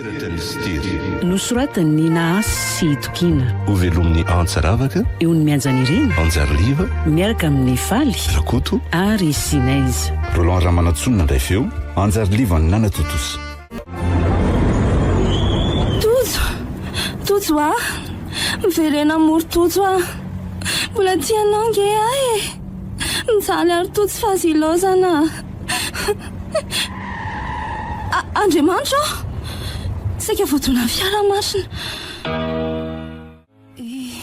Peratra Mistery. Nosoratan'i Nahasy sy Itokiana. Hovelomin'i Antsa Ravaka. Eo ny Mianjanirina. Anjariliva. Miaraka amin'i Faly. Rakoto. Ary Sinez. Roland Ramanantsoa no nandray feo, Anjariliva no nanatontosa. Tojo! Tojo a! Miverena mory Tojo a! Mbola tia anao nge aho e! Mijaly ary Tojo fa aza ilaozana a! Andriamanitra ô! Saika voadonan'ny fiara masina. Eh!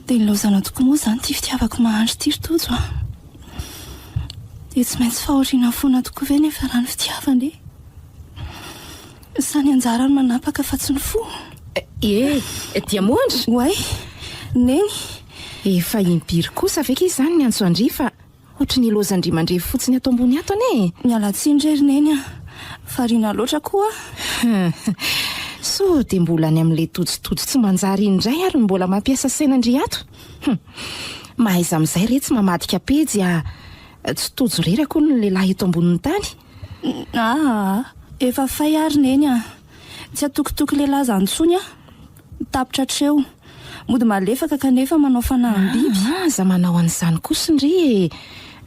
Dia nilaozanao tokoa moa izany ity fitiavako mahandry ity ry Tojo a! Dia tsy maintsy fahoriana foana tokoa ve nefa raha ny fitiavana e? Sa ny anjara no manapaka fa tsy ny fo? Eh! Diamondra! Oay! Neny! Efa impiry kosa ve kay izany niantso an-dry fa Ohatry ny ilaozan-dry mandrevy fotsiny ato ambony ato anie e! Miala tsiny re ry Neny a! Variana loatra koa aho. Sao dia mbola any amin'ilay tojotojo tsy manjary iny indray ary no mbola mampiasa saina an-dry ato? Hum! Mahaiza amin'izay re tsy mamadika pejy a! Tsy tojo irery akory ny lehilahy eto ambonin'ny tany. Aa! Efa fay aho ry Neny a! Tsy atokitoky lehilahy izany intsony aho. Tapitra hatreo. Mody malefaka kanefa manao fanaham-biby. Ah, aza manao an'izany kosa ndry e!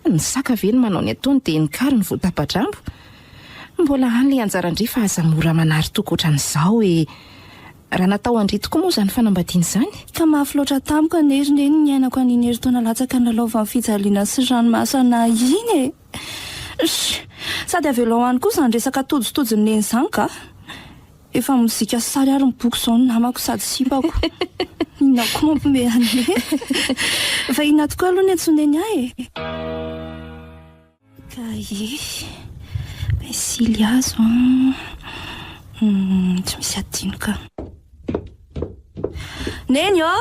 Ny saka ve no manao ny ataony dia ny kary no voatapa-drambo? Mbola any ilay anjaran-dry fa aza mora manary toky ohatran'izao e! Raha natao an-dry tokoa moa izany fanambadiana izany? Ka mafy loatra tamiko anie ry neny ny niainako an'iny herintaona latsaka nilalaovan'ny fijaliana sy ranomaso anah iny e! Sh! Sady avelao any koa izany resaka tojotojon'i neny izany ka! Efa mozika sy sary ary ny boky izao ny namako sady sipako. Inona koa mampiomehy an'i Neny? Fa inona tokoa aloha ny antsoin'i Neny ahy e? Kahie, pensily hazo an, tsy misy adino ka. Neny ô!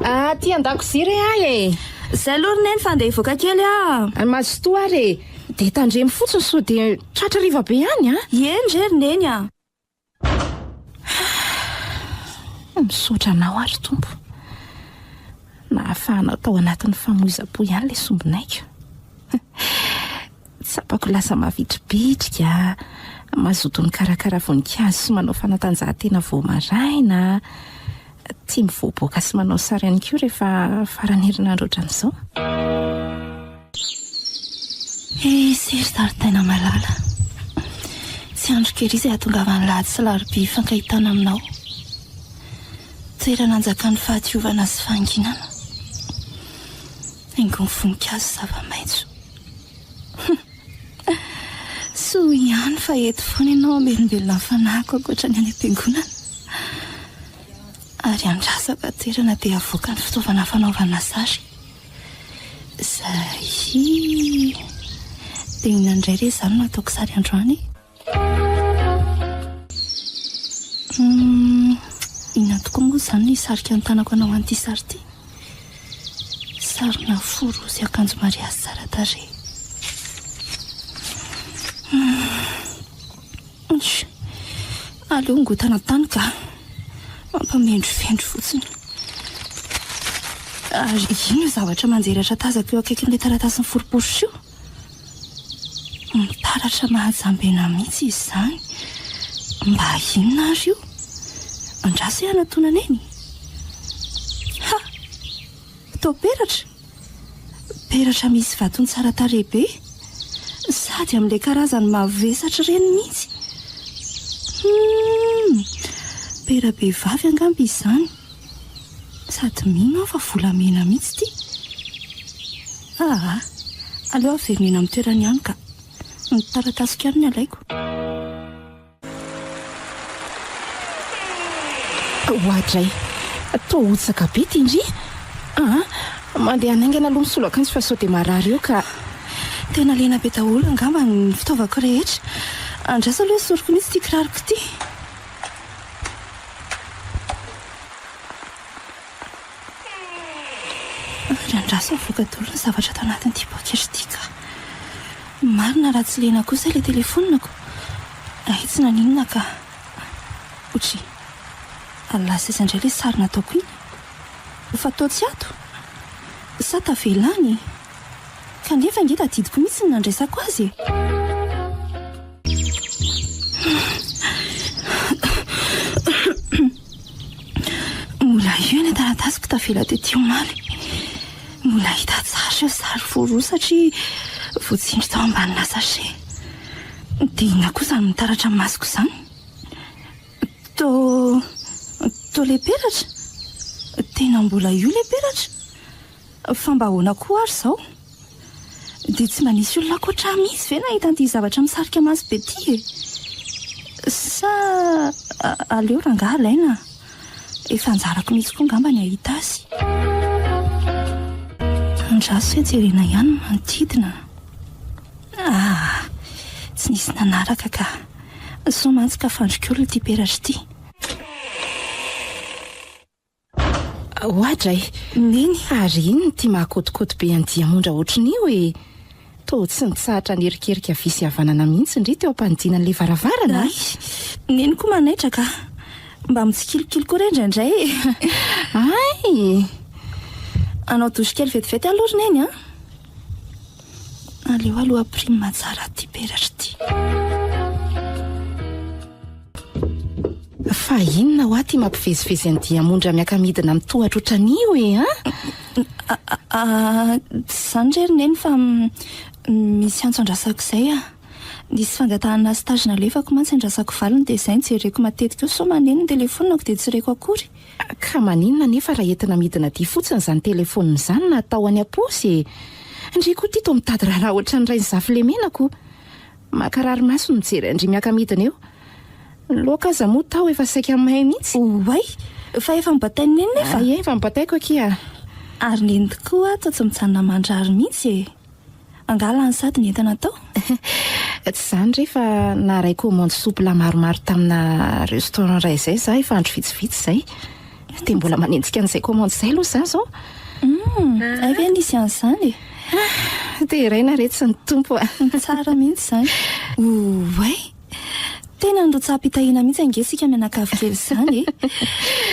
Aty an-dakozia re ahy e! Izay aloha ry Neny fa andeha hivoaka kely aho. Mazotoa ary e! Dia tandremo fotsiny sao dia tratra hariva be any an! Eny re ry Neny a! Misaotra anao aho ry Tompo. Nahafahanao tao anatin'ny famoizam-po ihany ilay sombinaiko. Tsapako lasa mavitribitrika, mazoto mikarakara voninkazo sy manao fanatanjahantena vao maraina, tia mivoaboaka sy manao sary ihany koa rehefa faran'ny herinandro ohatran'izao. He se ry zaridaina malala. Tsy andriko ery izay hahatongavan'ny lahady sy larobia hifankahitana aminao. Toerana anjakan'ny fahadiovana sy fahanginana. Haingon'ny voninkazo sy zava-maitso. Hum. Soa ihany fa eto foana ianao hamelombelona ny fanahiko ankoatra ny any am-piangonana. Ary andrasako toerana dia havoaka ny fitaovana fanaovana sary. Zay. Dia inona indray re izany no ataoko sary androany e? Hum, inona tokoa moa izany no hisarika ny tanako hanao an'ity sary ity? Sarina fo roa sy akanjo mariazy tsara tarehy. Hum. Aleo ngotana tany ka. Mampamendrofendro fotsiny. Ary inona io zavatra manjeratra tazako eo akaikin'ilay taratasy miforiporitra io? Mitaratra mahajambena mihitsy izy izany. Mba inona ary io? Andraso hoe hanatonana eny. Ha! Toa peratra? Peratra misy vatony tsara tarehy be, sady amin'ilay karazany mavesatra ireny mihitsy. Humm! Pera-behivavy angamba izany. Sady mino aho fa volamena mihitsy ity. Aa! Aleo averina eny amin'ny toerany ihany ka. Ny taratasiko ihany no alaiko. Oadray! Toa hotsaka be ity ndry! Aa! Mandeha hanaingana aloha misolo akanjo fa sao dia marary eo ka! Tena lena be daholo angamba ny fitaovako rehetra. Andraso aloha esoriko mihitsy ity kiraroko ity. Ary andraso avoaka daholo ny zavatra ato anatin'ity poketra ity ka. Marina raha tsy lena kosa ilay telefoniko. Hay tsy naninona ka. Otri. Lasa aiza indray ilay sary nataoko iny? Fa toa tsy ato? Sa tavela any? Kanefa ange tadidiko mihitsy ny nandraisako azy e! masoko tavela tety omaly. Mbola hita tsara ireo sary voaroa satria voatsindry tao ambanina sachet. Dia inona koa izany mitaratra amin'ny masoko izany? Toa, toa ilay peratra? Tena mbola io ilay peratra? Fa mba ahoana koa ary izao? Dia tsy mba nisy olona ankoatra ahy mihitsy ve nahita an'ity zavatra misarika maso be ity e? Sa aleo rangahy alaina? Efa anjarako mihitsy koa angamba ny hahita azy. Andraso hoe jerena ihany ny manodidina. Ah! Tsy nisy nanaraka ka. Soa mantsy ka fandrik'olona ity peratra ity. Oadray! Neny! Ary inona ity maha-kôtikôty be an'i Diamondra ohatrin'io e? Toa tsy nitsahatra niherikerika havia sy havanana mihitsy ndry teo am-panidiana an'ilay varavarana a! Ay! Neny koa manaitra ka! Mba mitsikilikily koa re indraindray e! Ay! Hanao douche kely vetivety aloha ry Neny a! Aleo aloha prime tsara ity peratra ity. Fa inona hoa ty mampivezivezy an'i Diamondra miaka-midina amin'ny tohatra ohatran'io e an? Tsy izany re ry Neny fa misy antso andrasako izay ah. Nisy fangatahana stage nalefako mantsy andrasako valiny dia izay no jereko matetika eo sao maneno ny telefonako dia tsy reko akory. Ka maninona anefa raha entina midina aty fotsiny izany telefonina izany na atao any am-paosy e? Ndry koa ty toa mitady raharaha ohatran'ny rainizafilemenako. Mankarary maso ny mijery an-dry miaka-midina eo. Ny laoka aza moa tao efa saika may mihitsy. Oay! Fa efa nobatain'i Neny nefa? Ie, efa nobataiko akia. Ary Neny tokoa toa tsy mijanona mandrary mihitsy e! Angaha lany sady ny entana tao? Tsy izany re fa naharay commande soupe maromaro tamina restaurant iray izay za efa andro vitsivitsy izay. Dia mbola manenjika an'izay commande izay aloha za izao. Humm, hay ve nisy an'izany e? Deraina re tsy ny Tompo a! Tsara mihitsy izany. Oay! Tena nirotsaham-pitahiana mihitsy ange isika mianakavy kely izany e!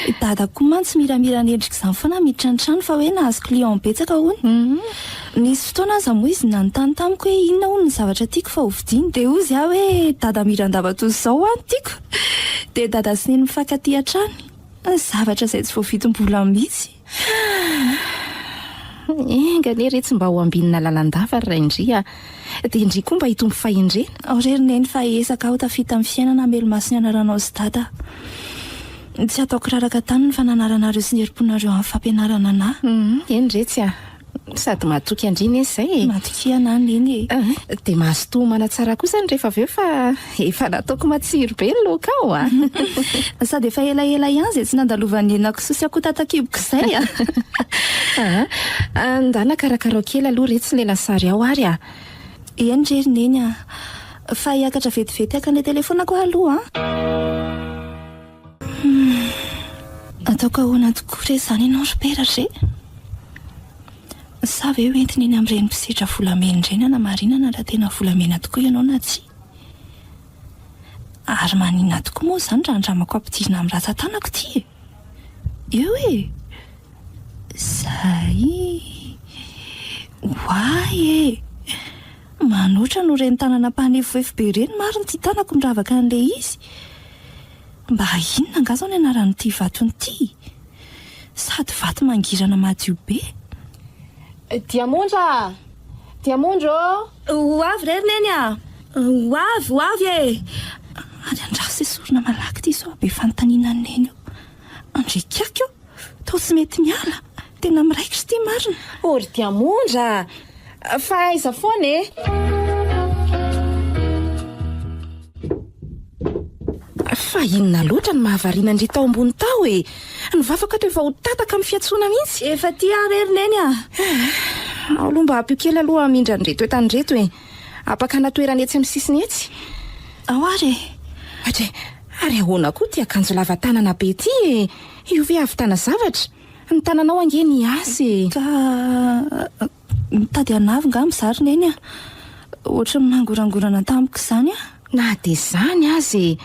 I Dada koa mantsy miramira an'endrika izany foana miditra ny trano fa hoe nahazo client betsaka hono. Nisy fotoana aza moa izy nanontany tamiko hoe inona hono ny zavatra tiako fa hovidiany. Dia hozy aho hoe Dada miran-dava toy izao hoa no tiako. Dia Dada sy Neny mifankatia hatrany. Zavatra izay tsy voavidim-bola mihitsy. Enga anie re tsy mba ho ambinina lalandava ry Raindria a! Dia ndry koa mba hitombo fahendrena. Ao re ry Neny fa hiezaka aho tafita amin'ny fiainana hamelomaso ny anaranao sy Dada. Tsy hataoko raraka tany ny fananaranareo sy ny herim-ponareo amin'ny fampianarana anà. Eny re tsy a! Sady mahatoky an-dry anie izay e! Matokia anà Neny e! Dia mazotoa homana tsara kosa ny rehefa avy eo fa efa nataoko matsiro be ny laoka ao a! Sady efa elaela ihany izay tsy nandalovan'ny henakisoa sy akoho tatakiboko izay a! Aa! Ndana karakarao kely aloha retsy ilay lasary ao ary a! Eny re ry Neny a! Fa hiakatra vetivety haka an'ilay telefonako aho aloha an! Humm. Ataoko ahoana tokoa re izany ianao ry Peratra e? Sa ve ho entina eny amin'ireny mpisedra volamena ireny hanamarinana raha tena volamena tokoa ianao na tsia? Ary maninona tokoa moa izany raha andramako ampidirina amin'ny ratsan-tanako ity e? Eo e! Zay! Oay e! Manoatra noho ireny tanana mpanefoefo be ireny marina ity tanako miravaka an'ilay izy. Mba inona angaha izao ny anaran'ity vatony ity? Sady vato mangirana madio be. Diamondra a! Diamondra ô! Ho avy re ry Neny a! Ho avy, ho avy e! Ary andraso esorina malaky ity sao be fanontaniana an'i Neny eo. Andriakiako io! Toa tsy mety miala! Tena miraikitra ity marina! Ô ry Diamondra a! Fa aiza foana e? Fa inona loatra no mahavariana an-dry tao ambony tao e? Ny vavako ato efa ho tataka amin'ny fiantsoana mihitsy. Efa aty aho re ry Neny a! Ao aloha mba ampio kely aloha hamindra an'ireto entana ireto e! Ampakana toerana etsy amin'ny sisiny etsy. Ao ary e! Atre, ary ahoana koa ity akanjo lava tanana be ity e? Io ve hahavitana zavatra? Ny tananao ange niasa e! Ka mitady hanavy ngamba izaho ry Neny a! Ohatran'ny mangorangorana tampoka izany aho. Na dia izany aza e!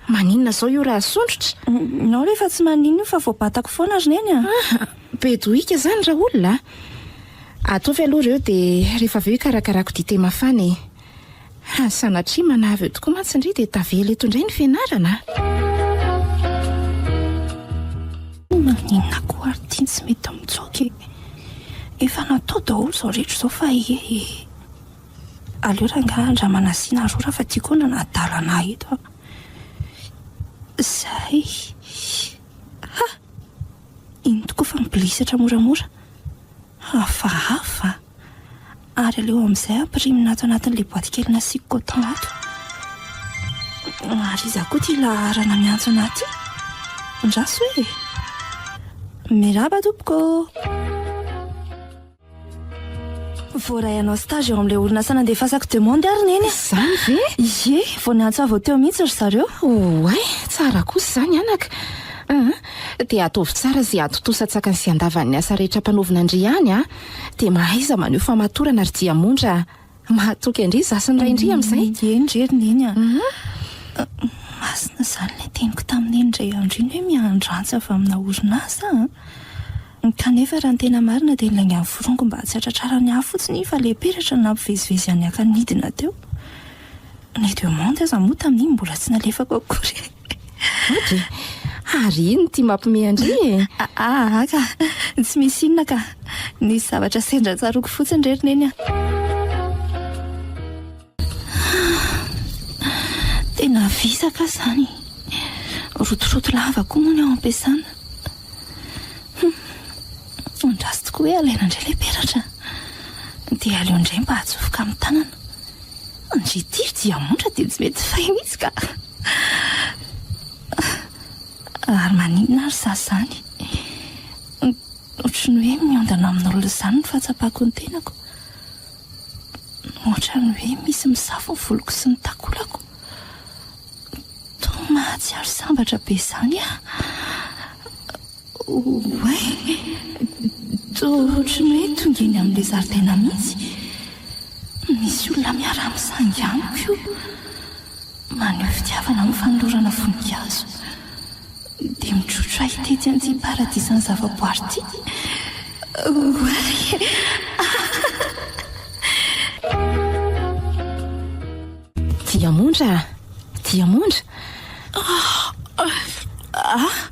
Maninona izao io raha asondrotra? Nao rehefa tsy maninona io fa voabatako foana ry Neny a! Be dohika izany raolona a! Ataovy aloha ireo dia rehefa avy eo hikarakarako dite mafana e! Raha sanatria manavy eo tokoa mantsy ndry dia tavela eto indray ny fianarana a! Maninona koa ary ity? ity no tsy mety mitsoaka e. Efa natao daholo izao rehetra izao fa ee e. Aleo rangahy andramana asiana rora fa ty koa nanadala anah eto a. Zay. Ha! Iny tokoa fa mibilisatra moramora. Hafahafa. Ary aleo amin'izay ampirimina ato anatin'ilay boaty kely nasiako coton ato. Ary iza koa ity laharana miantso anah ity? Andraso e! Miraba tompoko! Voaray hanao stage eo amin'ilay orinasa nandefasako demande ary neny a! Izany ve? Ie, vao niantso ahy vao teo mihitsy ry zareo. Oay, tsara kosa izany anaka. Aa, dia ataovy tsara izay hahatontosa an-tsakany sy an-davany ny asa rehetra ampanaovina an-dry any a! Dia mahaiza maneho famatorana ry Diamondra a! Mahatoky an-dry izaho sy ny rain-dry amin'izay. Eny re ry Neny a! Masina izany ilay teniko tamin'i Neny indray andro iny hoe miandrantsy avy amina orinasa a! Kanefa raha ny tena marina dia nilainga ny forongo mba tsy hatratrarany ahy fotsiny iny fa ilay peratra no nampivezivezy an'i Aka nidina teo. Ny demande aza moa tamin'iny mbola tsy nalefako akory e! Ohatry e! Ary inona ity mampime an-dry e? Aa ka! Tsy misy inona ka! Nisy zavatra sendra tsaroako fotsiny re ry Neny a! Tena visaka aho izany. Rotoroto lava koa moa ny ao am-piasana. Hum! Andraso tokoa hoe alaina indray ilay peratra. Dia aleo indray mba atsofoka amin'ny tanana. Ndry ity ry diamondra dia tsy mety fay mihitsy ka. Ary maninona ary za izany? Ohatry ny hoe miondana amin'olona izany ny fahatsapako ny tenako. Ohatran'ny hoe misy misafo ny voloko sy ny takolako. Toa mahatsiaro sambatra be izany aho. Oay! Toa ohatry ny hoe tonga eny amin'ilay zaridaina mihitsy. Misy olona miara-misangy amiko io. Maneho fitiavana amin'ny fanolorana voninkazo. Dia mitrotro ahy tetsy amin'ity paradisan'ny zavaboary ity. Oay! Diamondra a! Diamondra! Ah!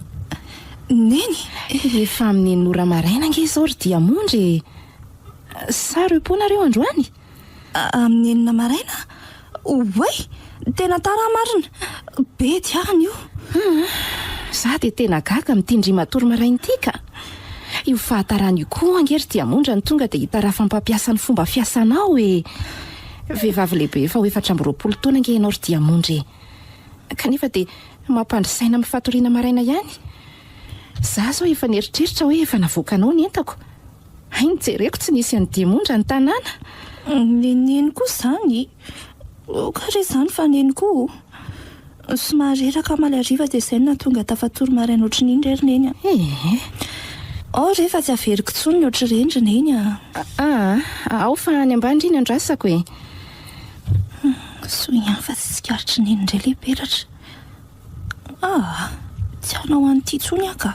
Neny! Efa amin'ny enina ora maraina ange izao ry Diamondra e! Sa repos nareo androany? Amin'ny enina maraina? Oay! Tena tara aho marina! Bedy aho anio! Aa! Za dia tena gaga amin'ity ndry matory maraina ity ka! Io fahatarana io koa ange ry Diamondra no tonga dia hitarafam-pampiasa ny fomba fiasanao e! Vehivavy lehibe efa ho 24 taona ange ianao ry Diamondra e! Kanefa dia mampandry saina amin'ny fatoriana maraina ihany. Za izao efa nieritreritra hoe efa navoakanao ny entako. Hay nojereko tsy nisy an'i Diamondra ny tanàna. Neneny koa izany. Aoka re izany fa neny koa o. Somary reraka omaly hariva dia izay no nahatonga tafatory maraina ohatry ny iny re ry Neny a. Ee. Ao re fa tsy averiko intsony ny ohatr'ireny ry Neny a. Aa, ao fa any ambany ry ny andrasako e. Soa ihany fa tsy tsikaritry Neny indray ilay peratra. Aa, tsy hanao an'ity intsony aho ka.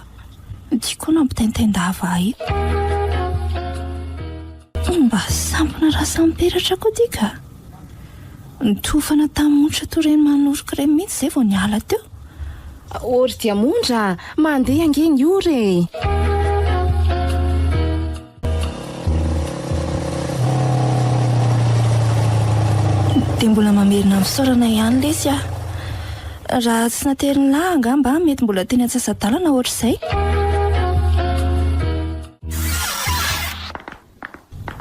Ity koa nampitaintain-dava ahy. Mba sampona raha samy peratra koa ity ka. Nitofana tamin'ny montra toy ireny manoroka ireny mihitsy izay vao niala teo. Ô ry Diamondra a! Mandeha ange ny ora e! Dia mbola mamerina ny fisaorana ihany lesy ah. Raha tsy naterin'ny lahy angamba mety mbola teny antsasa-dalana ohatr'izay.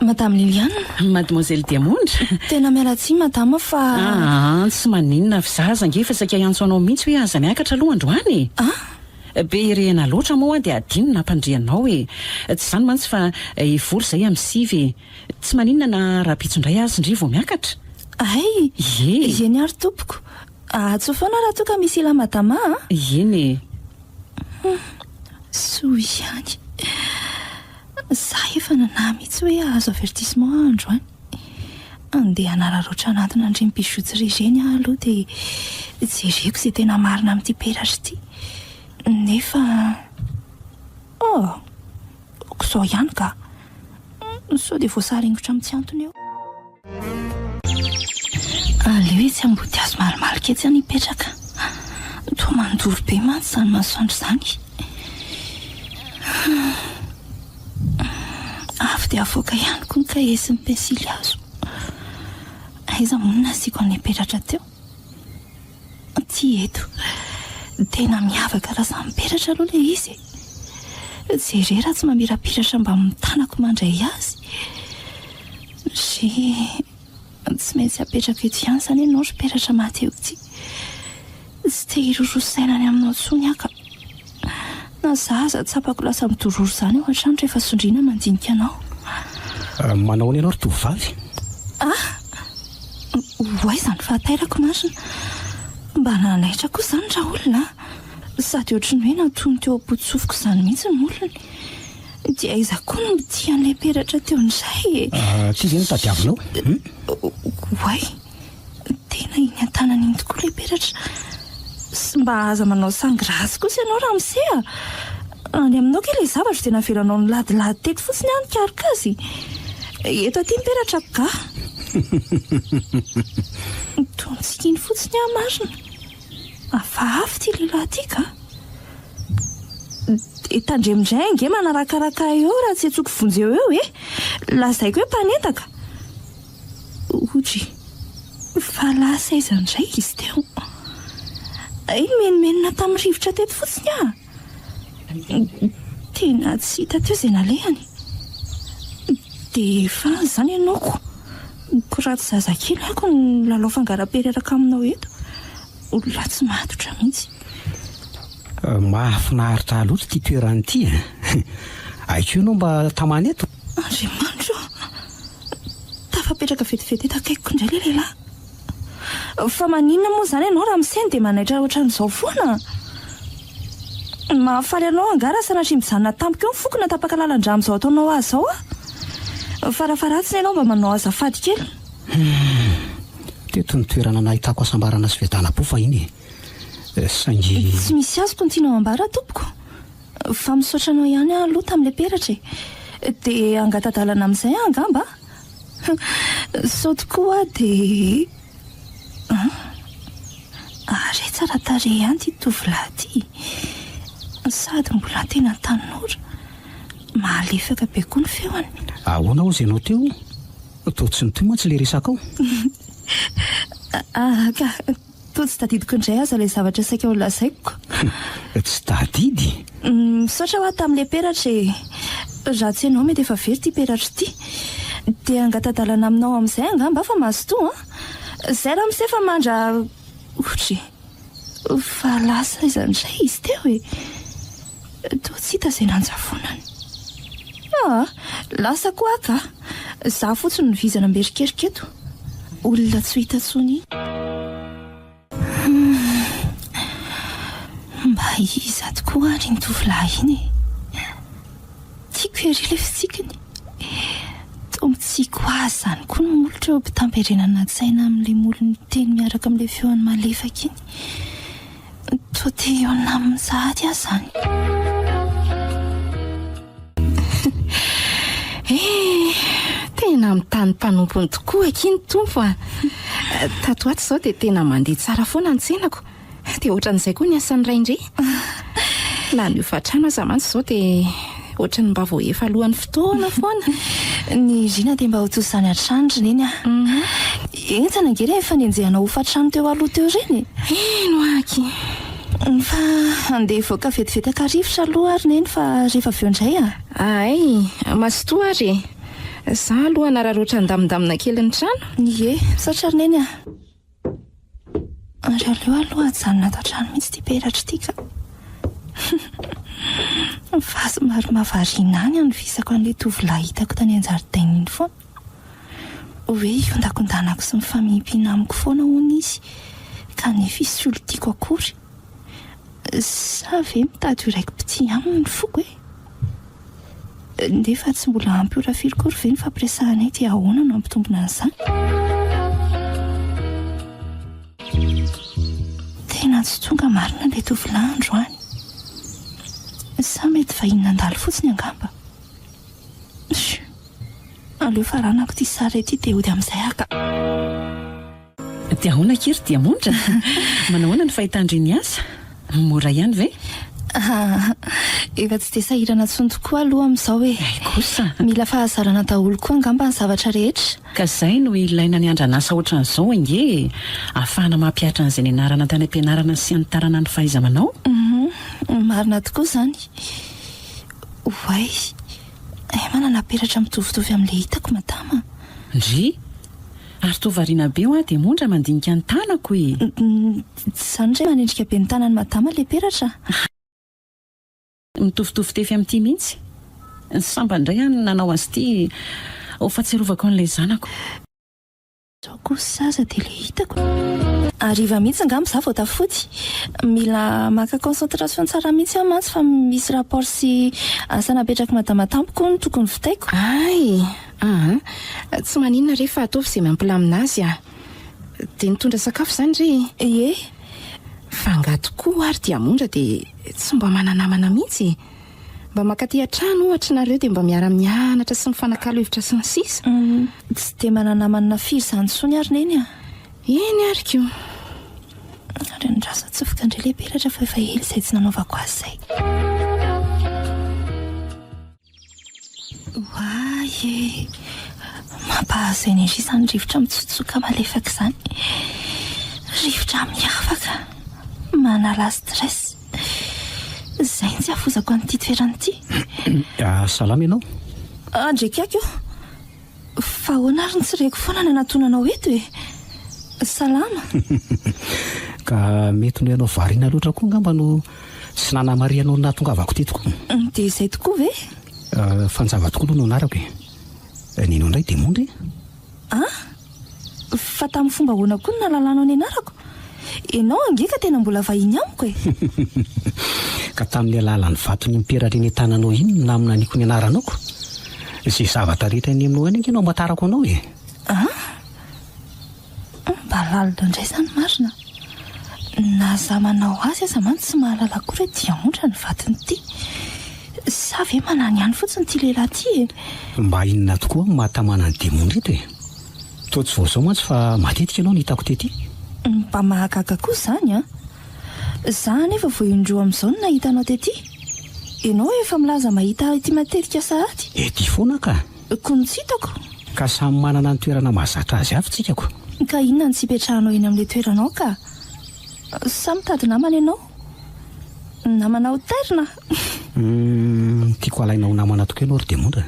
Madame Liliane. Mademoiselle Diamondra. Tena miala tsiny madame fa. Aa tsy maninona fa za aza ange efa saika hiantso anao mihitsy hoe aza miakatra aloha androany e. Ah? Be herehina loatra moa aho dia adino ny nampandre anao e. Tsy izany mantsy fa hivory izay amin'ny sivy e. Tsy maninona na rahampitso indray aza ndry vao miakatra? Hay! Ie. Eny ary tompoko. Antsoy foana raha toa ka misy ila madama a! Eny e. Hum, soa ihany. Za efa nanahy mihitsy hoe hahazo avertissement aho androany. Andeha hanararaotra hanantona an'ireny bijouterie ireny aho aloha dia jereko izay tena marina amin'ity peratra ity. Nefa. Oh! Ok izao ihany ka! Sao dia voasaringotra amin'ny tsy antony eo. Aleo etsy ambody hazo malomaloka etsy aho hipetraka. Toa mandoro be mantsy izany masoandro izany. dia avoaka ihany koa ny kahie sy ny pensilihazo. Aiza moa no nasiako an'ilay peratra teo? Ity eto. Tena miavaka raha samy peratra aloha ilay izy e. Jereo raha tsy mamirapiratra mbamin'ny tanako mandray azy. Ry tsy maintsy apetrako eto ihany izany ianao ry peratra maty eo ity. Tsy te hiroroa saina any aminao intsony aho ka. Na za aza tsapako lasa midororo izany ao an-trano rehefa sondriana mandinika anao. Manao ahoana ianao ry tovovavy? Ah! Ho aiza ny fahatairako marina? Mba nanaitra koa izany raolona a! Sady ohatry ny hoe natono teo am-potosofiko izany mihitsy ny molony. Dia aiza koa no mitia an'ilay peratra teo indray e? Ity ve no tadiavinao? Oay! Tena iny an-tanana iny tokoa ilay peratra. Sy mba aza manao sangy ratsy kosa ianao ramose a! Any aminao kay ilay zavatra dia navelanao niladilady teto fotsiny aho nikaroka azy. Eto aty ny peratra ka. Toa nitsikiny fotsiny aho marina. Hafahafa ity lehilahy ity ka. Dia tandremo indray ange manarakaraka ahy eo raha tsy antsoiko vonjeo eo e! Lazaiko hoe mpanendaka. Odry, fa lasa aiza indray izy teo? Hay nimenomenona tamin'ny rivotra teto fotsiny aho. Tena tsy hita teo izay nalehany. Dia efa any izany ianao ko. Ko raha tsy zazakely ako no milalao fangaram-pereraka aminao eto. Olona tsy matotra mihitsy. Mahafinaritra ahy loatra ity toerana ity e. Aiky ianao mba tamana eto. Andriamanitra ô! Tafapetraka vetivety eto akaikiko indray ilay lehilahy. Fa maninona moa izany ianao ramose no dia manaitra ohatran'izao foana? Mahafaly anao angaha raha sanatria mijanona tampoka eo ny foko na tapaka lalan-drà amin'izao ataonao ahy izao aho? Farafaharatsiny ianao mba manao azafady kely. Hum, teto ny toerana nahitako hasambarana sy fiadanam-po fahiny e. Saingy. Tsy misy azoko ny tianao ambara tompoko. Fa misaotra anao ihany aho aloha tamin'ilay peratra e! Dia hangata-dalana amin'izay aho angamba a! Sao tokoa aho dia. An! Ary tsara tarehy ihany ity tovolahy ity e! Sady mbola tena tanora. Malefaka be koa ny feony. Ahoana hozy ianao teo? Toa tsy nitohy mantsy ilay resakao. Ah ka! Toa tsy tadidiko indray aza ilay zavatra saika ho lazaiko. Tsy tadidy? Misaotra hoa tamin'ilay peratra e! Raha tsy ianao mety efa very ity peratra ity. Dia hangata-dalana aminao amin'izay angamba aho fa mazotoa an! Izay ramose fa mandra. Ohatry. Fa lasa aiza indray izy teo e? Toa tsy hita izay nanjavonany. Aa! Lasa koa aho ka! Izaho fotsiny no vizana mierikerika eto. Olona tsy ho hita intsony iny. Humm. Mba iza tokoa ary iny tovolahy iny e? Tiako ery ilay fitsikiny. Toa mitsiky ho azy izany koa ny molotra eo am-pitamberenana an-tsaina amin'ilay molony miteny miaraka amin'ilay feony malefaka iny. Toa te hihaona aminy sahady aho izany. Eh, tena mitany mpanompony tokoa akia ny Tompo a! Tato ho ato izao dia tena mandeha tsara foana ny tsenako. Dia ohatran'izay koa ny asan'ny rain-dry. Na ny hofantrano aza mantsy izao dia ohatran'ny mba voahefa alohan'ny fotoana foana. Ny Rina dia mba ho toy izany hatrany ry Neny a! Henjana ange ireny fanenjehana hofantrano teo aloha teo ireny e! Heno aky! Fa andeha hivoaka vetivety haka rivotra aloha aho ry Neny fa rehefa avy eo indray a! Hay, mazotoa ary e! Za aloha hanararaotra handamindamina kely ny trano. Ie, misaotra ry Neny a! Ary aleo aloha ajanona ato an-trano mihitsy ity peratra ity ka. Fa somary mahavariana ahy ny hanovisako an'ilay tovolahy hitako tany an-jaridaina iny foana. Hoe hiondakondanako sy mifamihimpiana amiko foana hono izy, kanefa izy tsy olon-tiako akory. Sa ve mitady ho raiki-pitia aminy ny foko e? Nefa tsy mbola ampy ora firy kory ve ny fampiresahanay dia ahoana no hampitombina an'izany? Tena tsy tonga marina ilay tovolahy androany. Sa mety vahiny nandalo fotsiny angamba? Chut! Aleo faranako ity sary ity dia hody amin'izay aho ka. Dia ahoana akia ry Diamondra? Manao ahoana ny fahitan-dry ny asa? Mora ihany ve? Ah, Efa tsy dia sahirana intsony tokoa aloha amin'izao e. Hay kosa. Mila fahazarana daholo koa angamba ny zavatra rehetra. Ka izay no ilaina ny andran'asa ohatran'izao ange e! Ahafahana mampihatra an'izay nianarana tany am-pianarana sy hanitarana ny fahaiza-manao. Hum, marina tokoa izany. Oay, hay manana peratra mitovitovy amin'ilay hitako madama. Ndry! Ary toa variana be hoa dia mondra mandinika ny tanako e! Tsy izany indray manendrika be ny tanan'i madama ilay peratra. Mitovitovy tefy amin'ity mihitsy. Sambany indray aho no nanao azy ity ho fahatsiarovako an'ilay zanako. Izao kosa aza dia ilay hitako. Hariva mihitsy angamba izaho vao tafody. Mila maka concentration tsara mihitsy aho mantsy fa misy rapport sy asa napetrak'i madama tamiko hono tokony vitaiko. Hay! Aa! Tsy maninona re fa ataovy izay mampilamina azy ah! Dia nitondra sakafo izany re e? Ie. Fa angaha tokoa ary Diamondra dia tsy mba mana-namana mihitsy e? Mba mankaty an-trano ohatra nareo dia mba miara-mianatra sy mifanakalo hevitra sy ny sisa. Tsy dia mana-namana firy izany intsony ary Neny a! Eny ary ko! Ary andraso atsofoka indray ilay peratra fa efa ela izay tsy nanaovako azy izay. Oay e! Mampahazo aina ery izany rivotra mitsotsoka malefaka izany. Rivotra miavaka, manala stress. Izay no tsy hafozako an'ity toerana ity. Ah, salama ianao? Andriakiako io. Fa ahoana ary no tsy reko foana nanatonanao eto e? Salama. Ka mety noho ianao variana loatra koa angamba no tsy nanamarihanao ny nahatongavako teto koa. Dia izay tokoa ve? Fanjava tokoa aloha no anarako e. Ny anao indray Demondra e? An? Fa tamin'ny fomba ahoana koa no nahalalanao ny anarako? Ianao ange ka tena mbola vahiny amiko e! Ka tamin'ny alalan'ny vaton'iny peratra eny an-tananao iny no naminaniako ny anaranao ko! Izay zavatra rehetra eny aminao any ange no hamantarako anao e! An? Mba lalina indray izany marina! Na za manao azy aza mantsy tsy mahalala akory hoe diamondra ny vaton'ity! Sa ve manany ihany fotsiny ity lehilahy ity e? Mba inona tokoa no mahatamana an'i Diamondra eto e? Toa tsy vao izao mantsy fa matetika ianao no hitako tety. Mba mahagaga koa izany an! Za anefa vao indroa amin'izao no nahita anao tety. Ianao efa milaza mahita ahy ety matetika sahady. Ety foana ka! Koa no tsy hitako. Ka samy manana ny toerana mahazatra azy avy tsika ko! Ka inona no tsy ipetrahanao eny amin'ilay toeranao ka? Sa mitady namana ianao? Namana ho tairina? Humm, tiako halaina ho namana tokoa ianao ry Demondra,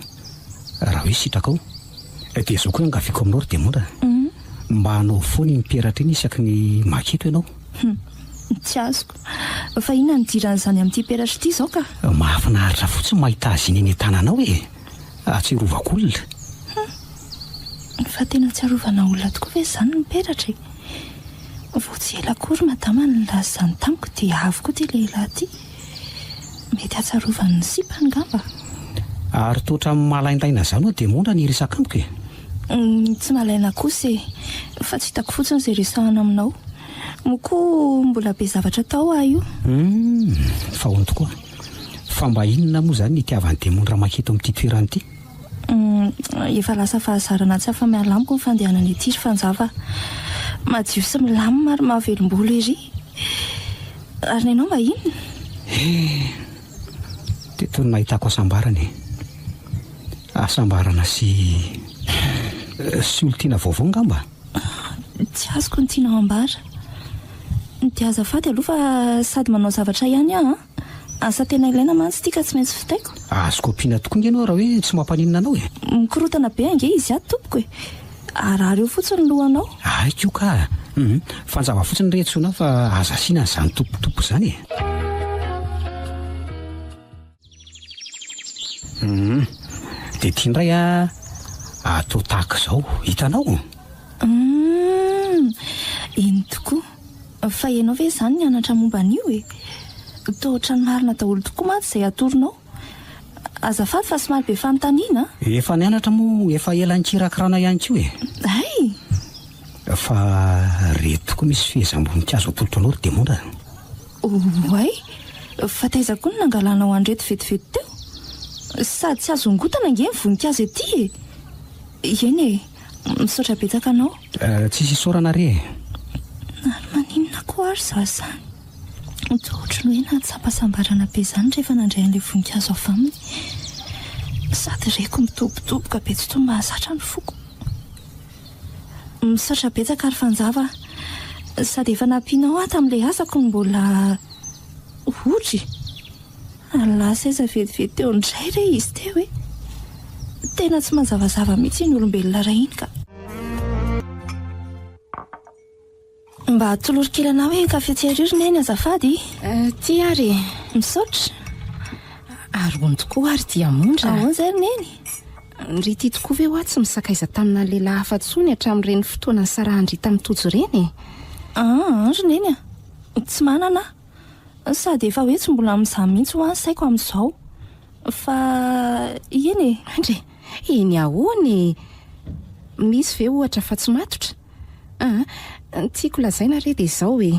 raha hoe sitrakao. Dia izao koa iangaviako aminao ry Demondra, mba hanao foana iny peratra iny isaky ny maka eto ianao. Humm, tsy azoko. Fa inona no idiran'izany amin'ity peratra ity izao ka? Mahafinaritra fotsiny mahita azy iny eny an-tananao e! Ahatsiarovako olona. Humm, fa tena ahatsiarovana olona tokoa ve izany ny peratra e? Vao tsy ela akory madama no nilaza izany tamiko dia avy koa ity lehilahy ity. Mety hahatsiarovany ny sipany ngamba. Ary toa ohatran'ny malaindaina izany ho'a Demondra ny hiresaka amiko e? Tsy malaina kosa e! Fa tsy hitako fotsiny izay resahana aminao. Moa koa mbola be zavatra atao aho io. Humm, fa hono tokoa. Fa mba inona moa izany ny itiavan'i Demondra manketo amin'ity toerana ity? Humm, efa lasa fahazarana tsy afa-miala amiko ny fandehanana ety ry Fanjava a! Madio sy milamina ary mahavelom-bolo ery. Ary ny anao mba inona? He! Teto no nahitako hasambarana e! Hasambarana sy. Sy olon-tiana vaovao angamba? Tsy azoko ny tianao ambara. Dia azafady aloha fa sady manao zavatra ihany aho an! Asa tena ilaina mantsy ity ka tsy maintsy vitaiko. Azoko ampiana tokoa nge ianao raha hoe tsy mampaninona anao e! Mikorontana be ange izy ato tompoko e! Harary eo fotsiny ny lohanao. Haiko io ka! Hum, fanjava fotsiny re antsoina fa aza asiana an'izany tompon-tompo izany e! Hum, dia ity indray a, atao tahaka izao, hitanao? Hum, eny tokoa. Fa ianao ve izany nianatra momba an'io e? Toa ohatran'ny marina daholo tokoa mantsy izay atoronao. Azafady fa somary be fanontaniana an! Efa nianatra moa efa ela nikirakirana ihany koa e! Hay! Fa reto tokoa misy fehezam-boninkazo atolotro anao ry Demondra a! Oay! Fa taiza koa no nangalanao an'ireto vetivety teo? Sady tsy azo ongotana ange ny voninkazo ety e! Eny e! Misaotra betsaka anao. Tsisy isaorana re e! Ary maninona koa ary izaho izany? Toa ohatry ny hoe nahatsapa hasambarana be izany rehefa nandray an'ilay voninkazo avy aminy. Sady reko midobodoboka be tsy toy ny mahazatra ny foko. Misaotra betsaka ry Fanjava a! Sady efa nampianao aho tamin'ilay asako no mbola hodry. Lasa aiza vetivety teo indray re izy teo e! Tena tsy manjavazava mihitsy iny olombelona iray iny ka! Mba atolory kely anah hoe kafe tsy ery ry Neny azafady. Ty ary e. Misaotra. Ary hono tokoa ary Diamondra. Ahoana izay ry Neny? Ndry ity tokoa ve hoa tsy misakaiza tamina lehilahy hafa intsony hatramin'ireny fotoana nisarahan-dry tamin'i Tojo ireny e? Aa ry Neny a! Tsy manana aho. Sady efa hoe tsy mbola amin'izany mihitsy hoa ny saiko amin'izao. Fa eny e! Andry e! Eny ahoana e? Misy ve ohatra fa tsy matotra? Aa, ny tiako lazaina re dia izao e!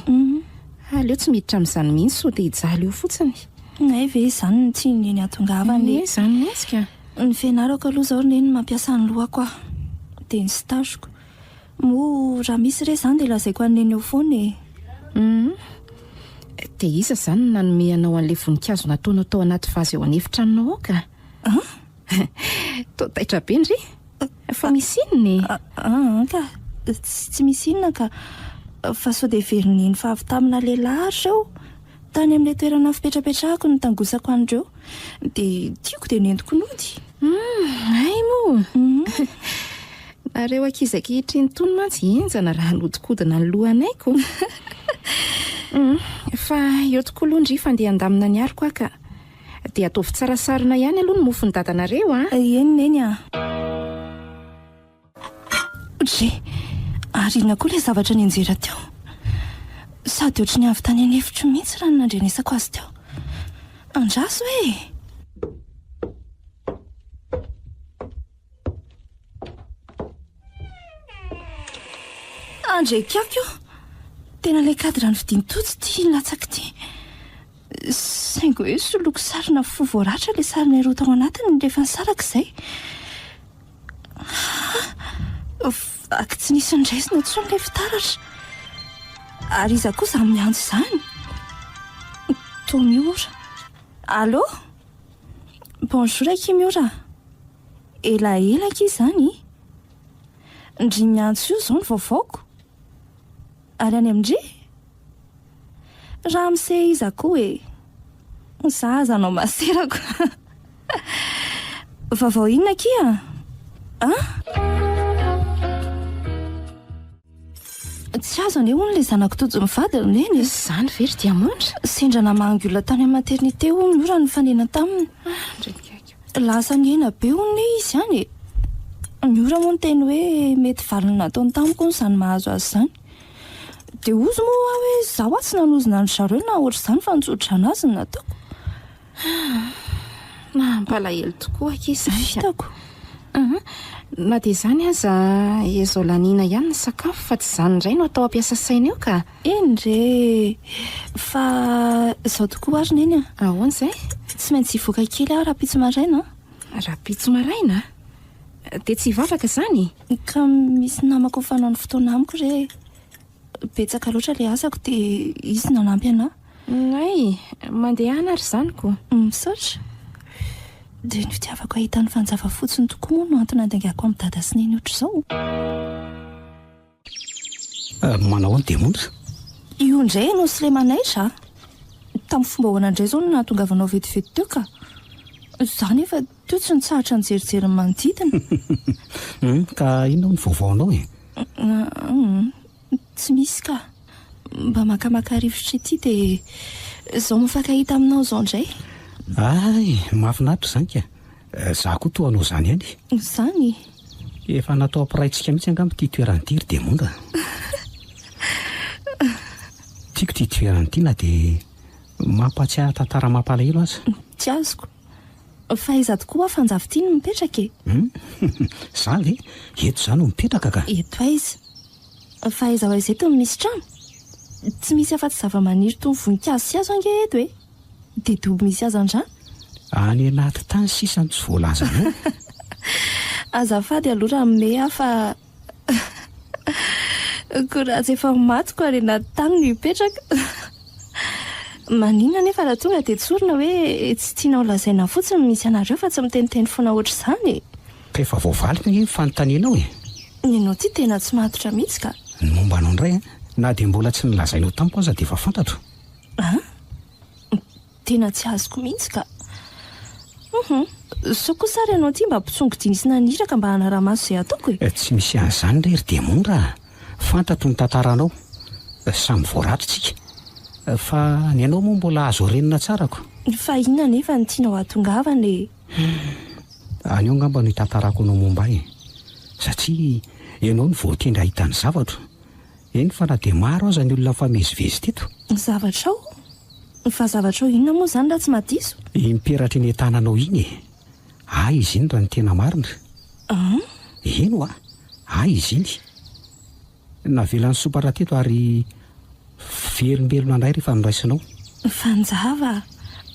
Aleo tsy miditra amin'izany mihitsy sao dia hijaly eo fotsiny. Hay ve izany no tian'i Neny hahatongavana e? Ie, izany mihitsy ka. Ny fianarako aloha izao ry Neny mampiasa ny lohako aho. Dia ny stage-ko. Moa raha misy re izany dia lazaiko an'i Neny eo foana e! Hum. Dia iza izany no nanome anao an'ilay voninkazo nataonao tao anaty vazy ao an'efitranonao ao ka? An? Toa taitra be ndry. Fa misy inona e? An ka, tsy misy inona ka. Fa sao dia heverin'i Neny fa avy tamina lehilahy ary ireo? Tany amin'ilay toerana fipetrapetrahako no nitangosako an'ireo. Dia tiako dia nentiko nody. Hum, hay moa! Nareo ankizy ankehitriny itony mantsy henjana raha hanodinkodina ny lohanay ko. Hum, fa eo tokoa aloha ndry fa ndeha handamina ny ariko aho ka. Dia ataovy tsara sarona ihany aloha ny mofon'i dadanareo a! Eny Neny a! Dre! Ary inona koa ilay zavatra nianjera teo? Sady ohatry ny avy tany an'efitro mihitsy raha ny nandrenesako azy teo. Andraso e! Andre Kiaky o! Tena ilay cadre novidian'i Tojo ity latsaka ity. Saingy hoe soloiko sarina fo voaratra ilay sarinay roa tao anatiny rehefa nisaraka izay. Ha! Vaky tsy nisy noraisina intsony ilay fitaratra. Ary iza koa izany miantso izany? Toa Miora. Allô? Bonjour akia Miora. Elaela akia izany. Ndry miantso io izao ny vaovaoko. Ary any amin-dry? Ramose iza koa e? Za aza anao maserako. Vaovao inona akia? An? Tsy azo anie hono ilay zanako Tojo mivady ry Neny e. Izany ve ry Diamondra? Sendra namangy olona tany amin'ny maternité hono io raha nifanena taminy. Lasa nihena be hono anie izy any e! Miora moa niteny hoe mety valiny nataony tamiko hono izany mahazo azy izany. Dia hozy moa aho hoe izaho aho tsy nanozona an-dry zareo na ohatr'izany fa nitso-drano azy no nataoko. Mampalahelo tokoa akia izany ka. Vitako. Na dia izany aza ezao laniana ihany ny sakafo fa tsy izany indray no atao hampiasa saina eo ka. Eny re e! Fa izao tokoa ary Neny a! Ahoana izay? Tsy maintsy hivoaka kely aho rahampitso maraina an! Rahampitso maraina? Dia tsy hivavaka izany? Ka misy namako mifanao ny fotoana amiko re e! Betsaka loatra ilay asako dia izy nanampy anà. Hay, mandehana ary izany ko! Misaotra. Dia ny fitiavako hahita an'i Fanjava fotsiny tokoa moa no antony handaingako amin'i Dada sy Neny ohatr'izao. Manao ahoana Diamondra? Io indray ianao sy ilay manaitra a! Tamin'ny fomba ahoana indray izao no nahatongavanao vetivety teo ka? Izaho nefa teo tsy nitsahatra nijerijery ny manodidina. Hum, ka inona hono ny vaovaonao e? Hum, tsy misy ka. Mba makamaka rivotra ity dia izao mifankahita aminao izao indray. Hay, mahafinaritra izany ka. Za koa toa anao izany ihany. Izany? Efa natao hampiraintsika mihitsy angamba ity toerana ity ry Diamondra. Tiako ity toerana ity na dia mampahatsiahy tantara mampalahelo aza. Tsy azoko. Fa aiza tokoa hoa Fanjavy ity no mipetraka e? Hum, za ve? Eto za no mipetraka ka. Eto aiza? Fa aiza ho aiza eto no misy trano? Tsy misy afa-tsy zava-maniry toy ny voninkazo sy hazo ange eto e! Dia dobo misy hazandrano? Any anaty tany sisa no tsy voalazanao. Azafady aloha Ramome a fa koa raha tsy efa maty ko any anaty tany no hipetraka. Maninona anefa raha tonga dia tsorina hoe tsy tianao lazaina fotsiny ny misy anareo fa tsy miteniteny foana ohatr'izany e! Ka efa voavaliko ange ny fanontanianao e! Ny anao ity tena tsy matotra mihitsy ka! Ny momba anao indray an, na dia mbola tsy nolazainao tamiko aza dia efa fantatro. An? Tena tsy azoko mihitsy ka! Hum sao kosa ary ianao ity mba mpitsongodia nisy naniraka mba hanara-maso izay ataoko e? Tsy misy an'izany re ry Demondra a! Fantatro ny tantaranao. Samy voaratra tsika. Fa ny anao moa mbola azo arenina tsara ko. Fa inona anefa no tianao hahatongavana e? Anio angamba no hitantarako anao momba ahy e! Satria ianao no voatendry hahita ny zavatro. Eny fa na dia maro aza ny olona nifamezivezy teto. Ny zavatrao? Fa zavatrao inona moa izany raha tsy mahadiso? Iny peratra eny an-tananao iny e! Ahy izy iny raha ny tena marina. An? Eny hoa! Ahy izy iny. Navelan'i Sompatra teto ary velombelona indray rehefa noraisinao. Fanjava a!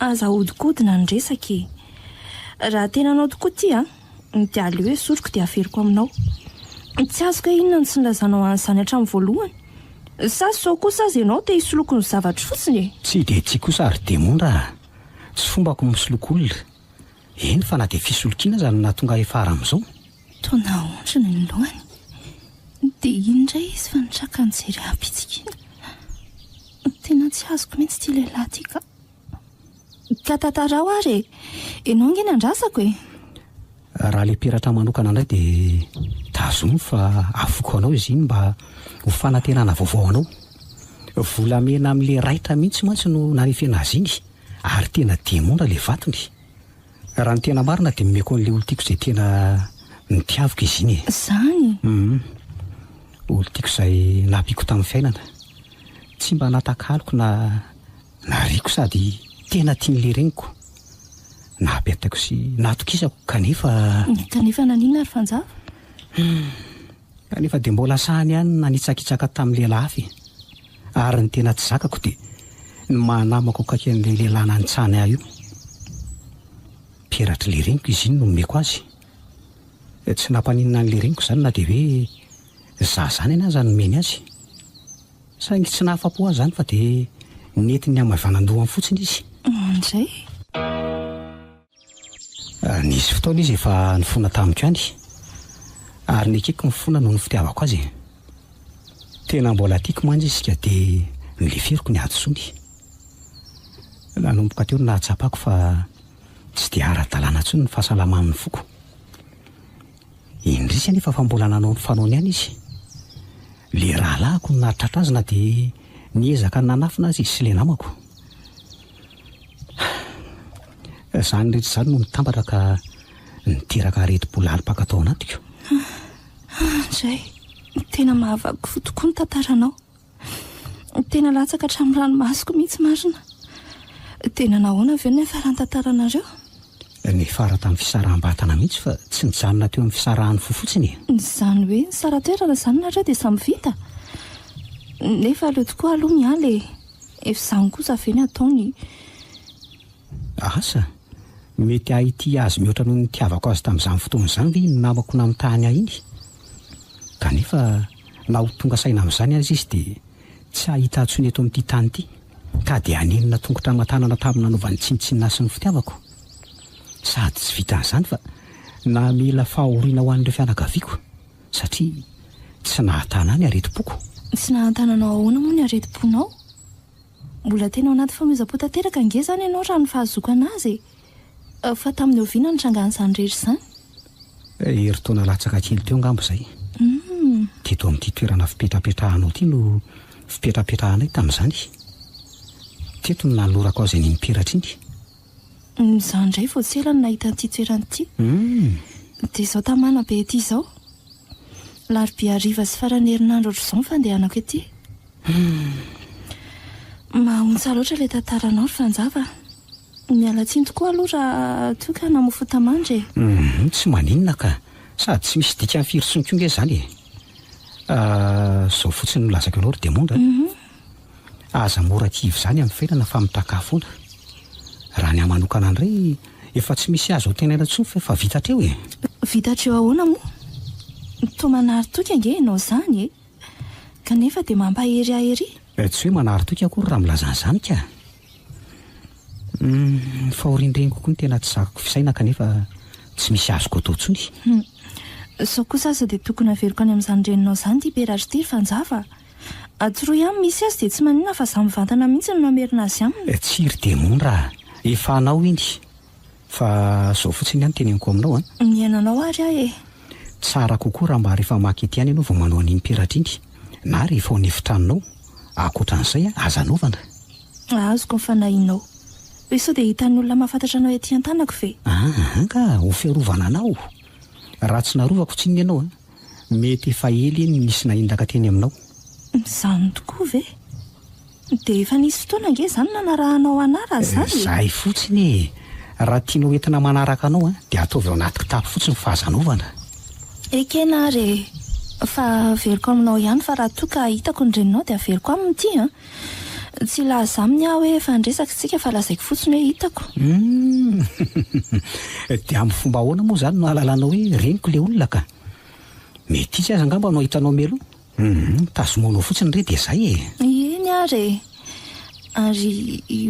Aza ahodikodina ny resaka e! Raha tena anao tokoa ity an, dia aleo esoriko dia averiko aminao. Tsy azoko hoe inona no tsy nilazanao an'izany hatramin'ny voalohany. Sa sao kosa aza ianao te hisoloky ny zavatro fotsiny e? Tsy dia tsy kosa ry demondra a! Tsy fombako ny misoloky olona. Eny fa na dia fisolokiana aza no nahatonga ahy hiafara amin'izao. Toa naondrina ny lohany. Dia iny indray izy fa nitraka nijery ahy am-pitsikiana. Tena tsy azoko mihitsy ity lehilahy ity ka. Ka tantarao ary e! Ianao ange no andrasako e! Raha ilay peratra manokana indray dia tazomy fa afoko anao izy iny mba ho fanantenana vaovao anao. Volamena amin'ilay raitra mihitsy mantsy no nanefena azy iny ary tena diamondra ilay vatony. Raha ny tena marina dia nomeko an'ilay olon-tiako izay tena nitiaviko izy iny e. Izany? Hum. Olon-tiako izay nampiako tamin'ny fiainana. Tsy mba natakaloko na nariako sady tena tian'ilay reniko. Nahapetako sy natokisako kanefa. Kanefa naninona ry Fanjava? Hum. Kanefa dia mbola sahany ihany ny nanitsakitsaka tamin'ny lehilahy hafa e. Ary ny tena tsy zakako dia ny maha namako akaiky an'ilay lehilahy nanitsany ahy io. Peratr'ilay reniko izy iny no nomeko azy. Tsy nampaninona an'ilay reniko izany na dia hoe za zanany aza no nomeny azy. Saingy tsy nahafa-po azy izany fa dia nentiny hamaivanan-dohany fotsiny izy. Indray? Nisy fotoana izy efa nifona tamiko ihany, ary nekeko nifona noho ny fitiavako azy e. Tena mbola tiako mantsy izy ka dia noleferiko ny hadisoany. Nanomboka teo no nahatsapako fa tsy dia ara-dalàna intsony ny fahasalaman'ny foko. Indrisy anefa fa mbola nanao ny fanaony ihany izy. Ilay rahalahiko no nahatratra azy na dia niezaka nanafina aza izy sy ilay namako. Izany rehetra izany no nitambatra ka niteraka aretim-po lalim-paka tao anatiko. Andray, tena mahavaky fo tokoa ny tantaranao. Tena latsaka hatramin'ny ranomasoko mihitsy marina. Tena nahoana avy eo ny niafaran'ny tantaranareo? Niafara tamin'ny fisaraham-batana mihitsy fa tsy nijanona teo amin'ny fisarahan'ny fo fotsiny e. Izany hoe nisara-toerana izany nareo dia samy vita? Nefa aleo tokoa aloha miala e. Efa izany kosa ve ny ataony? Asa, mety hahitia azy mihoatra noho ny nitiavako azy tamin'izany fotoana izany ve iny namako namitahany ahy iny? Kanefa na ho tonga saina amin'izany aza izy dia tsy hahita intsony eto amin'ity tany ity, ka dia hanenina tongotra aman-tanana tamin'ny nanaovany tsinontsinona ahy sy ny fitiavako. Sady tsy vitan'izany fa namela fahoriana ho an'ireo fianakaviako, satria tsy nahatana ahy ny aretim-poko. Tsy nahatana anao ahoana moa ny aretim-ponao? Mbola tena ao anaty famoizam-po tanteraka ange izany ianao raha ny fahazoako an'azy e! Fa tamin'ny oviana no nitrangan'izany rehetra izany? Herintaona latsaka kely teo angamba izay. Teto amin'ity toerana fipetrapetrahanao ity no fipetrapetrahanay tamin'izany. Teto no nanolorako azy an'iny peratra iny. Izaho indray vao tsy ela no nahita an'ity toerana ity. Dia izao tamana be ety izao. Alarobia hariva sy faran'ny herinandro ohatr'izao ny fandehanako ety. Mahaontsa loatra ilay tantaranao ry Fanjava a! Miala tsiny tokoa aloha raha toa ka namoa fota-mandry e! Hum, tsy maninona ka! Sady tsy misy dikany firy intsony koa nge izany e! Izao fotsiny no lazaiko anao ry Demondra a! Aza mora kivy izany amin'ny fiainana fa mitakà foana. Raha ny ahy manokana indray, efa tsy misy azo antenaina intsony fa efa vita hatreo e! Vita hatreo ahoana moa? Toa manary toky ange ianao izany e! Kanefa dia mampahery ahy ery. Tsy hoe manary toky akory raha milaza an'izany ka! Ny fahorian-dreniko koa no tena tsy zakako fisaina kanefa tsy misy azoko atao intsony. Hum. Izao kosa aza dia tokony averiko any amin'izany reninao izany ity peratra ity ry Fanjava a! Atoroy aminy misy azy dia tsy maninona fa izaho mivantana mihitsy no mamerina azy aminy. Tsia ry demondra a! Efa anao iny. Fa izao fotsiny ihany teneniko aminao an! Mihaino anao ary aho e! Tsara kokoa raha mba rehefa maka ety ihany ianao vao manao an'iny peratra iny, na rehefa ao an'efitranonao. Ankoatra an'izay an, aza anaovana. Azoko ny fanahianao. Hoe sao dia hitan'ny olona mahafantatra anao ety an-tanako ve? Aa ka, ho fiarovana anao. Raha tsy narovako tsinona ianao an, mety efa ela iny nisy nahendaka teny aminao. Izany tokoa ve? Dia efa nisy fotoana ange izany nanarahanao anà raha izany e! Izay fotsiny e! Raha tianao entina manaraka anao an, dia ataovy ao anaty kitapo fotsiny fa aza anaovana. Ekena ary e! Fa averiko aminao ihany fa raha toa ka hitako ny reninao dia averiko aminy ity an! Tsy hilaza aminy aho hoe efa niresaka isika fa lazaiko fotsiny hoe hitako. Humm! Dia amin'ny fomba ahoana moa izany no ahalalanao hoe reniko ilay olona ka? Mety izy aza angamba no ahitanao mialoha. Humm! Tazomonao fotsiny re dia izay e! Eny ary e! Ary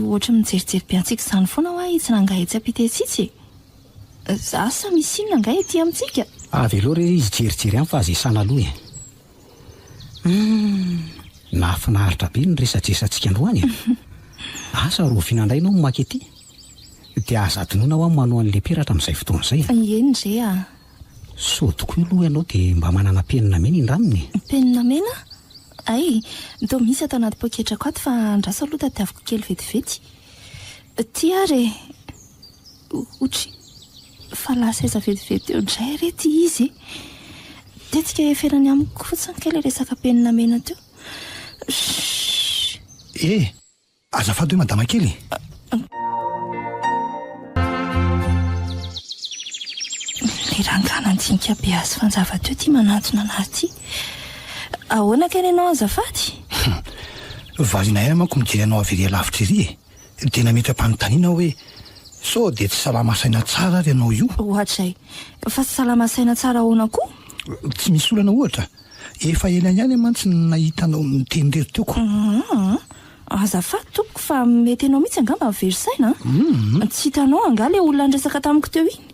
ohatry ny mijerijery be antsika izany foana hoa itsy rangahy etsy ampita etsy itsy e! Asa misy inona angaha ety amintsika? Avelao re izy hijerijery any fa aza isana aloha e! Humm! Nahafinaritra be ny resadresantsika androany e! Asa rahoviana indray ianao no maka ety? Dia aza adinoina hoa ny manao an'ilay peratra amin'izay fotoana izay e! Eny re a! Sao tokoa aloha ianao dia mba manana penina mena indraminy e? Penina mena? Hay, toa misy ato anaty poketrako ato fa andraso aloha tadiaviko kely vetivety. Ity ary e! Otry, fa lasa aiza vetivety eo indray re ity izy e! Tetika heferany amiko fotsiny kay ilay resaka penina mena teo. Shhh! Eh! Azafady hoe madama kely e! Ilay rangahy nandinika be azy fanjava teo ity manantona an'ahy ity. Ahoana kay ny anao azafady? Variana ihany manko mijery anao avy ery alavitra ery e! Dia nametra-panontaniana aho hoe, sao dia tsy salama saina tsara ary ianao io? Ohatray. Fa tsy salama saina tsara ahoana koa? Tsy misy olana ohatra. Efa ela ihany aho mantsy no nahita anao niteny irery teo ko. Aa, azafady tompoko fa mety ianao mihitsy angamba no very saina an! Tsy hitanao angaha ilay olona niresaka tamiko teo iny?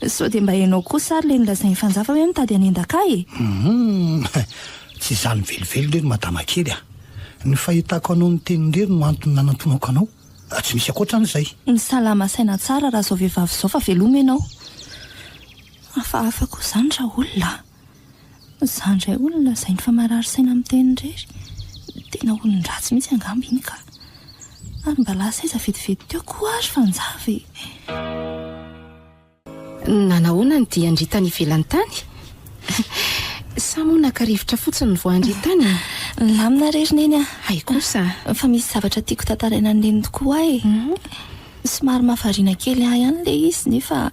Sao dia mba ianao kosa ary ilay nolazain'i Fanjava hoe mitady hanendaka ahy e? Humm, tsy izany velively re ry madama kely a! Ny fahitako anao niteny irery no antony nanantonako anao, tsy misy ankoatra an'izay. Salama saina tsara raha izao vehivavy izao fa veloma ianao. Hafahafa koa izany raolona a! Za indray hono lazainy fa marary saina miteny irery. Tena olon-dratsy mihitsy angamba iny ka. Ary mba lasa aiza vetivety teo koa ary Fanjava e! Nanahoana ny dian-dry tany ivelany tany? Sa moa naka rivotra fotsiny ny voan-dry tany e? Nilamina re ry Neny a! Hay kosa! Fa misy zavatra tiako tantaraina an'i Neny tokoa aho e! Somary mahavariana kely ahy ihany ilay izy nefa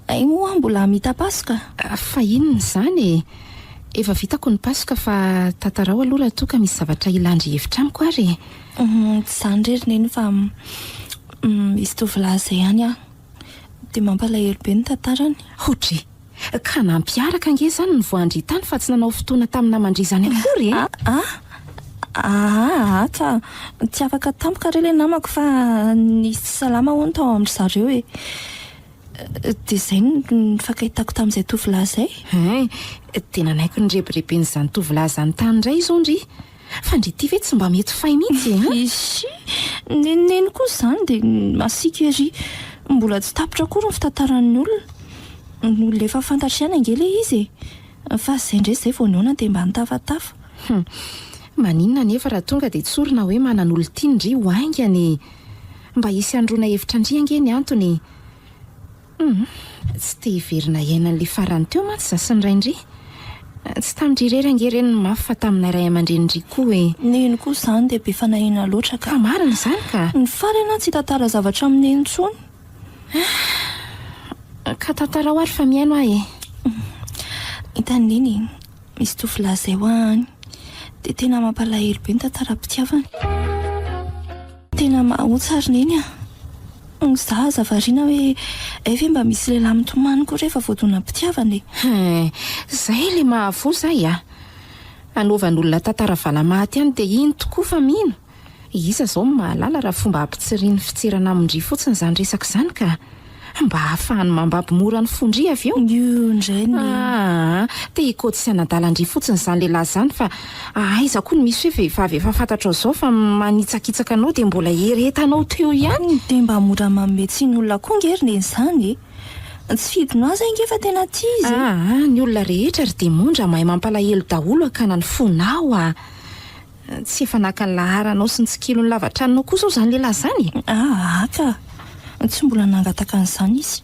Hay moa aho mbola hamita pasoka. Fa inona izany e? Efa vitako ny pasoka fa tantarao aloha raha toa ka misy zavatra ilan-dry hevitra amiko ary e. Tsy izany re ry Neny fa misy tovolahy izay ihany aho. Dia mampalahelo be ny tantarany. Hodry! Ka nampiaraka ange izany ny voan-dry tany fa tsy nanao fotoana tamin'ny naman-dry izany akory e! A! Aa! Ka tsy afaka tampoka re ilay namako fa nisy tsy salama hono tao amin-dry zareo e! Dia izay no nifankahitako tamin'izay tovolahy izay. Hein! Dia nanaiky nirebireben'izany tovolahy izany tany indray izao ndry! Fa ndry ity ve tsy mba mety fay mihitsy e! An! Isy! Neniny koa izany dia masiaka ery! Mbola tsy tapitra akory ny fitantaran'ny olona. Ny olona efa fantatro ihany ange ilay izy e! Fa izay indray izay vao nihaona dia mba nitafatafa. Hum! Maninona anefa raha tonga dia tsorina hoe manan'olon-tiany ndry ho haingana e! Mba hisy handroana hevitra ndry ange ny antony e! Hum! Tsy te hiverina hiaina an'ilay farany teo mantsy za sy ny rain-dry. Tsy tamin-dry irery ange ireny no mafy fa taminay ray aman-drenin-dry koa e! Neny koa izany dia be fanahiana loatra ka. Fa marina izany ka! Ny farany aho tsy hitantara zavatra amin'i Neny intsony. Ah! Ka tantarao ary fa mihaino aho e! Hitan'i Neny e! Misy tovolahy izay hoa any. Dia tena mampalahelo be ny tantaram-pitiavany. Tena mahaontsa ry Neny a! Za aza variana hoe hay ve mba misy lehilahy mitomany koa rehefa voadonam-pitiavana e! Hein! Zay le mahavoa zay a! Anaovan'olona tantara valamaty any dia iny tokoa fa mino! Iza izao no mahalala raha fomba hampitsirian'ny fitserana amin-dry fotsiny izany resaka izany ka mba hahafahany mambabo mora ny fon-dry avy eo? Io indray ny. Aa, te hikaoty sy hanadala an-dry fotsiny izany lehilahy izany fa aiza koa no misy hoe vehivavy efa fantatrao izao fa manitsakitsaka anao dia mbola eretanao teo ihany? Dia mba mora manome tsiny olona koa nge ry neny izany e! Tsy fidinao aza ange fa tena tia izy e! Aa, ny olona rehetra ry Diamondra mahay mampalahelo daholo hakana ny fonao a! Tsy efa naka ny laharanao sy ny tsikilon'ny lavatranonao koa izao izany lehilahy izany e? Aa ka! Tsy mbola nangataka an'izany izy.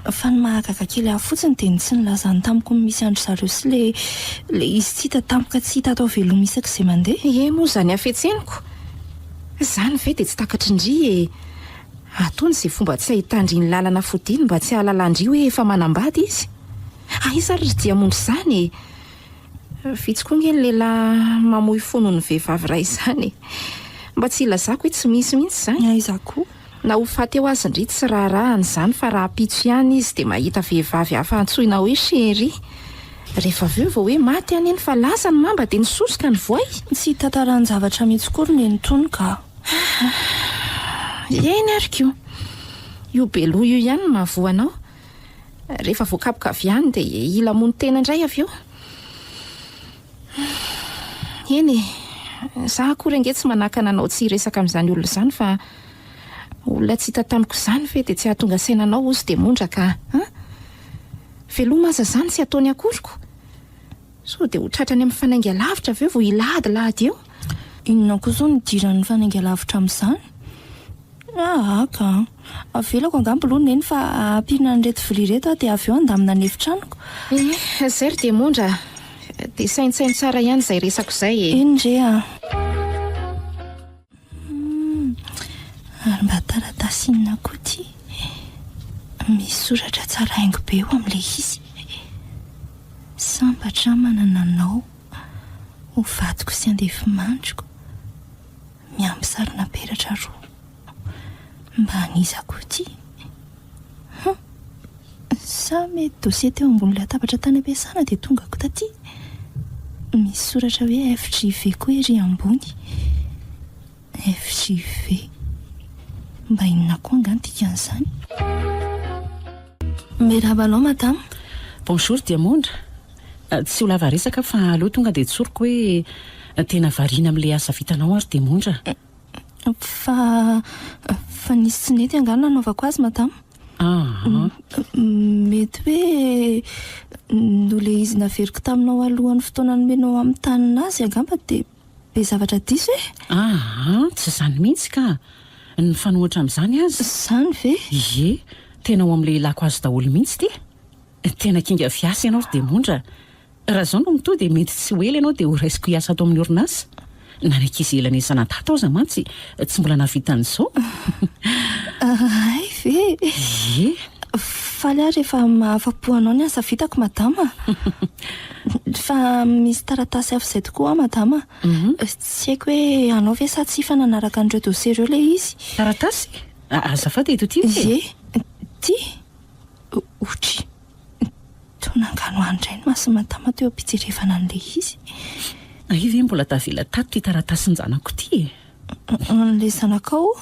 Fa ny mahagaga kely ahy fotsiny dia ny tsy nilazany tamiko ny misy an-dry zareo sy ilay ilay izy tsy hita tampoka tsy hita atao veloma isak'izay mandeha. Ie moa izany hafetseniko? Izany ve dia tsy takatry ndry e? Ataony izay fomba tsy ahitan-dry ny lalana fodiany mba tsy hahalalan-dry hoe efa manambady izy. Aiza ary ry Diamondra izany e? Vitsy koa nge ny lehilahy mamoy fo noho ny vehivavy iray izany e! Mba tsy hilazako hoe tsy misy mihitsy izany. Aiza koa? Na ho faty eo aza ndry tsy raharahany izany fa rahampitso ihany izy dia mahita vehivavy hafa antsoina hoe chérie. Rehefa avy eo vao hoe maty any iny fa lasa ny mamba dia nisosoka ny voay. Tsy hitantaran-javatra mihitsy koa ry nenitony ka. Eny ary ko! Io beloha io ihany no mahavoa anao. Rehefa voakapoka avy any dia hila hamono tena indray avy eo. Eny e, za akory ange tsy manakana anao tsy hiresaka amin'izany olona izany fa olona tsy hita tamiko izany ve dia tsy hahatonga saina anao ozy dia mondra ka an! Veloma aza izany tsy ataony akory ko! Sao dia ho tratrany amin'ny fanainga lavitra avy eo vao hilahadilahady eo? Inona koa izao no idiran'ny fanainga lavitra amin'izany? Aa ka! Avelako angamba aloha Neny fa ampiana an'ireto vilia ireto aho dia avy eo handamina ny efitranoko. Ee, izay ry Diamondra a! Dia saintsaino tsara ihany izay resako izay e! Eny re a! Humm, ary mba taratasy inona koa ity? Misy soratra tsara haingo be eo amin'ilay izy. Sambatra aho manana anao ho vadiko sy andefimandriko. Miampy sarina peratra roa. Mba an'iza koa ity? Hum! Sa mety dossier teo ambony latabatra tany am-piasana dia tongako taty? Misy soratra hoe FJV koa ery ambony. FJV. Mba inona koa angaha ny dikan'izany? Miarahaba anao madama. Bonjour Diamondra. Tsy ho lava resaka aho fa aleo tonga dia tsoriko hoe tena variana amin'ilay asa vitanao aho ry Diamondra. Fa fa nisy tsy nety angaha no nanaovako azy madama? Aa. Mety hoe noho ilay izy naveriko taminao alohan'ny fotoana nomenao hamitana azy angamba dia be zavatra diso e! Aa, tsy izany mihitsy ka! Ny mifanohitra amin'izany aza. Izany ve? Ie, tena ao amin'ilay ilako azy daholo mihitsy ity. Tena kinga fiasa ianao ry Diamondra. Raha izao no mitohy dia mety tsy ho ela ianao dia ho raisiko hiasa ato amin'ny orinasa. Na ny ankizy ela niasana tato aza mantsy tsy mbola nahavita an'izao. Hay ve? Ie. Faly aho rehefa mahafa-po anao ny asa vitako madama. Fa misy taratasy hafa izay tokoa aho madama. Tsy haiko hoe anao ve sa tsia fa nanaraka an'ireo dossier ireo ilay izy. Taratasy? Azafady eto ity ve? Ie. Ity? Otry. Toa nanganohano indray ny mason'i Madama teo am-pijerevana an'ilay izy. Hay ve mbola tavela tato ity taratasin-janako ity e? An'ilay zanakao?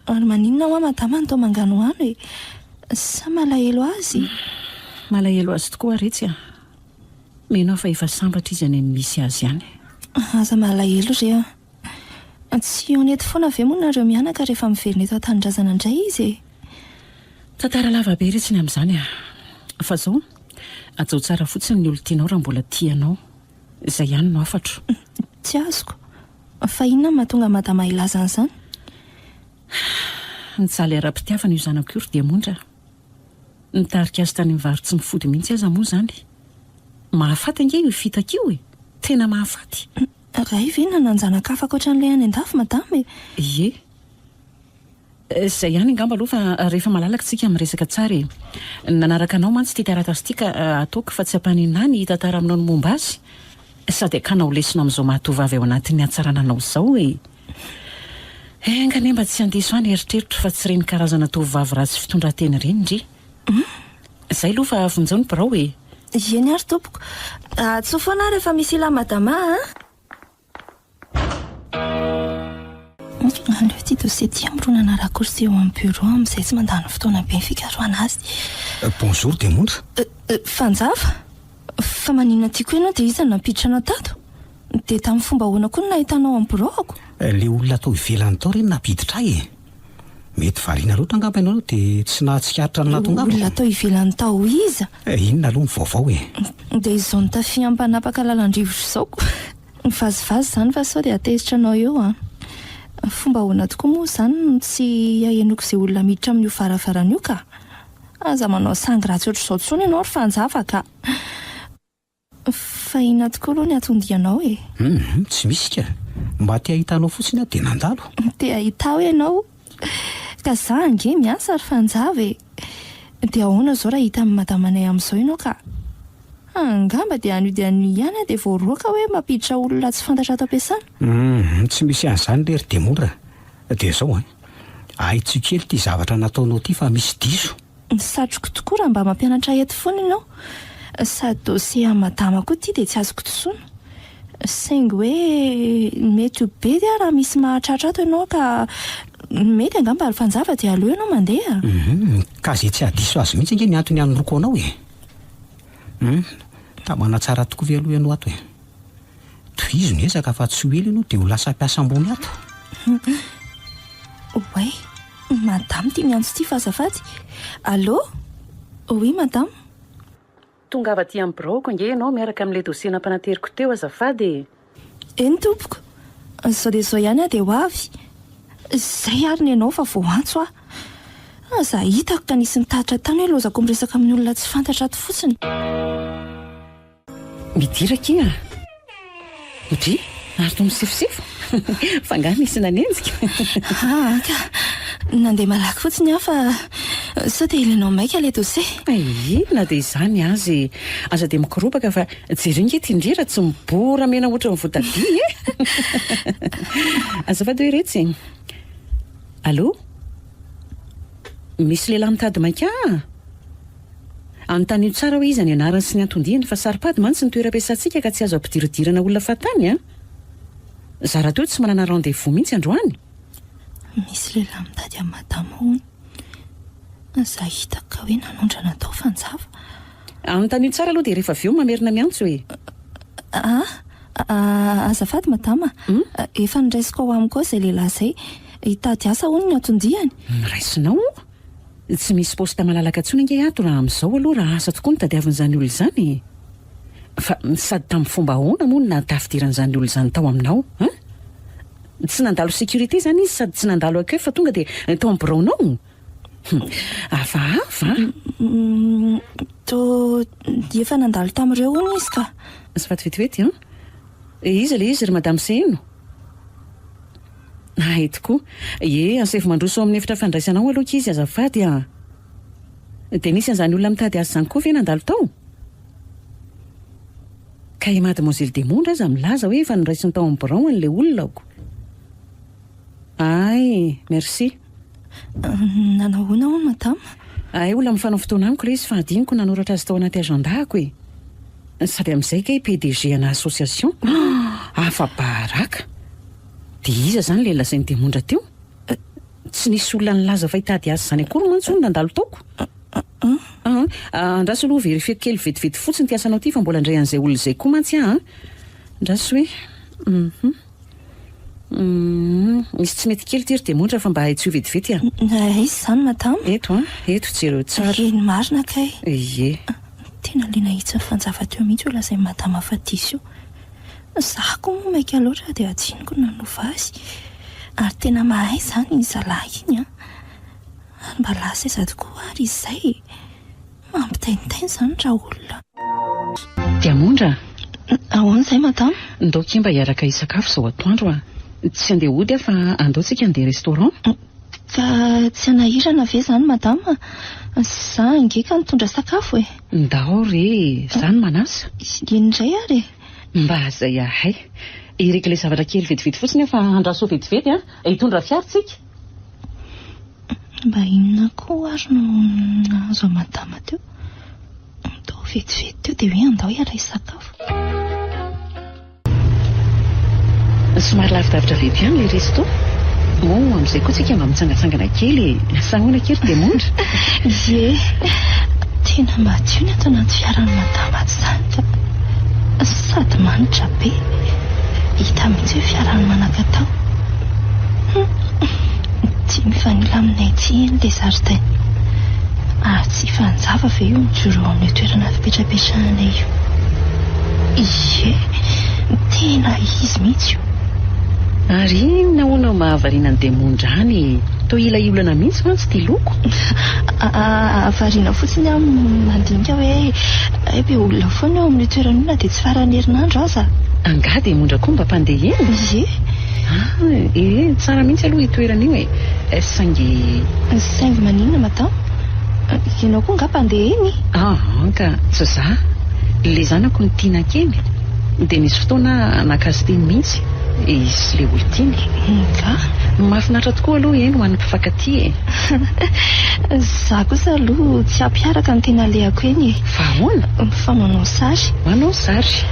Ary maninona hoa Madama no toa manganohano e? Sa malahelo azy? Malahelo azy tokoa aho retsy a! Mino aho fa efa sambatra izy any amin'ny misy azy any. Aza malahelo re a! Tsy hihaona eto foana ve moa nareo mianaka rehefa miverina eto an-tanindrazana indray izy e? Tantara lava be retsy ny amin'izany a! Fa zao, hajao tsara fotsiny ny olon-tianao raha mbola tia anao. Izay ihany no hafatro. Tsy azoko. Fa inona no mahatonga madama hilaza an'izany? Nijaly ara-pitiavana io zanako io ry Diamondra a! Nitarika azy tany amin'ny varo-tsy mifody mihitsy aza moa izany. Mahafaty ange io fitaka io e! Tena mahafaty! Ray ve nanan-janaka hafa ankoatran'ilay any an-dafy madama e? Ie. Izay ihany angamba aloha fa rehefa malalaka tsika miresaka tsara e. Nanaraka anao mantsy ity taratasy ity ka ataoko fa tsy hampaninona ahy ny hitantara aminao ny momba azy. Sady hakanao lesona amin'izao maha tovovavy ao anatin'ny hatsarana anao izao e. Enga anie mba tsy handiso ahy ny eritreritro fa tsy ireny karazana tovovavy ratsy fitondran-tena ireny ndry. Izay aloha fa vonjeo ny birao e. Eny ary tompoko. Antsoy foana aho rehefa misy ilà madama a! Aleo ity dossier ity hamoronana raccourci eo amin'ny bureau amin'izay tsy mandany fotoana be ny fikarohana azy. Bonjour Demondra. Fanjava? Fa maninona aty koa ianao dia iza no nampiditra anao tato? Dia tamin'ny fomba ahoana koa no nahitanao ao amin'ny biraoko? Ilay olona tao ivelany tao re no nampiditra ahy e! Mety variana loatra angamba ianao dia tsy nahatsikaritra ny nahatongavako. Olona tao ivelany tao iza? Inona aloha ny vaovao e? Dia izao nitafian'ny mpanapaka lalan-drivotra izao ko! Mivazivazy izany fa sao dia hatezitra anao eo an! Fomba ahoana tokoa moa izany no tsy hahenoako izay olona miditra amin'io varavarana io ka! Aza manao sangy ratsy ohatr'izao intsony ianao ry Fanjava ka! Fa inona tokoa aloha ny anton-dianao e? Hum, tsy misy ka! Mba te hahita anao fotsiny aho dia nandalo. Te hahita ahy ianao? Ka za ange miasa ry Fanjava e! Dia ahoana izao raha hitan'ny madamanay amin'izao ianao ka? Angamba dia anio dia anio ihany aho dia voaroaka hoe mampiditra olona tsy fantatra ato am-piasana. Hum, tsy misy an'izany re ry Demondra. Dia izao an, ahitsio kely ity zavatra nataonao ity fa misy diso. Satriko tokoa raha mba mampianatra ahy eto foana ianao. Sady dossier an'i madama koa ity dia tsy azoko disoana. Saingy hoe mety ho bedy aho raha misy mahatratra ato ianao ka mety angamba ry Fanjava dia aleo ianao mandeha. Hum, ka izay tsy hahadiso azy mihitsy ange ny antony hanoroko anao e. Hum, tamana tsara tokoa ve aloha ianao ato e. Tohizo ny ezaka fa tsy ho ela ianao dia ho lasa mpiasa ambony ato. Oay, madame ity miantso ity fa azafady. Allô? Oui madame. Tongava aty amin'ny biraoko ange ianao miaraka amin'ilay dossier nampanateriko teo azafady e! Eny tompoko. Izao dia izao ihany aho dia ho avy. Izay ary ny anao fa voaantso aho. Aza hitako ka nisy nitatitra tany hoe lozako miresaka amin'ny olona tsy fantatra ato fotsiny. Midira akia a! Odry, ary toa misefosefo? Fa angaha nisy nanenjika? Aa ka! Nandeha malaky fotsiny aho fa sao dia ilainao maika ilay dossier. Ay, na dia izany aza e! Aza dia mikoropaka fa jereo ange ity ndry raha tsy mibora mena ohatran'ny voatabia e! Azafady hoe retsy e! Allô? Misy lehilahy mitady maika ahy? Anontanio tsara hoe iza ny anarany sy ny anton-diany fa saro-pady mantsy ny toeram-piasantsika ka tsy azo ampidiridirana olona fahatany a! Za rahateo tsy manana rendez-vous mihitsy androany. Misy lehilahy mitady an'i madama hono. Za hitako ka hoe nanondrana tao fanjava. Anontanio tsara aloha dia rehefa avy eo mamerina miantso e! A! Azafady madama, efa noraisiko ao amiko ao izay lehilahy izay. Hitady asa hono ny anton-diany. Noraisinao? Tsy misy poste malalaka intsony ange ato raha amin'izao aloha raha asa tokoa no tadiavin'izany olona izany e! Fa sady tamin'ny fomba ahoana moa no nahatafidiran'izany olona izany tao aminao an? Tsy nandalo sécurité izany izy sady tsy nandalo accueil fa tonga dia tao amin'ny biraonao? Hum! Hafahafa an! Toa efa nandalo tamin'ireo hono izy ka! Azafady vetivety an! Iza ilay izy ry Madame Seheno? Hay tokoa. Ie, asaivo mandroso ao amin'ny efitra fandraisana ao aloha ankizy azafady a! Dia nisy an'izany olona mitady azy izany koa ve nandalo tao? Ka i Mademoiselle Demondra aza milaza hoe efa noraisiny tao amin'ny birao an'ilay olona ko. Hay, merci. Nanao ahoana hono madama? Hay, olona mifanao fotoana amiko ilay izy fa adinoko nanoratra azy tao anaty agenda-ko e! Sady amin'izay kay PDG ana association. Afa-baraka! Dia iza izany ilay lazain'i Demondra teo? Tsy nisy olona nilaza fa hitady azy izany akory mantsy hono nandalo taoko. Andraso aloha verifieko kely vetivety fotsiny ity asanao ity fa mbola handray an'izay olona izay koa mantsy aho an! Andraso hoe. Hum. Hum. Misy tsy mety kely ity ry Demondra fa mba ahitsio vetivety an! Aiza izany madama? Eto an! Eto, jereo tsara. Eny marina kay. Ie. Tena le nahitsy ny fanjava teo mihitsy io lazain'i madama fa diso io. Za koa moa maika loatra dia adinoko ny nanova azy. Ary tena mahay izany iny zalahy iny an! Ary mba lasa aiza tokoa ary izy izay e! Mampitaintaina izany raolona. Diamondra a! Ahoana izay madama? Ndao kia mba hiaraka hisakafo izao atoandro a! Tsy handeha hody aho fa andao tsika handeha restaurant. Fa tsy hanahirana ve izany madama? Za ange ka nitondra sakafo e! Ndao re e! Za no manasa. Iny indray ary e! Mba zay ahay. Hi-regler zavatra kely vetivety fotsiny aho fa andraso vetivety a! Hitondra fiara tsika. Mba inona koa ary no nahazo an'i madama teo? Toa vetivety teo dia hoe andao hiara-hisakafo. Somary lavidavitra be ihany ilay resto. Moa amin'izay koa tsika mba mitsangatsangana kely e! Sa ahoana akia ry Demondra? Ie, tena madio ny ato anaty fiaran'i Madama ato izany ka! Sady manitra be! Hita mihitsy hoe fiaran'ny manan-katao. Hum! Tsy mifanila aminay ity eny ilay zaridaina. Ary tsy hifanjava ve io mijoro eo amin'io toerana fipetrapetrahanay io? Ie, tena izy mihitsy io. Ary inona hono no mahavariana an'i Demondra any e? Toa hila hiolana mihitsy mantsy ity loko. Variana fotsiny aho mandinika hoe hay be olona foana eo amin'io toerana io na dia tsy faran'ny herinandro aza. Angaha Demondra koa mba mpandeha eny? Ie. Ah, ee, tsara mihitsy aloha io toerana io e. Saingy. Saingy maninona madama? Ianao koa angaha mpandeha eny? Aa ka, tsy za. Ilay zanako no tiana kely. Dia nisy fotoana aho naka azy teny mihitsy, izy sy ilay olon-tiany. Nga? Mahafinaritra tokoa aloha eny ho an'ny mpifankatia e! Za kosa aloha tsy hampiaraka ny tena alehako eny e! Fa ahoana? Fa manao sary. Manao sary?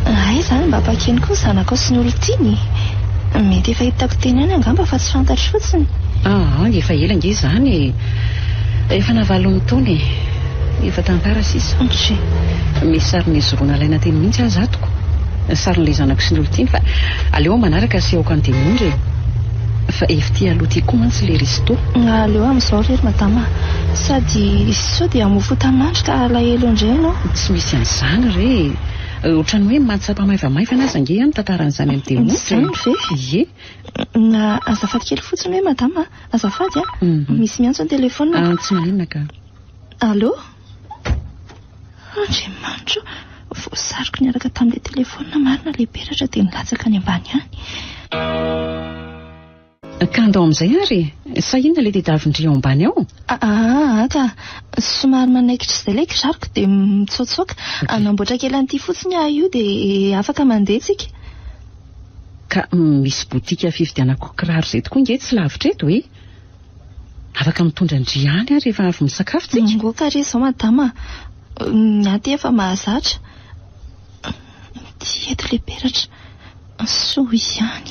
Hay izany mba mpakeny koa ny zanakao sy ny olon-tiany e! Mety efa hitako teny ihany angamba fa tsy fantatro fotsiny. Aa, efa ela ange izany e! Efa navalon'ny taona e! Efa tantara sisa. Ndry. Misy sarin'izy roa nalaina teny mihitsy aza atoko. Sarin'ilay zanako sy ny olon-tiany fa aleo aho manaraka asehoko an'i Demondra e. Fa efa ity aloha ity koa mantsy ilay resto. Aleo amin'izao re ry madama a. Sady sao dia hamoa fota-mandry ka halahelo indray ianao. Tsy misy an'izany re e. Ohatran'ny hoe mahatsapa maivamaivana aza ange aho mitantara an'izany amin'i Demondra e. Izany ve? Ie. Azafady kely fotsiny hoe madama a. Azafady a. Misy miantso ny telefaonina. Tsy maninona ka. Allô? Andriamanitra o! Voasariko niaraka tamin'ilay telefaonina marina ilay peratra dia nilatsaka any ambany any. Ka andao amin'izay ary e! Sa inona ilay tediavin-dry ao ambany ao? Aa ka! Somary manaikitra izay ilay kiraroko dia mitsoatsoaka. Hanamboatra kely an'ity fotsiny aho io dia afaka mandeha tsika. Ka misy botika fividianako kiraro izay tokoa ange tsy lavitra eto e! Afaka mitondra an-dry any aho rehefa avy misakafo tsika. Ngoka re izao madama a! Ny aty efa mahazatra. Ity eto ilay peratra. Soa ihany.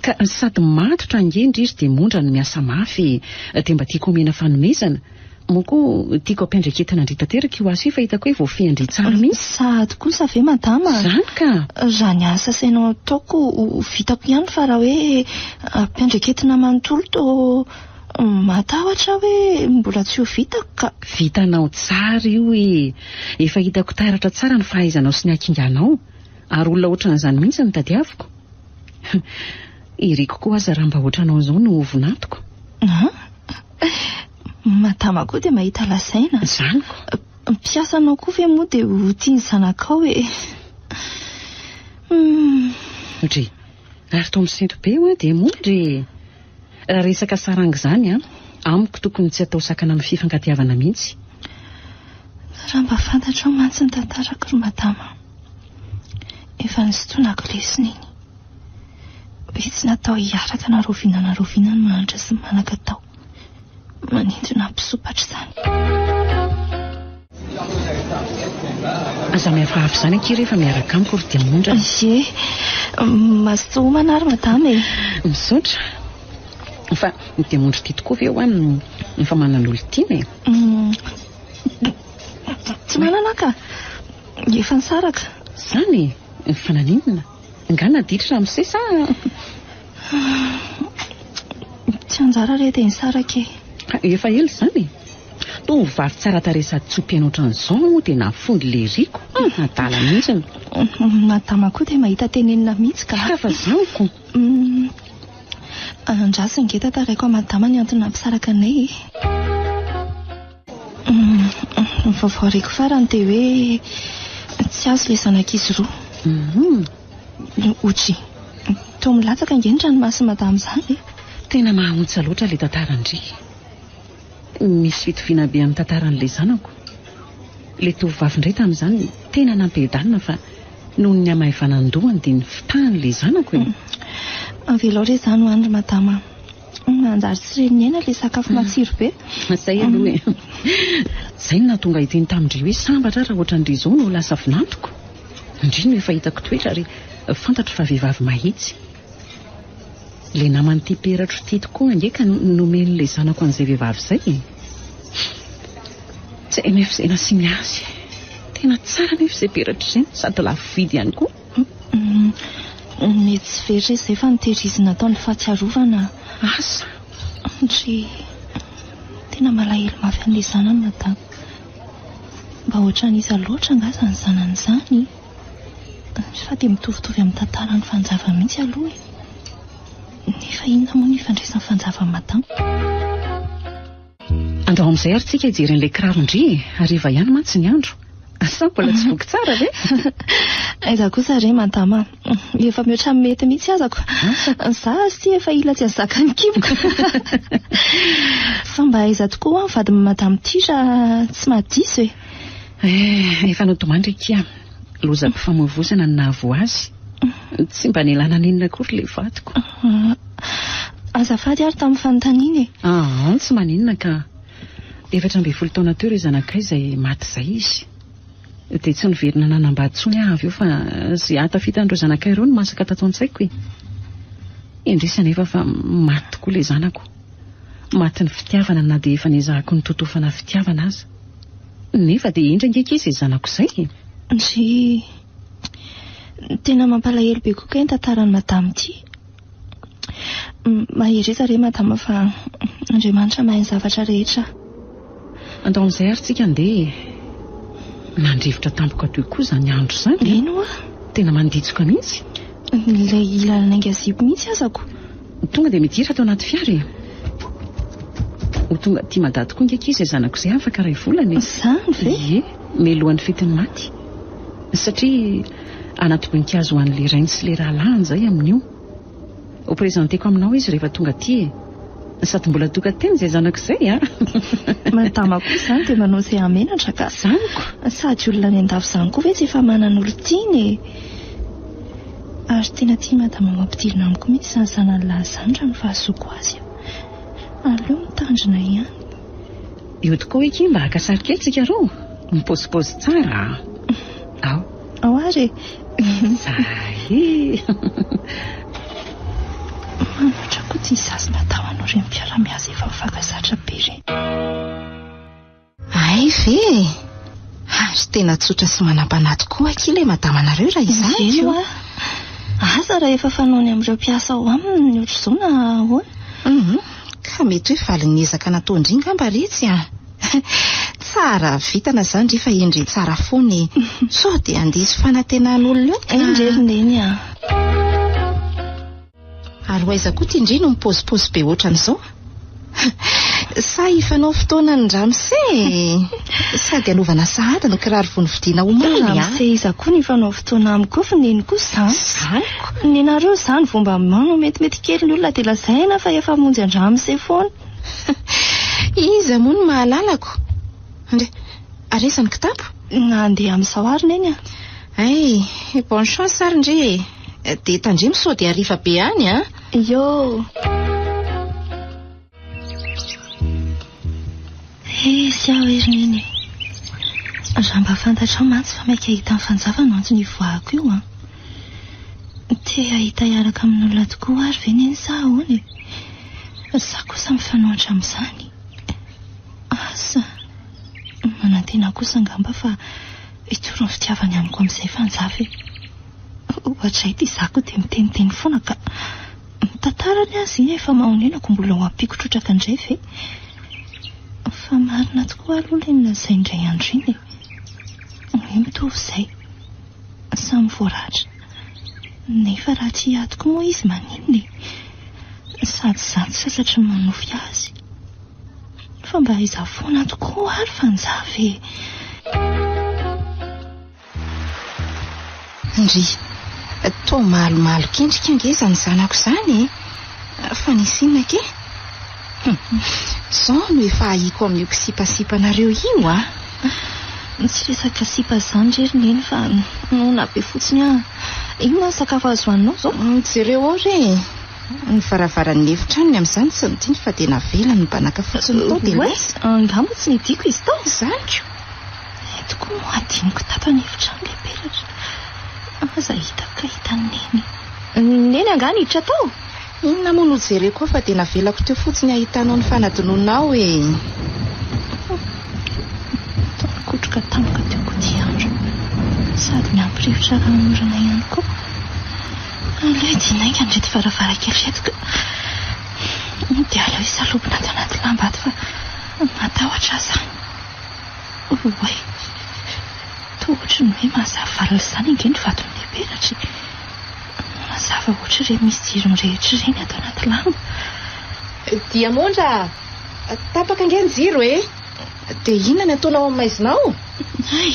Ka sady matotra ange ndry ry Demondra no miasa mafy e! Dia mba tiako omena fanomezana. Moa koa tiako ampiandraiketina an-dry tanteraka io asa io fa hitako hoe voafehin-dry tsara mihitsy. Sahady kosa ve madama? Izany ka! Raha ny asa asainao ataoko ho vitako ihany fa raha hoe ampiandraiketina manontolo toa matahotra aho hoe mbola tsy ho vitako ka. Vitanao tsara io e! Efa hitako taratra tsara ny fahaizanao sy ny hakinganao ary olona ohatran'izany mihitsy no tadiaviko. Iriko koa aza raha mba ohatranao izao no ho vinantoko. An? Madama koa dia mahita lazaina. Izany ko. Mpiasa anao koa ve moa dia ho tia ny zanakao e. Hum. Ndry. Ary toa misento be hoa dia moa ndry. Raha resaka saranga izany an, amiko tokony tsy atao sakana amin'ny fifankatiavana mihitsy. Raha mba fantatrao mantsy ny tantarako ry madama. Efa nisintonako lesona iny. Hoe tsy natao hiaraka na rahoviana na rahoviana ny mahantra sy ny manan-katao. Manintona hampisopatra izany. Aza mihafahafa izany akia rehefa miaraka amiko ry Diamondra. Ie, mazotoa homana ary madama e. Misaotra. Fa ny Diamondra ity tokoa ve hoa no efa manana olon-tiana e? Tsy manana aho ka. Efa nisaraka. Izany e? Fa naninona? Angaha naditra ramose sa? Tsy anjara re dia nisaraka e. Efa ela izany e. Tovovavy tsara tarehy sady tso-piaina ohatran'izao moa dia nahafondy leriko. Adala mihitsy. Madama koa dia mahita tenenina mihitsy ka. Ka fa zaniko. Andraso ange tantaraiko amin'i madama ny antony nampisaraka anay e. Ny vaovao reko farany dia hoe tsy azo ilay zanak'izy roa. Otry. Toa milatsaka ange ny ranomason'i madama izany e. Tena mahaontsa loatra ilay tantaran-dry. Misy fitoviana be amin'ny tantaran'ilay zanako. Ilay tovovavy indray tamin'izany tena nampiadanina fa noho ny hamaivanan-dohany dia nifitahany ilay zanako e. Avelao re izany ho any ry madama a. Manjary tsy ren'ny aina ilay sakafo matsiro be. Zay aloha e. Zay no nahatonga ahy hiteny tamin-dry hoe sambatra aho raha ohatran-dry izao no ho lasa vinantoko. Ndry no efa hitako toetra ary fantatro fa vehivavy mahitsy. Ilay naman'ity peratro ity tokoa ange ka nomen'ilay zanako an'izay vehivavy izay e. Tsy hay nefa izay nasiany azy. Tena tsara nefa izay peratra izay sady lafo vidy ihany koa. Mety tsy very re izay fa notehirizina atao ny fahatsiarovana. Asa. Ndry. Tena malahelo mafy an'ilay zanany madama. Mba ohatran'iza loatra angaha izany zanany izany? Fa dia mitovitovy amin'ny tantaran'i Fanjava mihitsy aloha e. Nefa inona moa no ifandraisan'i Fanjava amin'i madama? Andao amin'izay ary tsika hijery an'ilay kiraron-dry e! Hariva ihany mantsy ny andro. Sa mbola tsy voky tsara ve? Aiza kosa re madama a! Efa mihoatra ny mety mihitsy azako. Za aza ity efa hila tsy azaka ny kiboko. Fa mba aiza tokoa hoa ny vadin'i madame ity raha tsy mahadiso e? Eh, efa notomany ry kia. Lozam-pifamoivozana no nahavoa azy. Tsy mba nilana nenina akory ilay vadiko. Azafady ary tamin'ny fanontaniana e! Aa, tsy maninona ka. 14 taona teo ireo zanakay izay maty izay izy. Dia tsy niverina nanambady intsony aho avy eo fa izay hahatafita an'ireo zanakay ireo no masaka tato an-tsaiko e. Indrisy anefa fa maty tokoa ilay zanako. Matin'ny fitiavana na dia efa nezahako nototofana fitiavana aza. Nefa dia indry ange akia izay zanako izay e! Ndry. Tena mampalahelo be koa kay ny tantaran'i madama ity. Mahereza re madama fa Andriamanitra mahay ny zavatra rehetra. Andao amin'izay ary tsika andeha e! Nandrivotra tampoka toy koa izany andro izany an! Eny hoa! Tena manditsoka mihitsy! Ilay hila nanainga zipo mihitsy azako. Tonga dia midira ato anaty fiara e! Ho tonga aty Mada tokoa ange akia izay zanako izay afaka iray volana e! Izany ve? Ie, mialohan'ny fetin'ny maty. Satria anaty voninkazo ho an'ilay rainy sy ilay rahalahiny izay amin'io. Ho présenter-ko aminao izy rehefa tonga aty e! Sady mbola tokan-tena izay zanako izay a! Madama koa izany dia manao izay hahamenatra ka! Izany ko! Sady olona any an-dafy izany koa ve tsy efa manana olon-tiana e! Ary tena tian'i madama ho ampidirina amiko mihitsy izany zanany lahy izany raha ny fahazoako azy a! Aleo mitandrina ihany. Io tokoa eky mba haka sary kely tsika roa. Mipaozipaozy tsara a! Ao. Ao ary e! Zay e! Manoatra koa ity zaza natao anao ireny mpiara-miasa efa mifankazatra be ireny. Hay ve e! Ary tena tsotra sy manam-panahy tokoa akia ilay madamanareo raha izany Eny ko! hoa! Asa raha efa fanaony amin'ireo mpiasa ao aminy ny ohatr'izao na ahoana? Hum, ka mety hoe valin'ny ezaka nataon-dry ngamba retsy an! Tsara vintana izany ry fa hendry tsara foana e! Sao dia handiso fanantenan'olona eo ka! Eny re ry Neny a! Ary ho aiza koa ty ndry no mipaozipaozy be ohatran'izao? Sa hifanao fotoana ny ramose e? Sady hanaovana sahady ny kiraro vao novidiana omaly a! Ramose iza koa no hifanao fotoana amiko fa neny koa izany? Izany ko! Nenareo izany vao mba manao metimety kely ny olona dia lazaina fa efa hamonjy an-dramose foana. Iza moa no mahalalako? Ndry, ary aiza ny kitapo? Handeha amin'izao ary neny a! Hay, bonne chance ary ndry e! Dia tandremo sao dia hariva be any an! Iô! Hesy aho ery neny e! Raha mba fantatrao mantsy fa maika hahita an'i Fanjava no antony hivoahako io an! Te hahita hiaraka amin'olona tokoa ary ve neny sa ahoana e? Za kosa mifanohitra amin'izany. Asa! Manantena kosa angamba fa hitory ny fitiavany amiko amin'izay Fanjava e! Ohatray ity za koa dia miteniteny foana ka. Ny tantarany aza iny efa mahonena ko mbola ho ampiako trotraka indray ve? Fa marina tokoa aloha ilay nolazainy indray andro iny e! Hoe mitovy izay. Samy voaratra. Nefa raha tsy hiady koa moa izy maninona e? Sady izaho tsy sasatry ny manofy azy. Fa mba aiza foana tokoa ary Fanjava e! Ndry, toa malomalok'endrika ange izany zanako izany e! Fa nisy inona akia? Hum, izao no efa ahiako amin'io kisipasipanareo io a! Tsy resaka sipa izany re ry Neny fa noana be fotsiny aho. Inona ny sakafo azo haninao izao? Jereo ao re e! Ny varavaran'ny efitranony amin'izany tsy nidiny fa dia navelany nibanaka fotsiny tao dia lasa. Angamba tsy nidiako izy tao? Izany ko! Eto koa moa hadinoko tato an'efitrano ilay peratra. Aza hitako ka hitan'i Neny. Neny angaha niditra tao? Inona moa no jereko ao fa dia navelako teo fotsiny hahitanao ny fanadinoanao e! Toa nikotroka tampoka teo koa ity andro. Sady miampy rivotra ranonorana ihany koa. Aleo hidiana haingana ireto varavarankely ireto ka. Dia aleo hisalobona ato anaty lamba ato fa matahotra aho izany. Oay! Toa ohatry ny hoe mazava alina izany ange ny vaton'ilay peratra e! Mazava ohatr'ireny misy jiro mirehitra ireny ato anaty lamba. Diamondra a! Tapaka ange ny jiro e! Dia inona ny ataonao amin'ny maizina ao? Hay!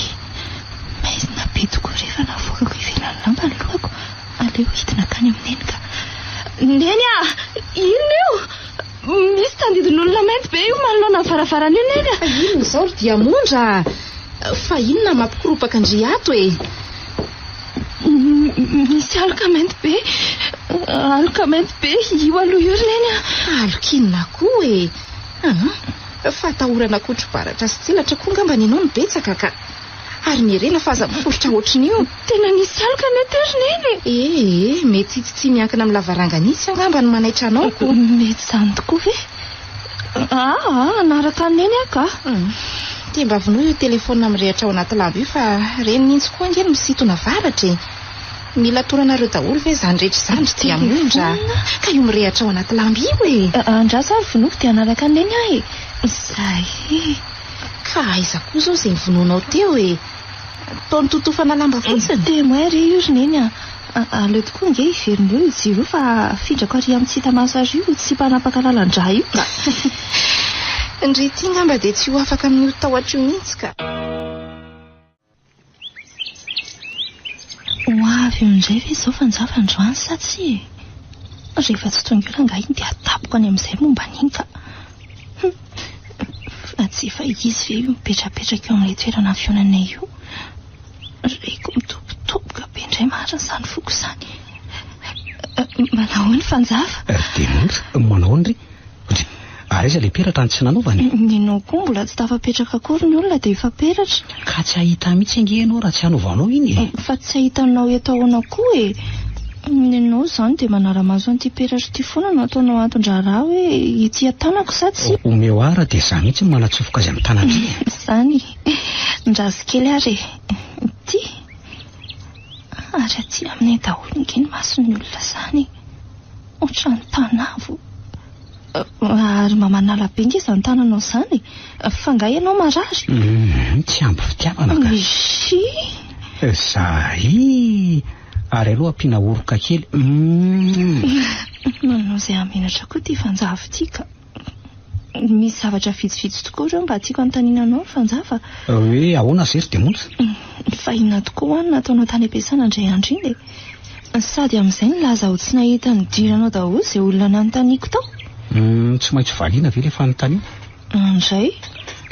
Maizina be tokoa rehefa navoakako ivelan'ny lamba ny lohako. Aleo hidina hankany amin'i Neny ka. Neny a! Inona io? Misy tandindon'olona mainty be io manoloana ny varavarana io Neny a! Inona izao ry Diamondra a! Fa inona mampikoropaka an-dry ato e? Misy aloka mainty be, aloka mainty be io aloha io ry Neny a! Aloka inona koa e? An! Fahatahorana kotro-baratra sy tselatra koa angamba nenao no betsaka ka! Ary miherena fa aza miforitra ohatrin'io. Tena nisy aloka anie teo ry Neny e! Ee, mety itsy tsy miankina amin'ny lavarangana itsy angamba no manaitra anao ko. Mety izany tokoa ve? Aa, hanaraka an'i Neny aho ka. Dia mba vonoy io telefaonina mirehitra ao anaty lamba io fa ireny mihitsy koa ange no misintona varatra e! Mila toranareo daholo ve izany rehetra izany ry Diamondra? Ka io mirehitra ao anaty lamba io e! Andraso ary vonoiko dia hanaraka an'i Neny aho e! Izay e! Ka aiza koa izao izay novonoinao teo e? Toa nototofana lamba fotsiny? Témoin re io ry Neny a! Aleo tokoa ange hiverina eo io jiro io fa afindrako ary amin'ny tsy hita maso ary io tsy mpanapaka lalan-drà io ka! Ndry ity ngamba dia tsy ho afaka amin'io tahotra io mihitsy ka! Ho avy eo indray ve izao fanjava androany sa tsia e? Rehefa tsy tonga eo rangahy iny dia atapiko any amin'izay momba an'iny ka! Hum! Fa tsy efa izy ve io mipetrapetraka eo amin'ilay toerana fihaonanay io? Reko mitobotoboka be indray marina izany foko izany. Manahoana Fanjava? Diamondra, manahoana re? Ary aiza ilay peratra no tsy nanaovany? Nenao koa mbola tsy tafapetraka akory ny olona dia efa peratra. Ka tsy hahita mihitsy ange ianao raha tsy hanaovanao iny e! Fa tsy hahita anao eto ahoana koa e! Nenao izany dia manara-maso an'ity peratra ity foana no ataonao anton-draharaha hoe ity an-tanako sa tsia? Omeo ahy raha dia izaho mihitsy no manatsofoka azy amin'ny tanandry e! Izany Ndraso kely ary e! Ity! Ary aty aminay daholo ange ny mason'ny olona izany e! Ohatran'ny tanavo. Ary mba manala be ange izany tananao izany e! Fa angaha ianao marary? Hum, tsy ampy fitiavana ka. Isy! Zay! Ary aleo ampiana oroka kely. Hum! Manao izay hahamenatra koa ity fanjava ity ka. Misy zavatra vitsivitsy tokoa ireo mba tiako hanontaniana anao ry Fanjava. Hoe ahoana izay ry Demona? Fa inona tokoa hoa no nataonao tany am-piasana indray andro iny e? Sady amin'izay nilaza ho tsy nahita nidiranao daholo izay olona nanontaniako tao. Tsy maintsy valiana ve ilay fanontaniana? Indray?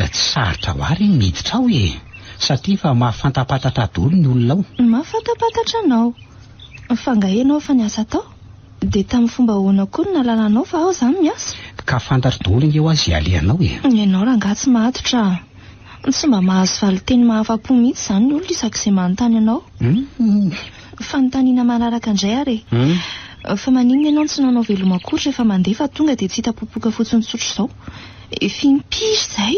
Tsy sarotra ho ahy re ny miditra ao e! Satria efa mahafantapantatra daholo ny olona ao. Mahafantapantatra anao? Fa angaha ianao efa niasa tao? Dia tamin'ny fomba ahoana koa no nahalalanao fa ao izaho miasa? Ka fantatro daholo ange hoa izay alehanao e! Ianao rangahy tsy matotra a! Tsy mba mahazo valinteny mahafa-po mihitsy izany ny olona isak'izay manontany anao. Fanontaniana manaraka indray ary e! Fa maninona ianao no tsy nanao veloma akory rehefa mandeha fa tonga dia tsy hita popoka fotsiny tsotra izao? Efa impiry izay?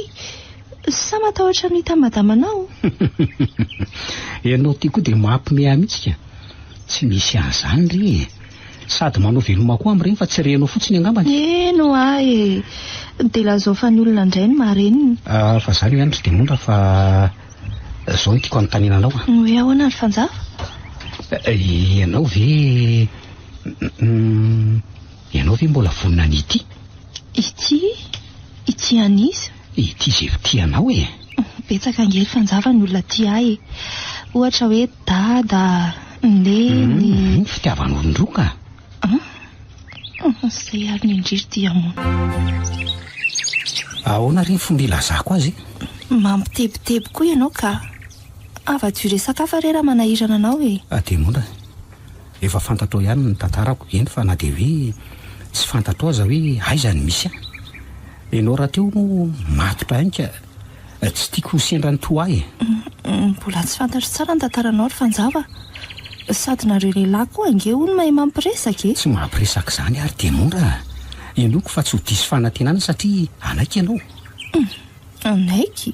Sa matahotra ny hitan'i madamanao? Ianao ity koa dia mampime ahy mihitsy ka! Tsy misy an'izany re e! Sady manao veloma koa amin'ireny fa tsy renao fotsiny angambany. Eny hoa e! Dia lazao fa ny olona indray no marenina. Ah, fa izany ihany ry Demondra fa izao no tiako hanontaniana anao a. Hoe ahoana ry Fanjava? Ianao ve, ianao ve mbola vonona ny hitia? Hitia? Hitia an'iza? Ity izay fitia anao e! Betsaka ange ry Fanjava ny olona tia ahy e! Ohatra hoe Dada, Neny. Hum, fitiavan'olon-droa ka! An? Izay ary ny indriry Diamond. Ahoana re ny fomba ilazako azy e? Mampitebiteby koa ianao ka! Avadio resaka hafa re raha manahirana anao e! Diamond a! Efa fantatrao ihany ny tantarako, eny fa na dia hoe tsy fantatrao aza hoe aiza no misy ahy. Ianao rahateo moa matotra ihany ka tsy tiako ho sendra ny toa ahy e. Mbola tsy fantatro tsara ny tantaranao ry Fanjava a. Sady nareo lehilahy koa ange hono mahay mampiresaka e! Tsy mampiresaka izany ary Demondra a! Inoako fa tsy ho diso fanantenana satria hanaiky ianao. Hum! Hanaiky?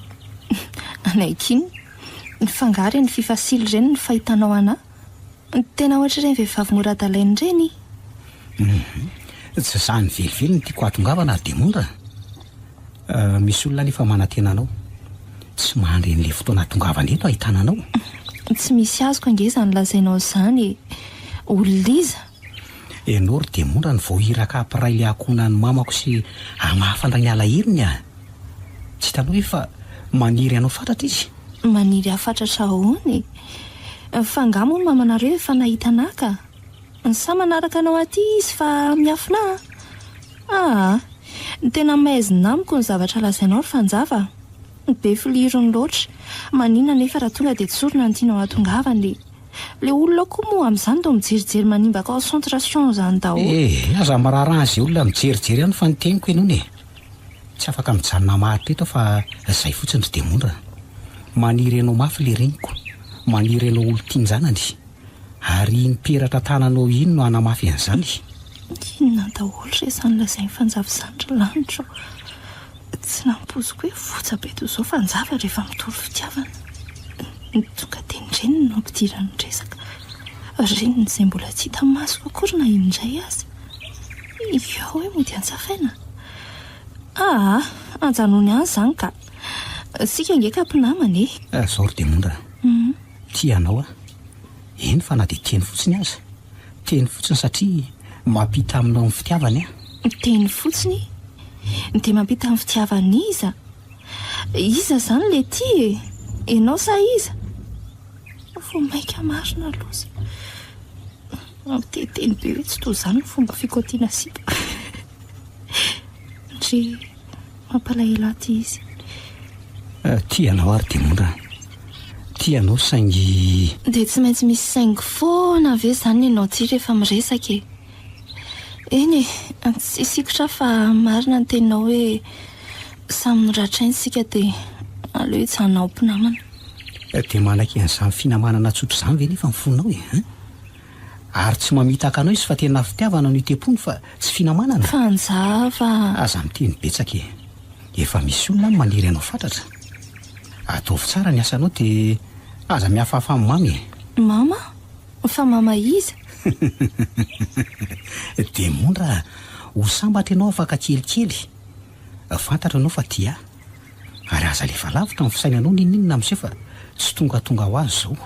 Hanaiky inona? Fa angaha ireny fifasily ireny no fahitanao anà? Tena ohatr'ireny vehivavy mora adalaina ireny? Hum! Tsy izany velively no tiako hahatongavana ry Demondra a! Misy olona anefa manantena anao. Tsy mandry an'ilay fotoana hahatongavana eto ahitana anao. Tsy misy azoko ange izany lazainao izany e! Olona iza? Ianao ry Demondra no vao iraka hampiray ilay ankohonan'ny mamako sy hamafa indray ny alahelony a! Tsy hitanao ve fa maniry anao fatratra izy? Maniry ahy fatratra ahoana e? Fa angaha moa ny mamanareo efa nahita anà ka? Sa manaraka anao aty izy fa miafina a? Aa! Tena maizina amiko ny zavatra lazainao ry Fanjava a! Be filirony loatra. Maninona anefa raha tonga dia tsorina ny tianao hahatongavana e? Ilay olona koa moa amin'izany toa mijerijery manimba concentration izany daholo. Eh! Aza miraharaha an'izay olona mijerijery any fa ny teniko henoina e! Tsy afaka mijanona maharitra eto aho fa izay fotsiny ry Demondra. Maniry anao mafy ilay reniko. Maniry anao olon-tian-janany. Ary iny peratra tananao iny no hanamafy an'izany. Inona daholo re izany lazain'i Fanjava izany ry lanitra o! Tsy nampoiziko hoe votsa be toy izao Fanjava rehefa mitory fitiavana. Tonga dia ny reniny no ampidirany ny resaka. Reniny izay mbola tsy hita masoko akory na indray aza. Eo hoe mody antsafaina. Aa! Ajanony any izany ka! Isika ange ka mpinamana e! Izao ry Demondra a! Tia anao aho. Eny fa na dia teny fotsiny aza. Teny fotsiny satria mampita aminao ny fitiavany aho. Teny fotsiny? Dia mampita ny fitiavan'iza? Iza izany ilay tia e? Ianao sa iza? Vao mainka marina loza. Mampiteniteny be hoe tsy toy izany ny fomba fikaotiana sipa. Ndry. Mampalahelo ahy ity izy. Tia anao aho ry Demondra a. Tia anao saingy. Dia tsy maintsy misy saingy foana ve izany ny anao ity rehefa miresaka e? Eny e, tsy sikotra aho fa marina ny teninao hoe samy noratraina isika dia aleo hijanona ho mpinamana. Dia manaiky an'izany finamanana tsotra izany ve nefa ny fonao e? Hein? Ary tsy mamitaka anao izy fa tena fitiavana no itepony fa tsy finamanana. Fanjava a! Aza miteny betsaka e! Efa misy olona any maniry anao fatratra. Ataovy tsara ny asanao dia aza mihafahafa amin'i Mama e! Mama? Fa Mama iza? Demondra a! Ho sambatra ianao afaka kelikely. Fantatro ianao fa tia ahy. Ary aza alefa lavitra ny fisainanao n'inon'inona miseho fa tsy tongatonga ho azy izao.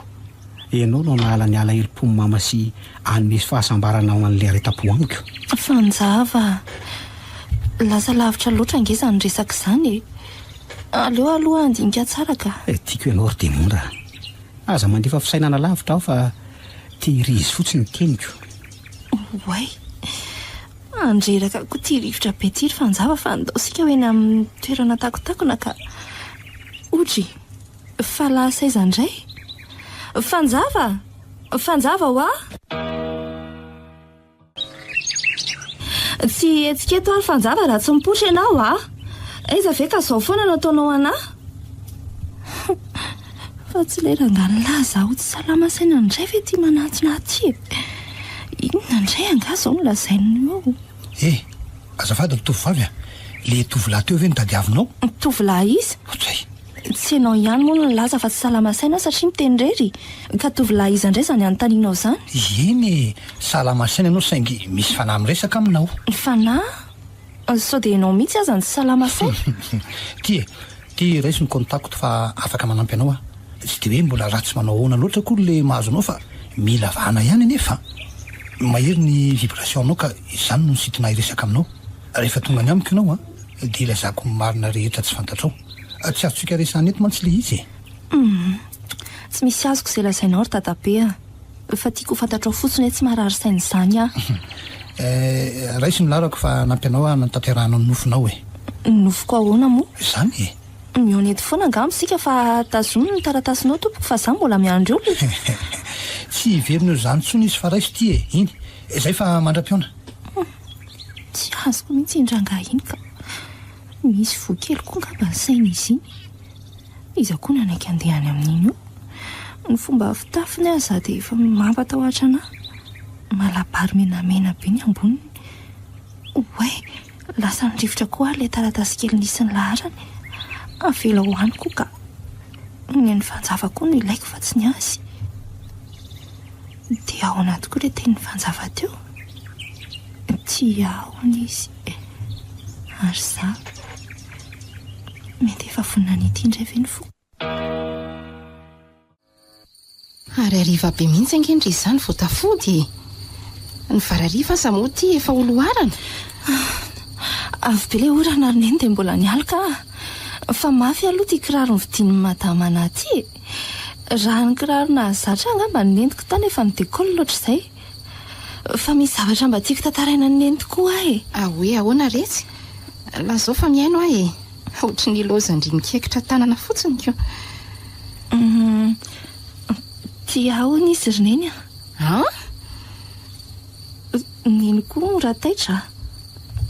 Ianao no hanala ny alahelom-pon'i mama sy hanome fahasambarana ho an'ilay aretam-po amiko. Fanjava a! Lasa lavitra loatra ange izany resaka izany e! Aleo aloha handinika tsara ka. Tiako ianao ry Demondra a! Aza mandefa fisainana lavitra aho fa tehirizo fotsiny ny teniko. Oay! Mandreraka koa ity rivotra be ity ry Fanjava fa ndao isika ho eny amin'ny toerana takotakona ka. Odry! Fa lasa aiza indray? Fanjava! Fanjava hoa! Tsy hihetsika eto aho ry Fanjava raha tsy mipoitra ianao a! Aiza ve ka izao foana no ataonao an'ahy? Fa tsy ilay rangahy nilaza ho tsy salama saina indray ve ity manantona ahy ity e? Inona indray angaha izao no lazainy eo? Eh! Azafady ry tovovavy a! Ilay tovolahy teo ve no tadiavinao? Tovolahy iza? Ohatray! Tsy ianao ihany moa no nilaza fa tsy salama saina aho satria miteny irery ka tovolahy iza indray izany anontanianao izany? Eny e! Salama saina ianao saingy misy fanahy miresaka aminao. Fanahy? Sao dia ianao mihitsy aza no tsy salama saina? Ty e! Ty raiso ny contact fa afaka manampy anao aho. Tsy dia hoe mbola ratsy manao ahoana loatra akory le mahazo anao fa mila vahana ihany anefa an! Mahery ny vibration anao ka izany no nisintona ahy hiresaka aminao. Rehefa tonga any amiko ianao an, dia ilazako ny marina rehetra tsy fantatrao. Tsy azontsika resahana eto mantsy le izy e! Humm. Tsy misy azoko izay lazainao ry dadabe a! Fa tiako ho fantatrao fotsiny hoe tsy marary saina izany aho. Eh, raiso ny larako fa hanampy anao aho hanatanterahanao ny nofinao e. Ny nofiko ahoana moa? Izany e. Mihaona eto foana angamba isika fa tazomy ny taratasinao tompoko fa za mbola miandry olona. Tsy hiverina eo izany intsony izy fa raiso ity e. Iny. Izay fa mandra-pihaona. Hum. Tsy azoko mihitsy iny rangahy iny ka. Misy voa kely koa angamba ny sain'izy iny. Iza koa nanaiky handeha any amin'iny io? Ny fomba fitafiny aza dia efa mampatahotra anà. Malabary menamena be ny amboniny. Oay, lasan'ny rivotra koa ary ilay taratasy kely nisy ny laharany. Avela ho any koa ka. Ny an'i Fanjava koa no ilaiko fa tsy ny azy. Dia ahoana tokoa ilay tenin'i Fanjava teo? Tia ahy hono izy. Ary izaho? Mety efa vonona ny hitia indray ve ny foko? Ary hariva be mihitsy ange ndry izany vao tafody e! Ny varariva aza moa ity efa ho loharana. Avy be ilay orana ry neny dia mbola nialoka aho. Fa mafy aloha ity kiraro novidian'i madama anah ity e! Raha ny kiraro nahazatra ahy angamba no nentiko tany efa ni-décolle ohatr'izay. Fa misy zavatra mba tiako tantaraina an'i neny tokoa aho e! Ahoe ahoana retsy? Lazao fa mihaino aho e! Ohatry ny ilaozan-dry mikaikitra tanana fotsiny ko. Hum, tia ahy hono izy ry Neny a. An? Neny koa mora taitra a.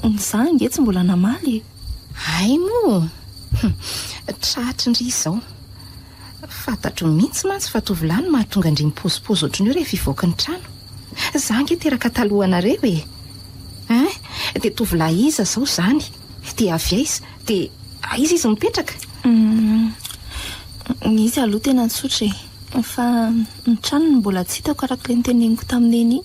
Izaho ange tsy mbola namaly e. Hay moa! Hum, tratry ndry izao. Fantatro mihitsy mantsy fa tovolahy no mahatonga an-dry mipozipozy ohatran'io rehefa hivoaka ny trano. Izaho ange teraka talohanareo e. Hein? Dia tovolahy iza izao izany? Dia avy aiza? Dia aiza izy mipetraka? Humm, izy aloha tena tsotra e. Fa ny tranony no mbola tsy hitako araka ilay noteneniko tamin'i Neny iny.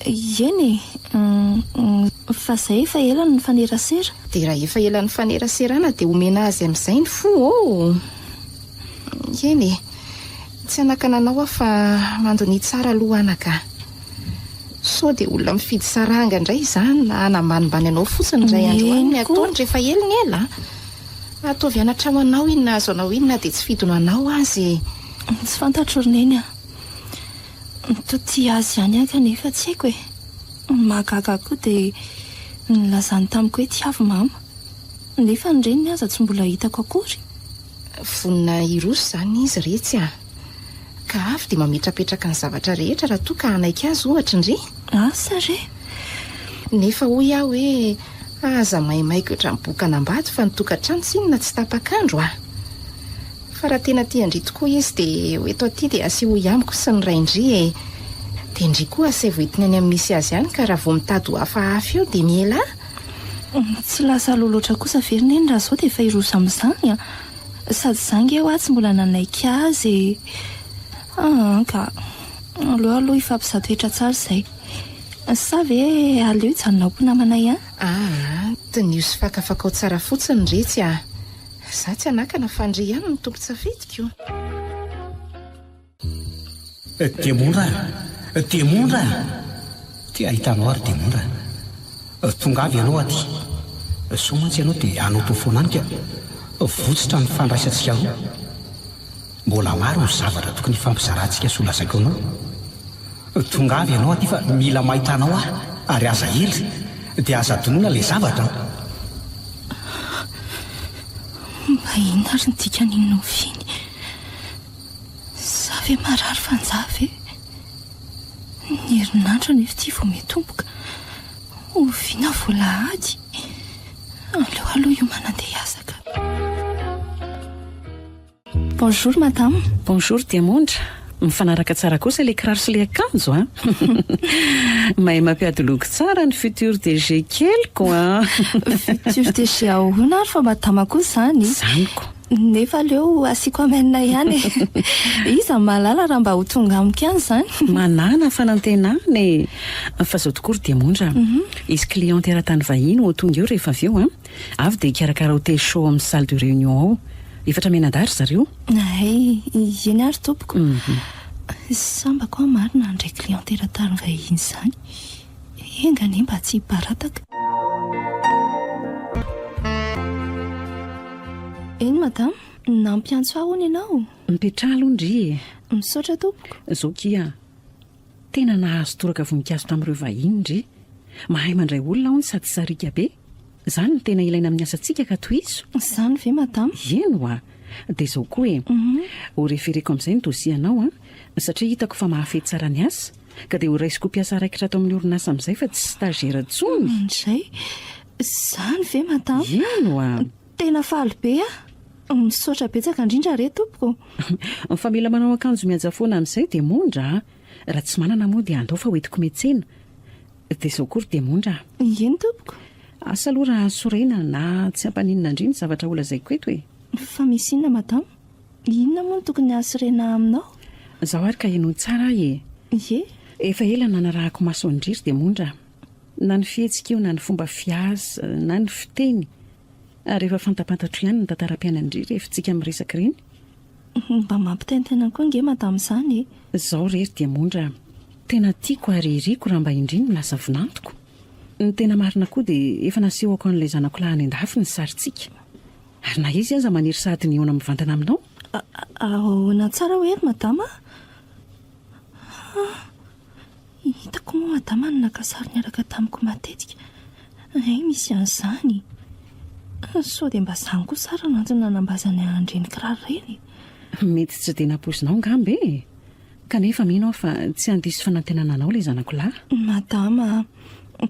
Eny e, fa izay efa ela no nifanerasera. Dia raha efa ela nifaneraserana dia omena azy amin'izay ny fo ô! Eny e, tsy hanakana anao aho fa mandonia tsara aloha anaka a! Sao dia olona mifidy saranga indray izany na hanambanimbany anao fotsiny indray andro any ny ataony rehefa ela ny ela a! Ataovy anatra ho anao iny nahazo anao iny na dia tsy fidiny ho anao aza e! Tsy fantatro ry Neny a! Toa tia azy ihany aho kanefa tsy haiko e! Ny mahagaga ahy koa dia nilazany tamiko hoe tiavo mama. Nefa ny reniny aza tsy mbola hitako akory. Vonona hiroso izany izy retsy a! Ka avy dia mametrapetraka ny zavatra rehetra raha toa ka hanaiky azy ohatra ndry. Asa re! Nefa hoy aho hoe aza maimaika ohatran'ny boka anambady fa ny tokantrano tsinona tsy tapak'andro a! Fa raha tena tia an-dry tokoa izy dia ho eto aty dia asehoy amiko sy ny rain-dry e! Dia ndry koa asaivo entiny any amin'ny misy azy any ka raha vao mitady ho hafahafa eo dia mihelà! Tsy lasa aloha loatra kosa ve ry Neny raha izao dia efa hiroso amin'izany a! Sady izaho ange hoa tsy mbola nanaiky azy e! Aa ka! Aleo aloha hifampizaha toetra tsara izay. Sa ve aleo hijanona ho mpinamana ihany? Aa, diniho sy fakafakao tsara fotsiny retsy a! Za tsy hanakana fa ndry ihany no tompon-tsafidiko. Diamondra a! Diamondra a! Te hahita anao aho ry Diamondra a! Tongava ianao aty. Sao mantsy ianao dia hanao toa foana any ka votsotra ny fandraisantsika roa. Mbola maro ny zavatra tokony hifampizarantsika sy holazaiko anao. Tongava ianao aty fa mila mahita anao aho ary aza ela dia aza adinoina ilay zavatra an! Mba inona ary ny dikan'iny nofy iny? Za ve marary fanjava e? Ny herinandro anefa ity vao mitomboka. Oviana vao alahady? Aleo aloha hiomana andeha hiasa ka. Bonjour madame. Bonjour Diamondra. Mifanaraka tsara kosa ilay kiraro sy ilay akanjo an! Mahay mampiady loko tsara ny futur DG keliko an! Futur DG ahoana ary fa madama koa izany? Izany ko. Nefa aleo asiako amen ihany e! Iza no mahalala raha mba ho tonga amiko ihany izany? Manàna fanantenana e! Fa izao tokoa ry Diamondra, hisy client teratany vahiny ho tonga eo rehefa avy eo an! Avy dia hikarakara ho thé chaud amin'ny salle de réunion ao. Efatra mianadahy ry zareo. Hay, eny ary tompoko. Sambako aho marina handray client teratany vahiny izany. Enga anie mba tsy hiparataka. Eny madama, nampiantso ahy hono ianao? Mipetraha aloha ndry e. Misaotra tompoko. Zao kia, tena nahazo toraka voninkazo tamin'ireo vahiny ndry. Mahay mandray olona hono sady sariaka be. Izany no tena ilaina amin'ny asantsika ka tohizo. Izany ve madama? Eny oa! Dia izao koa e! Ho refereko amin'izay ny dossier-nao an! Satria hitako fa mahafehy tsara ny asa, ka dia ho raisiko ho mpiasa raikitra ato amin'ny orinasa amin'izay fa tsy stagiaire intsony. Indray! Izany ve madama? Eny oa! Tena faly be aho! Misaotra betsaka indrindra re tompoko. Fa mila manao akanjo mihaja foana amin'izay dia mondra a! Raha tsy manana moa dia andao fa hoentiko miantsena. Dia izao koa ry Diamondra a! Eny tompoko. Asa aloha raha sorena na tsy hampaninona an-dry ny zavatra holazaiko eto e! Fa misy inona madama? Inona moa no tokony hahasorena aminao? Izao ary ka henoy tsara ahy e! Ie. Efa ela no nanarahako maso an-dry ry Diamondra a! Na ny fihetsika io na ny fomba fiasa na ny fiteny. Ary efa fantapantatro ihany ny tantaram-piainan-dry rehefa tsika miresaka ireny. Mba mampitaintaina koa ange madama izany e! Izao re ry Diamondra a! Tena tiako ary iriko raha mba indry no lasa vinantoko. Ny tena marina koa dia efa nasehoko an'ilay zanako lahy any an-dafy ny sarintsika. Ary na izy aza maniry sahady ny hihaona mivantana aminao. Ahoana tsara hoe ry madama a? Hitako moa madama no naka sary niaraka tamiko matetika. Hay misy an'izany. Sao dia mba izany koa sary no antony nanambazany an'ireny kiraro ireny e? Mety tsy dia nampoizinao angamba e! Kanefa mino aho fa tsy handiso fanantenana anao ilay zanako lahy. Madama a!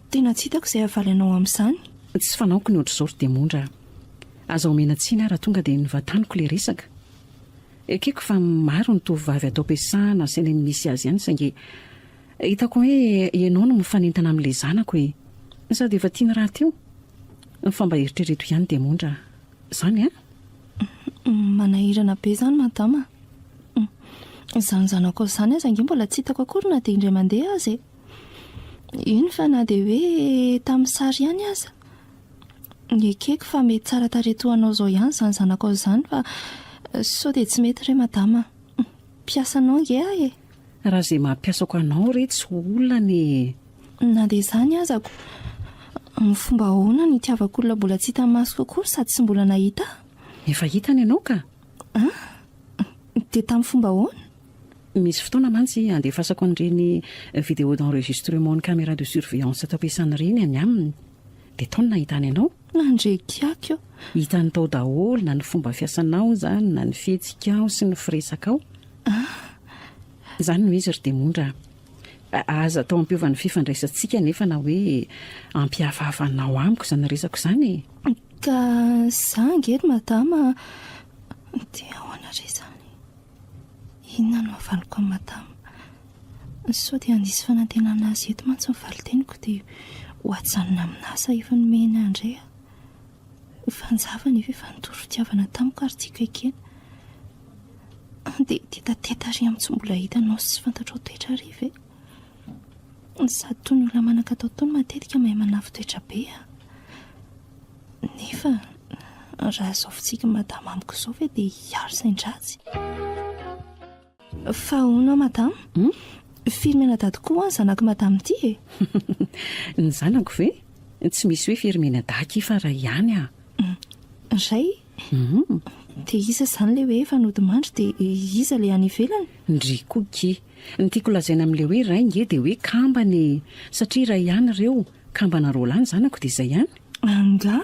Tena tsy hitako izay havaly anao amin'izany. Tsy fanaoko ny ohatr'izao ry Diamondra a! Aza omena tsiny aho raha tonga dia novantaniko ilay resaka. Ekeko fa maro ny tovovavy ato am-piasana sy any amin'ny misy azy any saingy hitako hoe ianao no mifanentana amin'ilay zanako e! Sady efa tiany rahateo. Fa mba eritrereto ihany Diamondra a! Izany an? Manahirana be izany madama a! Izany zanakao izany aza ange mbola tsy hitako akory na dia indray mandeha aza e! Eny fa na dia hoe tamin'ny sary ihany aza. Ekeko fa mety tsara tarehy toa anao izao ihany izany zanakao izany fa sao dia tsy mety re madama a! Mpiasanao ange aho e! Raha izay maha mpiasako anao re tsy ho olana e! Na dia izany aza ko, amin'ny fomba ahoana no itiavako olona mbola tsy hita masoko akory sady tsy mbola nahita ahy? Efa hitany ianao ka! An? Dia tamin'ny fomba ahoana? Misy fotoana mantsy andefasako an'ireny vidéo d'enregistrement ny caméra de surveillance ato am-piasana ireny any aminy. Dia tao no nahitany anao. Nandre kiaka io. Hitany tao daholo na ny fomba fiasanao izany na ny fihetsikao sy ny firesakao. Izany no izy ry Demondra a. Aza atao hampiova ny fifandraisantsika anefa na hoe hampihafahafa anao amiko izany resako izany e. Ka za ange ry madama dia ahoana re izany? Inona no havaliko an'i madama? Sao dia handiso fanantenana azy eto mantsy ny valin-teniko dia ho ajanona amin'asa efa nomeny ahy indray aho. Fanjava nefa efa nitory fitiavana tamiko ary tiako ekena. Dia tetateta ary amin'ny tsy mbola hitanao sy tsy fantatrao toetra ary ve? Sady toy ny olona manan-katao tony matetika mahay manafin-toetra be aho. Nefa raha izao fitsikin'i madama amiko izao ve dia hiaro sain-dratsy? Fa hono aho madama? Hum? Firy mianadahy tokoa ny zanak'i madama ity e? Ny zanako ve? Tsy misy hoe firy mianadahy akia fa iray ihany ah. Iray? Hum. Dia iza izany ilay hoe efa nodimandry dia iza ilay any ivelany? Ndry koa akia. Ny tiako lazaina amin'ilay hoe iray nge dia hoe kambana e! Satria iray ihany ireo. Kambana roalahy ny zanako dia izay ihany. Angaha?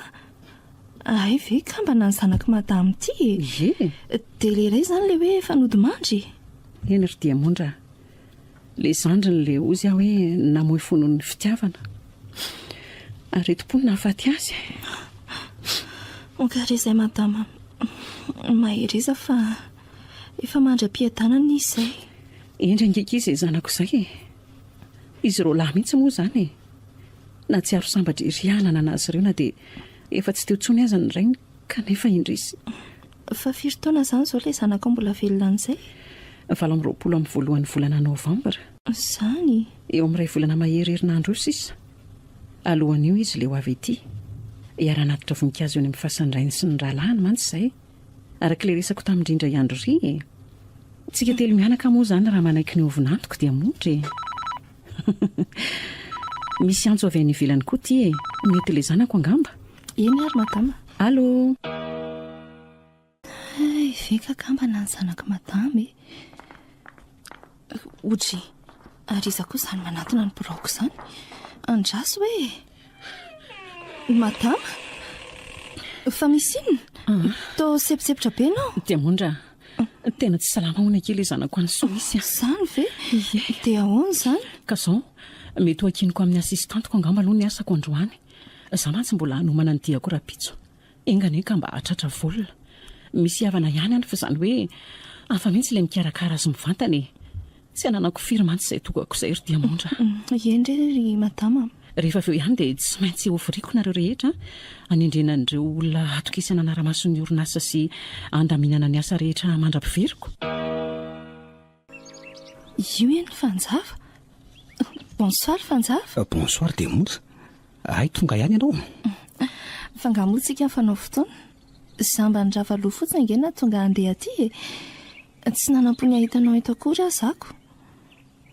Hay ve kambana ny zanak'i madama ity e? Ie. Dia ilay iray izany ilay hoe efa nodimandry e? Eny ry Diamondra a. Ilay zandriny ilay hozy aho hoe namoy fo noho ny fitiavana. Aretim-po no nahafaty azy. Ok re izay madama. Mahereza fa efa mandry am-piadanana izy izay. Hendry ange akia izay zanako izay e. Izy roalahy mihitsy moa izany e! Nahatsiaro sambatra ery aho nanana azy ireo na dia efa tsy teo intsony aza ny rainy kanefa indrisy. Fa firy taona izany izao ilay zanakao mbola velona an'izay? 28 amin'ny voalohan'ny volana novambra. Izany? Eo amin'ny iray volana mahery herinandro eo sisa. Alohan'io izy ilay ho avy ety. Hiara-hanatitra voninkazo eny amin'ny fasan-drainy sy ny rahalahiny mantsy izay. Araka ilay resako tamin-dry indray andro ry e! Tsika telo mianaka moa izany raha manaiky ny ho vinantoko dia motry e! Misy antso avy any ivelany koa ity e! Mety ilay zanako angamba? Eny ary madama. Allô! Hay ve ka kambana ny zanak'i madama e! Odry, ary iza koa izany manatona ny biraoko izany? Andraso hoe! Madama? Fa misy inona? Toa sepotsepotra be ianao. Diamondra, tena tsy salama hono akia ilay zanako any Soisy a. Izany ve? Ie. Dia ahoana izany? Ka izao, mety ho ankiniko amin'ny assistante-ko angamba aloha ny asako androany. Izaho mantsy mbola hanomana ny diako rahampitso. Enga anie ka mba hahatratra vol. Misy havana ihany any fa izany hoe hafa mihitsy ilay mikarakara azy mivantana e. Tsy ananako firy mantsy izay tokako izay ry Diamondra. Eny re ry madama a. Rehefa avy eo ihany dia tsy maintsy hofiriko nareo rehetra hanendrena an'ireo olona hatokisana hanara-maso ny orinasa sy handaminana ny asa rehetra mandra-piveriko. Io eny Fanjava. Bonsoir Fanjava. Bonsoir Diamondra. Hay tonga ihany ianao. Fa angaha moa tsika mifanao fotoana? Za mba nirava loha fotsiny ange nahatonga handeha aty e. Tsy nanampo ny hahita anao eto akory aho zako.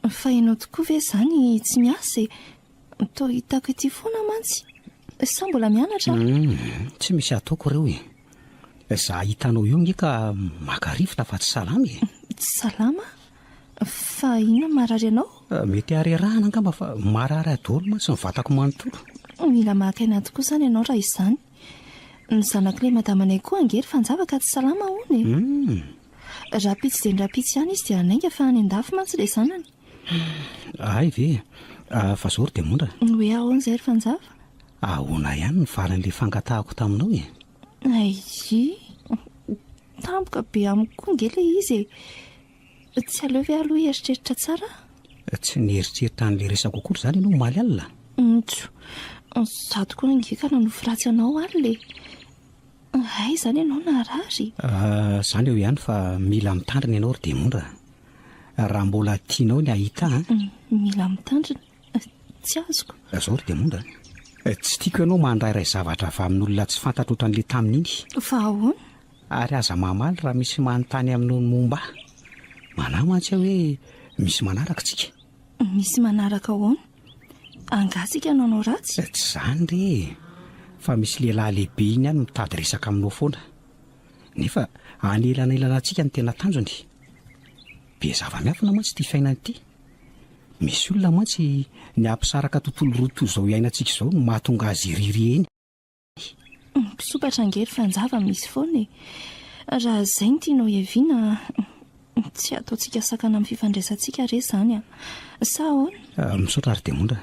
Fa ianao tokoa ve izany tsy miasa e? Toa hitako ety foana mantsy. Sa mbola mianatra? Hum, tsy misy ataoko ireo e. Za hitanao io nge ka maka rivotra fa tsy salama e. Tsy salama? Fa inona no marary anao? Mety harerahana angamba fa marary ahy daholo mantsy ny vatako manontolo. Mila maka aina tokoa izany ianao raha izany. Ny zanak'ilay madamanay koa ange ry Fanjava ka tsy salama hono e. Hum. Rahampitso dia ny rahampitso ihany izy dia hanainga fa any an-dafy mantsy ilay zanany. Hay ve? Fa zao ry Diamondra. Hoe ahoana izay ry Fanjava? Ahoana ihany ny valin'ilay fangatahako taminao e? Aii, tampoka be amiko koa ange ilay izy e. Tsy aleo ve aloha hieritreritra tsara aho? Tsy nieritreritra an'ilay resako akory izany ianao omaly alina? Ntso, izaho tokoa ange ka nanofy ratsy anao alina e. Hay izany ianao narary? Izany eo ihany fa mila mitandrina ianao ry Diamondra. Raha mbola tianao ny hahita ahy an. Mila mitandrina? Tsy azoko. Izao ry Diamondra a. Tsy tiako ianao mandrairay zavatra avy amin'olona tsy fantatro ohatran'ilay tamin'iny. Fa ahoana? Ary aza mamaly raha misy manontany aminao ny momba ahy. Manahy mantsy aho hoe misy manaraka tsika. Misy manaraka ahoana? Angaha tsika nanao ratsy? Tsy izany re e! Fa misy lehilahy lehibe iny ihany mitady resaka aminao foana. Nefa hanelanelana antsika no tena tanjony. Be zava-miafina mantsy ity fiainana ity. Misy olona mantsy ny hampisaraka tontolo roa toy izao iainantsika izao no mahatonga azy hiriry eny. Mpisokatra ange ry Fanjava misy foana e! Raha izay no tianao hiaviana, tsy ataontsika sakana amin'ny fifandraisantsika re izany an! Sa ahoana? Ah, misaotra ry Diamondra.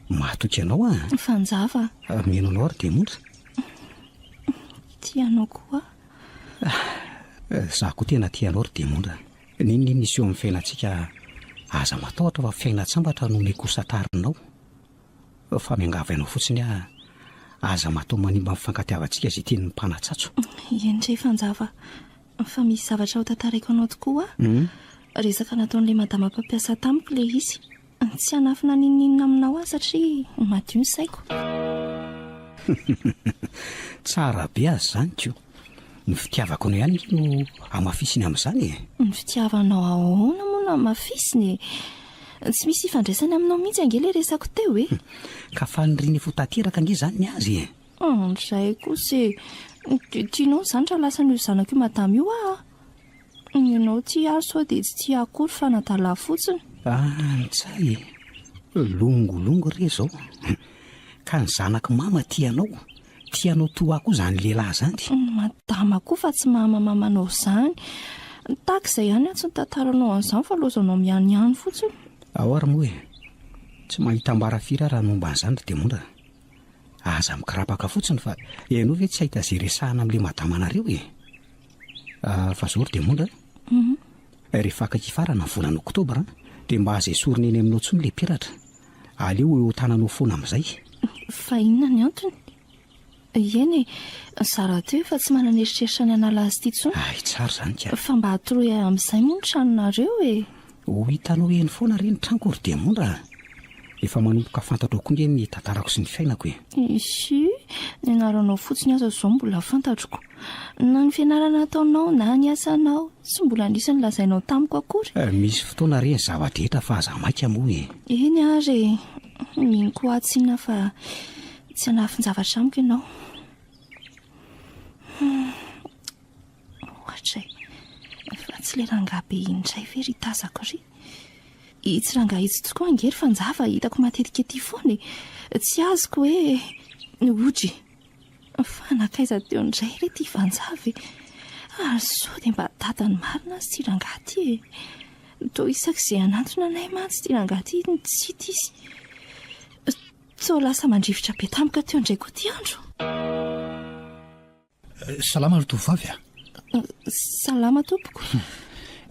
Mahatoky anao aho an! Fanjava a! Mino anao ry Diamondra. Tia anao koa aho. Izaho koa tena tia anao ry Diamondra. N'inon'inona hiseho amin'ny fiainantsika, aza matahotra fa fiainan-tsambatra no omeko ho santarinao. Fa miangavy anao fotsiny aho, aza matoa manimba ny fifankatiavantsika izay tian'ny mpanatsatso. Eny re Fanjava, fa misy zavatra ho tantaraiko anao tokoa aho. Resaka nataon'ilay madama mpampiasa tamiko ilay izy. Tsy hanafina n'inon'inona aminao aho satria madio ny saiko. Tsara be aza izany ko. Ny fitiavako anao ihany ange no hamafisiny amin'izany e. Ny fitiavanao ahoana moa no hamafisiny e? Tsy misy ifandraisany aminao mihitsy ange ilay resako teo e. Ka faniriana efa ho tanteraka ange izany ny azy e. Izay kosa e. Dia tianao izany raha lasan'io zanak'io madama io aho a? Ianao tia ahy sao dia tsy tia akory fa nadala fotsiny. Antsay e! Longolongo re izao. Ka ny zanak'i mama tia anao. Tia anao toa ahy koa izany lehilahy izany. Madama koa fa tsy maha-mama anao izany. Tahaka izay ihany aho tsy nitantaranao an'izany fa laozanao mihanihany fotsiny. Ao ary moa e! Tsy mahita ambara firy aho raha ny momba an'izany ry Demondra. Aza mikrapaka fotsiny fa ianao ve tsy hahita izay resahana amin'ilay madamanareo e! Fa zao ry Demondra a! Rehefa akaiky hifarana ny volana oktobra dia mba aza esorina eny aminao intsony ilay peratra. Aleo ho eo an-tananao foana amin'izay. Fa inona ny antony? Eny e, za rahateo efa tsy manana eritreritra ny hanala azy ity intsony. Hay tsara izany ka. Fa mba atoroy ahy amin'izay moa ny tranonareo e! Ho hitanao eny foana re ny tranoko ry Diamondra a! Efa manomboka fantatrao koa nge ny tantarako sy ny fiainako e! Isy, ny anaranao fotsiny aza izao mbola fantatroko. Na ny fianarana ataonao na ny asanao, tsy mbola nisy nolazainao tamiko akory. Misy fotoana re ny zava-drehetra fa aza maika moa e! Eny ary e! Mino koa aho tsinona fa tsy hanafin-javatra amiko ianao. Hum, ohatra e! Fa tsy ilay rangahy be iny indray ve ry tazako ry? Itsy rangahy itsy tokoa ange ry Fanjava hitako matetika ety foana e! Tsy azoko hoe odry! Fa nankaiza teo indray re ity Fanjava e? Ary sao dia mba dadany marina aza ity rangahy ity e? Toa isak'izay hanantona anay mantsy ity rangahy ity no tsy hita izy. Toa lasa mandrivotra be tampoka teo indray koa ity andro. Salama ry tovovavy a! Salama tompoko.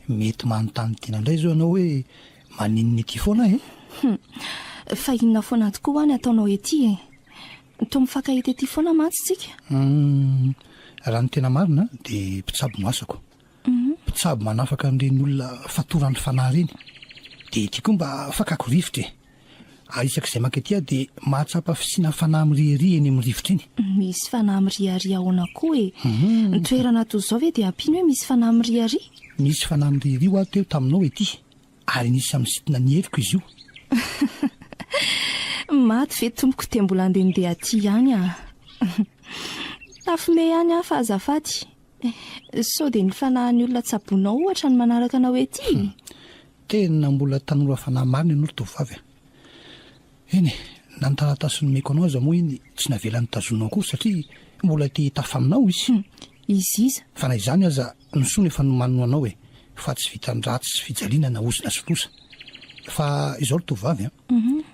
Mety manontany tena indray izao ianao hoe maninona ety foana aho e? Hum, fa inona foana tokoa hoa ny ataonao ety e? Toa mifankahita ety foana mantsy tsika. Hum, raha ny tena marina dia mpitsabo no asako. Mpitsabo manafaka an'ireny olona fatoran'ny fanahy ireny. Dia ety koa mba fakako rivotra e. Ary isak'izay mankaty aho dia mahatsapa fisiana fanahy miriaria eny amin'ny rivotra eny. Misy fanahy miriaria ahoana koa e? Ny toerana toy izao ve dia ampiany hoe misy fanahy miriaria? Nisy fanahy miriaria ho'a teo taminao ety, ary nisy misintona ny heriko izy io. Maty ve tompoko dia mbola handehandeha aty ihany ah? Tafime ihany aho fa azafady. Sao dia ny fanahin'ny olona tsaboinao ohatra no manaraka anao ety e? Tena mbola tanora fanahy marina ianao ry tovovavy a! Eny e, na ny taratasy nomeko anao aza moa iny tsy navelany tazoninao akory satria mbola te hitafa aminao izy. Hum, izy iza? Fa na izany aza ny soa no efa nomaniny ho anao e, fa tsy vitan'ny ratsy sy fijaliana na ozona sy loza. Fa izao ry tovovavy a,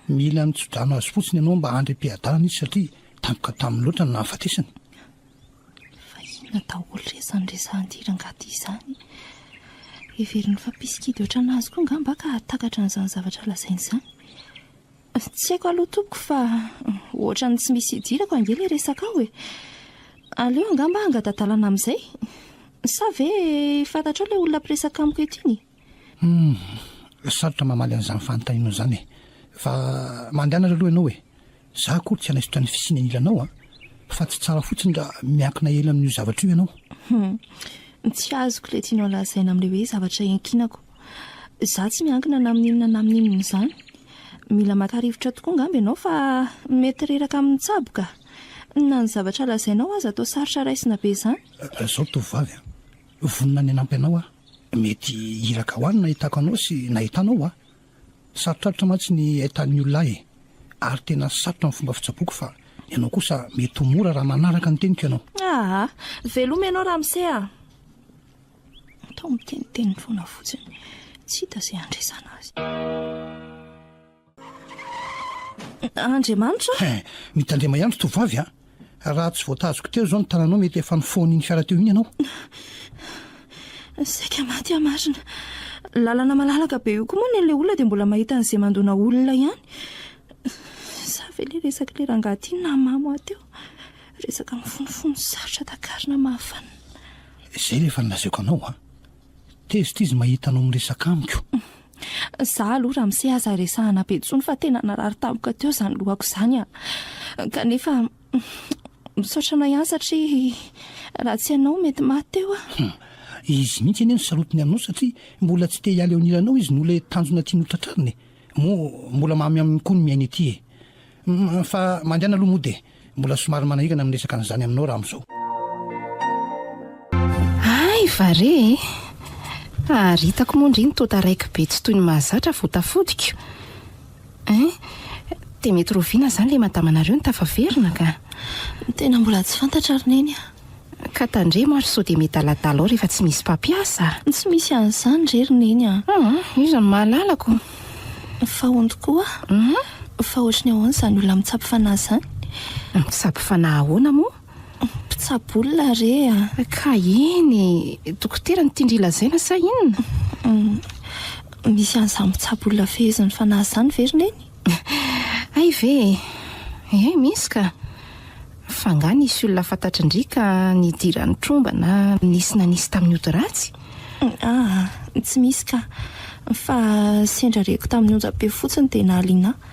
mila mitso-drano azy fotsiny ianao mba handry am-piadanana izy satria tampoka taminy loatra ny nahafatesany. Fa inona daholo re izany resahan'ity rangahy ity izany? Heveriny fa mpisikidy ohatran'azy koa angamba ka hahatakatra an'izany zavatra lazainy izany. Tsy haiko aloha tompoko fa ohatran'ny tsy misy idirako ange ilay resaka ao e. Aleo angamba hangata-dalana amin'izay. Sa ve fantatrao ilay olona mpiresaka amiko eto iny? Humm, sarotra mamaly an'izany fanontanianao izany e. Fa mandehana ary aloha ianao e. Za akory tsy hanaisotra ny fisiany anilanao an! Fa tsy tsara fotsiny raha miankina ela amin'io zavatra io ianao. Humm, tsy azoko ilay tianao lazaina amin'ilay hoe zavatra iankinako. Za tsy miankina na amin'inona na amin'inona izany. Mila maka rivotra tokoa angamba ianao fa mety reraka amin'ny tsaboka. Na ny zavatra lazainao aza toa sarotra raisina be izany. Izao tovovavy an! Vonona ny hanampy anao aho. Mety iraka ho any nahitako anao sy nahitanao aho. Sarotrarotra mantsy ny ahitan'ny olona ahy e! Ary tena sarotra ny fomba fitsaboako fa ny anao kosa mety ho mora raha manaraka ny teniko ianao. Aa! Veloma ianao ramose a! Atao miteniteny foana fotsiny. Tsy hita izay handresana azy. Andriamanitra o! Hein! Mitandrema ihany ry tovovavy a! Raha tsy voatazoko teo izao ny tananao mety efa nifoha-n'iny fiara teo iny ianao. Saika maty aho marina. Lalana malalaka be io koa moa ny an'ilay olona dia mbola mahita an'izay mandona olona ihany. Sa ve ilay resak'ilay rangahy ity no nahamamo ahy teo? Resaka mifonofono sarotra takarina mahafanina. Izay ilay efa nolazaiko anao a! Tezitra izy mahita anao miresaka amiko. Za aloha ramose aza resahana be intsony fa tena narary tampoka teo izany lohako izany a! Kanefa misaotra anao ihany satria raha tsy ianao mety maty teo aho. Hum! Izy mihitsy anie no sarotiny aminao satria mbola tsy te hiala eo anilanao izy noho ilay tanjona tiany ho tratrarina e! Moa mbola mamy aminy koa ny miaina ety e! Hum! Fa mandehana aloha mody e! Mbola somary manahirana ny miresaka an'izany aminao raha amin'izao. Hay va re e! Ary hitako moa ndry ny toa taraiky be tsy toy ny mahazatra vao tafodiko. Hein? Dia mety roviana izany ilay madamanareo no tafaverina ka? Tena mbola tsy fantatra ry Neny a! Ka tandremo ary sao dia miadaladala ao rehefa tsy misy mpampiasa. Tsy misy an'izany re ry Neny a! Hum, iza no mahalala ko? Fa hono tokoa Hum? Fa ohatry ny ahoana izany olona mitsabo fanahy izany? Mitsabo fanahy ahoana moa? Mpitsabo olona re a! Ka eny e! Dokotera no tian-dry lazaina sa inona? Hum, misy an'izany mpitsabo olona fehezin'ny fanahy izany ve ry Neny? Hay ve e! Ie, misy ka! Fa angaha nisy olona fantatry ndry ka nidiran'ny tromba na nisy nanisy tamin'ny ody ratsy? Aa, tsy misy ka! Fa sendra reko tamin'ny onjam-peo fotsiny dia nahaliana ahy.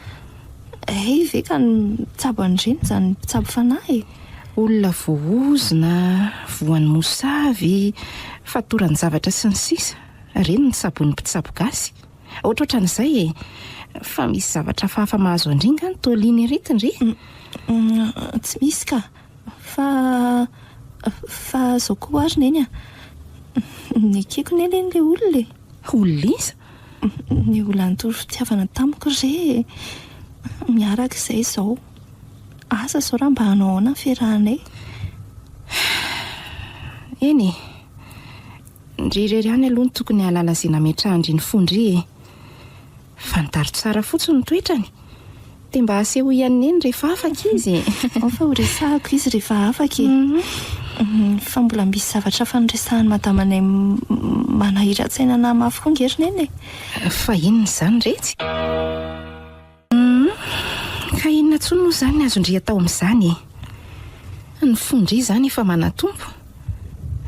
Hay ve ka ny mitsabo an'ireny izany mpitsabo fanahy e! Olona voaozona, voan'ny mosavy, fatoran-javatra sy ny sisa, ireny no tsaboin'ny mpitsabo gasy. Ohatrohatran'izay e! Fa misy zavatra hafahafa mahazo an-dry nga ny Tolina ery ndry? Tsy misy ka! Fa, fa zao koa ary Neny a! Nekeko ne leny le olona e! Olona iza? Ny olona nitory fitiavana tamiko re e! Miaraka izay izao. Asa izao raha mba hanao ahoana ny fiarahanay? Eny e! Ndry irery ihany aloha no tokony hahalala izay nametrahan-dry ny fon-dry e! Fantaro tsara fotsiny ny toetrany, dia mba asehoy an'i Neny rehefa afaka izy e! Ao fa ho resahako izy rehefa afaka e! Fa mbola misy zavatra hafa noresahan'i madamanay manahiran-tsaina anah mafy koa ange ry Neny e! Fa inona izany retsy? Humm, ka inona intsony moa izany ny azon-dry atao amin'izany e? Ny fon-dry izany efa manan-tompo.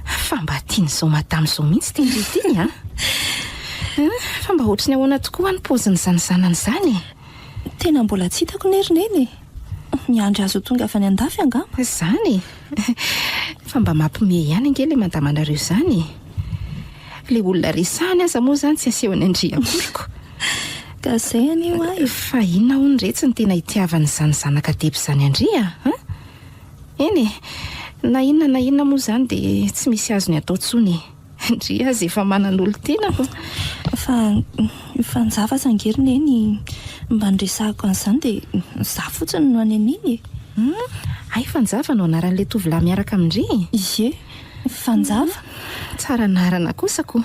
Fa mba tian'izao madama izao mihitsy ity ndry ity an! Fa mba ohatry ny ahoana tokoa ny paozin'izany zanany izany e? Tena mbola tsy hitako ne ry Neny e! Miandry azy ho tonga avy any an-dafy angamba. Izany e! Fa mba mampime ihany ange ilay madamanareo izany e! Ilay olona resahany aza moa izany tsy asehony an-dry akory ko! Ka izay anie hoa e! Fa inona hono retsy no tena itiavan'izany zanaka deba izany an-dry a? An? Eny e! Na inona na inona moa izany dia tsy misy azony atao intsony e! Ndry aza efa manan'olon-tiana fa. Fa fa ny zava aza ange ry Neny mba niresahako an'izany dia izaho fotsiny no haneniny e! Hum! Hay Fanjava no anaran'ilay tovolahy miaraka amin-dry e? Ie! Fanjava. Tsara anarana kosa ko!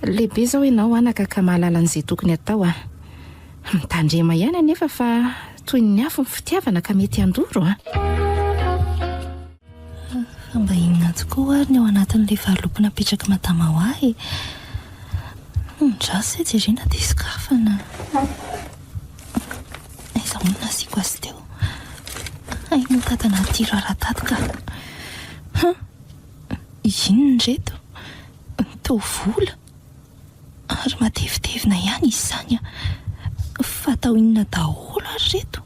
Lehibe izao ianao anaka ka mahalala an'izay tokony atao a! Mitandrema ihany anefa fa toy ny afo ny fitiavana ka mety handoro a! Fa mba inona tokoa ary ny ao anatin'ilay valopy napetrak'i madama ho ahy e? Andraso e, jerena dia sokafana. Aiza moa no nasiako azy teo? Hay moa tato anaty tiroir tato ka. Hum! Inona ireto? Toa vola? Ary matevitevina ihany izy izany an! Fa atao inona daholo ary ireto?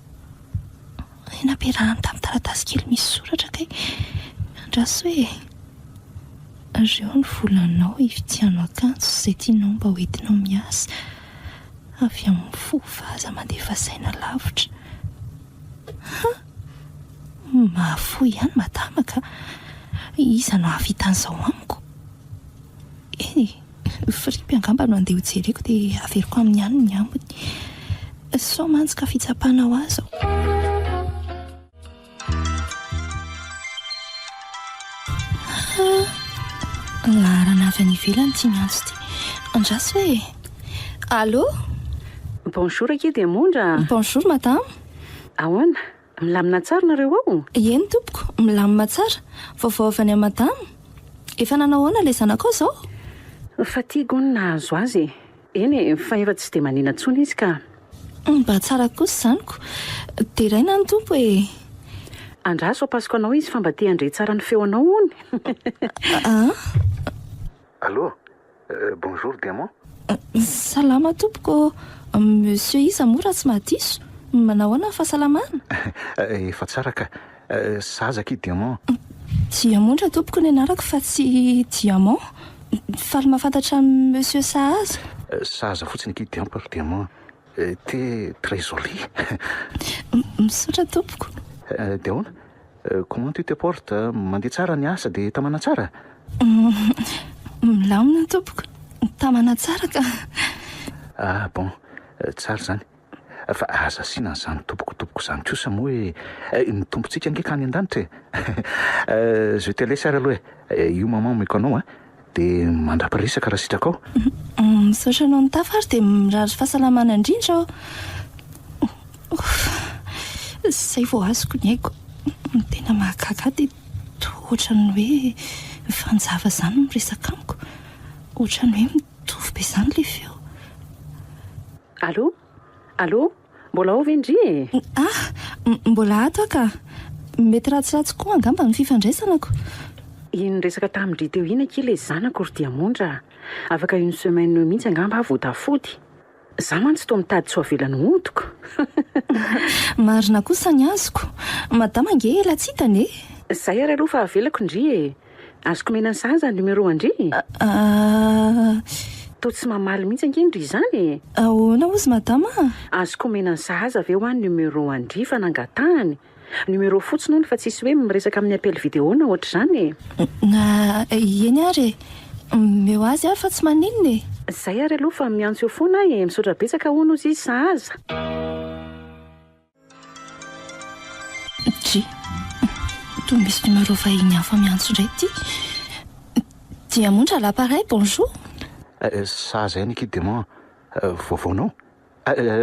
Hay nampiarahany tamin'ny taratasy kely misy soratra kay. Andraso e! Ireo ny volanao hividiano akanjo izay tianao mba hoentinao miasa. Avy amin'ny fo fa aza mandefa saina lavitra. Ha! Mahafoy ihany madama ka! Iza no hahavita an'izao amiko? Eny e, fripy angamba no andeha hojereko dia averiko aminy ihany ny ambiny. Sao mantsy ka fitsapana ho ahy izao. Ha! Laharana avy any ivelany ity miantso ity. Andraso e! Allô? Bonjour akia Diamondra a! Bonjour madame. Ahoana? Milamina tsara nareo ao? Eny tompoko, milamina tsara. Vaovao avy any amin'i madama? Efa nanao ahoana ilay zanakao izao? Fatigue hono nahazo azy e. Eny e, fa efa tsy dia manina intsony izy ka. Mba tsara kosa izany ko. Deraina ny Tompo e. Andraso ampasiko anao izy fa mba te handre tsara ny feonao hono. An? Allô? Bonjour Diamant. Salama tompoko ô. Monsieur iza moa raha tsy mahadiso? Manao ahoana ny fahasalamana? Efa tsara ka. Sahaza akia Diamant. Diamondra tompoko ny anarako fa tsy Diamant. Faly mahafantatra an'i Monsieur Sahaza. Sahaza fotsiny akia Diamp ry Diamant. T'es très jolie. Misaotra tompoko. Dia ahoana? Comment tu te portes? Mandeha tsara ny asa dia tamana tsara? Milamina tompoko. Tamana tsara ka. Ah bon, tsara izany. Fa aza asiana an'izany tompoko tompoko izany kosa moa e! Ny tompontsika ange ka any an-danitra e! Je te laisse ary aloha e! Io maman omeko anao an! Dia mandra-piresaka raha sitrakao. Misaotra anao nitafa ary dia mirary fahasalamana indrindra ô! Izay vao azoko ny aiko. Ny tena mahagaga ahy dia toa ohatran'ny hoe mifanjava izany ny miresaka amiko. Ohatran'ny hoe mitovy be izany ilay feo. Allô? Allô? Mbola ao ve ndry e? Ah! Mbola ato aho ka. Mety ratsiratsy koa angamba ny fifandraisana ko. Iny resaka tamin-dry teo iny akia ilay zanako ry Diamondra a! Afaka une semaine eo mihitsy angamba aho vao tafody. Za mantsy toa mitady tsy ho avelany hodiko. Marina kosa ny azoko. Madama ange ela tsy hitany e! Zay ary aloha fa avelako ndry e! Azoko omena ny sahaza ny numéro an-dry? Ah. Toa tsy mamaly mihitsy ange ndry izany e! Ahoana hozy madama a? Azoko omena ny sahaza ve hoa ny numéro an-dry fa nangatahany? Numéro fotsiny hono fa tsisy hoe miresaka amin'ny appel vidéo na ohatr'izany e! Na eny ary e! Omeo azy ary fa tsy maninona e! Zay ary aloha fa miantso eo foana aho e! Misaotra betsaka hono ozy izy sahaza! Dry, toa misy numéro vahiny hafa miantso indray ity. Diamondra à l'appareil, bonjour. Sahaza ihany akia Diamond, vaovaonao?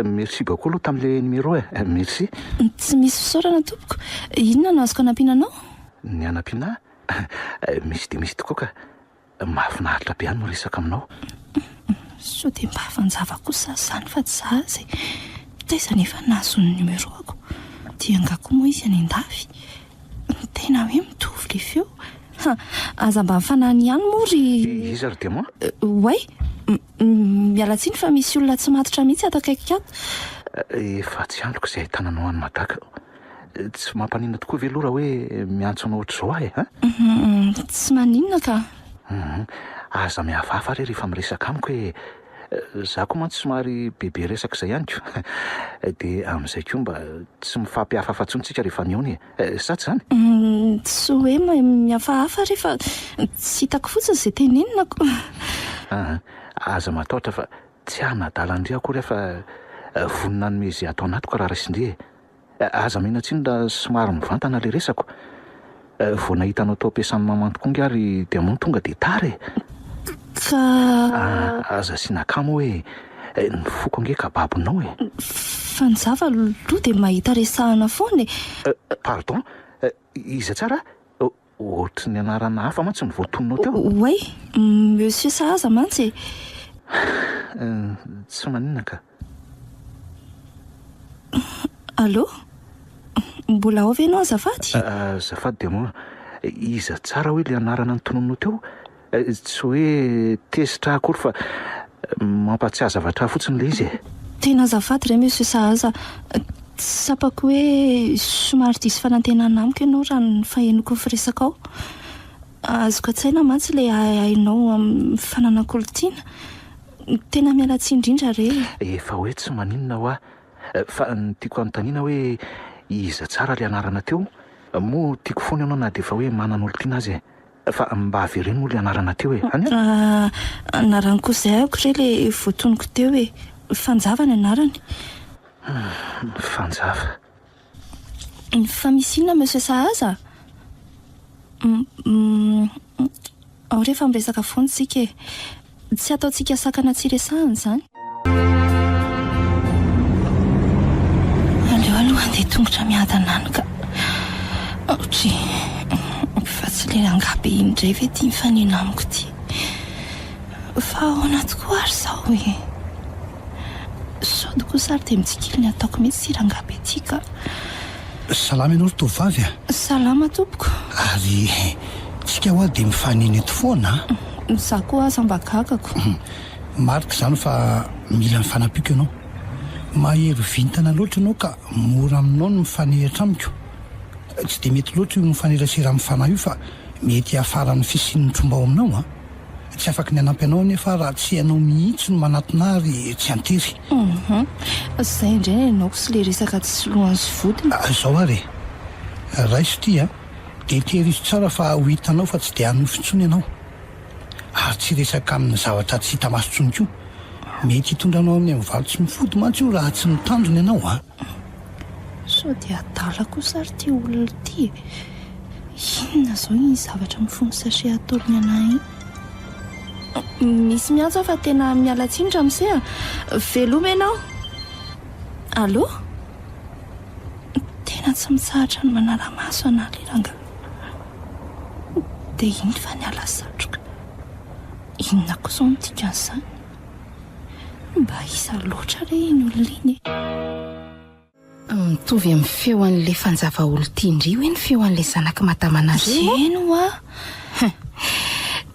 Merci beaucoup aloha tamin'ilay numéro e, merci. Tsy misy fisaorana tompoko, inona no azoko anampiana anao? Ny hanampiana ahy? Misy dia misy tokoa ka. Mahafinaritra be ahy ny miresaka aminao. Sao dia mba havanjava kosa izany fa tsy zaza e. Taiza nefa no nahazoany ny numéro-ko? Dia angaha koa moa izy any an-dafy? Tena hoe mitovy ilay feo. Ha, aza mba mifanany ihany moa ry. Iza ry Diamant? Oay! Miala tsiny fa misy olona tsy matotra mihitsy ato akaikiko ato. Efa tsy andriko izay ahitana anao any Madaga. Tsy mampaninona tokoa ve aloha raha hoe miantso anao ohatr'izao aho e? An? Tsy maninona ka. Aza mihafahafa re rehefa miresaka amiko e! Za koa mantsy somary bebe resaka izay ihany ko! Dia amin'izay koa mba tsy mifampihafahafa intsony tsika rehefa mihaona e! Sa tsy izany? Tsy hoe mihafahafa re fa tsy hitako fotsiny izay tenenina ko! Aa! Aza matahotra fa tsy hanadala an-dry akory aho fa vonona hanome izay ato anatiko raha raisin-dry e! Aza mena tsiny raha somary mivantana ilay resako. Vao nahita anao tao am-piasan'i maman tokoa angaha ry Diamond tonga dia tara e! Ka. Aza asiana kamo hoe ny foko ange ka babonao e! Fa ny zava aloha dia mahita resahana foana e! Pardon? Iza tsara? Ohatry ny anarana hafa mantsy no voatononao teo. Oay, monsieur sahaza mantsy e! Tsy maninona ka. Allô? Mbola ao ve ianao azafady? Azafady dia moa iza tsara hoe ilay anarana notononinao teo? Tsy hoe tezitra aho akory fa mampahatsiahy zavatra ahy fotsiny ilay izy e. Tena azafady re Monsieur Sahaza, tsapako hoe somary diso fanantenana amiko ianao raha ny fahenoko ny firesakao. Azoko an-tsaina mantsy ilay ahiahinao amin'ny fananan'olon-tiana. Tena miala tsiny indrindra re e. Efa hoe tsy maninona hoa, fa ny tiako hanontaniana hoe iza tsara ilay anarana teo? Moa tiako foana ianao na dia efa hoe manan'olon-tiana aza e. Fa mba avereno moa le anarana teo e! Any an! Anaran'i cousin-ko re le voatonoko teo e! Fanjava ny anarany. Fanjava. Fa misy inona Monsieur Sahaza? Ao rehefa miresaka foana isika e! Tsy ataontsika sakana tsy hiresahana izany. Aleo aloha handeha tongotra miadana any ka. Aotry. Fa tsy ilay rangahy be iny indray ve ity mifanena amiko ity? Fa ahoana tokoa ary izao e? Sao dia kosa ary dia mitsikilo ny ataoko mihitsy ity rangahy be ity ka. Salama ianao ry tovovavy a! Salama tompoko. Ary tsika hoa dia mifanena eto foana a! Izaho koa aza mba gagako. Marika izany fa mila ny fanampiako ianao. Mahery vintana loatra ianao ka mora aminao ny mifanehitra amiko. Tsy dia mety loatra io mifanerasera amin'ny fanahy io fa mety hiafara amin'ny fisian'ny tromba ao aminao an! Tsy afaky ny hanampy anao anefa aho raha tsy ianao mihitsy no manatona ahy ry tsy an-tery. Hum. Izay indray ny anao sy ilay resaka tsy lohany sy vodiny. Izao ary e. Raiso ity an. Dia tehirizo tsara fa ho hitanao fa tsy dia hanofy intsony ianao. Ary tsy hiresaka amin'ny zavatra tsy hita maso intsony koa. Mety hitondra anao amin'ny amin'ny valo tsy mifody mantsy io raha tsy mitandrina ianao an. Sao dia adala kosa ary ity olona ity e! Inona izao iny zavatra mifono sachet atolony anah iny? Misy miantso aho fa tena miala tsiny ramose a! Veloma ianao! Allô? Tena tsy mitsahatra ny manara-maso anah ilay rangahy. Dia iny fa niala satroka. Inona koa izao no dikan'izany? Mba iza loatra re iny olona iny e? Mitovy amin'ny feo an'ilay fanjava olon-tian-dry hoe ny feo an'ilay zanak'i madama nareo. Eny hoa!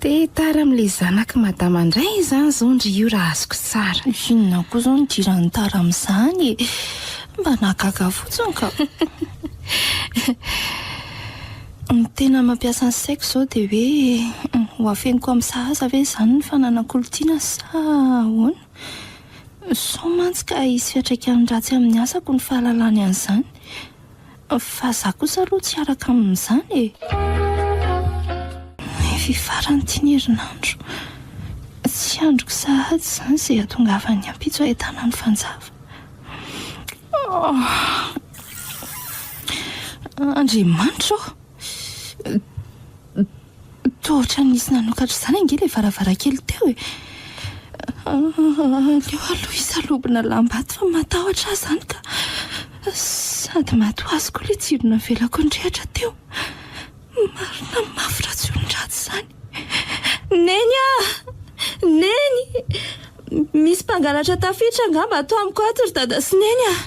Dia tara amin'ilay zanak'i madama indray izany izao ndry io raha azoko tsara. Inona koa izao no idiran'ny tara amin'izany e? Mba nahagaga fotsiny ka. Ny tena mampiasa ny saiko izao dia hoe ho afeniko amin'ny sahaza ve izany ny fananako olon-tiana sa ahoana? Sao mantsy ka hisy fiantraikany ratsy amin'ny asako ny fahalalany an'izany. Fa za kosa aloha tsy hiaraka amin'izany e! Efa farany ity ny herinandro. Tsy andriko sahady izany izay hahatongavan'ny ampitso ahitana ny fanjava. Andriamanitra ô! Toa ohatran'ny nisy nanokatra izany ange ilay varavarankely teo e! Aleo aloha hisalobona lamba ato fa matahotra aho izany ka! Sady maty ho azy koa ilay jiro navelako nirehitra teo. Marina mafy raha tsy olon-dratsy izany. Neny ah! Neny! Misy mpangalatra tafiditra angamba ato amiko ato ry dada sy neny ah!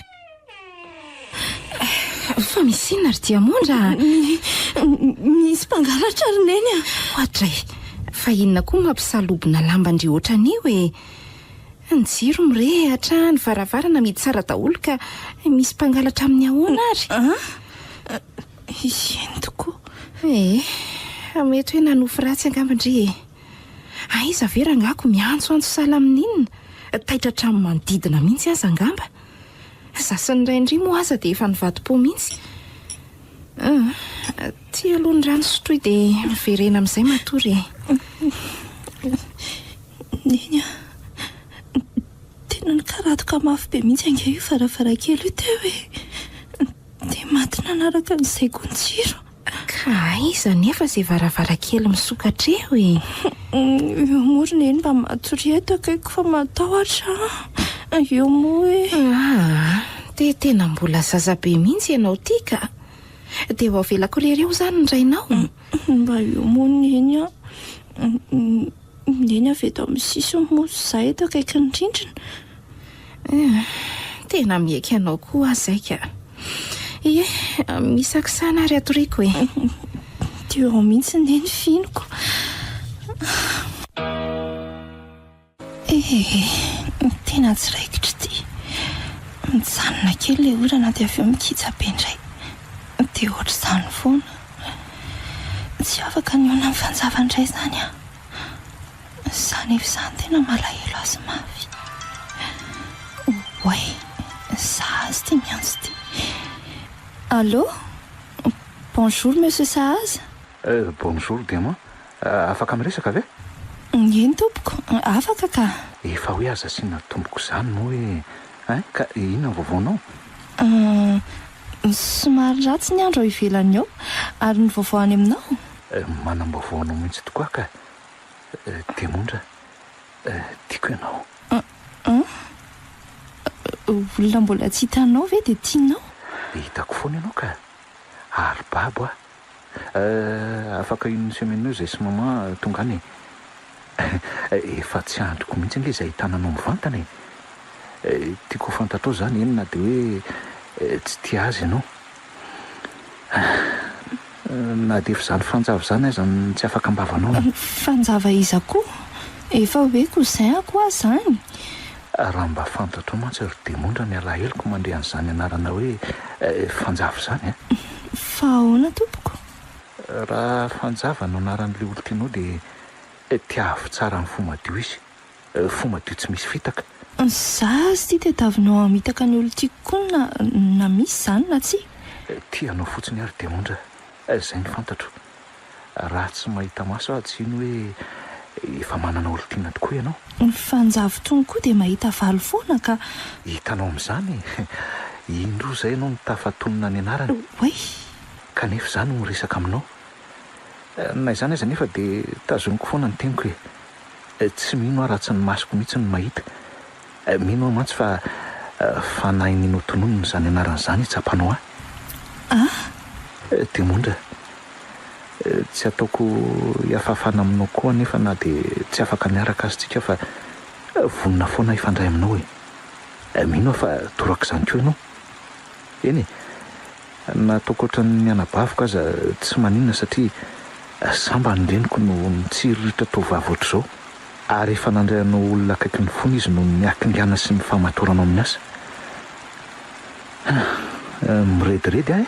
Fa misy inona ry Diamondra a? Misy mpangalatra ry neny a! Oadray! Fa inona koa no mampisalobona lamban-dry ohatran'io e? Ny jiro mirehatra, ny varavarana mihidy tsara daholo ka misy mpangalatra amin'ny ahoana ary? An? Eny tokoa. Ee, mety hoe nanofy ratsy angamba ndry e! Aiza ve rangahako miantsoantso sahala amin'inona? Taitra hatramin'ny manodidina mihitsy aza angamba. Za sy ny rain-dry moa aza dia efa nivadi-po mihitsy. Ah, ty aloha ny rano sotroy dia miverena amin'izay matory e. Neny a, tena nikaratoka mafy be mihitsy ange io varavarankely io teo e. Dia maty nanaraka an'izay koa ny jiro. Ka aiza anefa izay varavarankely misokatra eo e? Eo moa ry Neny mba matoria eto akaikiko fa matahotra aho. Eo moa e. Aa, dia tena mbola zaza be mihitsy ianao ity ka. Dia ho avelako irery eo izany ny rainao? Mba eo moa Neny a. Neny avy eto amin'ny sisiny moa izaho eto akaikin'ny rindrina. Eh, tena miaiky anao koa aho izay ka. Ie, misakisana ary atoriako e. Dia eo mihitsy anie ny finoko. Eh, tena tsy raikitra ity. Mijanona kely ilay orana dia avy eo mikija be indray. Dia ohatr'izany foana. Tsy afaka ny hihaona amin'ny fanjava indray izany aho. Izany efa izany tena malahelo azy mafy. Oay, Sahaza ity miantso ity. Allô? Bonjour monsieur Sahaza. Euh, bonjour Diamant. Afaka miresaka ve? Eny tompoko, afaka ka. Efa hoe aza asiana tompoko izany moa hoe hein? Ka inona ny vaovaonao? Euh, somary ratsy ny andro ao ivelany ao, ary ny vaovao any aminao? Manam-baovao anao mihitsy tokoa aho ka. Diamondra, tiako ianao. An? Olona mbola tsy hitanao ve dia tianao? Hitako foana ianao ka. Ary babo aho. Afaka une semaine eo izay sy maman tonga any e. Efa tsy andriko mihitsy ange izay ahitana anao mivantana e. Tiako ho fantatrao izany eny na dia hoe tsy tia azy ianao. Na dia efa izany fanjava izany aza no tsy afaka am-bavanao. Fanjava iza koa? Efa hoe cousin-ko aho izany. Raha mba fantatrao mantsy ry Demondra ny alaheloko mandre an'izany anarana hoe Fanjava izany a! Fa ahoana tompoko? Raha Fanjava no anaran'ilay olon-tianao dia tiavo tsara amin'ny fo madio izy. Fo madio tsy misy fitaka. Za aza ity tadiavinao hamitaka ny olon-tiako koa na na misy izany na tsia. Tia anao fotsiny aho ry Demondra, izay no fantatro. Raha tsy mahita maso aho tsy hino hoe efa manana olon-tiana tokoa ianao. Ny fanjavotony koa dia mahita valy foana ka. Hitanao amin'izany e! Indroa izay ianao no tafatonona ny anarany. Oay! Kanefa izaho no miresaka aminao. Na izany aza anefa dia tazoniko foana ny teniko e! Tsy mino aho raha tsy ny masoko mihitsy no mahita. Mino aho mantsy fa fanahy ninotononina izany anarana izany hitsapanao ahy. Ah! Diamondra, tsy ataoko hiafafana aminao koa anefa na dia tsy afaka miaraka aza tsika fa vonona foana aho hifandray aminao e! Mino aho fa torak'izany koa ianao. Eny e! Na ataoko ohatran'ny anabaviko aza tsy maninona satria sambany ny reniko no nitsiriritra tovovavy ohatr'izao ary efa nandray anao olona akaikin'ny fony izy noho ny hakingana sy ny fahamatoranao amin'ny asa. Hum, mirediredy aho e!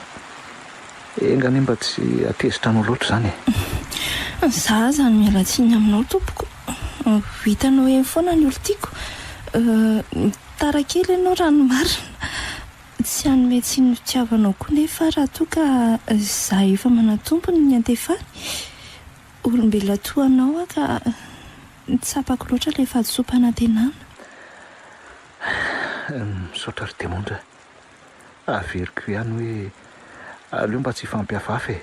Enga anie mba tsy hatezitra anao loatra izany e! Za aza no miala tsiny aminao tompoko. Ho hitanao eny foana ny olon-tiako. Tara kely ianao raha ny marina. Tsy hanome tsiny ny fitiavanao koa nefa aho raha toa ka izaho efa manan-tompony ny antefany. Olombelona toa anao aho ka tsapako loatra ilay fahadisoam-panantenana. Misaotra ry Demondra. Averiko ihany hoe aleo mba tsy hifampihafahafa e.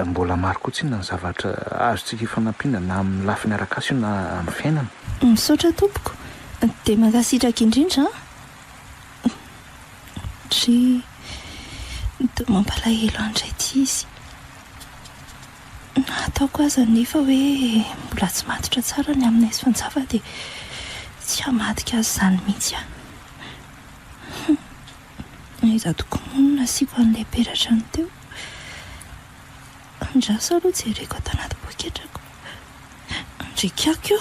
Mbola maro koa tsinona ny zavatra azontsika ifanampiana na amin'ny lafiny arak'asa io na amin'ny fiainana. Misaotra tompoko, dia mankasitraka indrindra an! Dry, toa mampalahelo ahy indray ity izy. Na ataoko aza anefa hoe mbola tsy matotra tsara ny aminay sy Fanjava dia tsy hamadika azy izany mihitsy aho. Hum. Aiza tokoa moa no nasiako an'ilay peratra ny teo? Andraso aloha jereko ato anaty poketrako. Andriakako io!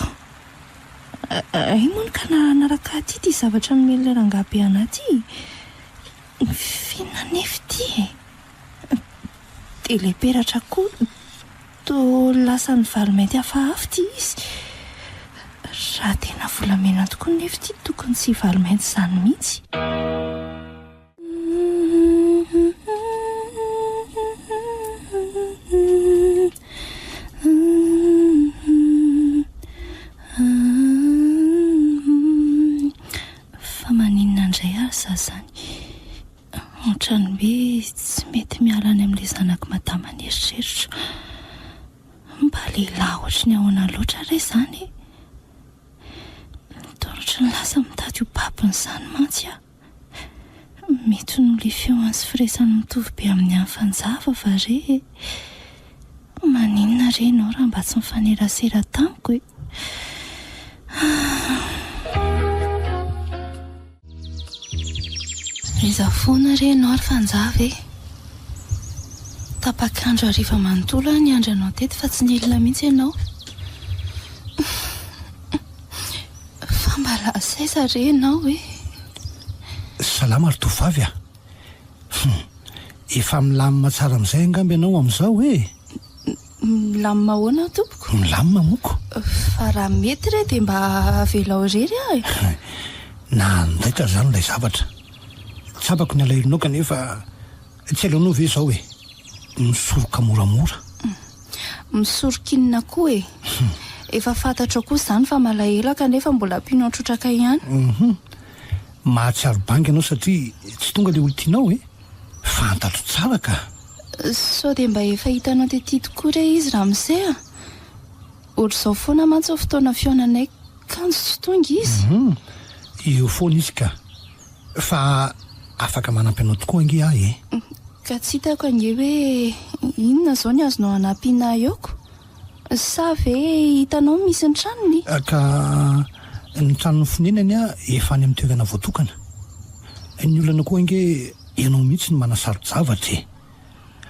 Hay moa ny ka nanaraka ahy aty ity zavatra nomen'ilay rangahy be anà ity e! F'inona anefa ity e? Dia ilay peratra koa toa lasa nivalo-mainty hafahafa ity izy. Raha tena volamena tokoa nefa ity tokony tsy hivalo-mainty izany mihitsy. Fa maninona indray ary izaho izany? Ohatran'ny hoe tsy mety miala any amin'ilay zanak'i madama ny eritreritro. Mba lehilahy ohatry ny ahoana loatra re izany e? Toa ohatry ny lasa mitady ho babony izany mantsy aho. Mety ho noho ilay feony sy firesany mitovy be amin'ny an'i Fanjava va re e? Maninona re ianao raha mba tsy nifanerasera tamiko e? Aiza foana re ianao ry Fanjava e? Tapak'andro hariva manontolo aho niandry anao teto fa tsy nilona mihitsy ianao. Fa mba lasa aiza re ianao e? Salama ry tovovavy a! Hum, efa milamina tsara amin'izay angamba ianao amin'izao e? Milamina ahoana tompoko? Milamina moko. Fa raha mety re dia mba avelao irery aho e. Nandaitra izany ilay zavatra. Tsapako ny alahelonao kanefa tsy aleonao ve izao e? Misoroka moramora. Misoroka inona koa e? Efa fantatrao koa izany fa malahelo aho kanefa mbola ampianao trotraka ihany. Hum. Mahatsiaro banga ianao satria tsy tonga ilay olon-tianao e? Fantatro tsara ka! Sao dia mba efa hitanao tety tokoa re izy ramose a! Ohatr'izao foana mantsy ny fotoana fihaonanay kanjo tsy tonga izy. Hum, eo foana izy ka! Fa afaka manampy anao tokoa ange aho e! Ka tsy hitako ange hoe inona izao ny azonao hanampiana ahy eo ko! Sa ve hitanao ny misy ny tranony? Ka ny tranony fonenany efa any amin'ny toerana voatokana. Ny olana koa ange ianao mihitsy no manasaro-javatra e!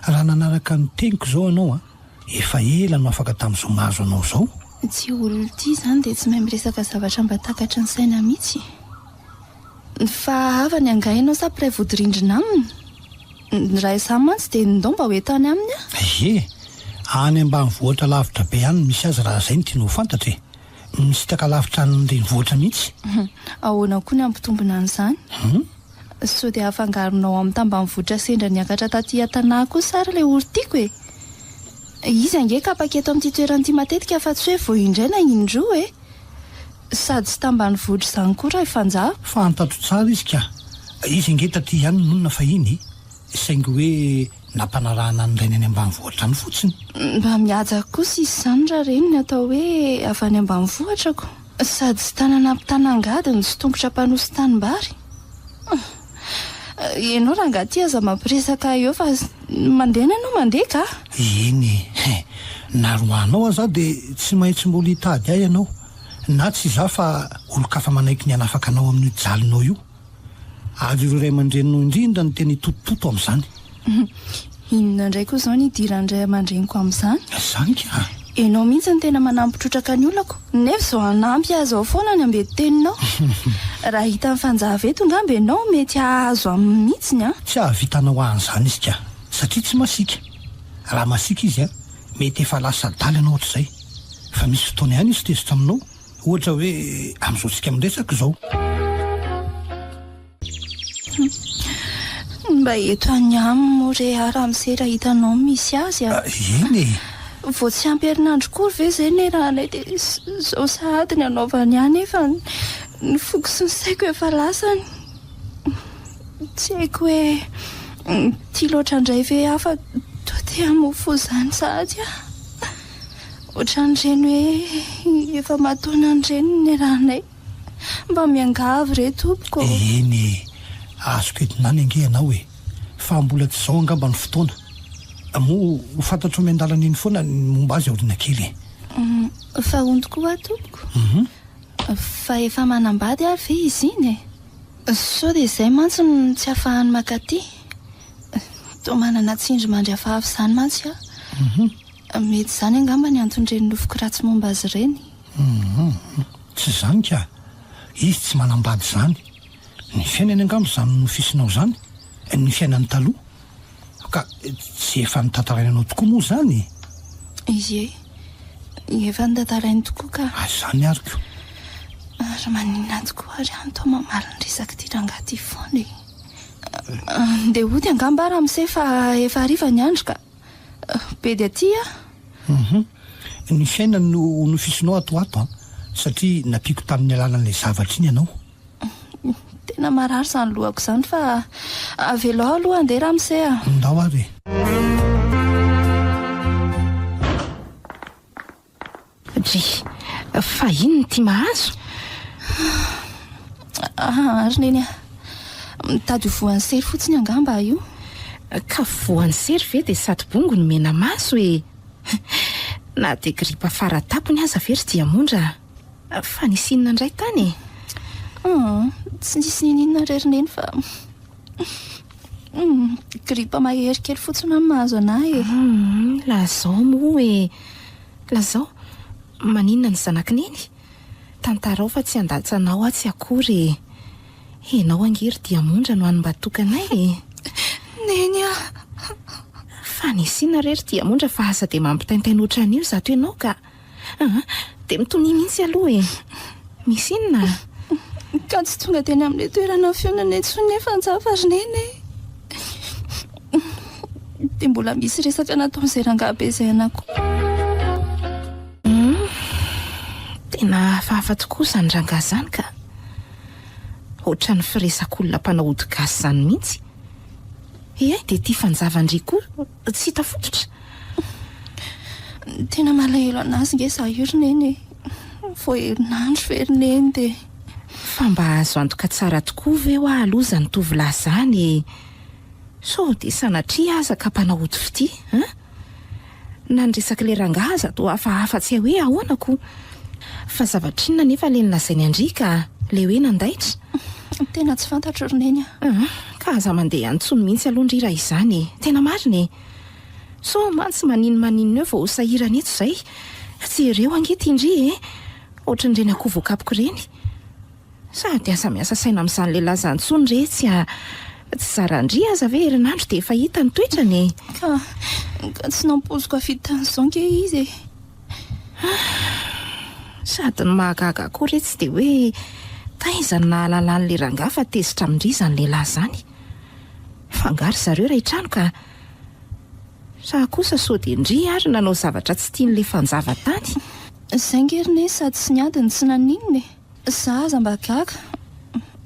Raha nanaraka ny teniko izao ianao an, efa ela no afaka tamin'izao mahazo anao izao. Tsy olona ity izany dia tsy mahay miresaka zavatra mba takatry ny saina mihitsy. Fa havany angaha ianao sa mpiray vodirindrina aminy? Raha izaho mantsy dia ndao mba ho eto any aminy aho. Ie, any ambanivohitra lavitra be any no misy azy raha izay no tianao ho fantatra e. Misintaka lavitra any renivohitra mihitsy. Ahoana koa ny hampitombina an'izany? Hum? Sao dia afangaronao amin'ny tambanivohitra sendra niakatra taty an-tanà kosa ary ilay ory tiako e? Izy ange kapaka eto amin'ity toerana ity matetika fa tsy hoe vao indray na indroa e! Sady tsy tambanivohitra izany koa raha i Fanjava. Fantatro tsara izy ka! Izy ange taty ihany no nonina fahiny e! Saingy hoe nampanarahana ny rainy any ambanivohitra any fotsiny. Mba mihaja kosa izy izany raha reny ny atao hoe avy any ambanivohitra ko! Sady tsy tanana mpitana angady no tsy tongotra mpanosy tanimbary. Ianao rangahy ity aza mampiresaka ahy eo fa mandehana ianao mandeha ka! Eny e! Na roahanao aza aho dia tsy maintsy mbola hitady ahy ianao. Na tsy izaho fa olon-kafa manaiky ny hanafaka anao amin'io jalinao io. Ary ireo ray aman-dreninao indrindra no tena hitotototo amin'izany. Inona indray koa izao ny idiran'ny ray aman-dreniko amin'izany? Izany ka! Ianao mihitsy no tena manampy trotraka ny olako, nefa izao hanampy ahy izao foana ny ambetin-teninao. Raha hitan'i Fanjava eto angamba ianao mety hahazo aminy mihitsy an! Tsy hahavita hanao an'izany izy ka! Satria tsy masiaka. Raha masiaka izy an, mety efa lasa adala ianao hatrizay. Fa misy fotoana ihany izy tezitra aminao, ohatra hoe amin'izao tsika miresaka izao. Mba eto any aminy moa re aho ramose raha hitanao ny misy azy a! Eny e! Vao tsy ampy herinandro akory ve izay niarahanay dia izao sahady ny anaovany ahy nefa ny foko sy ny saiko efa lasany. Tsy haiko hoe tia loatra indray ve aho fa toa te hamoa fo izany sahady aho. Ohatran'ireny hoe efa aman-taonany ireny ny niarahanay. Mba miangavy re tompoko ô! Eny e! Azoko entina any ange ianao e! Fa mbola tsy izao angamba ny fotoana. Moa ho fantatrao miandalana eny foana ny momba azy aoriana kely e. Fa hono tokoa hoa tompoko? Fa efa manambady ary ve izy iny e? Sao dia izay mantsy no tsy ahafahany mankaty? Toa manana tsindrimandry hafahafa izany mantsy aho. Mety izany angamba ny anton'ireny nofiko ratsy momba azy ireny. Tsy izany ka! Izy tsy manambady izany. Ny fiainany angamba izany nofisinao izany, ny fiainany taloha. Ka tsy efa notantarainy anao tokoa moa izany e? Ie, efa notantarainy tokoa ka. Ah, izany ary ko. Ary maninona tokoa ary aho no toa mamaly ny resak'ity rangahy ity foana e? Andeha hody angamba aho ramose fa efa hariva ny andro ka. Bedy aty aho. Hum. Ny fiainany no ho nofisinao ato ho ato an, satria nampiako tamin'ny alalan'ilay zavatra iny ianao. Tena marary izany lohako izany fa avelao aho aloha handeha ramose a. Ndao ary e. Dry, fa inona ity mahazo? Ah, ry neny a. Mitady ho voan'ny sery fotsiny angamba io. Ka voan'ny sery ve dia sady bongo no mena maso e? Na dia gripa fara-tampony aza ve ry Diamondra? Fa nisy inona indray tany e? Hum, tsy nisy niniana re ry neny fa hum, gripa mahery kely fotsiny no mahazo anah e. Hum, lazao moa e. Lazao, maninona ny zanak'i neny? Tantarao fa tsy handatsa anao aho tsy akory e. Ianao ange ry Diamondra no hany mba tokanay e. Neny a! Fa nisy inona re ry Diamondra fa aza dia mampitaintaina ohatran'io izato ianao ka. Aa, dia mitonia mihitsy aloha e! Misy inona? Ka tsy tonga teny amin'ilay toerana fionana intsony nefa Njava ry Neny e! Dia mbola misy resaka nataon'izay rangahy be izay anah koa. Hum, tena hafahafa tokoa izany rangahy izany ka! Ohatran'ny firesak'olona mpanao ody gasy izany mihitsy. Ie, dia ity fanjavan-dry koa Tsy hita fototra. Tena malahelo anazy nge za io ry neny e. Vao herinandro ve ry neny dia. Fa mba azo antoka tsara tokoa ve hoa aloha izany tovolahy izany e? Sao dia sanatria aza ka mpanao ody fitia an? Na ny resak'ilay rangahy aza toa hafahafa tsy hay hoe ahoana ko. Fa zavatra inona anefa ilay nolazainy an-dry ka? Ilay hoe nandaitra? Tena tsy fantatro ry neny a. Aa, ka aza mandeha any intsony mihitsy aloha ndry raha izany e! Tena marina e! Sao mantsy maninomaninona eo vao ho sahirana eto izay. Jereo ange ity ndry e! Ohatran'ireny akoho voakapoka ireny. Sady aza miasa saina amin'izany lehilahy izany intsony re tsy a! Tsy zaran-dry aza ve herinandro dia efa hita ny toetrany e! Ka, ka tsy nampoiziko hahavita an'izao ange izy e! Sady ny mahagaga koa re tsy dia hoe taiza no nahalalan'ilay rangahy fa tezitra amin-dry izany lehilahy izany. Fa angaha ry zareo iray trano ka. Sa kosa sao dia ndry ary nanao zavatra tsy tian'ilay fanjava tany. Izay nge ry neny sady tsy niady no tsy naninona e! Za aza mba gaga.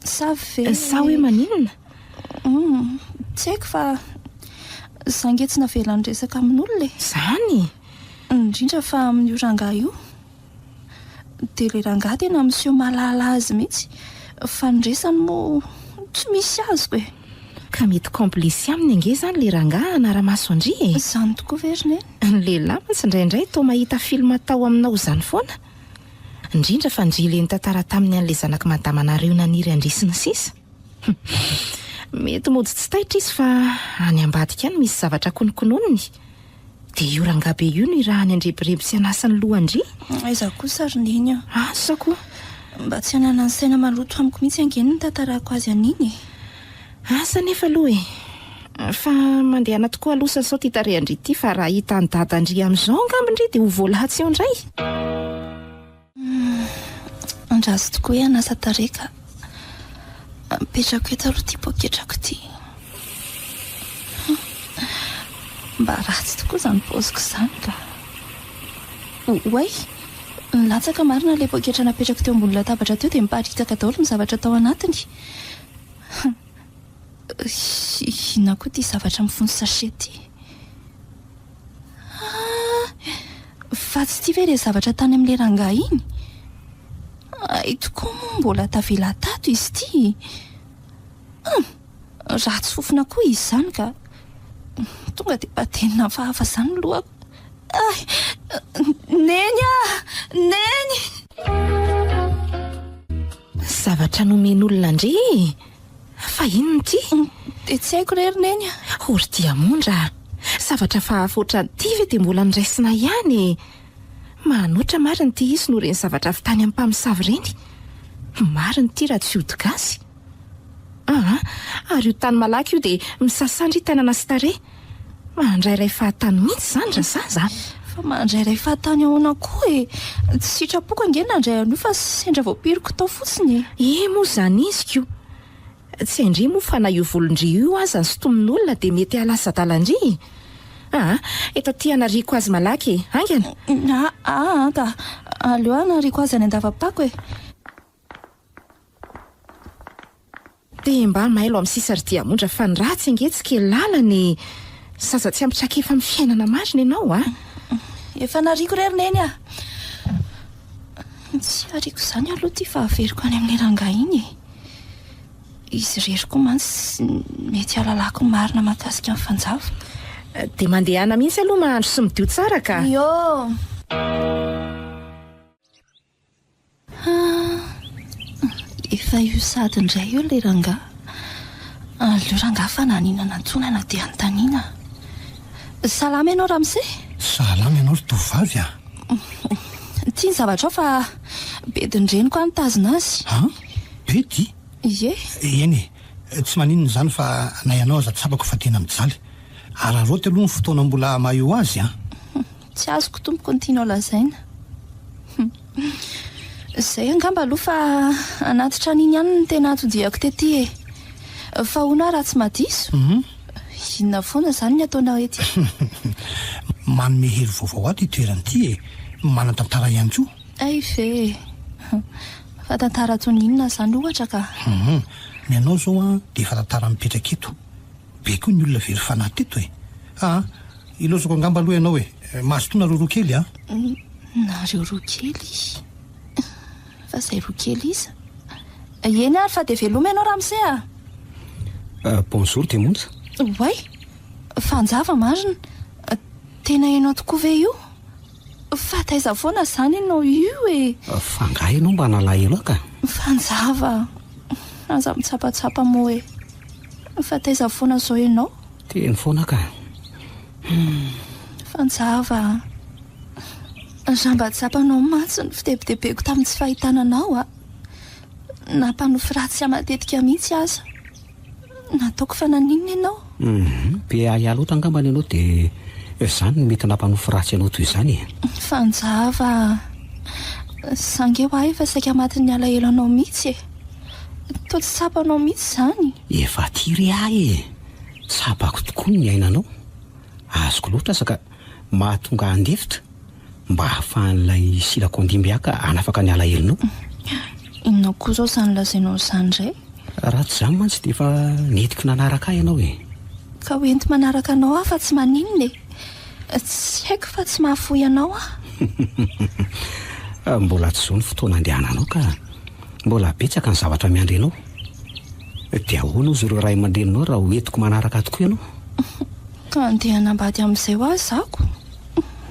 Sa ve. Sa hoe maninona? Humm, tsy haiko fa za nge tsy navela niresaka amin'olona e! Zany? Indrindra fa amin'io rangahy io. Dia ilay rangahy tena miseho mahalala azy mihitsy fa ny resany moa tsy misy azoko e! Ka mety complice aminy ange izany ilay rangahy hanara-maso an-dry e! Izany tokoa ve ry Neny? Ny lehilahy mantsy indraindray toa mahita film atao aminao izany foana. Indrindra fa ndry ilay nitantara taminy an'ilay zanak'i madamanareo naniry an-dry sy ny sisa. Mety mody tsy taitra izy fa any ambadika any misy zavatra konokononiny. Dia io rangahy be io no irahany handrebireby sy hanasa ny lohan-dry? Aiza kosa ry Neny a! Asa koa! Mba tsy hananany saina maloto amiko mihitsy ange ny nitantarako azy an'iny e! Asa anefa aloha e! Fa mandehana tokoa aloha sasao ity tarehin-dry ity fa raha hitan'i dadan-dry amin'izao angamba ndry dia ho voalatsy eo indray! Andraso tokoa hoe hanasa tarehy ka. Apetrako eto aloha ity poketrako ity. Mba ratsy tokoa izany paoziko izany ka. Oay! Nilatsaka marina ilay poketra napetrako teo ambony latabatra teo dia miparitaka daholo ny zavatra tao anatiny. Inona koa ity zavatra mifono sachet ity? Ah! Fa tsy ity ve ilay zavatra tany amin'ilay rangahy iny? Hay tokoa moa mbola tavela tato izy ity. Hum! Ratsy fofona koa izy izany ka. Tonga dia badenina hafahafa izany ny lohako. Ay! Neny ah! Neny! Zavatra nomen'olona ndry e! Fa inona ity? Dia tsy haiko re ry Neny a! O ry Diamondra a! Zavatra hafahafa ohatran'ity ve dia mbola noraisina ihany e! Mahanoatra marina ity izy noho ireny zavatra avy tany amin'ny mpamosavy ireny. Marina ity raha tsy ody gasy. Aa! Ary io tany malaky io dia misasa ndry tanana sy tarehy. Mandrairay fahatany mihitsy izany razaza a! Fa mandrairay fahatany ahoana koa e? Tsy sitrapoko ange ny nandray an'io fa sendra voapiriko tao fotsiny e! Eh moa izany izy ko! Tsy hain-dry moa fa na io volon-dry io aza ny sintomin'olona dia mety hahalasa adalan-dry e! Aa! Eto aty hanariako azy malaky e! Haingana! Aa ka! Aleo hanariako azy any an-dava-pako e! Dia mba mailo amin'ny sisa ry Diamondra fa ny ratsy ange tsy kely lalana e! Zaza tsy ampy traikefa amin'ny fiainana marina ianao a! Efa nariako re ry Neny a! Tsy ariako izany aloha ity fa averiko any amin'ilay rangahy iny e! Izy irery koa mantsy mety hahalalako ny marina mahakasika an'i Fanjava. Dia mandehana mihitsy aloha mahandro sy midio tsara ka! Iô! Ah, efa io sady indray io ilay rangahy. Aleo rangahy fa na n'inona antsoina na dia anontaniana. Salama ianao ramose? Salama ianao ry tovovavy a! Ity ny zavatrao fa bedin-dreniko aho nitazona azy. An? Bedy? Ie. Eny e, tsy maninona izany fa na ianao aza tsapako fa tena mijaly. Araraoty aloha ny fotoana mbola maha eo azy an! Tsy azoko tompoko ny tianao lazaina. Izay angamba aloha fa hanatitra an'iny ihany no tena atodihako tety e. Fa hono aho raha tsy mahadiso? Inona foana izany ny ataonao ety? Manome hery vaovao ahy ity toerana ity e. Manan-tantara ihany koa. Hay ve e. Fa tantara toy ny inona izany ohatra ka? Ny anao izao an dia efa tantara mipetraka eto. Be koa ny olona very fanahy teto e. Aa. Ilaozako angamba aloha ianao e. Mazotoa nareo roa kely a. Nareo roa kely? Fa izay roa kely iza? Eny ary fa dia veloma ianao ramose a! Bonjour Diamondra. Oay! Fanjava marina! Tena ianao tokoa ve io? Fa taiza foana izany ianao io e? Fa angaha ianao mba nalahelo ahy ka? Fanjava! Aza mitsapatsapa moa e! Fa taiza foana izao ianao? Teny foana ka. Humm. Fanjava a. Raha mba tsapanao mantsy ny fitebitebeko tamin'ny tsy fahitana anao a. Nampanofy ratsy ahy matetika mihitsy aza. Nataoko fa naninona ianao? Humm. Be ahiahy loatra angambany ianao dia izany no mety nampanofy ratsy anao toy izany e. Fanjava a. Za ange hoa efa saika matin'ny alahelo anao mihitsy e. Toa tsy tsapanao mihitsy izany. Efa aty re ahy e! Tsapako tokoa ny niainanao. Azoko loatra aza ka mahatonga ahy handefitra mba hahafahan'ilay silako handimby ahy ka hanafaka ny alahelonao. Inona koa izao izany lazainao izany indray? Raha tsy izany mantsy dia efa nentiko nanaraka ahy ianao e! Ka ho enti-manaraka anao aho fa tsy maninona e! Tsy haiko fa tsy mahafoy anao aho. Mbola tsy izao ny fotoana andehananao ka. Mbola betsaka ny zavatra miandry anao. Dia ahoana ozy ireo ray aman-dreninao raha ho entiko manaraka tokoa ianao? Ka andeha hanambady amin'izay ho ahy zako?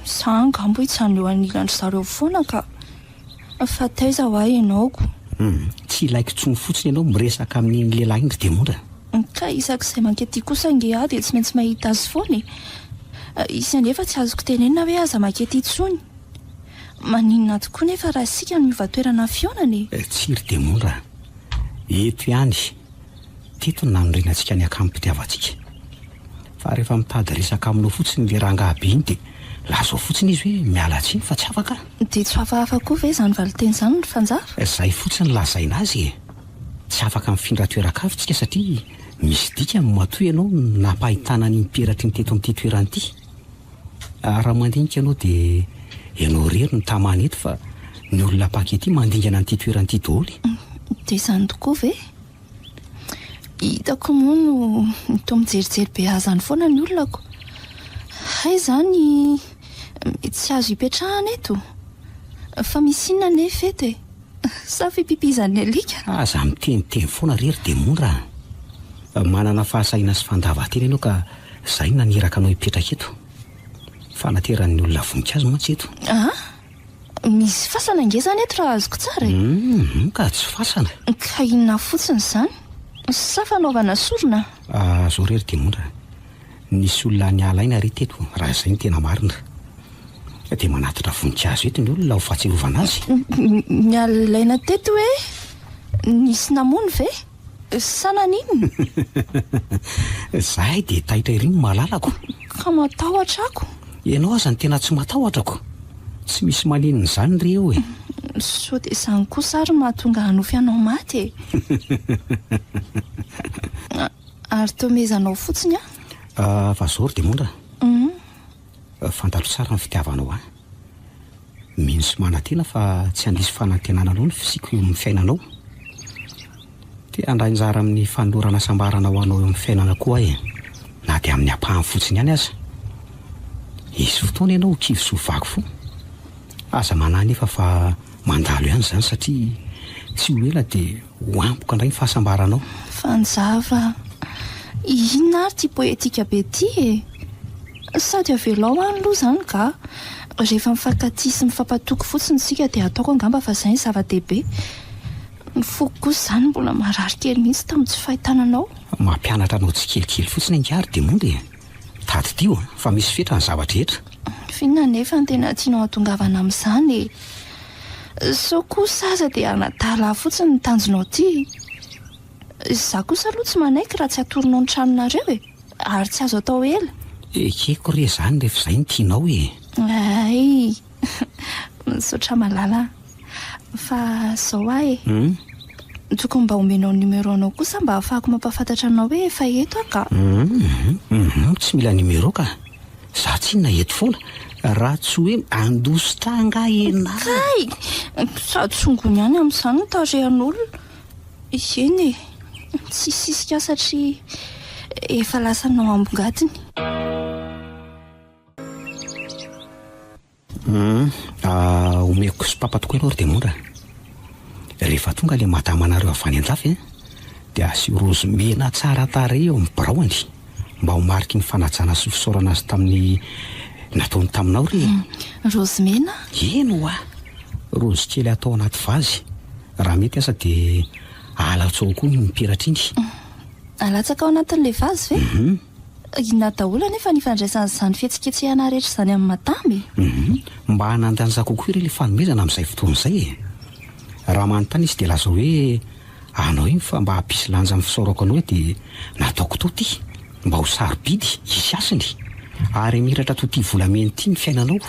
Za angamba hijanona eo anilan-dry zareo foana ka. Fa taiza ho ahy ianao ko? Hum, tsy ilaiko intsony fotsiny ianao miresaka amin'iny lehilahy iny ry Diamondra. Ka isak'izay mankety kosa ange aho dia tsy maintsy mahita azy foana e. Hisy anefa tsy azoko tenenina hoe aza mankety intsony. Maninona tokoa nefa raha isika no miova toerana fihaonana e? Tsia ry Diamondra a! Eto ihany, teto no nanorenantsika ny akanim-pitiavantsika. Fa rehefa mitady resaka aminao fotsiny ilay rangahy be iny dia lazao fotsiny izy hoe miala tsiny fa tsy afaka. Dia tsy hafahafa koa ve izany valinteny izany ry Fanjava? Izay fotsiny lazaina azy e! Tsy afaka mifindra toeran-kafa isika satria misy dikany matoa ianao no nampahitana an'iny peratry ny teto amin'ity toerana ity. Raha mandinika ianao dia ianao irery no tamana eto fa ny olona mpaka ety mandingana an'ity toerana ity daholo. Dia izany tokoa ve? Hitako moa no toa mijerijery be ahy izany foana ny olona ko. Hay izany mety tsy azo ipetrahana eto? Fa misy inona anefa eto e? Sa fipipizan'ny alika? Aza miteniteny foana re ry demondra a! Manana fahasahiana sy fandavan-tena ianao ka. Izay no naniraka anao hipetraka eto. Fanateran'ny olona voninkazo mantsy eto. Ah? Misy fasana ange izany eto raha azoko tsara e. Hum, ka tsy fasana. Ka inona fotsiny izany? Sa fanaovana sorona? Ah, zao re ry Diamondra. Nisy olona niala aina re teto, raha izay no tena marina. Dia manatitra voninkazo eto ny olona ho fahatsiarovana azy. Niala aina teto hoe? Nisy namono ve? Sa naninona? Zahay dia taitra ery ny malalako. Ka matahotra ako. Ianao aza no tena tsy matahotra ko. Tsy misy maninona izany re eo e. Sao dia izany kosa ary no mahatonga hanofy anao maty e. Ary toa mehezanao fotsiny aho. Ah, fa zao ry Demondra. Fantatro tsara ny fitiavanao ahy. Mino sy manantena fa tsy handiso fanantenana anao ny fisiako eo amin'ny fiainanao. Te handray anjara amin'ny fanolorana hasambarana ho anao eo amin'ny fiainana koa aho e, na dia amin'ny ampahany fotsiny ihany aza. Hisy fotoana ianao ho kivy sy ho vaky fo. Aza manahy anefa fa mandalo ihany izany satria tsy ho ela dia ho ampoka indray ny fahasambaranao. Fanjava, inona ary ity poetika be ity e? Sady avelao any aloha izany ka! Rehefa mifankatia sy mifampatoky fotsiny isika dia ataoko angamba fa izay no zava-dehibe. Ny foko kosa izany mbola marary kely mihitsy tamin'ny tsy fahitana anao. Mampianatra anao tsikelikely fotsiny angaha ry Demonda e! Tadidio fa misy fetra ny zava-drehetra. F'inona anefa no tena tianao hahatongavana amin'izany e? Sao kosa aza dia hanadala ahy fotsiny ny tanjonao ity? Izaho kosa aloha tsy manaiky raha tsy atoronao ny tranonareo e! Ary tsy azo atao ela. Ekeko re izany rehefa izay no tianao e! Hay! Misaotra malala a! Fa izao aho e! Tokony mba omenao ny numéro-nao kosa mba ahafahako mampahafantatra anao hoe efa eto aho ka! Hum, tsy mila numéro ka! Za tsinona eto foana raha tsy hoe handositra angaha ianao. Kay! Sady tsongony ihany amin'izany ny tarehan'olona. Eny e! Tsy hisisika aho satria efa lasanao ambongadiny. Hum, omeko sopapa tokoa ianao ry Demondra. Rehefa tonga ilay madamanareo avy any an-dafy an, dia asio raozy mena tsara tarehy eo amin'ny biraoany, mba ho mariky ny fanajana sy fisaorana azy tamin'ny nataony taminao re e. Raozy mena? Eny ho'a! Raozy kely atao anaty vazy, raha mety aza dia alatsaho koa ny mipiratra iny. Alatsaka ao anatin'ilay vazy ve? Hum. Inona daholo anefa ny ifandraisan'izany fihetsiketsehana rehetra izany amin'ny madama e? Hum. Mba hanan-danja kokoa ireo ilay fanomezana amin'izay fotoana izay e! Raha manontany izy dia lazao hoe anao iny fa mba hampisy lanja amin'ny fisaorako anao dia nataoko tao ity mba ho sarobidy, hisy hasiny, ary hamiratra toy ity volamena ity ny fiainanao.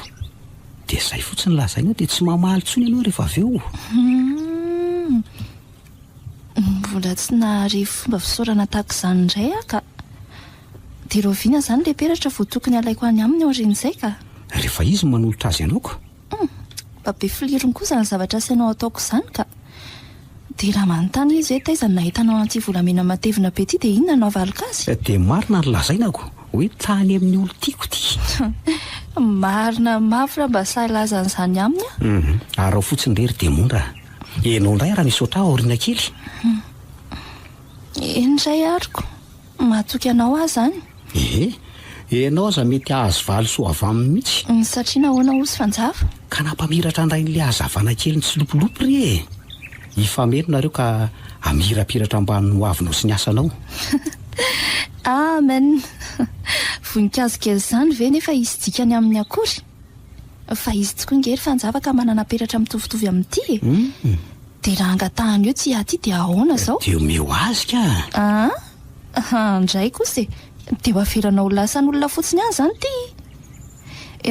Dia izay fotsiny lazainao dia tsy mamaly intsony ianao rehefa avy eo. Hum. Mbola tsy nahare fomba fisaorana tahaka izany indray aho ka. Dia rahoviana izany ilay peratra vao tokony halaiko any aminy aorian'izay ka? Rehefa izy no manolotra azy anao ko. Hum, mba be filirony koa izany zavatra asainao ataoko izany ka. Dia raha manontany izy hoe taiza no nahitanao an'ity volamena matevina be ity dia inona no havaliko azy? Dia marina ny lazaina ko, hoe tany amin'ny olon-tiako ity. Marina mafy raha mba sahy hilaza an'izany aminy aho. Hum, araho fotsiny re ry Demondra a. Ianao indray raha misy ohatr'ahy aoriana kely. Eny indray ariko. Matoky anao aho izany. Ehe, ianao aza mety hahazo valisoa avy aminy mihitsy. Satria nahoana hozy Fanjava? Ka nampamiratra an-drain'ilay hazavana kely nitsilopilopy re e! Hifameno nareo ka hamirapiratra ambanin'ny hoavinao sy ny asanao. Amen! Voninkazo kely izany ve nefa hisy dikany aminy akory? Fa izy tokoa nge ry Fanjava ka manana peratra mitovitovy amin'ity e! Dia raha angatahany eo tsy aty dia ahoana izao? Dia omeo azy ka! Aa! Indray kosa e! Dia ho avelanao ho lasan'olona fotsiny any izany ity?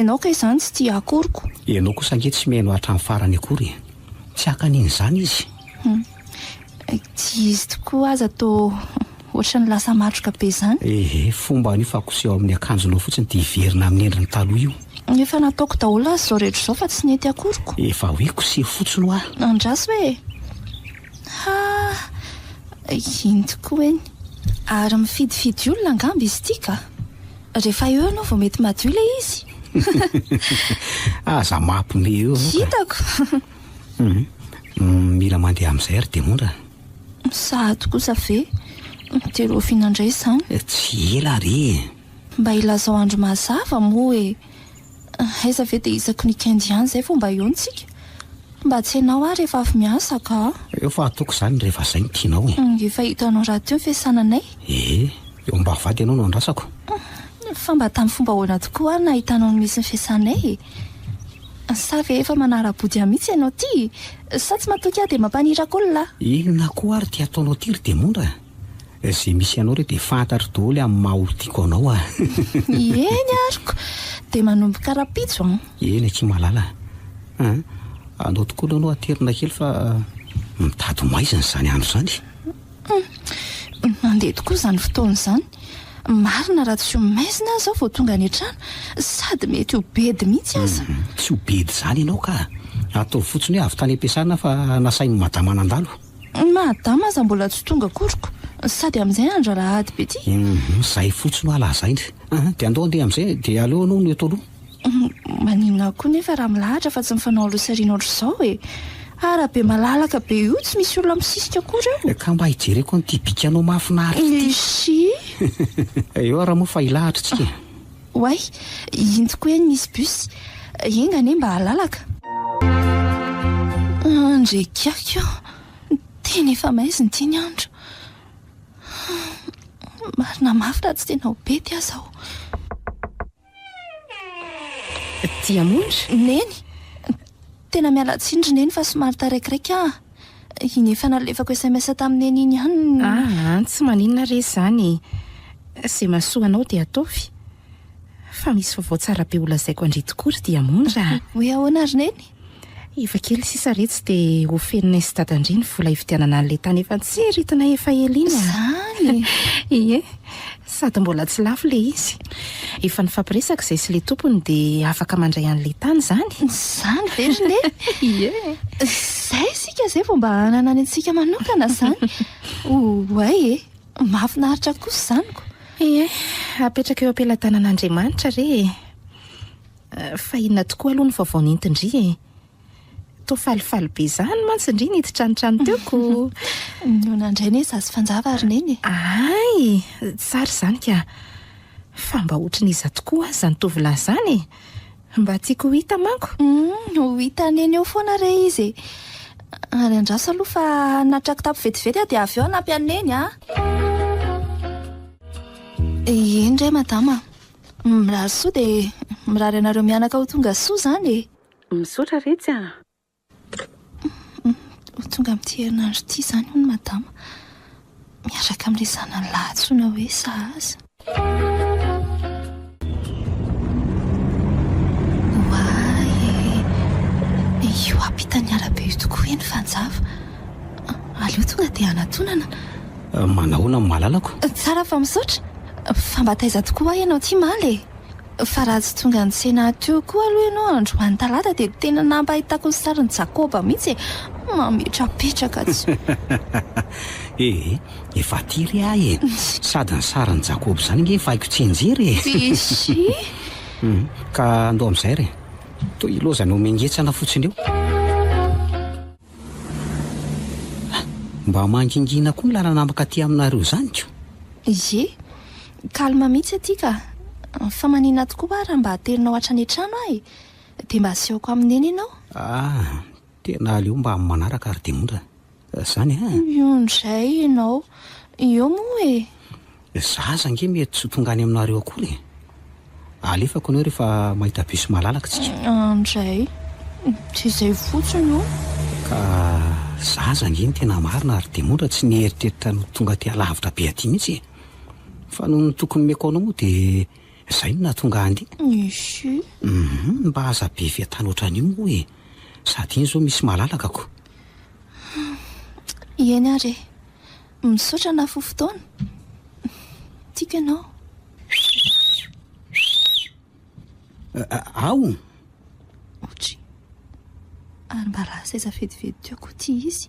Ianao kay izany tsy tia akory ko! Ianao kosa ange tsy mihaino hatramin'ny farany akory e! Tsy haka an'iny izany izy. Tsy izy tokoa aza toa ohatran'ny lasa matroka be izany. Ehe, fomba an'io fa koseho amin'ny akanjonao fotsiny dia hiverina amin'ny endriny taloha io. Efa nataoko daholo aza izao rehetra izao fa tsy nety akory ko. Efa hoe koseho fotsiny hoa. Andraso e! Ha! Iny tokoa eny. Ary mifidifidy olona angamba izy ity ka. Rehefa eo ianao vao mety madio ilay izy. Aza mampime eo ianao ka. Hitako. Hum, mila mandeha amin'izay ry Demondra a. Sahady kosa ve? Dia rahoviana indray izany? Tsy ela re e. Mba ilazao andro mazava moa e! Aiza ve dia isaky ny week-end ihany izay vao mba eo tsika? Mba tsenao aho rehefa avy miasa ka! Eo fa ataoko izany rehefa izay no tianao e! Efa hitanao rahateo ny fiasananay. Ee, eo am-bavahady ianao no andrasako. Fa mba tamin'ny fomba ahoana tokoa ary nahitanao ny misy ny fiasanay e? Sa ve efa manara-body ahy mihitsy ianao ity? Sa tsy matoky ahy dia mampaniraka olona? Inona koa ary ity ataonao ity ry Demondra? Izay misy anao re dia fantatro daholo amin'ny maha olon-tiako anao ah. Eny ariko, dia manomboka rahampitso an. Eny akia malala an. Andao tokoa aloha anao aterina kely fa mitady ho maizina izany andro izany. Mandeha tokoa izany fotoana izany. Marina raha tsy ho maizina aho izao vao tonga any an-trano, sady mety ho bedy mihitsy aza. Tsy ho bedy izany ianao ka. Ataovy fotsiny hoe avy tany am-piasana fa nasain'i madama nandalo. Madama aza mbola tsy tonga akoriko, sady amin'izay andro alahady be ity. Hum, izay fotsiny hoa lazainy. An, dia andao handeha amin'izay, dia aleo ianao no eto aloha. Maninona koa nefa raha milahatra fa tsy mifanao aloha sy aoriana ohatr'izao e? Arabe malalaka be io tsy misy olona misisika akory eo. Ka mba hijereko an'ity bikanao mahafinaritra ity. Isy. Eo ary moa fa hilahatra tsika e. Oay, iny tokoa eny misy bus. Enga anie mba halalaka. Ndry kiaky ô, tena efa maizina ity ny andro. Marina mafy raha tsy tena ho bedy aza aho. Diamondra? Neny! Tena miala tsiny ry Neny fa somary taraikiraiky aho. Iny efa nalefako sms tamin'i Neny iny ihany ny. Aa, tsy maninona re izany e. Izay mahasoa anao dia ataovy. Fa misy vaovao tsara be holazaiko an-dry tokoa ry Diamondra a! Hoe ahoana ry Neny? Efa kely sisa retsy dia ho fenonay sy dadan-dry ny vola hividianana an'ilay tany efa nitsiritina efa ela iny a! Izany? Ie, sady mbola tsy lafo ilay izy. Efa nifampiresaka izay sy ilay tompony dia afaka mandray an'ilay tany izany. Izany ve ry Neny? Ie. Izay isika izay vao mba hanana ny antsika manokana izany. Oay e! Mahafinaritra kosa izany ko! Ie, apetraka eo am-pelatanan'Andriamanitra re e! Fa inona tokoa aloha ny vaovao nentin-dry e? Toa falifaly be izany mantsy ndry niditra ny trano teo ko! Nihaona indray anie izaho sy Fanjava ry Neny e! Hay! Tsara izany ka! Fa mba ohatrin'iza tokoa aza izany tovolahy izany e? Mba tiako ho hita manko. Humm, ho hita neny eo foana re izy e. Ary andraso aloha fa hanatitra kitapo vetivety aho dia avy eo hanampy an'i Neny a. Eny re madama a. Mirary soa dia mirary anareo mianaka ho tonga soa izany e. Misaotra retsy a. Ho tonga amin'ity herinandro ity izany hono madama, miaraka amin'ilay zanany lahy antsoina hoe Sahaza. Oay e! Io ampitan'ny arabe io tokoa ve ny fanjava? Aleo tonga dia hanatonana. Manahoana ny malalako? Tsara fa misaotra. Fa mba taiza tokoa hoa ianao ity maly e? Fa raha tsy tonga nitsena ahy teo koa aloha ianao androany talata dia tena nampahitako ny sarin'i Jakoba mihitsy e! Mametrapetraka tsy. Ee, efa aty re aho e! Sady ny sarin'i Jakoba izany ange efa haiko tsianjery e! Bisy! Ka andao amin'izay re! Toa ilaozana ho mengetsana fotsiny eo. Mba mangingina koa ny lalana mankaty aminareo izany ko! Ie, calme mihitsy aty ka! Fa maninona tokoa hoa raha mba aterinao hatrany an-trano aho e? Dia mba asehoko amin'i Neny ianao? Ah, tena aleo mba amin'ny manaraka ry Demondra a! Izany an! Io indray ianao, eo moa e! Za aza ange mety tsy ho tonga any aminareo akory e! Alefako ianao rehefa mahita bus malalaka tsika. Andray, tsy izay fotsiny o! Ka za aza ange ny tena marina ary Demondra tsy nieritreritra ny ho tonga aty alavitra be aty mihitsy e! Fa noho ny toky nomeko anao moa dia izay no nahatonga ahy handeha. Isy. Hum, mba aza be fiatana ohatran'io moa e! Sady iny izao misy malalaka ko! Eny ary e! Misaotra nahafoy fotoana. Tiako ianao. Ao! Otry. Ary mba lasa aiza vetivety teo koa ity izy.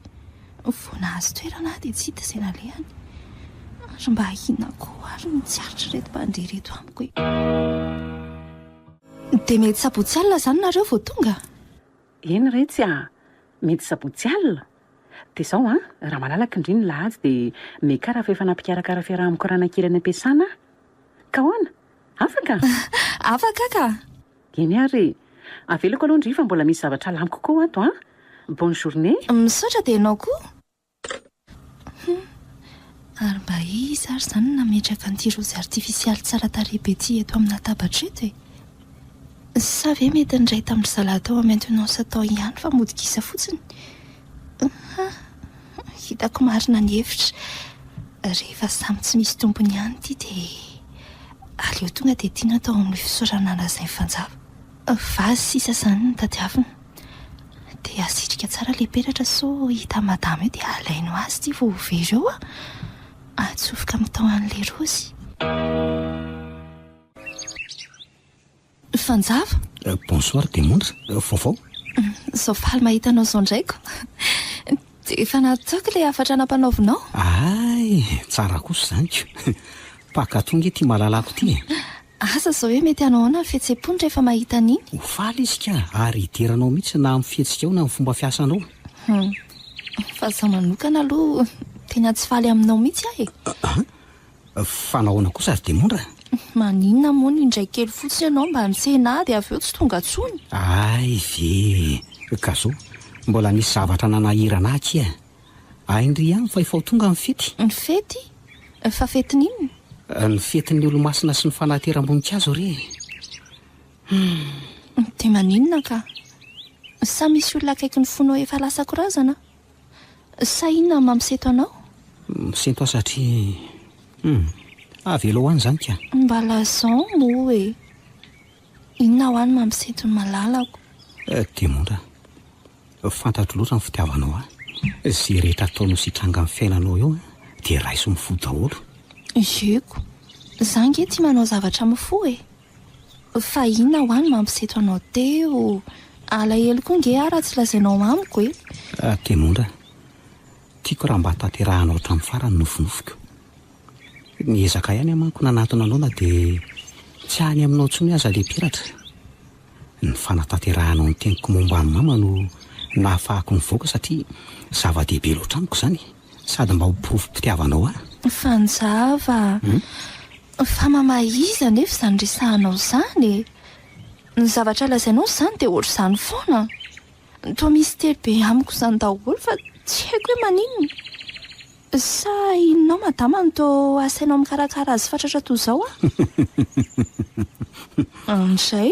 Vao nahazo toerana aho dia tsy hita izay nalehany. Ary mba inona koa ary no tsy aritr'ireto mpandeha ireto amiko e. Dia mety sabotsy alina izany nareo vao tonga? Eny retsy a! Mety sabotsy alina? Dia izao an, raha malalaka ndry ny lahady dia Meka raha efa nampikarakara fiaraha-mikorana kely any am-piasana aho. Ka ahoana? Afaka? Afaka ka! Eny ary e! Avelako aloha ndry fa mbola misy zavatra alamiko koa ato an! Bonne journée! Misaotra dia ianao koa! Hum! Ary mba iza ary izany no nametraka an'ity raozy artifisialy tsara tarehy be ity eto amin'ny latabatra eto e? Sa ve mety niray tamin-dry zalahy tao amin'ny maintenance tao ihany fa mody gisa fotsiny? Hum! Hitako marina ny hevitra. Rehefa samy tsy misy tompony ihany ity dia aleo tonga dia ity no atao amin'ny fisaorana lazain'i Fanjava. Vazy sisa izany no tadiavina. Dia asitrika tsara ilay peratra sao hita madama eo dia alainy ho azy ity vao ho very eo aho. Atsofoka amin'ny taohan'ilay raozy. Fanjava? Bonsoir Demondra, vaovao? Izao faly mahita anao izao indray ko. Dia efa nataoko ilay hafatra nampanaovinao. Hay, tsara kosa izany ko. Mpankatò ange ity malalako ity e. Asa izao hoe mety hanao ahoana ny fihetseham-pony rehefa mahita an'iny? Ho faly izy ka, ary hidera anao mihitsy na amin'ny fihetsikao na amin'ny fomba fiasanao. Hum, fa izaho manokana aloha tena tsy faly aminao mihitsy aho e. An? Fa nahoana kosa ry Demondra? Maninona moa no indray kely fotsiny ianao mba nitsena ahy dia avy eo tsy tonga intsony? Hay ve! Ka zao, mbola nisy zavatra nanahirana ahy akia. Hain-dry ihany fa efa ho tonga ny fety. Ny fety? Fa fetin'inona? Ny fetin'ny olomasina sy ny fanateram-boninkazo re e! Hum. Dia maninona ka? Sa misy olona akaikin'ny fonao efa lasa korazana? Sa inona no mampisento anao? Misento aho satria. Hum. Avelao any izany ka. Mba lazao moa e! Inona hoa no mampisento ny malalako? Demondra, fantatro loatra ny fitiavanao ahy. Izay rehetra ataonao sy hitranga amin'ny fiainanao eo dia raiso amin'ny fo daholo. Ieko. Za ange tia manao zavatra amin'ny fo e! Fa inona hoa no mampiseto anao teo? Alahelo koa nge aho raha tsy lazainao amiko e! Demondra, tiako raha mba tanterahanao hatramin'ny farany ny nofinofiko. Niezaka ihany aho manko nanatona anao na dia tsy any aminao intsony aza ilay peratra. Ny fanatanterahanao ny teniko momba an'i mama no nahafahako nivoaka satria zava-dehibe loatra amiko izany sady mba ho porofom-pitiavanao ahy. Fanjava, Fa mama iza anefa izany resahanao izany e? Ny zavatra lazainao izany dia ohatr'izany foana. Toa mistery be amiko izany daholo fa tsy haiko hoe maninona. Sa inona ao madama no toa asainao mikarakara azy fatratra toy izao aho? An'izay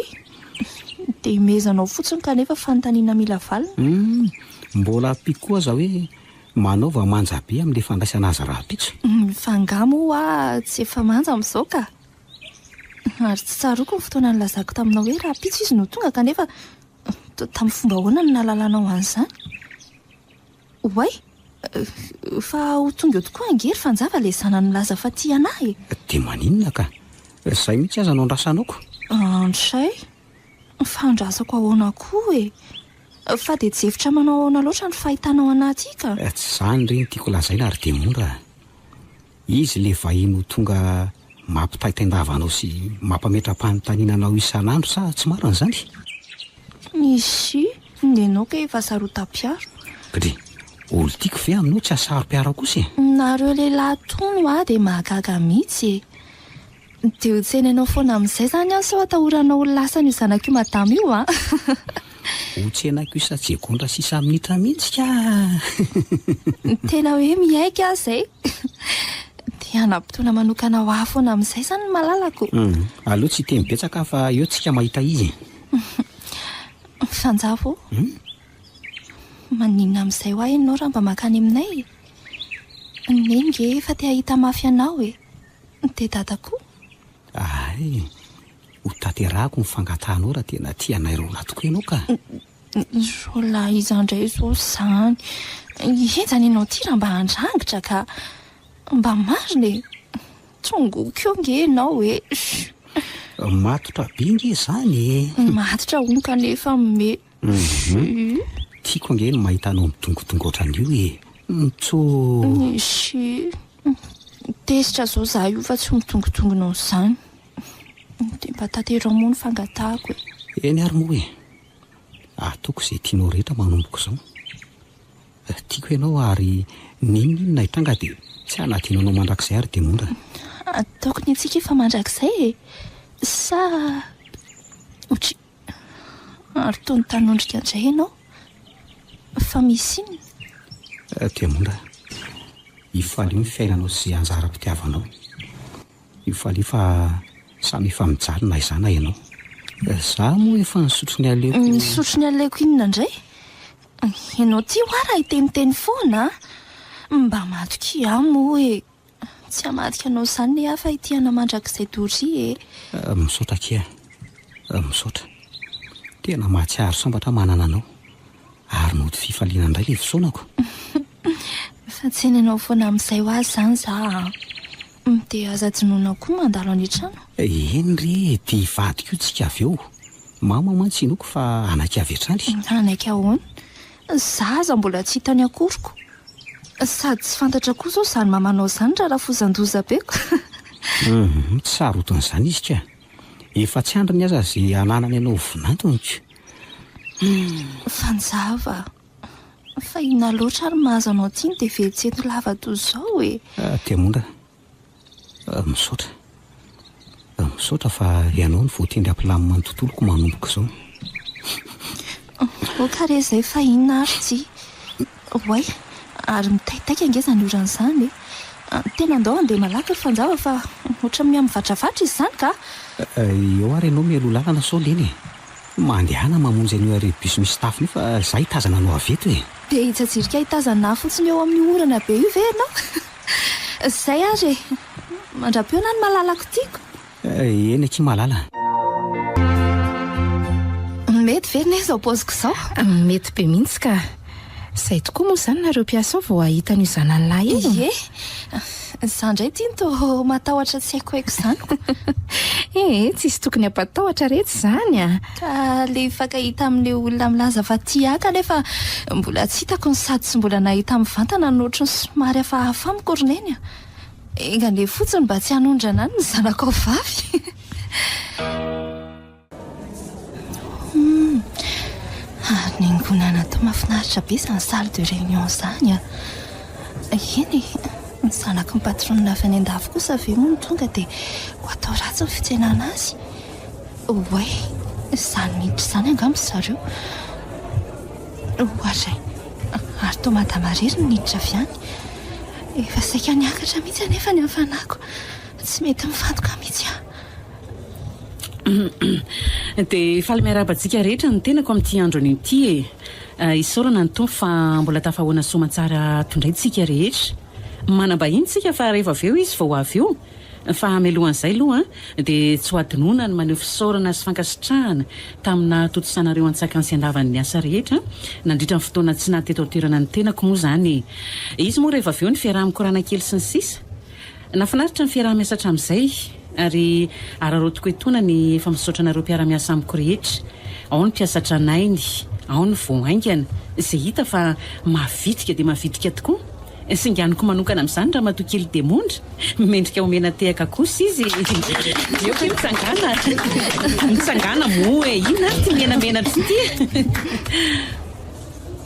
dia imezanao fotsiny kanefa fanontaniana mila valiny. Hum, mbola ampiako koa aza hoe manaova manja be amin'ilay fandraisana azy rahampitso. Fa angaha moa hoa tsy efa manja amin'izao ka? Ary tsy tsaroako ny fotoana nilazako taminao hoe rahampitso izy no tonga kanefa toa tamin'ny fomba ahoana no nahalalanao an'izany? Oay! Fa ho tonga eo tokoa ange ry Fanjava ilay zanany milaza fa tia anah e! Dia maninona ka? Izay mihitsy aza no andrasanao ko! Andray! Fa andrasako ahoana koa e! Fa dia jefitra manao ahoana loatra ny fahitanao anah aty ka? Tsy izany re no tiako lazaina ry Demondra a! Izy ilay vahiny ho tonga mampitaintain-dava anao sy mampametra-panontaniana anao isan'andro sa tsy marina izany? Nisy, nenao kay efa sarotam-piaro. Dry, olo-tiako ve aminao tsy hahasaro-piaro kosa e? Nareo lehilahy tony hoa dia mahagaga mihitsy e! Dia ho tsenainao foana amin'izay izany aho sao atahoranao ho lasan'io zanak'io madama io an! Ho tsenaiko isa-tsegondra sy isa-minitra mihitsy ka! Tena hoe miaiky aho izay! Dia hanam-potoana manokana ho ahy foana amin'izay izany ny malalako. Hum, aleo tsy hiteny betsaka aho fa eo tsika mahita izy e! Fanjava ô! Maninona amin'izay hoa ianao raha mba mankany aminay e? Neny nge efa te hahita mafy anao e! Dia dada koa? Hay, ho tanterahako ny fangatahanao raha tena tia anay roalahy tokoa ianao ka. Roalahy iza indray izao izany? Henjana ianao ity raha mba handrangitra ka. Mba marina e! Tsongoko eo nge ianao e! Matotra be nge izany e! Matotra hono kanefa me. Hum, tiako ange ny mahita anao midongodongo ohatran'io e! Mitsoo. Ishi, tezitra zao za io fa tsy midongodongonao izany. Dia mba tanterao moa ny fangatahako e. Eny ary moa e! Ataoko izay tianao rehetra manomboka izao. Tiako ianao ary n'inon'inona hitranga dia tsy hanadino anao mandrakizay ary Demondra. Ataoko ny antsika efa mandrakizay e! Sa ohatry ary toa nitanondrika indray ianao? Fa misy inona? Diamondra, ifalio ny fiainanao sy izay anjaram-pitiavanao. Ifalio fa samy efa mijaly na izaho na ianao. Izaho moa efa nisotro ny aleoko. Nisotro ny aleoko inona indray? Ianao ity hoa raha hiteniteny foana a! Mba matokia ahy moa e! Tsy hamadika anao izany ny hafa ity ana mandrakizay doria e! Misaotra akia a! Misaotra. Tena mahatsiaro sambatra aho manana anao. Ary mody fifaliana indray ilay fisaonako. Fa tsy eny anao foana amin'izay ho azy izany za a! Dia aza adinoina koa mandalo any an-trano. Eny re e, dia hivadika io tsika avy eo. Mama mantsy inoako fa hanaiky avy hatrany. Hanaiky ahoana? Za aza mbola tsy hitany akoriko. Sady tsy fantatra koa izao izany mamanao izany raha rafozan-dozabeko. Hum, tsy sarotin'izany izy ka. Efa tsy andriny aza izay hananany anao ho vinantony ko. Hum. Fanjava, fa inona loatra ary mahazo anao ity no dia velon-tsento lava toy izao e? Diamondra, Misaotra. Misaotra fa ianao no voatendry hampilamina ny tontoloko manomboka izao. Ok re izay fa inona ary tsy. Oay, ary mitaitaika ange izany orana izany e. Tena andao handeha malaky ry Fanjava fa ohatran'ny miha-mivatravatra izy izany ka. Eo ary ianao mialoha lalana sao lena e. Mandehana mamonjy an'io arrêt bus misy tafony io fa izaho hitazana anao avy eto e. Dia hitsajirika hitazana ahy fotsiny eo amin'io orana be io ve ianao? Zay ary e! Mandra-pihaona ny malalako tiako. Eny akia malala. Mety ve ne izao paoziko izao? Mety be mihitsy ka. Izay tokoa moa izany nareo mpiasa ao vao hahita an'io zanany lahy io? Ie. Izaho indray ity no toa matahotra tsy haikohaiko izany ko. Ee, tsisy tokony hampatahotra retsy izany a! Ka le hifankahita amin'le olona milaza fa tia ahy kanefa mbola tsy hitako no sady tsy mbola nahita mivantana no ohatran'ny somary hafahafa amiko ry neny a! Enga anie fotsiny mba tsy hanondrana any ny zanakao vavy. Humm! Ary nengonana toa mahafinaritra be izany salle de réunion izany a! Eny e! Ny zanaky ny patronne avy any an-dafy kosa ve moa no tonga dia ho atao ratsy ny fitsenana azy? Oay! Izany miditra izany angamba zareo. Oadray! Ary toa madama irery no niditra avy any. Efa saika niakatra mihitsy anefa ny hafanako. Tsy mety mifantoka mihitsy aho. Dia faly miarahaba antsika rehetra ny tenako amin'ity andro anio ity e! Isaorana ny Tompo fa mbola tafahoana soamantsara ato indray tsika rehetra. Manam-bahiny tsika fa rehefa avy eo izy vao ho avy eo. Fa mialohan'izay aloha dia tsy ho adinoina ny maneho fisaorana sy fankasitrahana tamin'ny nahatontosanareo an-tsakany sy an-davany ny asa rehetra nandritra ny fotoana tsy naha teto an-toerana ny tenako moa izany e! Izy moa rehefa avy eo ny fiaraha-mikorana kely sy ny sisa. Nahafinaritra ny fiaraha-miasa hatramin'izay ary araraotiko etoana ny efa misaotra anareo mpiara-miasa amiko rehetra. Ao ny mpiasa tranainy, ao ny vao haingana, izay hita fa mavitrika dia mavitrika tokoa. Singaniko manokana amin'izany Ramatoa kely Demondra, mendrika omena tehaka kosa izy. Eo ve mitsangàna? Mitsangàna moa e! Inona ary ity menamenatra ity?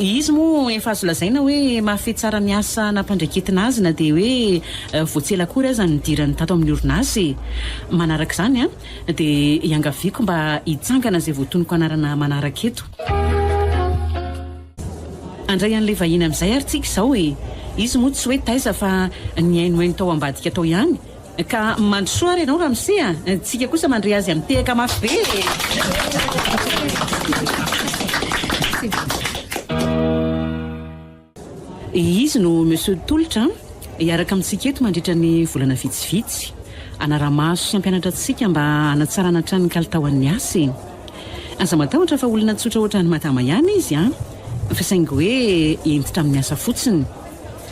Izy moa efa azo lazaina hoe mahafehy tsara ny asa nampandraiketina azy na dia hoe vao tsy ela akory aza ny nidirany tato amin'ny orinasa e. Manaraka izany dia iangaviako mba hitsangana izay voatonoko anarana manaraka eto. Handray an'ilay vahiny amin'izay ary tsika izao e. Izy moa tsy hoe taiza fa nihainohaino tao ambadika tao ihany. Ka mandrosoa ary ianao ramose a! Tsika kosa mandre azy amin'ny tehaka mafy be e! Izy no Monsieur Tolotra, hiaraka amintsika eto mandritra ny volana vitsivitsy. Hanara-maso sy hampianatra antsika mba hanatsarana hatrany ny kalitaon'ny asa e! Aza matahotra fa olona tsotra ohatran'i Madama ihany izy an! Fa saingy hoe hentitra amin'ny asa fotsiny.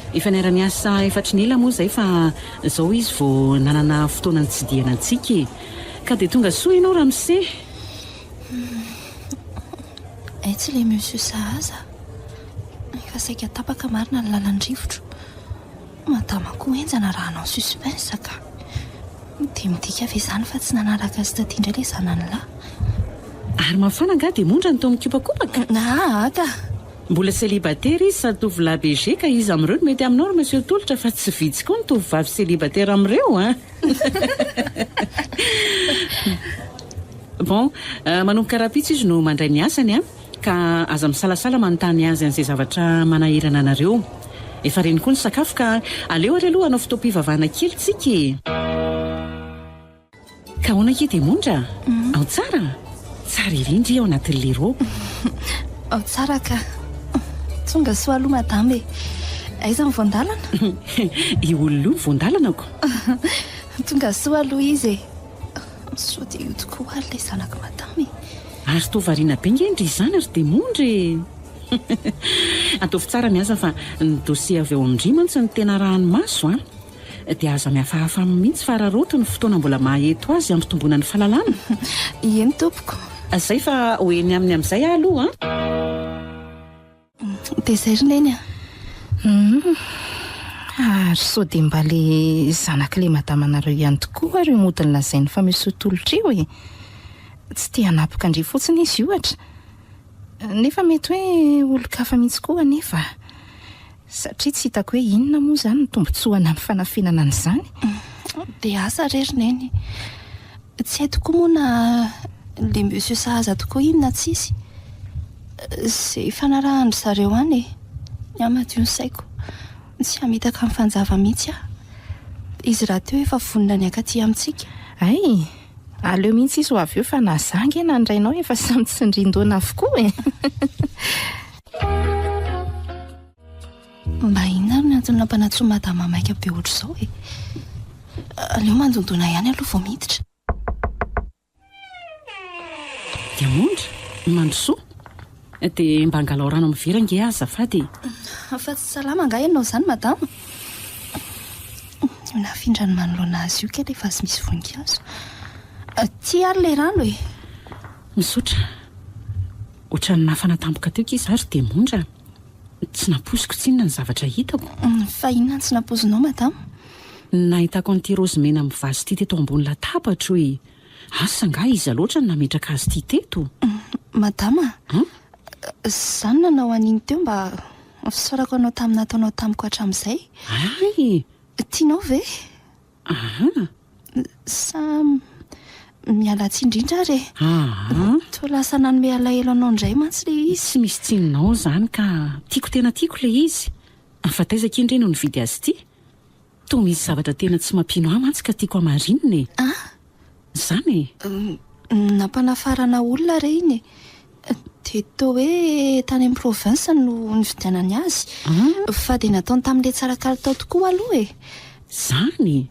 Efa niara-niasa efatry ny ela moa izay fa izao izy vao nanana fotoana nitsidihana antsika e! Ka dia tonga soa ianao ramose! Etsy ilay monsieur sahaza. Efa saika tapaka marina ny lalan-drivotro. Madama koa henjana raha hanao suspense ka. Dia midika ve izany fa tsy nanaraka azy taty indray ilay zanany lahy? Ary mafana angaha dia mondra ny tao mikopakopaka? Aa ka! Mbola célibataire izy sady tovolahy BG ka iza amin'ireo no mety aminao ry Monsieur Tolotra fa tsy vitsy koa ny tovovavy célibataire amin'ireo an! Bon, manomboka rahampitso izy no mandray ny asany an! Ka aza misalasala manontany azy an'izay zavatra manahirana anareo. Efa reny koa ny sakafo ka aleo ary aloha hanao fotoam-pivavahana kely tsika e! Ka ahoana akia Diamondra a? Ao tsara? Tsara ery ndry ao anatin'ilay robe. Ao tsara ka. Tonga soa aloha madama e. Aiza ny voandalana? Io olona io ny voandalanako. Tonga soa aloha izy e. Sao dia io tokoa ary ilay zanak'i madama e. Ary toa variana be nge ndry izany ry Diamondra e. Ataovy tsara ny asa fa ny dossier avy ao amin-dry mantsy no tena arahany maso an. Dia aza mihafahafa aminy mihitsy fa araraoty ny fotoana mbola maha eto azy hampitomboana ny fahalalana. Eny tompoko. Zay fa ho eny aminy amin'izay aho aloha an. Dia izay ry Neny a. Humm. Ary sao dia mba le zanak'le madamanareo ihany tokoa ary io mody nolazainy fa monsieur Tolotra io e? Tsy te hanapoka an-dry fotsiny izy ohatra. Nefa mety hoe olon-kafa mihitsy koa anefa. Satria tsy hitako hoe inona moa izany ny tombontsoany amin'ny fanafenana an'izany. Dia asa re ry Neny. Tsy hay tokoa moa na le monsieur sahaza tokoa iny na tsisy. Izay ifanarahan-dry zareo any e. Ny ahy madio ny saiko. Tsy hamitaka an'i Fanjava mihitsy aho. Izy rahateo efa vonona ny hankaty amintsika. Hay! Aleo mihitsy izy ho avy eo fa na za ange na ny rainao efa samy tsindrin-doana avokoa e! Mba inona ary ny antony nampanantsoa madama maika be ohatr'izao e? Aleo mandondona ihany aloha vao miditra. Diamondra, mandrosoa. Dia mba angalao rano amin'ny vera ange aho azafady e. Fa tsy salama angaha ianao izany madama? Io nafindrany manoloana azy io kay ilay vazy misy voninkazo. Ity ary ilay rano e. Misaotra. Ohatran'ny nafana tampoka teo kisa ary Diamondra. Tsy nampoiziko tsinona ny zavatra hitako. Fa inona no tsy nampoizinao madama? Ny nahitako an'ity raozy mena amin'ny vazy ity teto ambony latabatra e! Asa angaha iza loatra no nametraka azy ity teto? Madama a! Izaho no nanao an'iny teo mba fisaorako anao tamin'ny nataonao tamiko hatramin'izay. Hay! Tianao ve? Aa! Sa miala tsiny indrindra ary e! Aa! Toa lasa nanome alahelo anao indray mantsy ilay izy. Tsy misy tsininao izany ka! Tiako tena tiako ilay izy. Fa taiza akia ndry no nividy azy ity? Toa misy zavatra tena tsy mampino ahy mantsy ka tiako hamarinina e! Ah! Izany e! Nampanafarana olona re iny e! Dia toa hoe tany amin'ny province no nividianany azy. Fa dia nataony tamin'ilay tsara kalitao tokoa aloha e! Izany?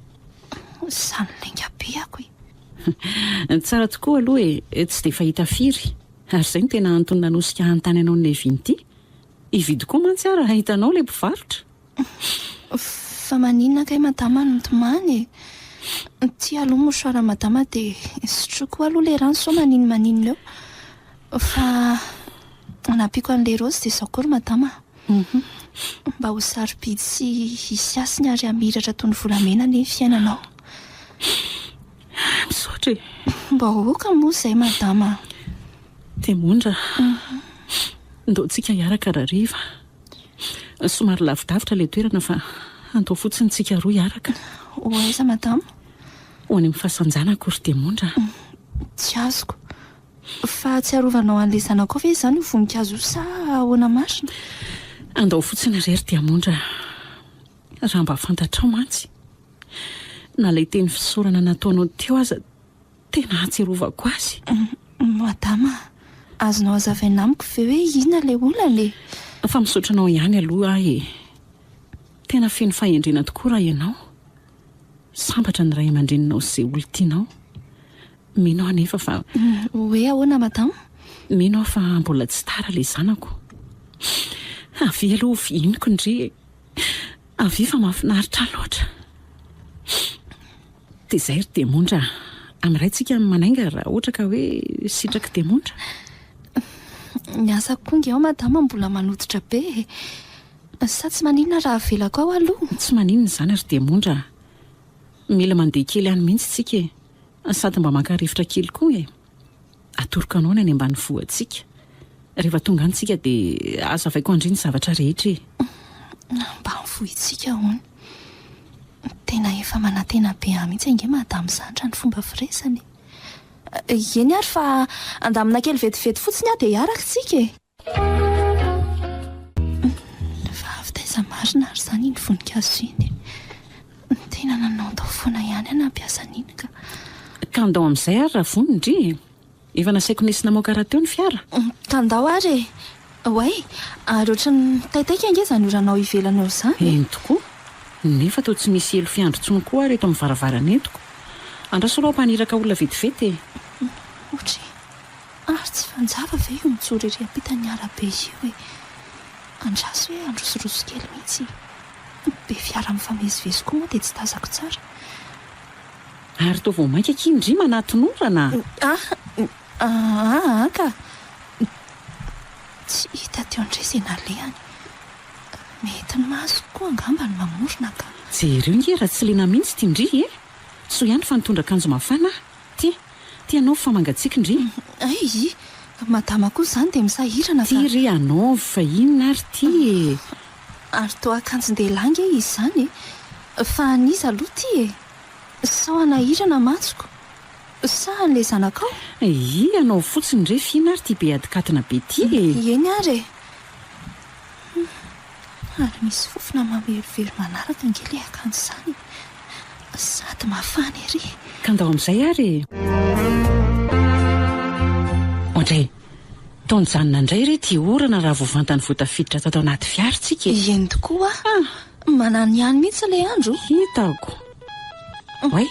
Izany lainga be ako e! Tsara tokoa aloha e! Tsy dia fahita firy. Ary izay no tena antony nanosika ahy hanontany anao ny Nevin ity. Hividy koa mantsy aho raha hitanao ilay mpivarotra. Fa maninona kay madama no mitomany e? Ity aloha mouchoir madama dia sotroiko aloha ilay rano sao manino maninona eo. Fa nampiako an'ilay raozy dia izao koa ry madama a. Mba ho sarobidy sy hisy hasiny ary hamiratra toy ny volamena anie ny fiainanao. Misaotra e. Mba aoka moa izay madama a. Diamondra, ndao tsika hiaraka rahariva. Somary lavidavitra ilay toerana fa andao fotsiny tsika roa hiaraka. Ho aiza madama? Ho any amin'ny fasan-janako ry Diamondra a. Tsy azoko. Fahatsiarovanao an'ilay zanakao ve izany io voninkazo io sa ahoana marina? Andao fotsiny re ry Diamondra a. Raha mba fantatrao mantsy, na ilay teny fisaorana nataonao teo aza Tena ahatsiarovako azy. Madama a, azonao hazavaina amiko ve hoe inona ilay olana e? Fa misaotra anao ihany aloha aho e. Tena feno fahendrena tokoa raha ianao. Sambatra ny ray aman-dreninao sy izay olon-tianao. Mino aho anefa fa. Hoe ahoana madama? Mino aho fa mbola tsy tara ilay zanako. Avia aloha ho fihiniko ndry e. Avia fa mahafinaritra ahy loatra. Dia izay ry Diamondra a! Amiray tsika ny manainga raha ohatra ka hoe sitrak'i Diamondra. Ny asako koa nge ao madama mbola manototra be e! Sa tsy maninona raha avelako ao aloha? Tsy maninona izany ry Diamondra a! Mila mandeha kely any mihitsy tsika e! Sady mba maka rivotra kely koa e! Atoroko anao ny any ambanivohitsika. Rehefa tonga any tsika dia hazavaiko an-dry ny zavatra rehetra e. Ambanivohitsika hono. Tena efa manantena be ahy mihitsy ange madame izany raha ny fomba firesany e. Eny ary fa handamina kely vetivety fotsiny aho dia hiaraka isika e. Fa avy taiza marina ary izany iny voninkazo iny e? Tena nanaotao foana ihany aho nampiasa an'iny ka. Ka andao amin'izay ary raha vonona ndry e! Efa nasaiko nisy namoaka rahateo ny fiara. Ka andao ary e! Oay! Ary ohatran'ny mitaitaika ange izany orana ao ivelany ao izany e! Eny tokoa! Nefa toa tsy misy elo fiandry intsony koa ary eto amin'ny varavarana entiko. Andraso aloha hampaniraka olona vetivety e! Ohatry. Ary tsy fanjava ve io mijoro ery ampitan'ny arabe io e! Andraso hoe handrosoroso kely mihitsy. Be fiara mifamezivezy koa moa dia tsy tazako tsara. Ary toa vao mainka akia ndry manatona orana a! Aa ka! Tsy hita teo indray izay nalehany. Mety ny masoko koa angamba no mamorona ka! Jereo nge raha tsy lena mihitsy ity ndry e! Soa ihany fa nitondra akanjo mafana aho. Ty, ty anaovy fa mangatsiaka ndry. Hay! Madama koa izany dia misahirana ka! Ty re anaovy fa inona ary ty e! Ary toa akanjon-dehilahy ange izy izany e! Fa an'iza aloha ty e? Sao hanahirana mantsy ko! Sa an'ilay zanakao? Hi, anaovy fotsiny re f'inona ary ty be adikatina be ty e! Eny ary e! Ary misy fofona mamerovero manaraka ange ilay akanjo izany e! Sady mafana ery! Ka ndao amin'izay ary e! Oadray! Toa nijanona indray re ity orana raha vao vantany vao tafiditra tato anaty fiara tsika e! Eny tokoa a! Manano ihany mihitsy ilay andro! Hitako! Oay!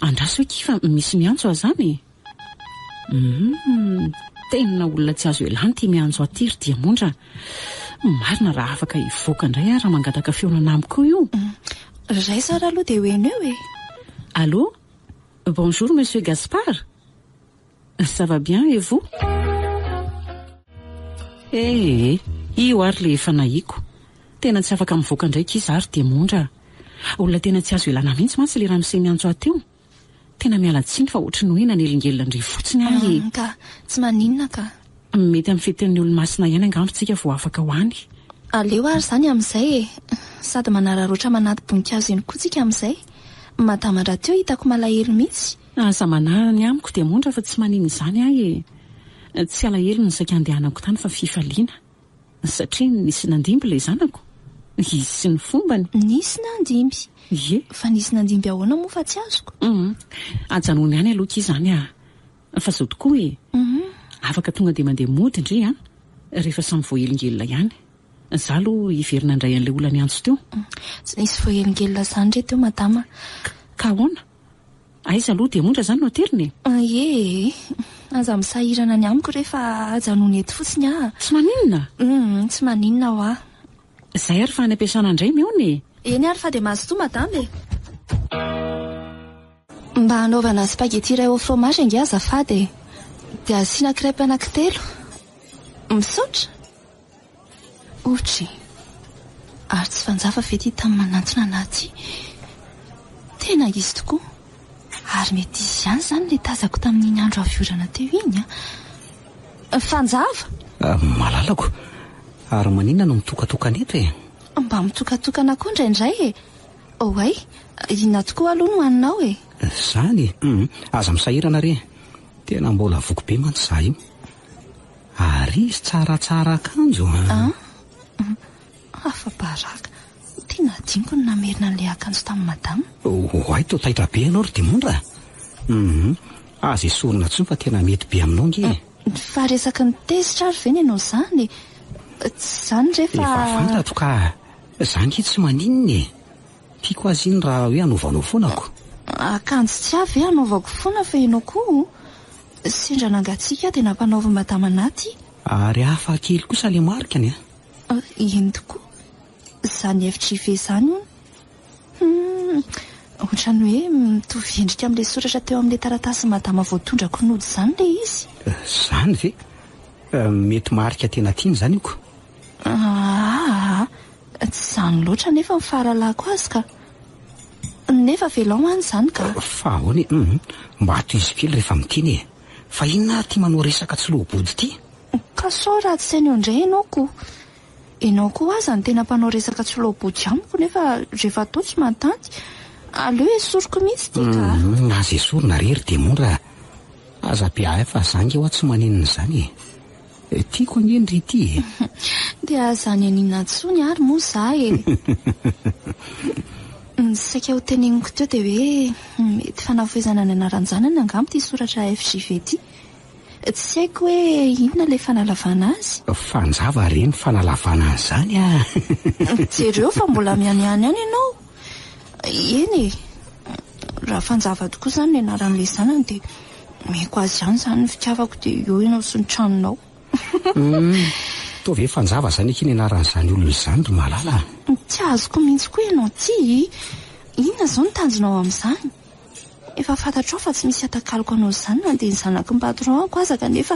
Andraso akia fa misy miantso aza any e! Humm! Tena olona tsy azo ialana ity miantso ahy ity ry Diamondra a! Marina raha afaka hivoaka indray aho raha mangataka fihaonana amiko io. Raiso ary aloha dia ho heno eo e! Allô? Bonjour monsieur Gaspard? Ça va bien et vous? Eh eh! Io ary le efa nahiko. Tena tsy afaka mivoaka indray akia za ry Diamondra a! Olona tena tsy azo ialana mihitsy mantsy le ramose miantso ahy teo. Tena miala tsiny fa ohatry ny hoe nanelingelina an-dry fotsiny aho e! Ka, tsy maninona ka. Mety amin'ny fetin'ny olomasina ihany angamba tsika vao afaka ho any. Aleo ary izany amin'izay e! Sady manararaotra manati-boninkazo eny koa tsika amin'izay. Madama rahateo hitako malahelo mihitsy. Aza manahy ny amiko Diamondra fa tsy maninona izany aho e! Tsy alahelo ny saika handehanako tany fa fifaliana. Satria nisy nandimby ilay zanako. Izy sy ny fombany. Nisy nandimby? Ie. Fa nisy nandimby ahoana moa fa tsy azoko? Hum. Ajanony any aloha akia izany ah. Fa izao tokoa e. Hum. Afaka tonga dia mandeha mody ndry an. Rehefa samy voahelingelina ihany. Za aloha hiverina handray an'ilay olona niantso teo. Tsy nisy voahelingelina izany re teo madama. Ka ahoana? Aiza aloha diamondra zany no aterina e? Ie e! Aza misahirana ny amiko re fa ajanony eto fotsiny aho. Tsy maninona? Hum, tsy maninona hoa. Zay ary fa any am-piasana indray mihaona e! Eny ary fa dia mazotoa madama e! Mba hanaovana spaghetti iray au fromage ange azafady e! Dia asiana crêpe anankitelo. Misaotra! Otry. Ary tsy fanjava ve ity tany manantona anà ity? Tena izy tokoa. Ary mety izy ihany izany ilay tazako tamin'iny andro avy orana teo iny an! Fanjava! Malalako, ary maninona no mitokatokana eto e? Mba mitokatokana koa indraindray e! Oay, inona tokoa aloha no haninao e? Izany e! Aza misahirana re! Tena mbola voky be mantsy izaho io. Ary izy tsaratsara akanjo an! An? Afa-baraka. Tena adinoko ny namerina an'ilay akanjo tamin'i madama. Oay, toa taitra be ianao ry Diamondra a! Hum, aza esorina intsony fa tena mety be aminao ange e! Fa resaky ny tezitra ary ve ny anao izany e? Tsy izany re fa. Efa fantatro ka! Za ange tsy maninona e! Tiako aza iny raha hoe anaovanao foana ko! Akanjo tsy ahy ve anaovako foana fa ianao koa o! Sendra nangatsiaka aho dia nampanaovin'i Madama Naty. Ary hafa kely kosa ilay marikany an! Eny tokoa. Izany FJV izany hono. Hum, ohatran'ny hoe mitovy endrika amin'ilay soratra teo amin'ilay taratasin'i Madama voatondrako nody izany ilay izy. Izany ve? Mety marika tena tiany izany io ko. Aa, tsy izany loatra anefa ny fahalalako azy ka. Nefa avelao any izany ka. Fa ahoana e? Hum, mba tohizo kely rehefa miteny e. Fa inona ary ity manao resaka tsy loa-body ity? Ka. Ka sao ratsy saina eo indray ianao ko. Ianao koa aza no tena mpanao resaka tsy loa-body amiko nefa rehefa atao tsy mahatanty. Aleo esoriko mihitsy ity ka. Humm, aza esorina re ry Demondra a! Aza be ahy fa za nge hoa tsy maninona izany e! Tiako ange ndry ity e! Dia aza any anina intsony ary moa za e! Ny saika ho teneniko teo dia hoe mety fanafohezana ny anaran-janany angamba ity soratra FJV ity. Tsy haiko hoe inona ilay fanalavana azy. Fanjava re ny fanalavana an'izany a! Jereo fa mbola mihanihany ihany ianao. Eny e! Raha Fanjava tokoa izany ny anaran'ilay zanany dia omeko azy ihany izany ny fitiavako dia eo ianao sy ny tranonao. Humm! Toa ve Fanjava izany akia ny anaran'izany olona izany ry Malala a? Tsy azoko mihitsy koa ianao ity. Inona izao no tanjonao amin'izany? Efa fantatrao fa tsy misy atakaloko anao izany na dia ny zanaky ny patron-ko aza kanefa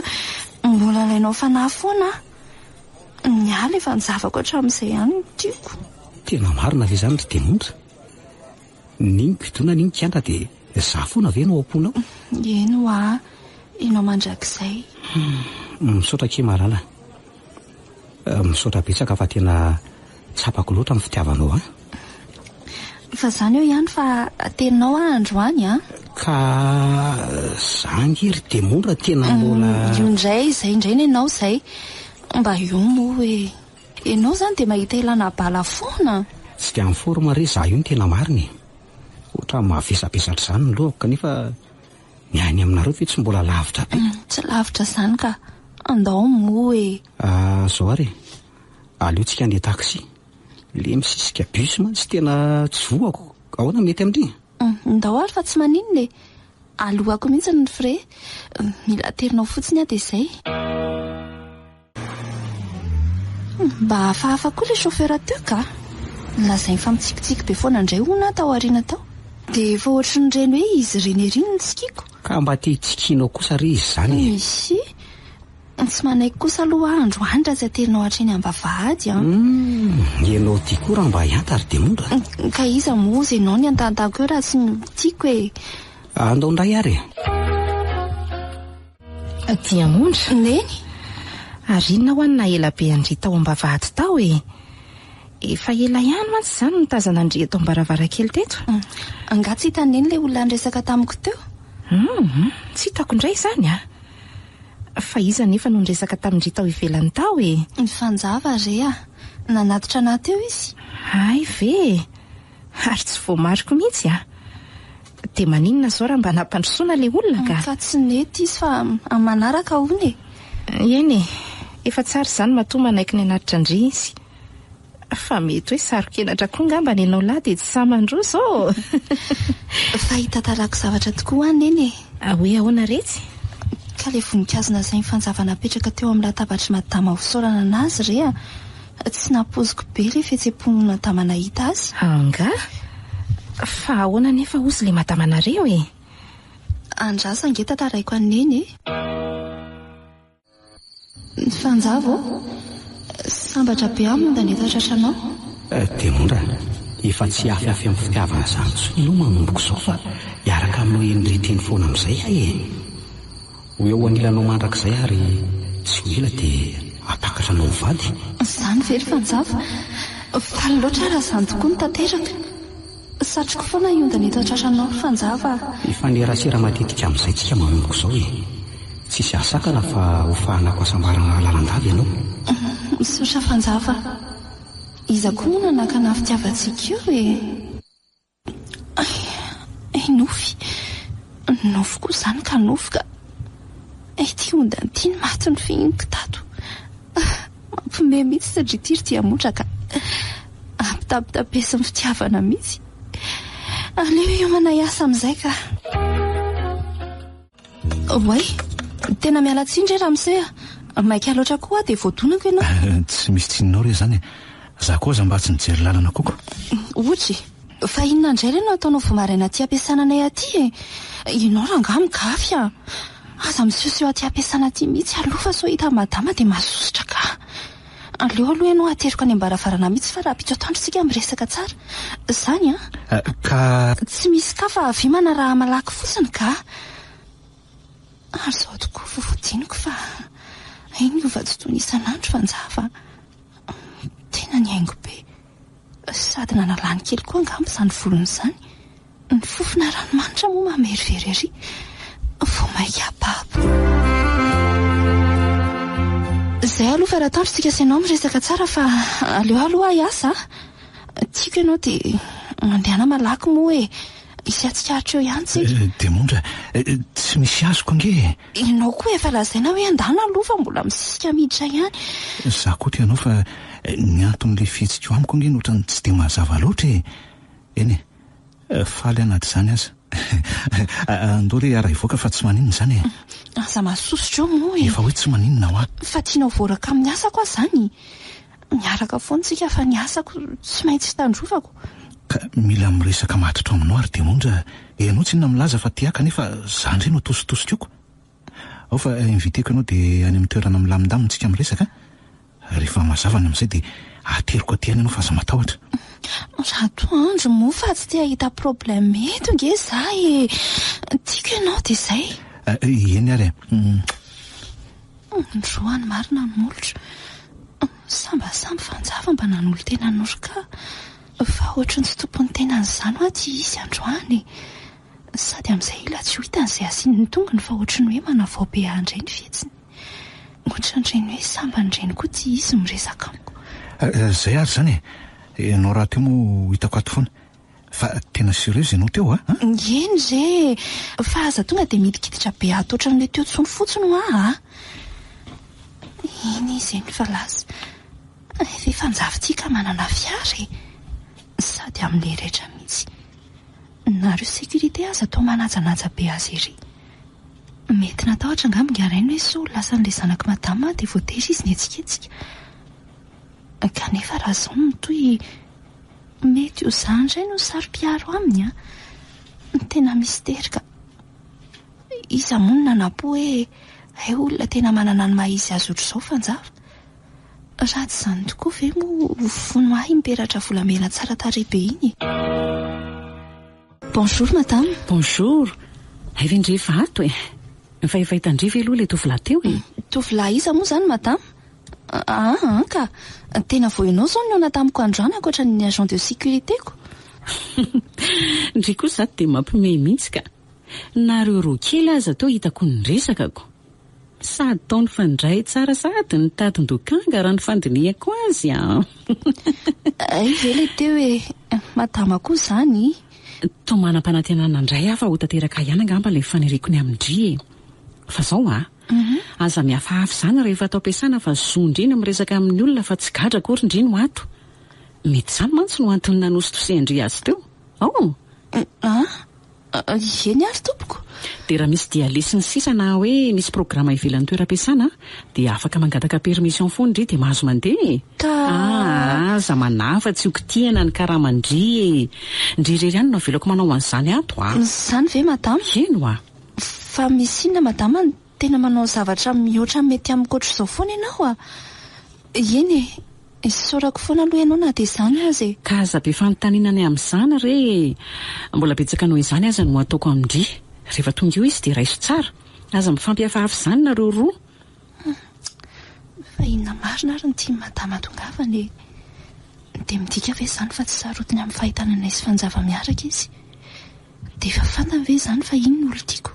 mbola alainao fanahy foana aho. Ny ahy ilay fanjavako hatramin'izay ihany no tiako. Tena marina ve izany ry Demondra? N'ino kidona n'ino kiantra dia izaho foana ve no ao am-ponao? Eny hoa, ianao mandrakizay. Hum, misaotra akia Malala. Misaotra betsaka fa tena tsapako loatra ny fitiavanao ahy. Fa zany eo ihany fa teninao aho androany an! Ka za ange ry demondra tena mbola. Io indray, izay indray ny anao izay. Mba io moa hoe. Ianao izany dia mahita ilana bala foana. Tsy dia en forme re za io ny tena marina e. Ohatran'ny mavesabesatra izany ny lohako kanefa ny any aminareo ve tsy mbola lavitra be? Tsy lavitra izany ka. Andao moa e. Ah, zao ary e. Aleo tsika andeha taxi. Le misisika bus mantsy tena tsy voako. Ahoana mety amin-dry? Ndao ary fa tsy maninona e. Aloako mihitsy ny frais. Mila aterinao fotsiny aho dia izay. Mba hafahafa koa ilay chauffeur teo ka. Lazainy fa mitsikitsiky be foana indray hono aho tao aoriana tao. Dia efa ohatrin'ireny hoe izy ireny ery no tsikiako. Ka mba te hitsikianao kosa re izy izany e. Izy. Tsy manaiky kosa aloha aho androany raha tsy aterinao hatreny am-bavahady an. Humm, ianao ity koa raha mba hianta ry Demondra. Ka iza moa ozy ianao ny antantanko eo raha tsy ny tiako e. Andao indray ary e. Diamondra. Neny. Ary inona hoa no naha-ela be an-dry tao am-bavahady tao e? Efa ela ihany mantsy izany no nitazana an-dry eto am-baravarankely teto. Angaha tsy hitan'i Neny ilay olona niresaka tamiko teo? Humm, tsy hitako indray izany a! Fa iza anefa no niresaka tamin-dry tao ivelany tao e? Ny Fanjava re a! Nanatitra anà teo izy. Hay ve e! Ary tsy voamariko mihitsy a! Dia maninona izao raha mba nampandrosoana ilay olona ka? Fa tsy nety izy fa amin'ny manaraka hono e! Eny e! Efa tsara izany matoa manaiky ny hanatitra an-dry izy. Fa mety hoe saro-kenatra koa ngamba ny anao lahy dia tsy sahy mandroso ô! Fa hitantarako zavatra tokoa aho Neny e! Hoe ahoana retsy? Ka ilay voninkazo nasain'i Fanjava napetraka teo amin'ny latabatr'i Madama ho fisaorana anazy re a! Tsy nampoiziko be ilay fihetsem-pon'i Madama nahita azy. Angaha? Fa ahoana anefa hozy ilay Madamanareo e? Andraso ange tantaraiko an'i Neny e! Fanjava ô! Sambatra be aho mondana eto an-tratranao. Demondra, efa tsy hiafiafy amin'ny fitiavana izany intsony ianao manomboka izao fa hiaraka aminao eny rehetra eny foana amin'izay aho e! Ho eo anilanao mandrakizay ary tsy ho ela dia hampakatra anao ho vady. Izany ve ry Fanjava? Faly loatra aho raha izany tokoa no tanteraka. Satriko foana hiondana eto an-tratranao ry Fanjava a! Hifanerasera matetika amin'izay tsika manomboka izao e! Tsisy hahasakana fa ho fahanako hasambarana lalandava ianao. Misaotra Fanjava a! Iza koa moa nanakana ny fitiavantsika io e? Hay nofy! Nofy koa izany ka nofy ka! Ity ondana ity no maty nofihiniko tato. Mampiomehy mihitsy satria ity ry Diamondra ka. Ampitapitapesin'ny fitiavana mihitsy. Aleo hiomana hiasa amin'izay ka. Oay, tena miala tsiny re ramose a. Maika loatra koa aho dia voadonako ianao. Tsy misy tsininao re izany e. Za koa aza mba tsy nijery lalana koa ko. Ohatry, fa inona indray re no ataonao vao maraina aty am-piasana anay aty e? Ianao rangahy migafy a! Aza misehoseho aty am-piasana aty mihitsy aloha fa sao hitan'i madama dia mahasosotra ka! Aleo aloha ianao ateriko any am-baravarana mihitsy fa rahampitso atoandro isika miresaka tsara. Izany an! Ka. Tsy misy ka fa avia manaraha malaky fotsiny ka! Ary izao tokoa vao voadiniko fa. Hay niova tsy toy ny isan'andro Fanjava a! Tena nihaingo be. Sady nanalany kely koa angamba izany volony izany. Ny fofona ranomanitra moa mamerivery ery. Vao mainka babo. Izay aloha fa raha tandro tsika sy ianao miresaka tsara fa aleo aloha hiasa a! Tiako ianao dia mandehana malaky moa e! Hisy hatsikaritra eo ihany tsika. Diamondra, tsy misy azoko ange e! Ianao koa efa lazaina hoe andana aloha fa mbola misisika miditra ihany. Za koa te hanao fa ny anton'ilay fihetsiko amiko ange no ohatran'ny tsy dia mazava loatra e! Eny e, faly aho na dia izany aza. Andao re hiara-hivoaka fa tsy maninona izany e! Aza mahasosotra eo moa e! Efa hoe tsy maninona hoa. Fa tianao voaraka amin'ny asako aho izany? Miaraka foana isika fa ny asako tsy maintsy tandrovako. Ka mila miresaka matotra aminao ary Diamondra e! Ianao tsinona milaza fa tia ahy kanefa za ndray no atositosika oko. Ao fa inviteko ianao dia any amin'ny toerana milamindamina tsika miresaka a! Rehefa mazava ny amin'izay dia ateriko aty ihany ianao fa aza matahotra. Ratoandro moa fa tsy te hahita problème eto nge za e! Tiako ianao dia izay. Eny ary e! Androany marina ny molotra. Sa mba samy fanjava mba nanolo-tena noroka fa ohatry ny tsy tompon'ny tenany izany hoa ty izy androany e! Sady amin'izay ila tsy ho hitany izay asiany ny tongony fa ohatry ny hoe manavao be ahy indray ny fihetsiny. Ohatran'ireny hoe sambany ireny koa ty izy miresaka amiko. Izay ary izany e! Ianao rahateo moa hitako ato foana. Fa tena serieuse ianao teo a? Eny re e! Fa aza tonga dia midikiditra be ato ohatran'ilay teo tsony fotsiny hoa a! Iny izy iny fa lasa. Hay ve fanjava ity ka manana fiara e! Sady amin'ilay raitra mihitsy. Nareo sécurité aza toa manajanaja be azy ery. Mety natahotra angamba ingahy-rainy hoe sao lasan'ilay zanak'i madama dia voatery izy nihetsiketsika. Kanefa raha izao no mitohy Mety ho za indray no saro-piaro aminy an! Tena mistery ka! Iza moa no nanampo hoe hay olona tena manana ny maha izy azy ohatr'izao Fanjava? Raha tsy izany tokoa ve moa ho vono ahy iny peratra volamena tsara tarehy be iny e? Bonjour madame. Bonjour. Hay ve ndry efa ato e? Fa efa hitan-dry ve aloha ilay tovolahy teo e? Tovolahy iza moa izany madame? Aa ka! Tena vao ianao izao no nihaona tamiko androany ankoatra ny agent de sécurité-ko. Ndry koa izato dia mampihomehy mihitsy ka! Nareo roa kely aza teo hitako niresaka ko! Sady tao nifandray tsara sahady ny tadin-dokanga raha ny fandinihako azy an! Hay ve ilay teo e! Madama koa izany! Toa manam-panantenana indray aho fa ho tanteraka ihany angamba ilay faniriako ny amin-dry e! Fa izao an! Aza mihafahafa izany rehefa ato am-piasana fa zo-ndry ny miresaka amin'ny olona fa tsy gadra akory ndry no ato. Mety izany mantsy no antony nanositosihan-dry azy teo. Ao! An! Eny ary tompoko. Dia raha misy dia aleha sy ny sisa na hoe misy programa ivelan'ny toeram-piasana dia afaka mangataka permission foana ndry dia mahazo mandeha e! Ka. Ah, aza manahy fa tsy ho kitihana ny karaman-dry e! Ndry irery ihany no avelako manao an'izany ato a! Izany ve madama? Eny oa! Fa misy inona madama no tena manao zavatra mihoatra ny mety amiko ohatr'izao foana ianao a! Eny e! Isaorako foana aloha ianao na dia izany aza e! Ka aza be fanontaniana ny amin'izany re e! Mbola betsaka noho izany aza no ataoko amin-dry. Rehefa tonga eo izy dia raiso tsara. Aza mifampihafahafa izany nareo roa. Hum! Fa inona marina ary no tian'i madama hatongavana e? Dia midika ve izany fa tsy sarotiny amin'ny fahitana anay sy Fanjava miaraka izy? Dia efa fantany ve izany fa iny no olon-tiako?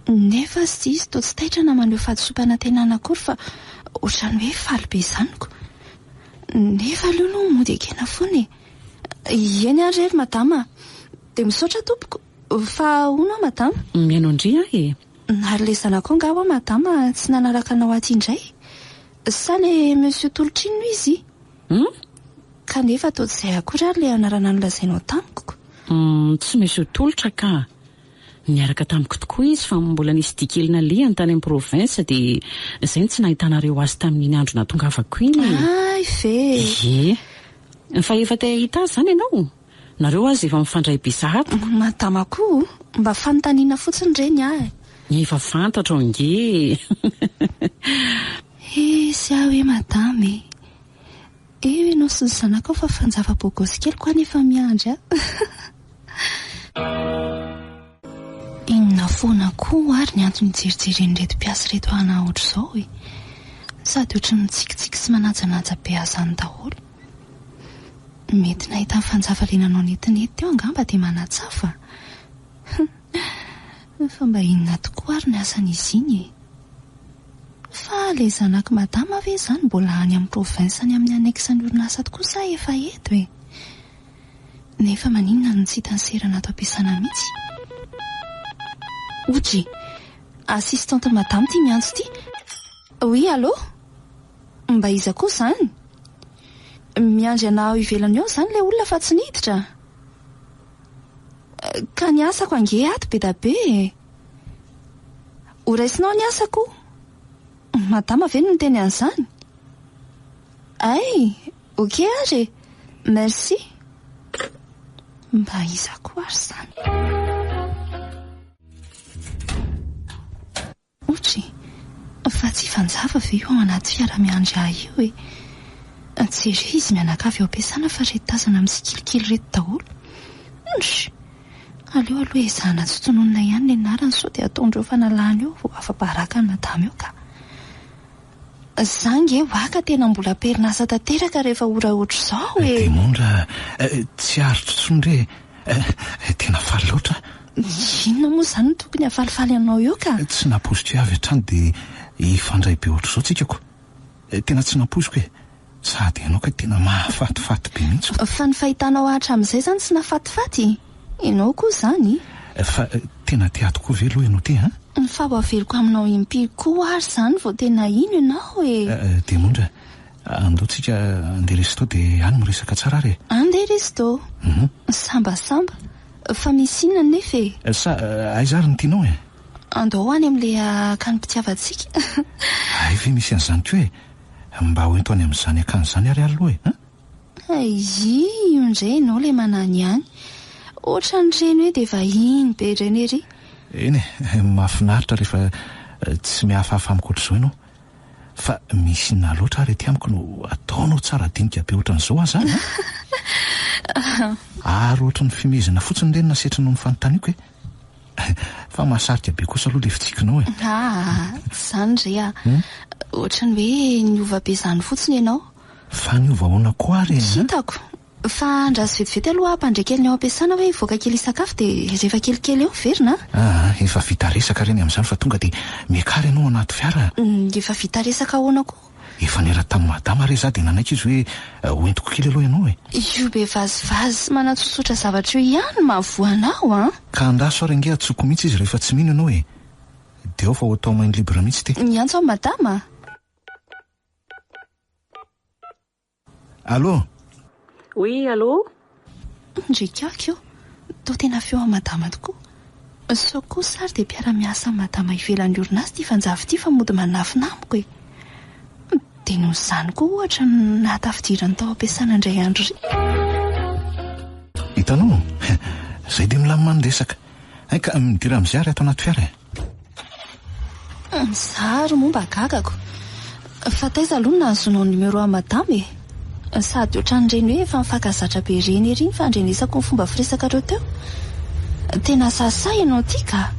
Nefa aza izy toa tsy taitra na maneho fahadisoam-panantenana akory fa ohatran'ny hoe faly be izany ko. Nefa aleo aloha mody ekena foana e. Eny ary re ry madama a. Dia misaotra tompoko. Fa hono aho madama? Mihaino an-dry aho e. Ary ilay zanakao angaha ho'a madama tsy nanaraka anao aty indray? Sa ilay monsieur Tolotra iny no izy? Hum? Kanefa toa tsy izay akory ary ilay anarana nolazainao tamiko ko. Hum, tsy Monsieur Tolotra ka. Niaraka tamiko tokoa izy fa mbola nisy dia kely nalehany tany amin'ny province dia izay no tsy nahitanareo azy tamin'iny andro nahatongavako iny e. Hay ve e! Ie. Fa efa te hahita azy izany ianao? Nareo aza efa mifandray be sahady ko. Madama koa o! Mba fanontaniana fotsiny re ny ahy e. Efa fantatro ange e! Hesy aho e madama e! Eo ianao sy ny zanakao fa fanjava bogosy kely ko any efa miandry ahy. Inona foana koa ary ny antony ijerijeren'ireto mpiasa ireto ana ohatr'izao e? Sady ohatry ny mitsikitsiky sy manajanaja be azy any daholo. Mety nahita ny fanjava le nanao netinety teo angamba dia manatsafa. Fa mba inona tokoa ary ny asan'izy iny e? Fa le zanak'i madama ve izany mbola any amin'ny province any amin'ny annexe ny orinasa tokoa sa efa eto e? Nefa maninona no tsy hitan'i Serana ato am-piasana mihitsy? Odry! Assistante madame ity miantso ity. Oui, allô? Mba iza koa izany? Miandry anà ao ivelany ao izany ilay olona fa tsy niditra? Ka ny asako ange ato be da be e! Ho raisinao ny asako? Madama ve no niteny an'izany? Hay! Ok ary e! Merci! Mba iza koa ary izany? Otry, fa tsy fanjava ve io ao anaty fiara miandry ahy io e? Jereo izy mianakavy ao am-piasana fa reto tazana mitsikilikily reto daholo. Ndry! Aleo aloha ezahana tsy tononina ihany ny anarany sao dia ataondreo fanalana eo vao afa-baraka ny madama eo ka. Za nge wa ka tena mbola am-perinasa tanteraka rehefa ora ohatr'izao e! Demondra, tsy aritro intsony re e! Tena faly loatra aho. Inona moa izany no tokony hahafalifaly anao eo ka? Tsy nampoiziko hoe avy hatrany dia hifandray be ohatr'izao tsika ko! Tena tsy nampoiziko e! Sady ianao kay tena mahafatifaty be mihitsy ko! Fa ny fahitanao ahy hatramin'izay izany tsy nahafatifaty? Ianao koa izany? Fa tena te ato koa ve aloha ianao ty an? Fa ho averiko aminao impiry koa ary izany vao tena hino ianao e! Diamondra, andao tsika andeha resto dia any miresaka tsara ary e! Andeha resto? Sambasamba! Fa misy inona anefa e? Sa aiza ary no tianao e? Andao ho any amin'ilay akanim-pitiavantsika. Hay ve misy an'izany koa e? Mba ho ento any amin'izany akany izany ary aloha e! An? Aii, io indray ianao ilay manany ihany. Ohatran'ireny hoe dia vahiny be ireny ery. Eny e, mahafinaritra rehefa tsy mihafahafa amiko ohatr'izao ianao. Fa misy inona loatra ary aty amiko no ataonao tsara dinika be ohatran'izao aza an? Ary ohatry ny fimehezana fotsiny ireny nasetrinao ny fanontaniako e! Fa mahasarika be kosa aloha ilay fitsikinao e! Aa, tsy izany re a! Ohatry ny hoe niova be izany fotsiny ianao. Fa niova ahoana koa ary e? Hitako. Fa andraso vetivety aloha hampandre kely ny ao am-piasana hoe hivoaka kely hisakafo dia rehefa kelikely eo miverina a! Aa, efa vita resaka ireny amin'izany fa tonga dia miakara ianao anaty fiara a! Efa vita resaka ahoana koa? Efa niara tamin'i madama re za dia nanaiky izy hoe ho entiko kely aloha ianao e! Io be vazivazy sy manatsotsotra zavatra io ihany no mahavoa anao an! Ka andraso ary ange antsoiko mihitsy izy rehefa tsy mino ianao e! Dia ao fa ho atao main libre mihitsy ity. Miantso an'i madama? Allô? Oui, allô? Ndry ikaky ô! Toa tena feo an'i madama tokoa. Sao kosa ary dia mpiara-miasa amin'i madama ivelan'ny orinasa ity fanjava ity fa mody manafina amiko e! Dia noho izany koa ohatra no nahatafidirany tao am-piasana indray andro iry. Hitanao? Izay dia milamina ny resaka. Hay ka midira amin'izay ary ato anaty fiara e! Za ary moa mba gagako. Fa taiza aloha no nahazoanao numéro an'i madama e? Sady ohatran'ireny hoe efa mifankazatra be ireny ery ny fandrenesako ny fomba firesakareo teo. Tena sahisahy ianao ity ka!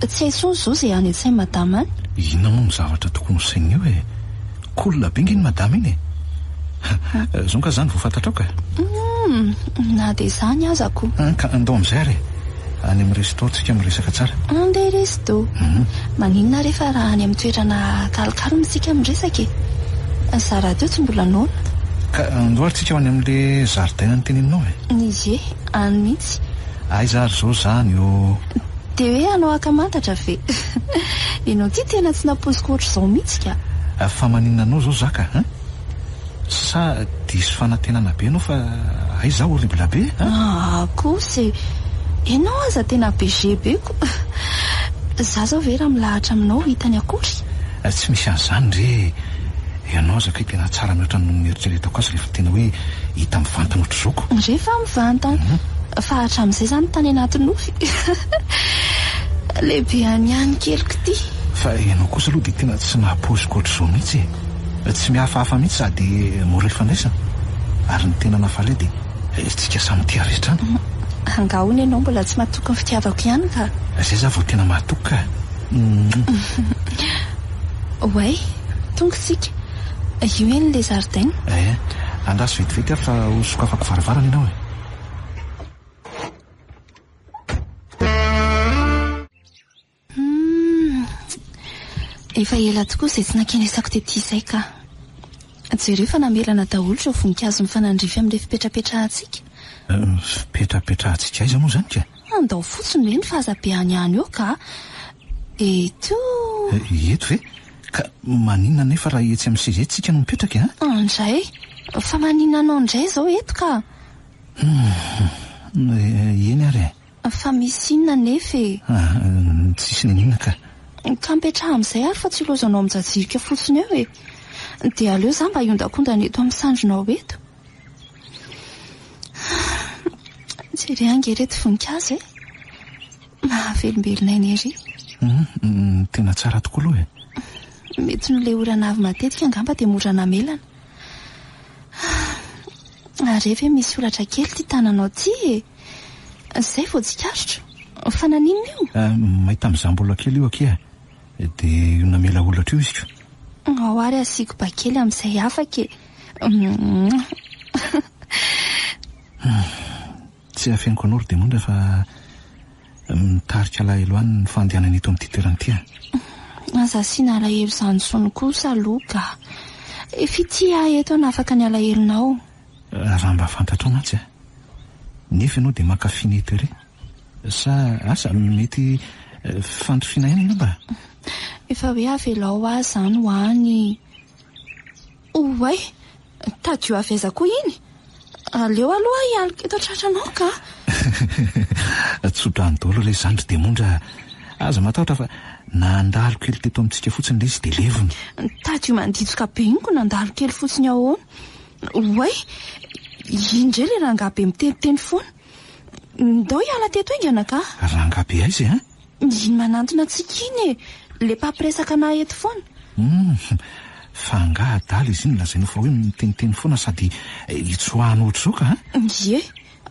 Tsy hay intsony izao izay any an-tsain'i madama any. Inona moa no zavatra tokony ho sainina eo e? Cool be nge iny madama iny e! Zao nga zany vao fantatrao ka! Humm, na dia izany aza ko. Ka andao amin'izay ary e! Any amin'ny resto tsika miresaka tsara. Andeha resto? Maninona re fa raha any amin'ny toerana calme isika miresaka e! Za rahateo tsy mbola noana. Ka andao ary tsika ho any amin'le jardin noteneninao e! Ie, any mihitsy. Aiza ary izao izany ô? Dia hoe hanao ankamantatra ve? Ianao ity tena tsy nampoiziko ohatr'izao mihitsy ka! Fa maninona anao izao zaka an? Sa diso fanantenana be ianao fa hay izaho horrible be an? Aa kosa e! Ianao aza tena BG be ko! Za izao ve raha milahatra aminao ho hitany akory? Tsy misy an'izany re e! Ianao aza kay tena tsara mihoatra noho ny nieritreretako azy rehefa tena hoe hita mivantana ohatr'izao ko! Rehefa mivantana! Fa hatramin'izay izany tany anaty nofy. Lehibe any ihany keliko ity. Fa ianao kosa aloha dia tena tsy nahapaoziko ohatr'izao mihitsy e! Tsy mihafahafa mihitsy sady mora ifandraisana. Ary ny tena nahafaly ahy dia tsika samy tia avy hatrany. Angaha hono ianao mbola tsy matoky ny fitiavako ihany ka? Izay za vao tena mahatoky ka! Oay! Tonga isika. Io eny ilay zaridaina. Eh, andraso vetivety ary fa ho sokafako varavarana ianao e. Hum, efa ela tokoa izay tsy nankenesako tety izay ka. Jereo fa namelana daholo ireo voninkazo mifanandrify amin'ilay fipetrapetrahantsika. Fipetrapetrahantsika aiza moa izany ka? Andao fotsiny hoe ny fa aza be any any eo ka. Eto. Eto ve? Ka maninona anefa raha etsy amin'ny seza etsy tsika no mipetraka e? Andray, fa maninona anao indray izao eto ka? Hum, eny ary e. Fa misy inona anefa e? Ah, tsisy n'inona ka. Ka mipetraha amin'izay ary fa tsy ilaozanao mijajirika fotsiny eo e. Dia aleo za mba hiondakondana eto amin'ny sandrinao eto. Jereo ange ireto voninkazo e. Mahavelombelona aina ery. Hum, tena tsara tokoa aloha e. Mety noho ilay orana avy matetika angamba dia mora namelana. Ary re ve misy holatra kely ity tananao ity e? Izay vao tsikaritro. Fa naninona io? May tamin'izaho mbola kely io akia. Dia io namela holatra io izy ko. Ao ary asiako ba kely amin'izay afaka e. Tsy afeniko anao ry Demondra fa mitarika alahelo any ny fandehanana eto amin'ity toerana ity a. Aza asiana alahelo izany intsony kosa aloha ka. Efa ity aho eto hanafaka ny alahelonao. Raha mba fantatrao mantsy a. Nefa ianao dia mankafy ny eto ery. Sa asa mety fandrifiana ihany angamba? Efa hoe avelao aho izany ho any. Oay! Tadio avy aiza koa iny? Aleo aloha aho hialoka eto an-tratranao ka! Tso-drano daholo re izany ry Demondra a! Aza matahotra fa nandalo kely teto amintsika fotsiny ilay izy dia levona. Tadio manditsoka be iny ko nandalo kely fotsiny ahoana? Oay! Iny indray ilay rangahy be miteniteny foana. Ndao hiala teto haingana ka! Rangahy be aiza e? Iny manantona antsika iny e! Ilay mpampiresaka anà eto foana. Hum! Fa angaha adala izy iny lazainao fa hoe miteniteny foana sady itsoahana ohatr'izao ka a! Ie,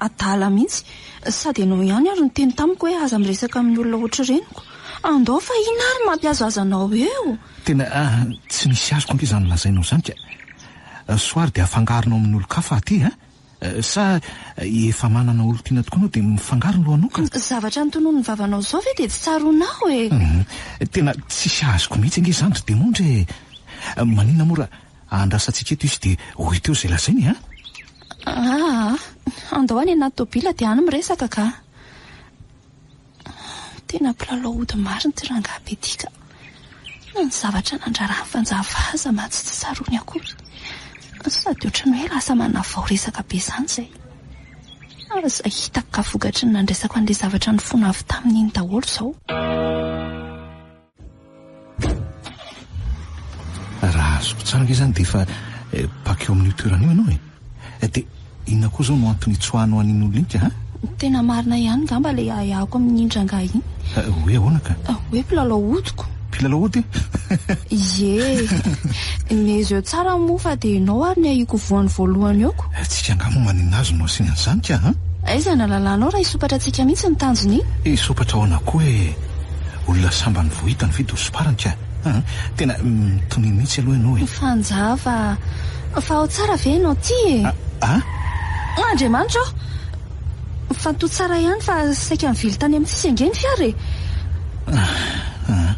adala mihitsy. Sady ianao ihany ary niteny tamiko hoe aza miresaka amin'ny olona ohatr'ireny ko. Andao fa inona ary no mampihazohazo anao eo? Tena tsy misy azoko ange izany lazainao izany ka. Soa ary dia afangaronao amin'ny olon-kafa aty a! Sa efa manana olon-tiana tokoa ianao dia mifangaro ny lohanao ka? Zavatra notononin'ny vavanao izao ve dia tsy tsaroanao e? Tena tsisy azoko mihitsy ange izany ry Demondra e! Maninona moa raha andrasantsika eto izy dia ho hita eo izay lazainy a? Aa, andao any anaty tobila dia any miresaka ka! Tena mpilalao ody marina ity rangahy be ity ka. Na ny zavatra nandraran'i Fanjava aza mantsy tsy tsaroany akory. Sady ohatran'ny hoe lasa manavao resaka be izany izay. Aza hitako ka vokatry ny nandraisako an'ilay zavatra nifono avy taminy iny daholo izao. Raha azoko tsara ange izany dia efa mpakeo amin'io toerana io ianao e. Dia inona koa izao no antony hitsoahanao an'iny olona iny ka? Tena marina ihany angamba ilay ahiahiko amin'iny rangahy iny. Hoe ahoana ka? Hoe mpilalao odiko. Mpilalao ody? Ie. Miezo eo tsara moa fa dia ianao ary ny ahiako voany voalohany eo ko. Tsika angaha moa maninona azy no asiana an'izany ka? Aiza ny alalànao raha hisompatra antsika mihitsy ny tanjona iny? Hisompatra ahoana koa e? Olona sambany vao hitany ve dia ho somparany ka? Tena mitonia mihitsy aloha ianao e. Fanjava, fa ao tsara ve ianao ity e? A? Andriamanitra ô! Mifantoha tsara ihany fa saika nivily tany amin'ny tsisy ange ny fiara e! Aa!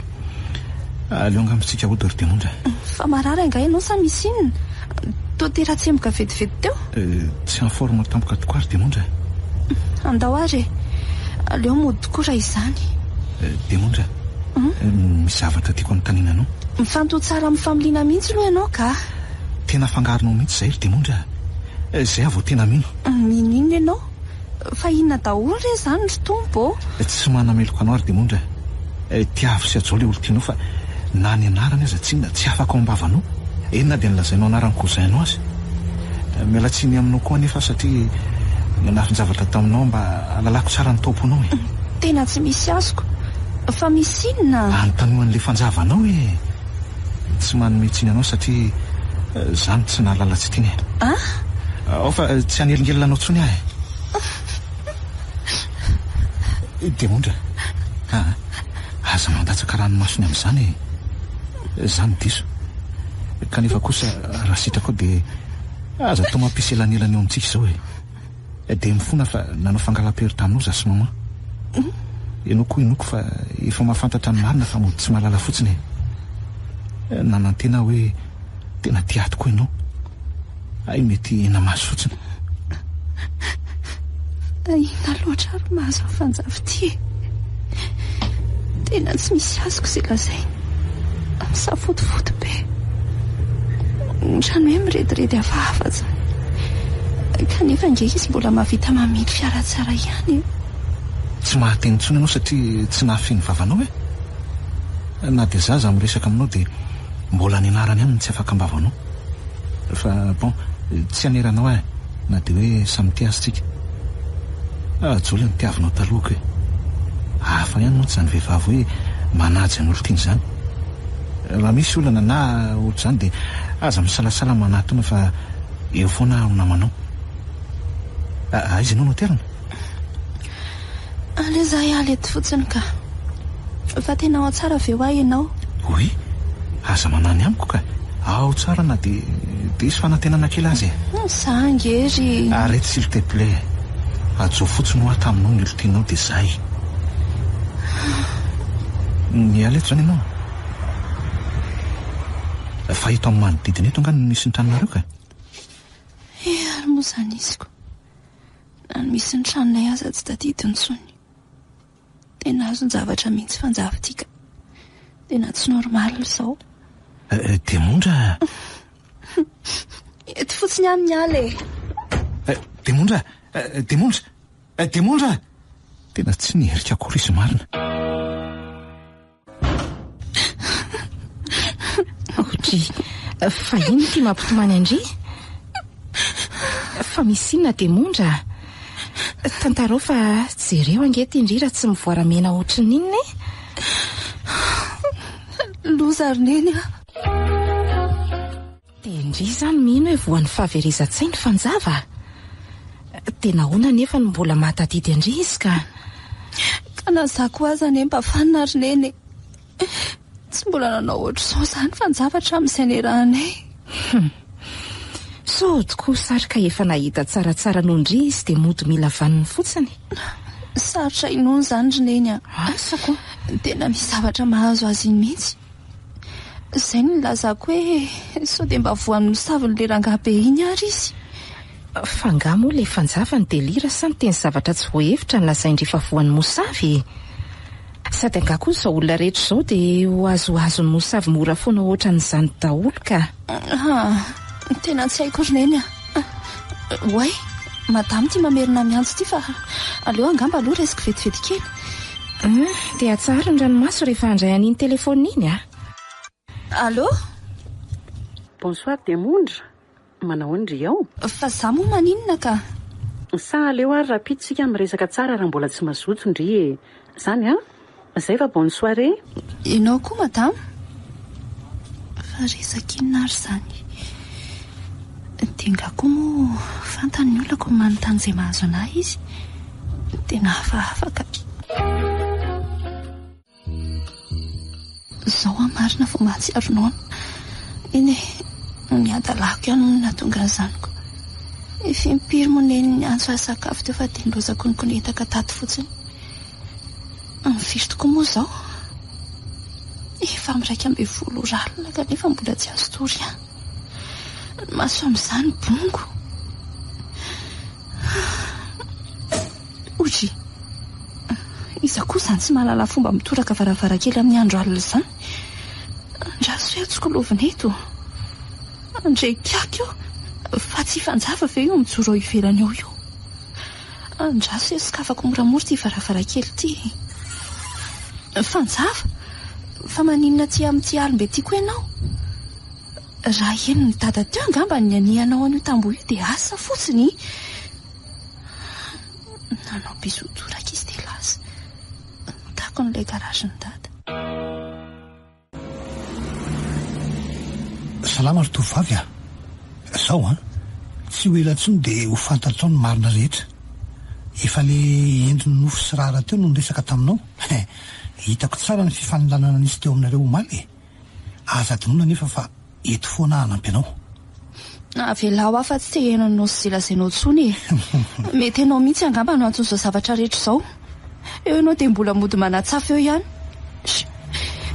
Aleo angamba isika hody ry Demondra. Fa marary angaha ianao sa misy inona? Toa te ratsemboka vetivety teo. Tsy en forme tampoka tokoa ry Demondra. Andao ary e! Aleo mody tokoa raha izany. Demondra, misy zavatra tiako hanontaniana anao. Mifantoha tsara amin'ny familiana mihitsy aloha ianao ka! Tena afangaronao mihitsy izay ry Demondra. Izay aho vao tena mino. Mino inona ianao? Fa inona daholo re izany ry Tompo ô? Tsy manameloka anao ry Demondra. Tiavo sy hajao ilay olon-tianao fa na ny anarany aza tsinona tsy afaka ao am-bavanao. Eny na dia nolazainao anaran'ny cousin-nao aza. Miala tsiny aminao koa anefa aho satria nanafin-javatra taminao mba hahalalako tsara ny tao-ponao e. Tena tsy misy azoko. Fa misy inona? Anontanio an'ilay fanjavanao e! Tsy manome tsiny anao satria za no tsy nahalala tsy tiany e. Ah? Ao fa tsy hanelingelina anao intsony aho e. Demondra a! Aza mandatsaka ranomasony amin'izany e! Za no diso. Kanefa kosa raha sitrakao dia aza atao mampisy elanelana eo amintsika izao e. Dia mifona fa nanao fangalam-pery taminao za sy maman. Ianao koa inoako fa efa mahafantatra ny marina fa mody tsy mahalala fotsiny e. Nanantena aho hoe tena tia ahy tokoa ianao. Hay mety hena-maso fotsiny. Fa inona loatra ary mahazo an'i Fanjava ity e? Tena tsy misy azoko izay lazainy. Misafotofoto be. Ohatran'ny hoe mirediredy hafahafa izany. Kanefa ange izy mbola mahavita mamily fiara tsara ihany e. Tsy mahateny intsony ianao satria tsy nahafehy ny vavanao e? Na dia za aza miresaka aminao dia mbola ny anarany ihany no tsy afaka am-bavanao. Fa bon, tsy haneranao ahy na dia hoe samy tia aza tsika. Ah, Joly ny tiavinao talohako e. Hafa ihany mantsy izany vehivavy hoe manaja ny olon-tiany izany. Raha misy olana na ohatr'izany dia aza misalasala manatona fa eo foana aho ho namanao. Aiza ianao no aterina? Aleo za hiala eto fotsiny ka. Fa tena ao tsara ve hoa ianao? Oui, aza manahy ny amiko ka. Ao tsara na dia diso fanantenana kely aza e. Za ange ry. Arrête s'il te plait. Ajo fotsiny hoa taminao ny olon-tianao dia zay. Miala eto izany ianao? Fa eto amin'ny manodidina eto angaha no misy ny tranonareo ka? Eh ary moa izany iziko. Na ny misy ny tranonay aza tsy tadidy intsony. Tena azon-javatra mihitsy fanjava ity ka. Tena tsy normal izao. Eh, Demondra! Eto fotsiny aho miala e. Eh, Demondra! Eh, Demondra! Eh, Demondra! Tena tsy niherika akory izy marina. Audrey, fa inona ity mampitomany an-dry? Fa misy inona Demondra? Tantarao fa jereo ange ity ndry raha tsy mivoaramena ohatran'ny inona e! Loza ry Neny a! Dia ndry izany mino hoe voan'ny fahaverezan-tsainy Fanjava? Dia nahoana anefa no mbola mahatadidy an-dry izy ka? Ka na za koa aza anie mba fanina ry Neny e! Tsy mbola nanao ohatr'izao izany Fanjava hatramin'izay niarahanay. Hum. Sao tokoa sary ka efa nahita tsaratsara noho ndry izy dia mody mila vaniny fotsiny? Sarotra inoana izany ry Neny a! Asa koa. Tena misy zavatra mahazo azy iny mihitsy. Izay no nilazako hoe sao dia mba voan'ny mosavin'ilay rangahy be iny ary izy. Fa angaha moa ilay fanjava ny delira sa niteny zavatra tsy voahevitra ny lazain-dry fa voan'ny mosavy e? Sady angaha koa izao olona rehetra izao dia ho azoazon'ny mosavy mora foana ohatran'izany daholo ka. Ah, tena tsy haiko ry Neny a. Oay, madama ity mamerina miantso ity fa aleo angamba aloha raisiko vetivety kely. Hum, dia atsaharo ny ranomaso rehefa handray an'iny telefaonina iny a! Allô? Bonsoir Diamondra, manahoana ry ao? Fa za moa maninona ka? Sa aleo ary rahampitso tsika miresaka tsara raha mbola tsy mazoto ndry e! Zany an! Zay fa bonne soirée! Ianao koa madama? Fa resaka inona ary izany? Dia nga koa moa fantany ny olako manontany izay mahazo an'ahy izy? Tena hafahafa ka. Izao aho marina vao mahatsiaro noana. Eny e, ny hadalako ihany no nahatonga an'izany ko. Efa impiry moa Neny niantso ahy hisakafo teo fa dia nilaozako nikonetaka tato fotsiny. Amin'ny firy tokoa moa izao? Efa amin'ny 11 ora alina kanefa mbola tsy azo tory ihany. Ny maso amin'izany bongo. Oji! Iza koa izany tsy mahalala fomba mitoraka varavarankely amin'ny andro alina izany? Andraso hoe atsokolovinay eto. Andre kiaka io, fa tsy hifanjava ve io mijoro ao ivelany ao io? Andraso hoe sokafako moramora ity varavarankely ity. Fanjava, fa maninona aty amin'ity alim-be ity koa ianao? Raha henon'i Dada teo angamba ny nianihanao an'io tamboho io dia asa fotsiny. Nanao bisous toraka izy dia lasa. Takon'ilay garagen'i Dada. Salama ry tovovavy a! Zao an! Tsy ho ela intsony dia ho fantatrao ny marina rehetra. Efa le endriny nofo sy rà rahateo no niresaka taminao. Hitako tsara ny fifanolanana nisy teo aminareo omaly e! Aza adinoina anefa fa. eto foana aho hanampy anao. Avelao aho fa tsy te hihaino anao sy izay lazainao intsony e. Mety ianao mihitsy angamba no anton'izao zavatra rehetra izao. Eo ianao dia mbola mody manatsafa eo ihany.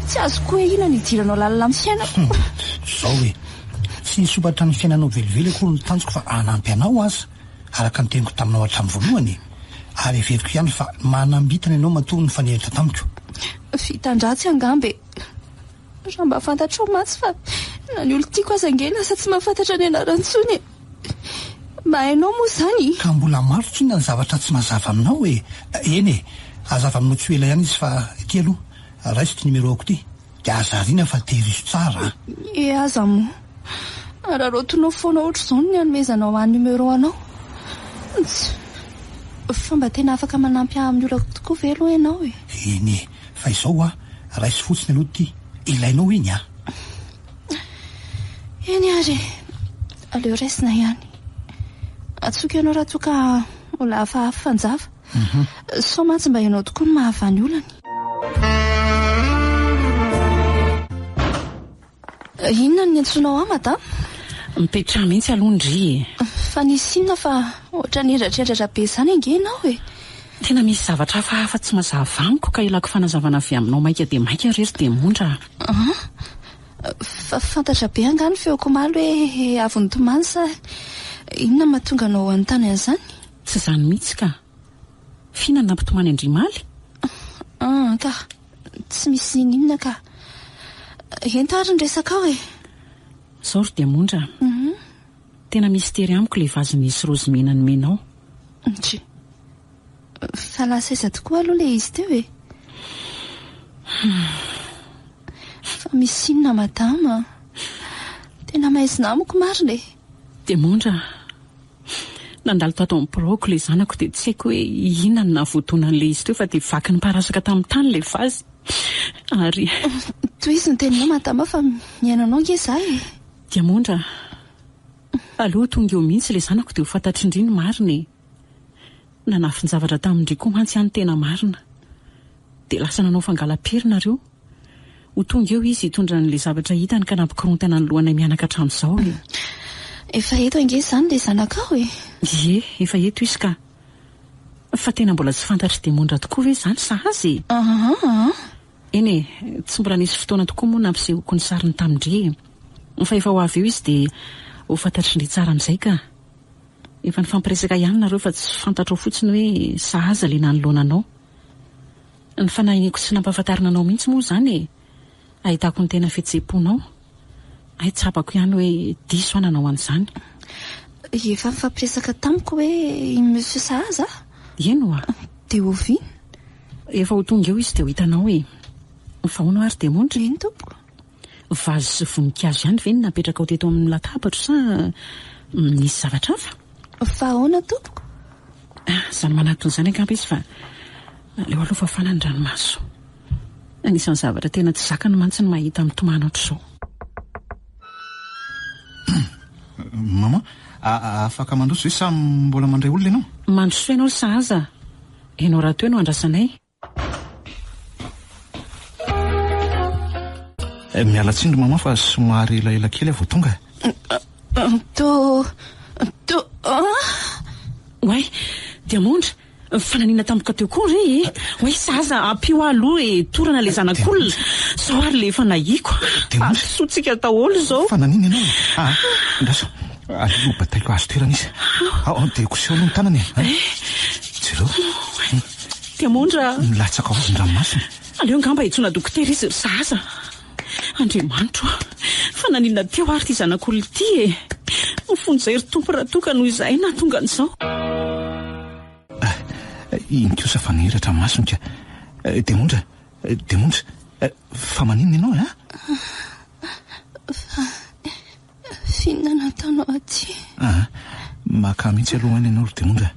Tsy azoko hoe inona no idiranao lalina amin'ny fiainako. Izao e, tsy hisompatra ny fiainanao velively akory ny tanjoko fa hanampy anao aza, araka ny teniko taminao hatramin'ny voalohany e. Ary heveriko ihany fa manam-bintana ianao matoa nifanehitra tamiko. Vitan-dratsy angamba e. Raha mba fantatrao mantsy fa na ny olon-tiako aza ange lasa tsy mahafantatra ny anarany intsony e! Mba hainao moa izany? Ka mbola maro tsinona ny zavatra tsy mazava aminao e! Eny e! Hazava aminao tsy ho ela ihany izy fa ity aloha, raiso ity numéro-ko ity dia aza ariana fa tehirizo tsara a! E aza moa! Araraotinao foana ohatr'izao ny hanomezanao ahy numéro anao. Tsia! Fa mba tena afaka manampy ahy amin'ny olako tokoa ve aloha ianao e? Eny e! Fa izao hoa, raiso fotsiny aloha ity, ilainao iny an! Eny ary e! Aleo raisina ihany. Antsoiko ianao raha toa ka mbola hafahafa fanjava. Sao mantsy mba ianao tokoa no mahavaha ny olany. Inona no niantsoanao ahy madama? Mipetraha mihitsy aloha ndry e! Fa nisy inona fa ohatran'ny hendratrhendratra be izany ange ianao e! Tena misy zavatra hafahafa tsy mazava amiko ka ilako fanazavana avy aminao maika dia maika re ry Diamondra a! An? Fa fantatra be angaha ny feoko omaly hoe avy nitomany sa inona no mahatonga anao hanontany an'izany? Tsy izany mihitsy ka! F'inona no nampitomany an-dry omaly? An ka! Tsy misy n'inona ka! Ento ary ny resakao e! Izao ry Diamondra a! Tena mistery amiko ilay vazy nisy raozy mena nomenao. Ndry. Fa lasa aiza tokoa aloha ilay izy teo e? Fa misy inona madama a? Tena maizina amiko marina e! Diamondra a! Nandalo tato amin'ny biraoko ilay zanako dia tsy haiko hoe inona no nahavoadona an'ilay izy teo fa dia vaky niparasaka tamin'ny tany ilay vazy ary. Tohizo ny teninao madama fa mihaino anao ange izaho e! Diamondra a! Aleo ho tonga eo mihitsy ilay zanako dia ho fantatr'indry ny marina e! Nanafin-javatra tamin-dry koa mantsy aho ny tena marina. Dia lasa nanao fangalam-pery nareo. Ho tonga eo izy hitondra an'ilay zavatra hitany ka nampikorontana ny lohanay mianaka hatramin'izao e! Efa eto ange izany ilay zanakao e! Ie, efa eto izy ka. Fa tena mbola tsy fantatr'i Diamondra tokoa ve izany sahaza e? Aa! Eny e, tsy mbola nisy fotoana tokoa moa nampisehoako ny sariny tamin-dry e! Fa efa ho avy eo izy dia ho fantatr'ndry tsara amin'izay ka! Efa nifampiresaka ihany nareo fa tsy fantatrao fotsiny hoe sahaza ilay nanoloana anao. Ny fanahiniako tsy nampahafantarina anao mihitsy moa izany e! Ahitako ny tena fihetseham-ponao. Hay tsapako ihany hoe diso aho nanao an'izany. Efa nifampiresaka tamiko hoe i Monsieur Sahaza? Eny oa. Dia oviana? Efa ho tonga eo izy dia ho hitanao e! Fa hono ary Diamondra? Eny tompoko. Vazy sy voninkazo ihany ve no napetrakao teto amin'ny latabatro sa nisy zavatra hafa? Fa ahoana tompoko? Ah, izany manatona izany angamba izy fa aleo aloha fafana ny ranomaso. Anisan'ny zavatra tena tsy zakany mantsy ny mahita mitomany ohatr'izao. Maman, afaka mandroso ve sa mbola mandray olona ianao? Mandrosoa ianao ry sahaza a! Ianao rahateo no andrasanay. Miala tsiny ry maman fa somary elaela kely aho vao tonga. To, to, ah! Oay, Diamondra, fa naninona tampoka teo koa re e? Oay zaza, ampio aho aloha e, torana ilay zanak'olona. Zao ary ilay efa nahiako. Hadisoantsika daholo izao. Fa naninona ianao e? Ah, andraso, aleo bataiko azo toerana izy. Ao, dia koseho aloha ny tanany e. Jereo. Diamondra. Milatsaka ho azy ny ranomasony. Aleo angamba hiantsoana dokotera izy ry zaza. Andriamanitro a! Fa naninona teo ary ity zanak'olona ity e? Mifonjay ry Tompo raha toa ka noho izahay nahatonga an'izao. Ah, iny kosa fa nihiratra ny masony ka. Diamondra, Diamondra, fa maninona ianao e? Fa f'inona no ataonao aty? Ah, maka mihitsy aloha any ianao ry Diamondra.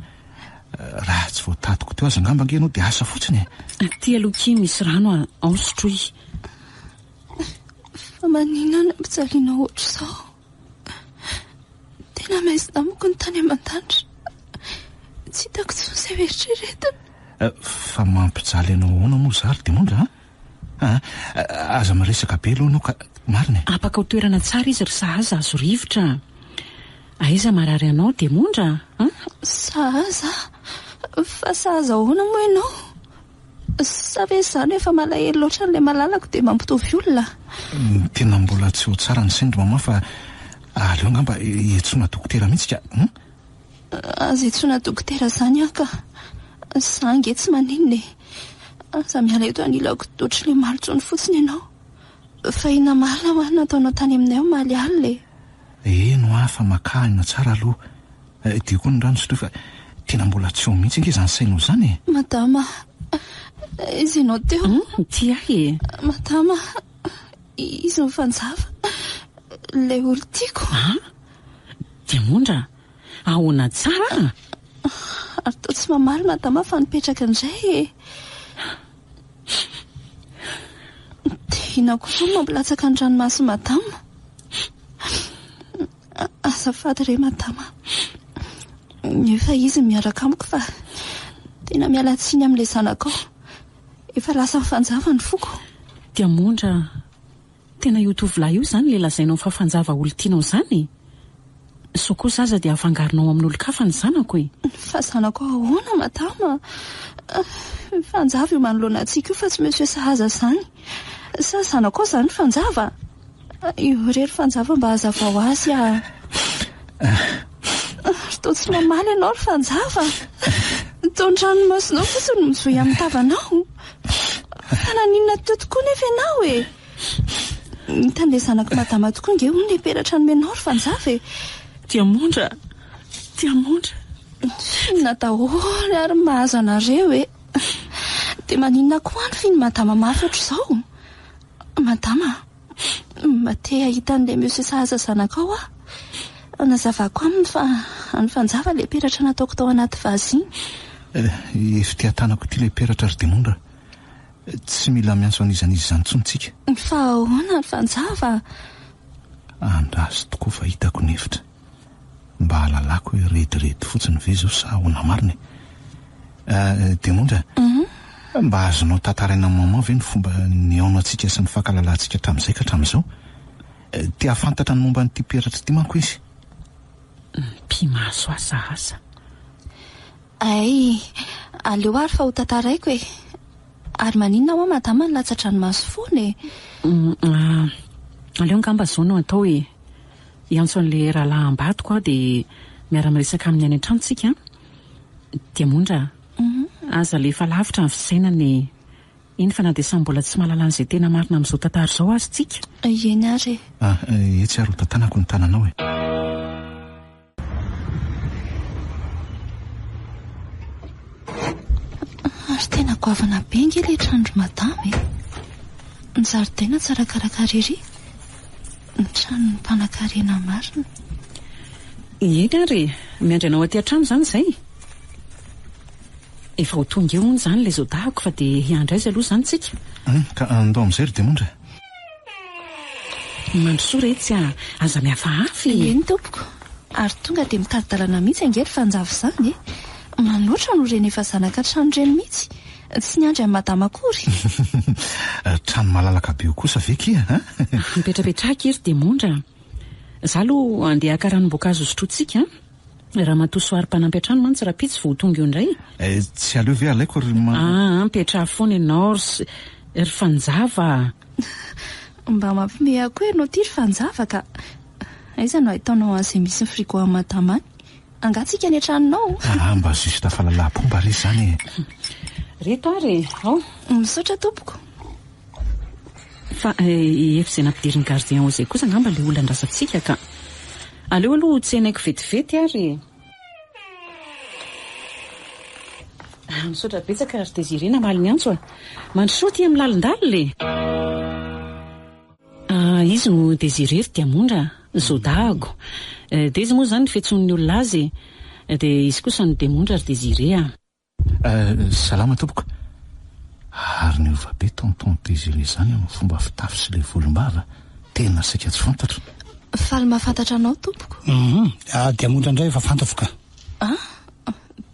Raha tsy voatadiko teo aza angamba ange ianao dia asa fotsiny e. Aty aloha kia misy rano a, ao sotroy. Fa maninona no ampijalianao ohatr'izao? Tena maizina amiko ny tany aman-danitra. Tsy hitako intsony izay hoeritreretina. Fa mampijaly anao ahoana moa izaho ry Diamondra a? Aa, aza miresaka be aloha ianao ka. Marina e. Apakao toerana tsara izy ry Sahaza azo rivotra. Aiza marary anao Diamondra a? Sahaza? Fa sahaza ahoana moa ianao? Sa ve izaho no efa malahelo loatra an'ilay malalako dia mampitovy olona? Tena mbola tsy ho tsara ny sainy ry maman fa aleo angamba hiantsoana dokotera mihitsy ka. Hum? Aza iantsoana dokotera izany aho ka. Izaho ange tsy maninona e. Aza miala eto anilako ohatry ilay malotony fotsiny ianao. Fa inona marina hoa no nataonao tany aminay omaly alina e? Eny hoa fa makà aina tsara aloha. Dia koa ny rano sotroy fa tena mbola tsy ao mihitsy ange izany sainao izany e! Madama, iza ianao teo? Ity ahy e! Madama, izy no fanjava, ilay olon-tiako. An? Diamondra, ahoana tsara? Ary toa tsy mamaly madama fa nipetraka indray e! Dia inona kosa no mampilatsaka ny ranomason'i madama? Azafady re madama. Efa izy no miaraka amiko fa tena miala tsiny amin'ilay zanakao. Efa lasa fanjava ny foko. Diamondra, tena io tovolahy io izany ilay lazainao fa fanjava olon-tianao izany e? Sao kosa aza dia afangaronao amin'olon-kafa ny zanako e? Fa zanako ahoana madama? Fanjava io manoloana antsika io fa tsy monsieur sahaza izany. Sa zanakao izany Fanjava? Io re ry Fanjava mba hazavao azy ah. Ary toa tsy mamaly ianao ry Fanjava. Toa ny ranomasonao fotsiny no mizohy amin'ny tavanao. Fa naninona teo tokoa nefa ianao e? Hitan'ilay zanak'i madama tokoa ange hono ilay peratra nomenao ry Fanjava e. Diamondra! Diamondra! Inona daholo ary ny mahazo anareo e? Dia maninona koa any finy madama mafy ohatr'izao? Madama, mba te hahita an'ilay monsieur sahaza zanakao aho. Nazavako aminy fa any Fanjava ilay peratra nataoko tao anaty vazy iny. Eh, efa tanako ity ilay peratra ry Demondra. Tsy mila miantso an'iza n'iza izany intsony tsika. Fa ahoana ry Fanjava? Andraso tokoa fa hitako ny hevitra. Mba hahalalako hoe rediredy fotsiny ve izao sa ahoana marina e? Eh, Diamondra, mba azonao tantaraina amin'i maman ve ny fomba nihaonantsika sy nifankahalalantsika hatramin'izay ka hatramin'izao? Te hahafantatra ny momba an'ity peratra ity manko izy. Mpimaso asa asa. Hay, aleo ary fa ho tantaraiko e. Ary maninona hoa madama no latsa-dranomaso foana e? Aleo angamba izao no atao e. Hiantso an'ilay rahalahy ambadiko aho dia miara-miresaka aminy any an-trano tsika an. Diamondra a, aza alefa lavitra ny fisainana e. Eny fa na dia samy mbola tsy mahalala an'izay tena marina amin'izao tantara izao aza tsika. Eny ary e. Ah, etsy ary ho tantanako ny tananao e. Ary tena goavana be ange ilay tranon-dry madama e. Ny zaridaina tsara karakara ery. Ny tranon'ny mpanankarena marina. Eny ary e, miandry anao aty an-trano izany izay. Efa ho tonga eo hono izany ilay zaodahako fa dia hiandry azy aloha izany tsika. Hum, ka andao amin'izay ry Diamondra. Mandrosoa retsy a! Aza mihafahafa e! Eny tompoko. Ary tonga dia mitari-dalana mihitsy ange ry Fanjava izany e! Manoatra no reny efa zanaka trano ireny mihitsy. Tsy niandry an'i madama akory. Trano malalaka be io kosa ve kia a? Mipetrapetraha akia ry Diamondra a! Za aloha andeha haka ranom-boankazo hosotrointsika a! Ramatoa Soary mpanampy an-trano mantsy rahampitso vao ho tonga eo indray. Eh, tsy aleo ve alaiko ry ma. Aa, mipetraha foana ianao ry ry Fanjava a! Mba mampiomehy ahy koa ianao ity ry Fanjava ka! Aiza no ahitanao an'izay misy ny frigo an'i madama any? Angaha tsika any an-tranonao? Aa, mba juste fahalalaham-pomba re izany e! Reto ary e! Ao! Misaotra tompoko. Fa efa izay nampidirin'ny gardien ao izay kosa angamba ilay olona andrasantsika ka. Aleo aloha ho tsenaiko vetivety ary e. Ah, misaotra betsaka ry Désiré namaly ny antso a. Mandrosoa aty amin'ny lalindalina e. Ah, izy no Désiré ry Diamondra, Zodahako. Dezy moa izany ny fiantsoan'ny olona azy e. Dia izy kosa no Diamondra ry Désiré a. Salama tompoko. Ary niova be tonton Désiré izany amin'ny fomba fitafy sy ilay volombava. Tena saika tsy fantatro. Faly mahafantatra anao tompoko. Hum, ah diamondra indray efa fantatro ka. Ah,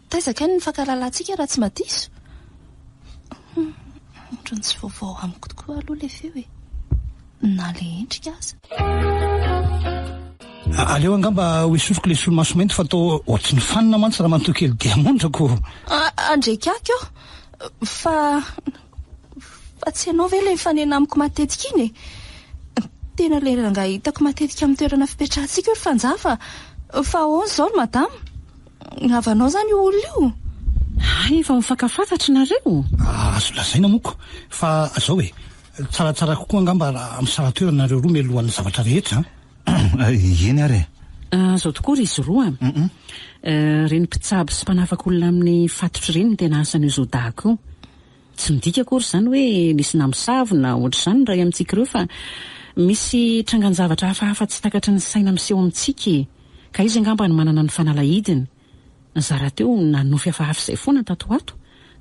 taiza kay ny nifankahalalantsika raha tsy madiso? Hum, ohatran'ny tsy vaovao amiko tokoa aloha ilay feo e. Na le endrika aza. Aleo angamba ho esoriko le solomaso mainty fa toa ohatry ny fanina mantsy ramatoa kely diamondra ko. Andriakiaky ô! Fa fa tsy ianao ve ilay mifanena amiko matetika iny e? Tena ilay rangahy hitako matetika amin'ny toerana fipetrahantsika io ry Fanjava a! Fa ahoana izao ry madama? Havanao izany io olona io? Hay efa mifankafantatra nareo? Azo lazaina moa ko! Fa izao e, tsaratsara kokoa angamba raha misara-toerana nareo roa mialohan'ny zavatra rehetra an! Eny ary e! Izao tokoa ry izy roa a! Ireny mpitsabo sy mpanafaka olona amin'ny fatotra ireny no tena asan'io zaodahiko io. Tsy midika akory izany hoe nisy namosavy na ohatr'izany ny iray amintsika ireo fa misy trangan-javatra hafahafa tsy takatry ny saina miseho amintsika e! Ka izy angamba no manana ny fanalahidiny. Za rahateo nanofy hafahafa izay foana tato ho ato.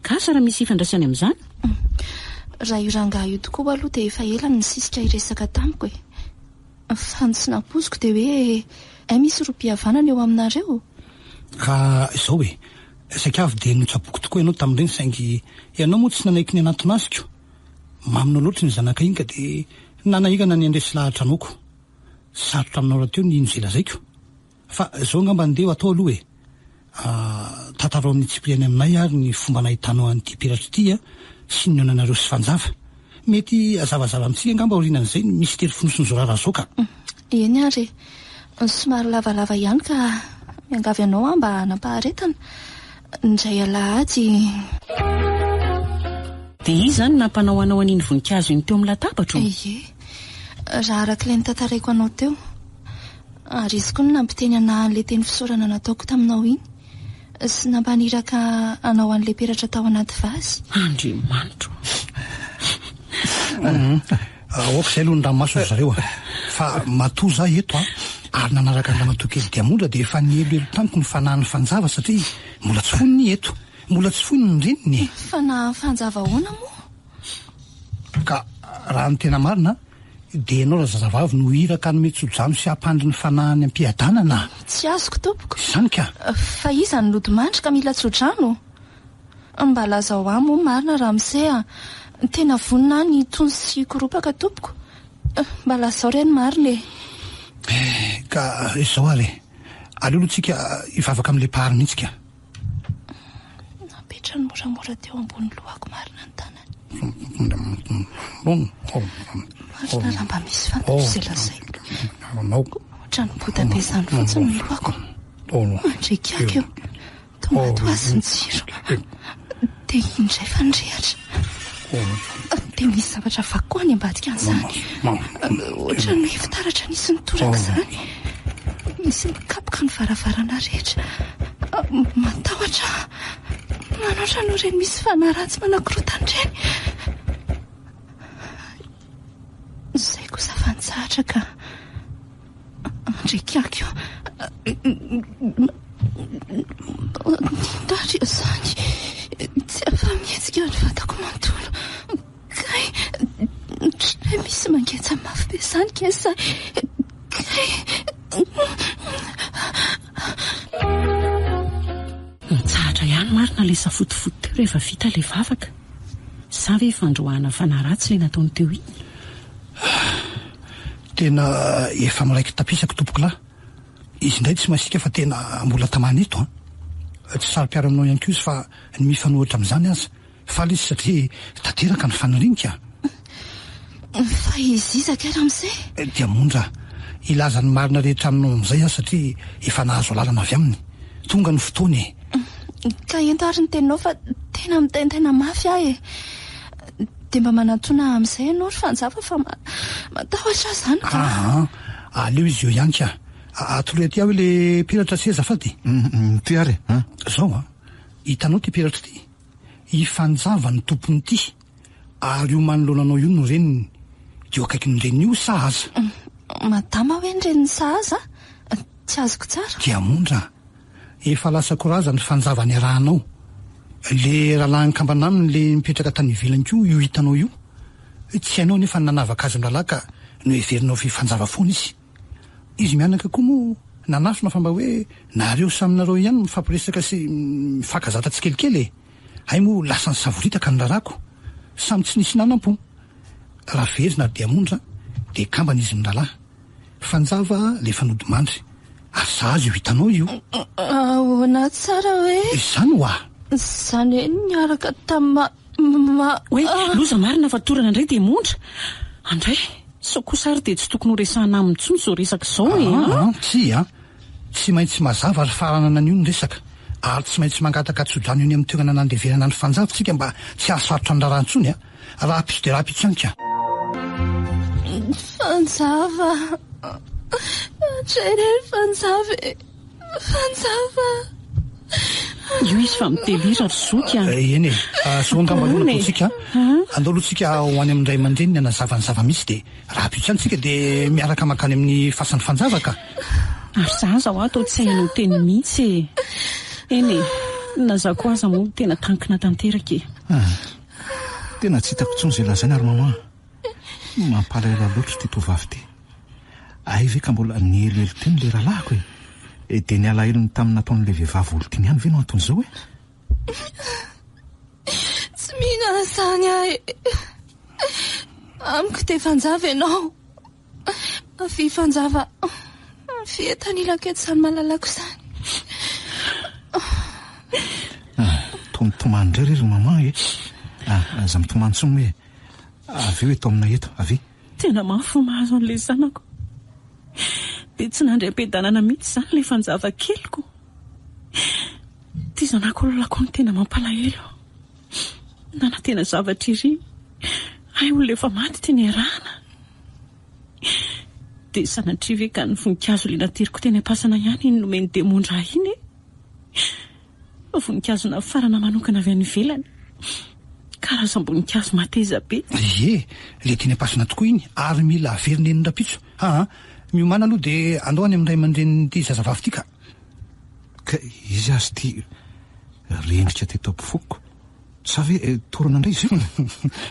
Ka asa raha misy ifandraisany amin'izany? Raha io rangahy io tokoa aloha dia efa ela no nisisika hiresaka tamiko e! Fa ny tsy nampoiziko dia hoe hay misy rohim-pihavanana eo aminareo? Ka izao e, saika avy dia notsaboiko tokoa ianao tamin'ireny saingy ianao moa tsy nanaiky ny hanantona azy ko! Maminao loatra iny zanaka iny ka dia nanahirana ny handresy lahatra anao ko! Sarotra aminao rahateo ny hino izay lazaiko. Fa izao angamba ndeha ho atao aloha e! Tantarao amin'ny tsipiriany aminay ary ny fomba nahitanao an'ity peratra ity sy ny nihaonanareo sy Fanjava. Mety hazavazava amintsika angamba aorianan'izay ny mistery fonosin'izao raharaha izao ka! Eny ary e! Somary lavalava ihany ka miangavy anao aho mba hanam-paharetana. Indray alahady. Dia iza izany no nampanao anao an'iny voninkazo iny teo amin'ny latabatro? Ie. Raha araka ilay notantaraiko anao teo. Ary izy koa no nampiteny anah an'ilay teny fisaorana nataoko taminao iny, sy nampaniraka anao an'ilay peratra tao anaty vazy. Andriamanitro o! Aoka izay aloha ny ranomaso ry zareo a! Fa matoa za eto a, ary nanaraka an-dRamatoa kely Diamondra dia efa nieloelo tamiko ny fanahin'ny Fanjava satria mbola tsy foiny ny eto, mbola tsy foiny ny reniny e! Fanahin'ny Fanjava ahoana moa? Ka raha ny tena marina dia ianao razazavavy no iraka hanome tso-drano sy hampandry ny fanahiny am-piadanana. Tsy azoko tompoko. Izany ka. Fa iza no nodimandry ka mila tso-drano? Mba lazao ahy moa marina ramose a! Tena vonona aho ny hitony sy hikoropaka tompoko. Mba lazao re ny marina e! Ka izao ary e! Aleo aloha tsika hivavaka amin'ilay mpahary mihitsy ka. Napetrany moramora teo ambony lohako marina ny tanany. Marina raha mba misy fantatro izay lazaiko. Ohatran'ny boda be izany fotsiny ny lohako. Mandriakiaka eo. Toa maty ho azy ny jiro. Dia iny indray fa nirehatra. Dia misy zavatra vaky koa any ambadika an'izany. Ohatran'ny hoe fitaratra nisy nitoraka izany. Misy mikapoka ny varavarana rehetra. Matahotra aho. Manoatra noho ireny misy fanahy ratsy manakorontana ireny. Izay kosa fa nitsahatra ka. Andriakiaky io. Nitary izany. Tsy afa-mihetsika ny vatako manontolo. Kay, ohatran'ny hoe misy mangetja mafy be izany kay sa. Kay. Nitsahatra ihany marina ilay safotofoto teo rehefa vita ilay vavaka. Sa ve fandroahana fanahy ratsy ilay nataony teo iny? Tena efa miraiki-tapisaka tompokolahy. Izy indray tsy masiaka fa tena mbola tamana eto an. Tsy saro-piaro aminao ihany koa izy fa ny mifanohitra amin'izany aza. Faly izy satria tanteraka ny faniriany ka. Fa izy iza kay ramose? Diamondra, hilaza ny marina rehetra aminao amin'izay aho satria efa nahazo alalana avy aminy. Tonga ny fotoana e. Ka ento ary ny teninao fa tena mitaintaina mafy aho e. Dia mba manantona ahy amin'izay ianao ry Fanjava fa matahotra aho izany ka. Aa, aleo izy eo ihany ka. Atoloy aty aho ilay peratra sy azafady. Ity ary e. Izao an, hitanao ity peratra ity? I Fanjava no tompon'ity ary io manoloana anao io no reniny. Dia eo akaikin'ny reniny io sahaza. Madama hoe ny reniny sahaza? Tsy azoko tsara. Diamondra a! Efa lasa koraza ny fanjava niarahanao. Le rahalahin'ny kambana aminy le nipetraka tany ivelany koa io hitanao io. Tsy hainao anefa ny nanavaka azy mirahalahy ka noheverinao fi fanjava foana izy. Izy mianaka koa moa nanafina fa mba hoe nareo samy nareo ihany mifampiresaka sy mifankazatra tsikelikely e! Hay moa lasa nisavoritaka ny raharahako. Samy tsy nisy nanampo. Raha very na diamondra. Dia kambana izy mirahalahy. Fanjava le efa nodimandry. Ary sahaza io hitanao io. Ahoana tsara hoe? Izany hoa! Izany hoe niaraka tamin'i ma. Oay, loza marina fa torana indray dia mondra. Andray, sao kosa ary dia tsy tokony ho resahana aminy intsony izao resaka izao e! Aa, tsia an! Tsy maintsy mazava ry faranana an'io ny resaka. Ary tsy maintsy mangataka tsodrano eny amin'ny toerana nandevenana ny fanjava isika mba tsy hahasarotra ny raharaha intsony an! Rahampitso dia rahampitso ihany ka! Fanjava! Andray re ry Fanjava e! Fanjava! Io izy fa mitelira ry zoky a! Eny e! Zao angamba aloha no ataontsika an! Andao aloha tsika ho any amin'ny ray aman-dreniny hanazava ny zava-misy dia rahampitso ihany tsika dia miaraka mankany amin'ny fasan'ny Fanjava ka! Ary za aza hoa toa tsy hainao teny mihitsy e! Eny e! Na za koa aza moa tena tankina tanteraka e! Tena tsy hitako intsony izay lazaina ry maman a! Mampalahelo ahy loatra ity tovovavy ity. Hay ve ka mbola nieloelo teny ilay rahalahiko e! Dia ny alahelony tamin'ny nataon'ilay vehivavy olon-tiany ihany ve no anton'izao e? Tsy mino an'izany aho e! Amiko dia fanjava ianao. Avia fanjava, avia eto anilako eto izany malalako izany. Ah, toa mitomany indray re ry maman e. Ah, aza mitomany intsony moa e. Avy eo eto aminay eto, avia. Tena mafy ny mahazo an'ilay zanako. Dia tsy nandray am-piadanana mihitsy izany ilay fanjava keliko. Ity zanako lolako no tena mampalahelo. Nanantena zavatra ery. Hay olona efa maty ity niarahana. Dia sanatria ve ka ny voninkazo le nateriko teny am-pasana ihany iny nomen'i Demondra ahy iny e? Voninkazo nafarana manokana avy any ivelany. Karazam-boninkazo mateza be. Ie, le teny am-pasana tokoa iny ary mila averina eny rahampitso. Aa, miomàna aloha dia andao any amin'ny ray aman-drenin'ity zazavavy ity ka. Ka iza azy ity rendrika teto am-pofoko? Sa ve torana indray izy io?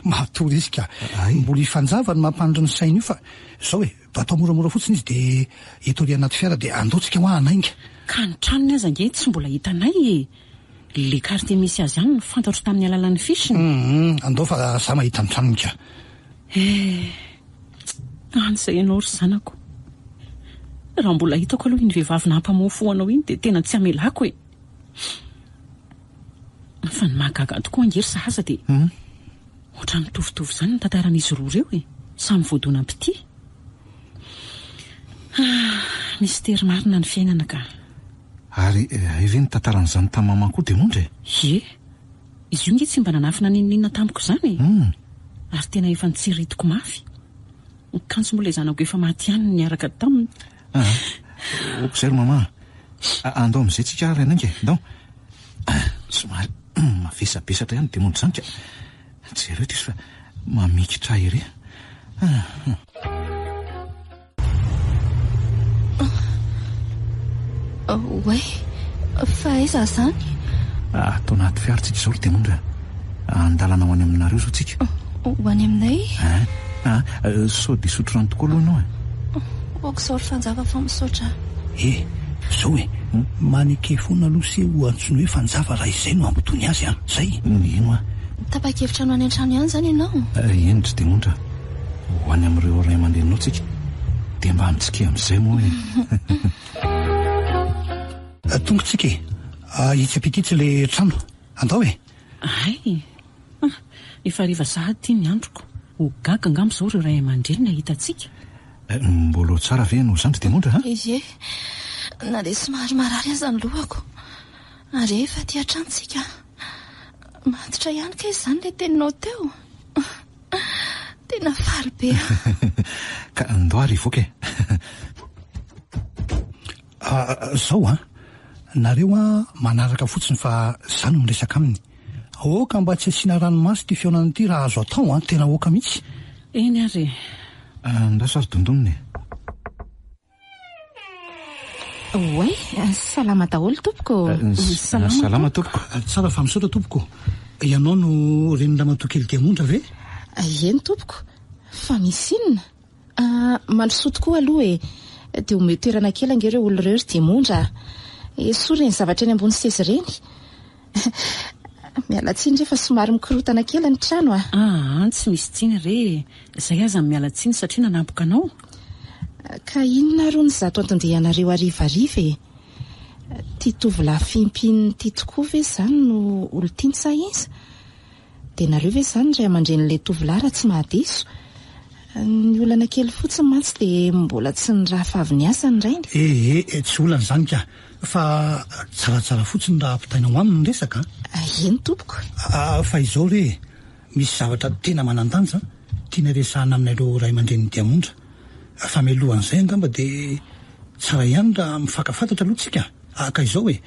Matory izy ka. Mbola hifanjava ny mampandry ny sainy io fa zao e, batao moramora fotsiny izy dia eto ary anaty fiara dia andao tsika hoa hanainga. Ka ny tranony aza ange tsy mbola hitanay e! Le quartier misy azy ihany no fantatro tamin'ny alalan'ny fiche-ny. Hum, andao fa za mahita ny tranony ka. Eh! Any izay ianao ry zanako. Raha mbola hitako aloha iny vehivavy nampamoa fo anao iny dia tena tsy hamelako e! Fa ny mahagaga tokoa ange ry Sahaza dia ohatran'ny mitovitovy izany ny tantaran'izy roa ireo e! Samy voadonam-pitia. Ah, mistery marina ny fiainana ka. Ary hay ve ny tantaran'izany tamin'i maman koa Diamondra e? Ie. Izy io nge tsy mba nanafina n'inon'inona tamiko izany e! Ary tena efa notsiriritiko mafy. Kanjo moa ilay zanako efa maty ihany no niaraka taminy. Ah, ok izay ry maman a. Andao amin'izay tsika ary hanainga e, ndao. Somary mavesabesatra ihany Diamondra izany ka. Jereo ity izy fa mamikitra ahy ery. Ah. Oay, fa aiza izany? Ato anaty fiara tsika izao ry Diamondra a. An-dalana ho any aminareo izao tsika. Ho any aminay? Ein, ah, sao dia hisotro rano tokoa aloha ianao e? Ok izao ry Fanjava fa misaotra a. E, izao e, maneke foana aloha se ho antsoiny hoe Fanjava raha izay no hampitony azy an, zay? Mino aho. Tapa-kevitra ny ho any an-trano ihany izany ianao? Eny ry Diamondra a. Ho any amin'ireo ray aman-dreninao tsika dia mba mitsikia amin'izay moa e. Tonga tsika e. Itsy ampita itsy ilay trano. Andao e. Hay! Ah, efa hariva sahady ity ny androko. Ho gaga angamba izao ireo ray aman-dreniny hahita antsika. Mbola ao tsara ve ianao izany ry Diamondra a? Ie, na dia somary marary aza ny lohako. Ary efa aty an-trano tsika. Matotra ihany kay izany ilay teninao teo. Tena faly be aho. Ka ndao ary hivoaka e. Zao an, nareo an manaraka fotsiny fa za no miresaka aminy. Aoka mba tsy asiana ranomaso ity fihaonana ity raha azo atao an, tena aoka mihitsy. Eny ary e. Andraso ary dondonina e. Oay, salama daholo tompoko. Salama tompoko. Tsara fa misaotra tompoko. Ianao no renin'i ramatoa kely Diamondra ve? Eny tompoko. Fa misy inona? Mandrosoa tokoa aloha e. Dia omeo toerana kely ange ireo olona ireo ry Diamondra a. Esory ireny zavatra eny ambony seza ireny. Miala tsiny re fa somary mikorotana kely ny trano a. Aa, tsy misy tsiny re e. Zay aza no miala tsiny satria nanampoka anao. Ka inona ary hono izato anton-dianareo harivariva e? Ty tovolahy fimpininy ity tokoa ve izany no olon-tiany sa iza? Dia nareo ve izany ray aman-drenin'ilay tovolahy raha tsy mahadiso? Ny olana kely fotsiny mantsy dia mbola tsy nirafa avy niasa ny rainy. Ee, tsy olana izany ka. Fa tsaratsara fotsiny raha ampitaina ho aminy ny resaka an! Eny tompoko. Fa izao re e, misy zavatra tena manan-danja tiana resahana aminareo ray aman-drenin'i Diamondra. Fa mialohan'izay angamba dia tsara ihany raha mifankafantatra aloha tsika. Ka izao e,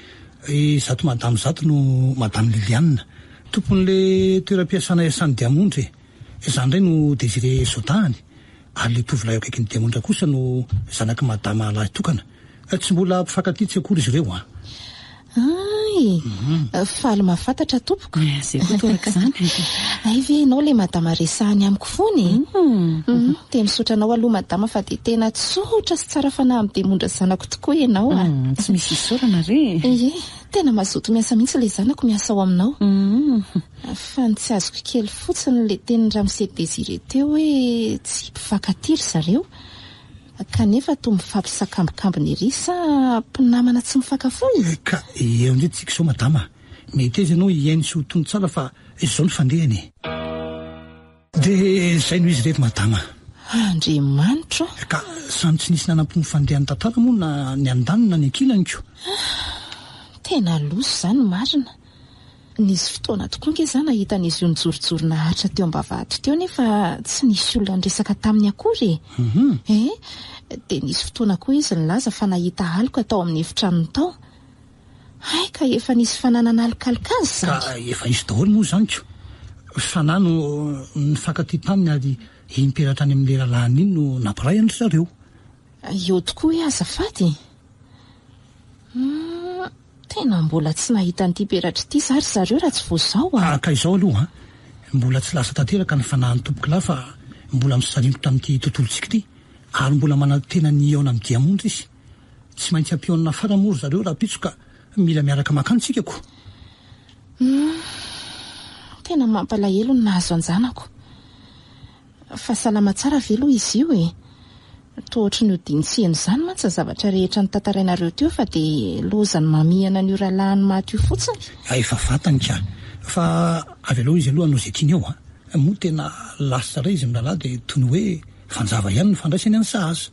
izato madamo izato no madame Liliane. Tompon'le toeram-piasana iasan'i Diamondra e! Izaho indray no Désiré Zodahany, ary le tovolahy eo akaikin'i Diamondra kosa no zanak'i Madama lahitokana. Tsy mbola mpifankatia tsy akory izy ireo an! Hay! Faly mahafantatra tompoko. Izay koa toraka izany. Hay ve ianao ilay madama resahany amiko foana e? Dia misaotra anao aloha madama fa dia tena tsotra sy tsara fanahy amin'i Diamondra zanako tokoa ianao a! Tsy misy isaorana re e! Ie. Tena mazoto miasa mihitsy ilay zanako miasa ao aminao. Fa ny tsy azoko kely fotsiny ilay tenin'i Ramose Désiré teo hoe tsy mpifankatia ry zareo. Kanefa toa mifampisakambikambina ery sa mpinamana tsy mifankafoy e? Ka eo indray tsika izao madama a! Meteza ianao hihaino sy ho tony tsara fa izao ny fandehany e! Dia izay no izy ireto madama. Andriamanitra o! Ka samy tsy nisy nanampo ny fandehan'ny tantara moa na ny andaniny na ny ankilany ko. Tena loza izany marina. Nisy fotoana tokoa ange za nahita an'izy io nijorojoro naharitra teo am-bavahady teo nefa tsy nisy olona niresaka taminy akory e. Eh, dia nisy fotoana koa izy nilaza fa nahita aloka tao amin'ny efitranony tao. Hay ka efa nisy fanahy nanalokaloka azy izany. Ka efa izy daholo moa izany ko. Fanahy no nifankatia taminy ary iny peratra any amin'ilay rahalahiny iny no nampiray an-dry zareo. Eo tokoa hoe azafady e. Humm, tena mbola tsy nahita an'ity peratra ity za ry zareo raha tsy vao izao a. Ka izao aloha an, mbola tsy lasa tanteraka ny fanahin'ny tompokolahy fa mbola misaringotra amin'ity tontolontsika ity ary mbola manantena ny hihaona amin'ny diamondra izy. Tsy maintsy ampihaonina fara moa ry zareo rahampitso ka mila miaraka mankany tsika ko. Humm, tena mampalahelo ny nahazo an-janako. Fa salama tsara ve aloha izy io e? Toa ohatry ny odiany tsy heno izany mantsy ny zavatra rehetra notantarainareo teo fa dia lozan'ny mamihana an'io rahalahiny maty io fotsiny. Efa fantany ka. Fa avelao izy aloha hanao izay tiany eo a. Moa tena lasa tsara izy mirahalahy dia toy ny hoe fanjava ihany ny fandraisany an'i sahaza.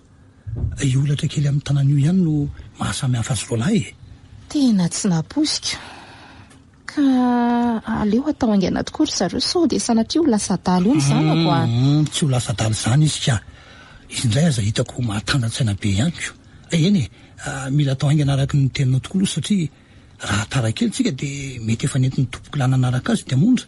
Io holatra kely amin'ny tanana io ihany no maha samy hafa azy roalahy e! Tena tsy nampoiziko. Ka aleo atao haingana tokoa ry zareo sao dia sanatria ho lasa adala eo ny zanako a! Humm, tsy ho lasa adala izany izy ka! Izy indray aza hitako mahatana-tsaina be ihany ko! Eny e, mila atao haingana araka ny teninao tokoa aloha satria raha tara kely tsika dia mety efa nentin'ny tompokolahy nanaraka azy diamondra.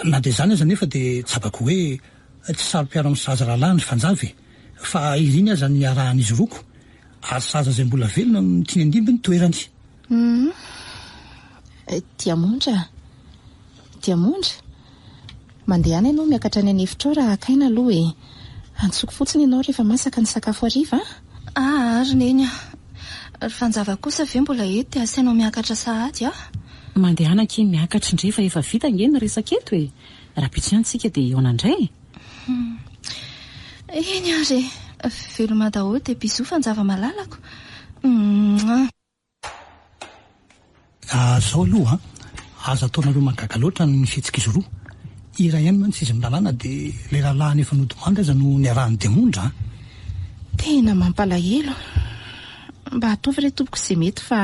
Na dia izany aza anefa dia tsapako hoe tsy saro-piaro amin'ny zaza rahalahy ny fanjava e! Fa iriny aza ny iarahan'izy roa ko, ary zaza izay mbola velona no tiany handimby ny toerany. Humm. Diamondra a! Diamondra! Mandehana ianao miakatra any an'efitra ao raha haka aina aloha e! Antsoiko fotsiny ianao rehefa masaka ny sakafo hariva a! Aa ry Neny a! Ry Fanjava kosa ve mbola eto dia asainao miakatra sahady a! Mandehana akia miakatra indray fa efa vita ange ny resaka eto e! Rahampitso ihany tsika dia hihaona indray e! Hum. Eny ary e! Veloma daholo dia bisous Fanjava malalako. Mouah. Zao aloha an, aza ataonareo mahagaga loatra ny fihetsik'izy roa. Iray ihany mantsy izy mirahalahy na dia ilay rahalahiny efa nodimandry aza no niarahany diamondra an. Tena mampalahelo. Mba ataovy re tompoko izay mety fa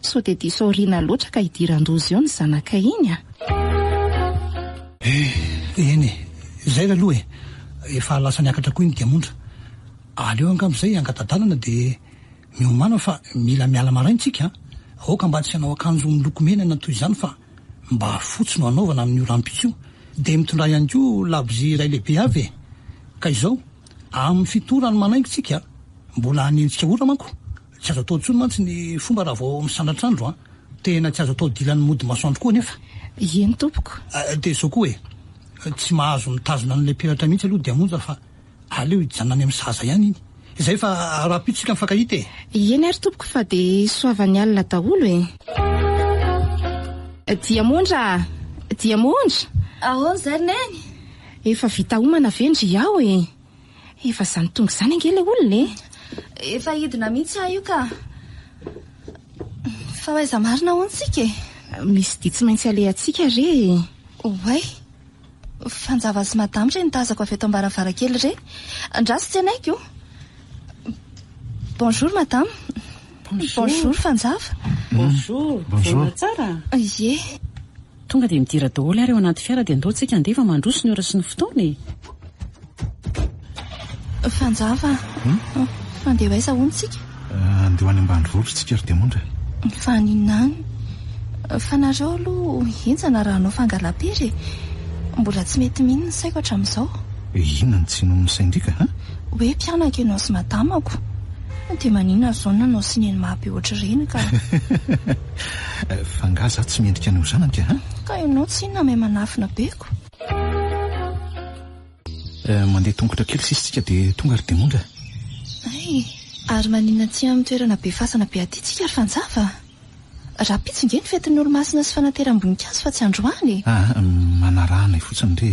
sao dia diso aoriana loatra ka hidiran-doza eo ny zanakay iny a. Eh, eny e, izay re aloha e, efa lasa niakatra koa iny diamondra. Aleo angamba izay hangata-dalana dia miomàna fa mila miala maraina tsika a! Aoka mba tsy hanao akanjo miloko mena na toy izany fa mba fotsy no hanaovana amin'io rahampitso io. Dia mitondrà ihany koa labozia iray lehibe avy e! Ka izao, amin'ny fito ora no manaingo tsika a! Mbola hanenjika ora manko. Tsy azo atao intsony mantsy ny fomba raha vao misandratra andro an! Tena tsy azo atao dilan'ny mody masoandro koa anefa. Eny tompoko. Dia izao koa e! Tsy mahazo mitazona an'ilay peratra mihitsy aloha Diamonja fa aleo hijanona any amin'ny zaza ihany iny. Izay fa rahampitso isika mifankahita e! Eny ary tompoko fa dia soavan'ny alina daholo e! Diamondra a! Diamondra! Ahoana izay ry Neny? Efa vita homana ve ndry ao e? Efa izany tonga izany ange ilay olona e! Efa hidina mihitsy aho io ka. Fa ho aiza marina hono tsika e? Misy dia tsy maintsy alehantsika re e! Oay! Fanjava sy madama re no tazako avy eto am-baravarankely re. Andraso tsy anaiko. Bonjour madame. Bonjour Fanjava. Bonjour. Bonjour. Vonona tsara? Ie. Tonga dia midira daholo ary ao anaty fiara dia andao tsika handeha fa mandroso ny ora sy ny fotoana e. Fanjava. Fa andeha ho aiza hono tsika? Andeha ho any ambanivohitra tsika ry Diamondra e. Fa haninona any? Fa nareo aloha henjana raha hanao fangalam-pery e. Mbola tsy mety mino ny saiko hatramin'izao. Inona no tsy inoan'ny sain-driaka a? Hoe mpianaka ianao sy madamako. Dia maninona izao no nanao sinema be ohatr'ireny ka. Fa angaha za tsy mendrika ny ho zanaka a? Ka ianao tsinona mahay manafina be ko. Mandeha tongotra kely sisa tsika dia tonga ry Demondra. Hay, ary maninona aty amin'ny toerana be fasana be aty tsika ry Fanjava? Rahampitso nge ny fetin'ny olomasina sy fanateram-boninkazo fa tsy androany e! Aa, manaraha anay fotsiny re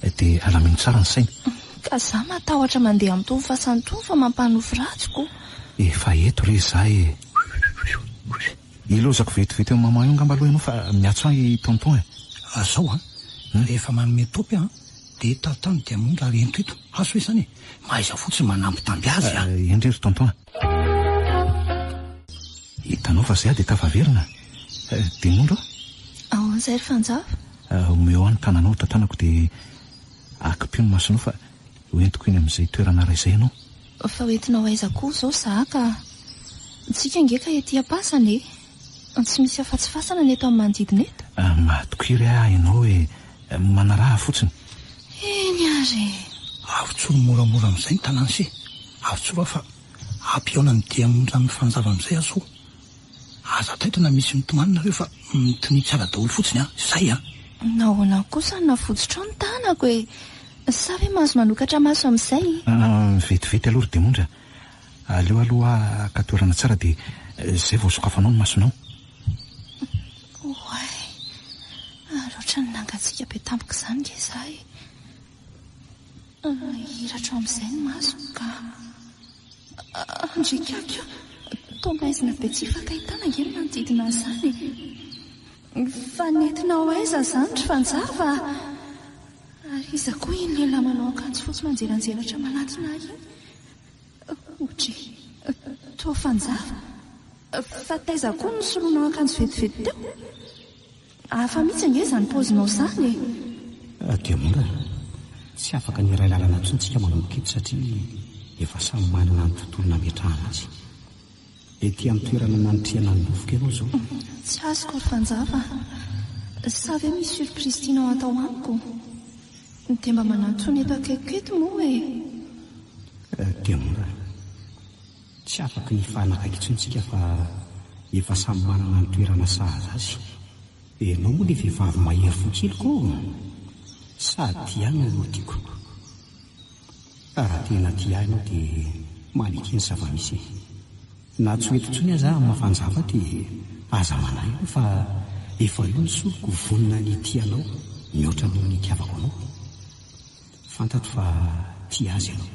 e, dia alamino tsara ny saina. Ka za matahotra mandeha amin'itony fasana itony fa mampanofy ratsy ko. Efa eto re za e! Ilaozako vetivety eo maman eo angamba aloha ianao fa miatso ahy i tonton e! Zao an, rehefa manome topy an, dia tantano diamondra ary ento eto. Azo ve izany e? Mahaiza fotsiny manambitamby azy an! Eny re ry tonton a! Hitanao fa zay aho dia tafaverina. Diamondra o! Ahoana izay ry Fanjava? Omeo ahy ny tananao tantanako dia akipio ny masonao fa hoentiko eny amin'izay toerana iray izay ianao. Fa hoentinao aiza koa izao za ka? Tsika ange ka ety am-pasana e! Tsy misy afa-tsy fasana ny eto amin'ny manodidina eto. Matokia re ahy ianao e! Manaraha fotsiny. Eny ary e! Avotsoro moramora amin'izay ny tanàna se! Avotsoro aho fa hampihaona ny diamondra amin'ny fanjava amin'izay aho soa. Aza taitra na misy mitomany nareo fa mitonia tsara daholo fotsiny an! Zay an! Nahoana kosa no navotsitrao ny tanako e? Sa ve mahazo manokatra maso amin'izay? Vetivety aloha ry diamondra. Aleo aloha haka toerana tsara dia izay vao sokafanao ny masonao. Oay! Ary ohatran'ny nangatsiaka be tampoka izany nge za e! Hiratro amin'izay ny masoko ka. Ndry kaky o! Toa maizina be tsy hifankahitana ange ny manodidina an'izany e! Fa nentinao aiza izany ry Fanjava a? Ary iza koa iny lehilahy manao akanjo fotsy manjelanjelatra manatona ahy iny? Odry, toa fanjava. Fa taiza koa no nisoloanao akanjo vetivety teo? Hafa mihitsy ange izany paozinao izany e! Diamondra, tsy afaka ny hiray lalana intsony tsika manomboka eto satria efa samy manana ny tontolo nametrahana azy. Ety amin'ny toerana nanitrihana ny nofoko ianao izao. Tsy azoko ry Fanjava a! Sa ve misy surprise tianao hatao amiko? Dia mba manantona eto akaikiko eto moa e! Diamondra a! Tsy afaky ny hifanakaiky intsony tsika fa efa samy manana ny toerana sahaza azy. Ianao moa ilay vehivavy mahery fo kely ko! Sady tia ahy no tiako. Raha tena tia ahy ianao dia maneke ny zava-misy e. Na tsy ho eto intsony aza aho amin'ny maha-fanjava dia aza manahy ianao fa efa eo ny soloko vonona ny hitia anao mihoatra noho ny itiavako anao. Fantatro fa tia azy ianao.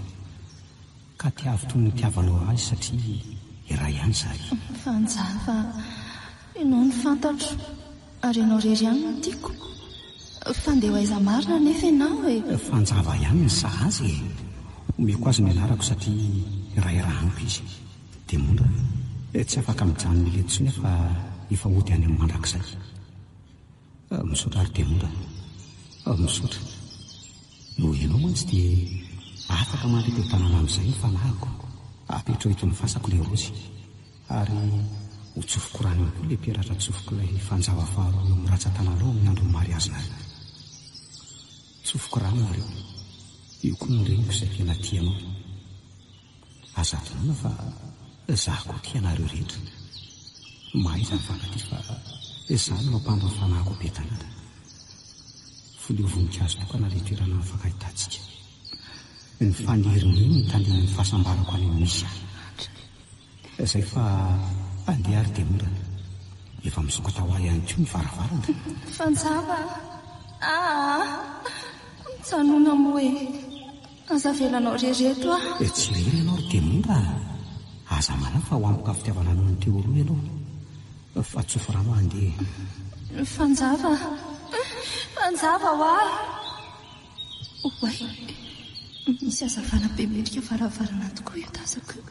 Ka tiavo toy ny nitiavanao azy satria iray ihany izahay. Fanjava, ianao no fantatro ary ianao irery ihany no tiako. Fa ndeha ho aiza marina anefa ianao e? Fanjava ihany ny sahaza e! Omeko azy ny anarako satria iray ra amiko izy. Dia mora, tsy afaka mijanona ela intsony aho fa efa hody any amin'ny mandrakizay. Misaotra ry Demora a! Misaotra. Noho ianao mantsy dia afaka mandry eto an-tanàna amin'izay ny fanahiko. Apetraho eto ny fasako ilay raozy. Ary ho tsofiko rano ihany koa ilay peratra tsofiko ilay fanjava faharoa eo amin'ny ratsan-tananao amin'ny andron'ny mariazinareo. Tsofiko rano nareo. Io koa ny reniko izay tena tia anao. Aza adinoina fa za koa tia anareo rehetra. Mahaiza mifankatia fa za no mampandry ny fanahiko am-piadanana. Folio voninkazo tokana ilay toerana nifankahitantsika. Ny faniriny iny no tandindon'ny fahasambarako any amin'ny misy ahy. Zay fa andeha ary dia mora. Efa misokatra ho ahy ihany koa ny varavarana. Fanjava a! Mijanona moa e! Aza avelanao irery eto aho. Tsy irery ianao ry Demondra a! Aza manahy fa ho ampoka fitiavana noho ny teo aloha ianao. Fa tsofy rano aho handeha e. Fanjava a! Fanjava hoa! Oay! Misy hazavana be mendrika varavarana tokoa io tazako io.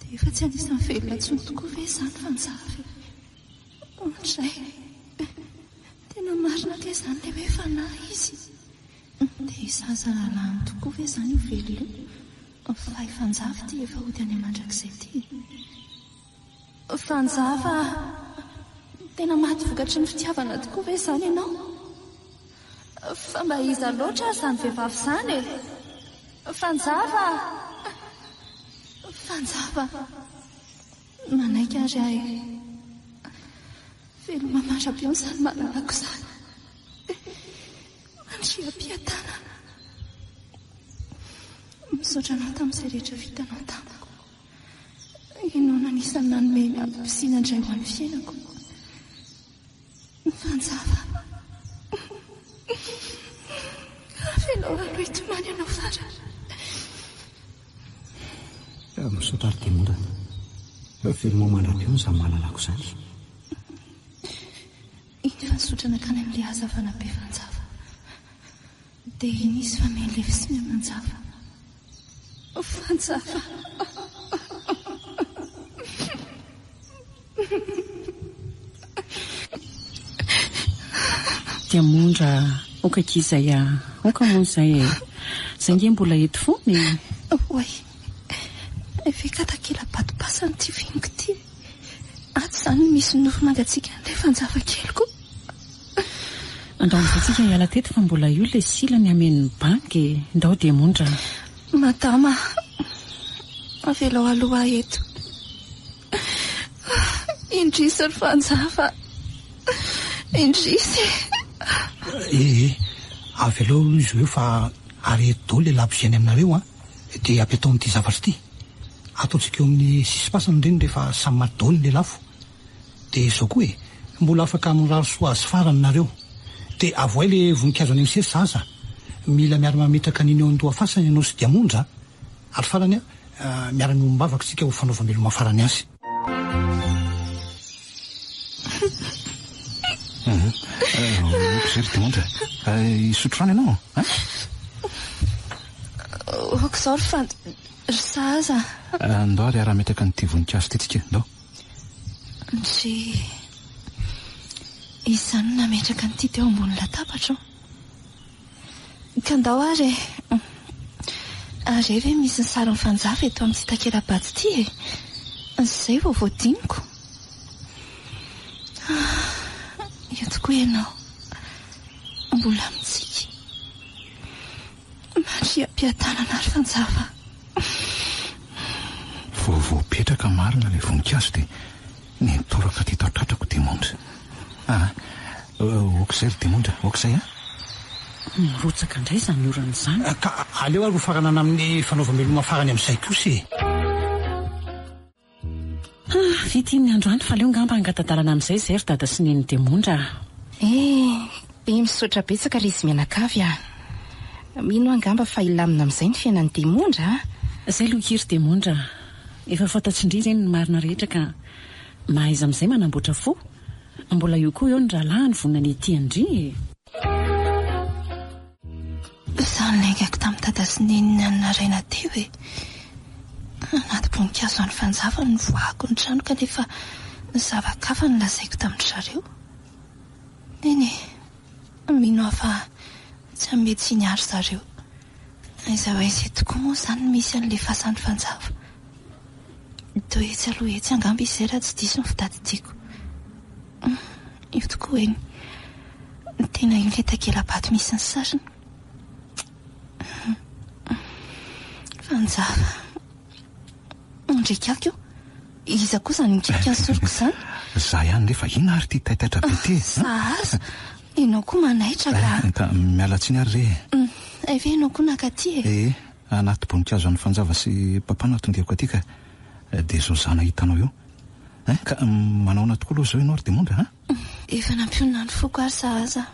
Dia efa tsy anisan'ny velona intsony tokoa ve izany Fanjava e? Ohatrizay. Tena marina kay izany ilay hoe fanahy izy. Dia zaza rahalahiny tokoa ve izany io velona io? Fa i Fanjava ity efa hody any mandrakizay ity e. Fanjava a! Tena maty vokatry ny fitiavana tokoa ve izany ianao? Fa mba iza loatra ary izany vehivavy izany e? Fanjava a! Fanjava a! Manaiky ary aho e! Veloma mandra-peo izany malalako izany. Mandria-piadanana. Misaotra anao tamin'izay rehetra vitanao tamiko. Ianao no anisan'ny nanome ny antom-pisiana indray ho an'ny fiainako. Fanjava. Avelao aloha hitomany ianao farany. Misaotra ry Demora. Veloma mandra-peo izany malalako izany. Iny fa nizotra nankany amin'ilay hazavana be fanjava. Dia iny izy fa miha-lefy sy miha-manjava. Fanjava. Diamondra, aoka akia izay a! Aoka moa izay e! Izay ange mbola eto foana e! Oay! Eveka takela-bato-pasana ity viniko ity e! Ato izany no misy nofo mangatsiaka an'ilay fanjava keliko. Andao amin'izay tsika hiala teto fa mbola io ilay sila ny hameno ny banky e! Ndao Diamondra a! Madama a! Avelao aloha aho eto. Indrisy ry Fanjava! Indrisy e! Eh eh, avelao aloha izy ireo fa areto daholo ilay labozia any aminareo an, dia apetao amin'ity zavatra ity. Ataontsika eo amin'ny sisim-pasana ireny rehefa samy maty daholo ny lelafo. Dia izao koa e, mbola afaka mirary soa azy farany nareo. Dia avohay ilay voninkazo any amin'ny seza zaza. Mila miara-mametraka an'iny eo an-doha-fasana ianao sy Diamondra a! Ary farany a, miara-miombom-bavaka isika ho fanaovam-beloma farany azy. Ok izay ry Diamondra a. Hisotro rano ianao an? Ok izao ry Fant, ry Sahaza a. Ndao ary hiara-hametraka an'ity voninkazo ity tsika, ndao. Ndry, iza izany no nametraka an'ity teo ambony latabatro? Ka ndao ary e! Ary hay ve misy ny sarin'i Fanjava eto amin'ity takela-bato ity e? Izay vao voadiniko. Ah, io tokoa ianao. Mbola mitsiky. Mandriam-piadanana ry Fanjava. Vao voapetraka marina ilay voninkazo dia Nitoraka teto an-tratrako Diamondra. Ah, ok izay ry Diamondra, ok izay an! Mirotsaka indray izany orana izany. Ka aleo ary ho faranana amin'ny fanaovam-beloma farany amin'izay kosa e! Ah, vita iny ny androany fa aleo angamba hangata-dalana amin'izay izay ry dada sy neny Diamondra a! Eh, dia misaotra betsaka ry izy mianakavy a! Mino aho angamba fa hilamina amin'izay ny fiainan'i Diamondra a! Izay aloha akia ry Diamondra a! Efa fantatr'ndry ireny ny marina rehetra ka mahaiza amin'izay manamboatra fo. Mbola eo koa eo ny rahalahiny vonona ny hitia an-dry e! Izaho niaingako tamin'i dada sy neny ny an'i Naraina teo e! Anaty voninkazo any Fanjava no nivoahako ny trano kanefa zava-kafa no lazaiko tamin-dry zareo. Neny e! Mino aho fa tsy hanome tsiny ahy ry zareo. Aiza ho aiza eto tokoa moa izany no misy an'ilay fasan'ny fanjava? Toa etsy aloha etsy angamba izy izay raha tsy diso ny fitadidiako. Io tokoa eny. Tena io ilay takela-bato misy ny sariny. Fanjava. Ndry ikaky o! Iza koa izany mikitika ny soroko izany? Za ihany re fa inona ary ity taitaitra be ity e? Sahaza! Ianao koa manaitra ka! Ka miala tsiny ary re e! Hay ve ianao koa naka aty e? Ee, anaty voninkazo an'i Fanjava sy Papa no atondihako aty ka. Dia izao za nahita anao io. Hein? Ka manahoana tokoa aloha izao ianao ry Diamondra a? Efa nampionona ny foko ary Sahaza.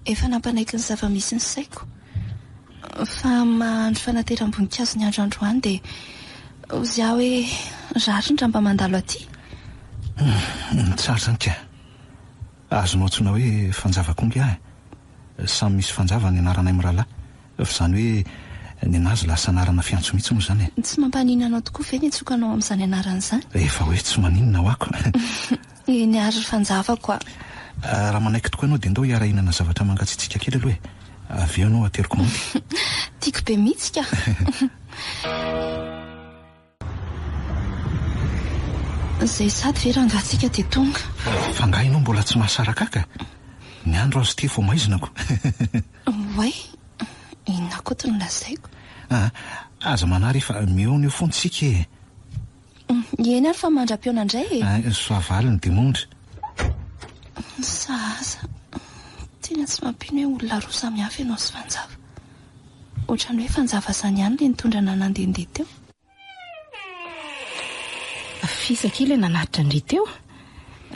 Efa nampanaiky ny zava-misy ny saiko. Fa amin'ny maha andro fanateram-boninkazo ny andro androany dia hozy aho hoe rariny raha mba mandalo aty. Humm, tsara izany ka. Azonao antsoina hoe Fanjava koa nge aho e. Samy misy Fanjava ny anaranay mirahalahy. Fa izany hoe nenazy lasa anarana fiantso mihitsy moa izany e. Tsy mampaninona anao tokoa ve ny antsoiko anao amin'izany anarana izany? Efa hoe tsy maninona ho ako. Eny ary ry Fanjavako a. Raha manaiky tokoa ianao dia ndao hiara-hihinana zavatra mangatsiatsiaka kely aloha e. Avy eo ianao ateriko mody. Tiako be mihitsy ka. Izay sady ve rangaha tsika dia tonga. Fa angaha ianao mbola tsy mahasaraka ahy ka? Ny andro azo ity vao maizina ko. Oay, inona koa ty no lazaiko? Ah, aza manahy re fa mihaona eo foana isika e. Eny ary fa mandra-pihaona indray e. Ah, soavaly ny diamondra. Sahaza. Tena tsy mampino hoe olona roa samy hafa ianao sy Fanjava. Ohatran'ny hoe Fanjava izany ihany ilay nitondra anà nandehandeha teo. F'iza akia ilay nanatitra an-dry teo?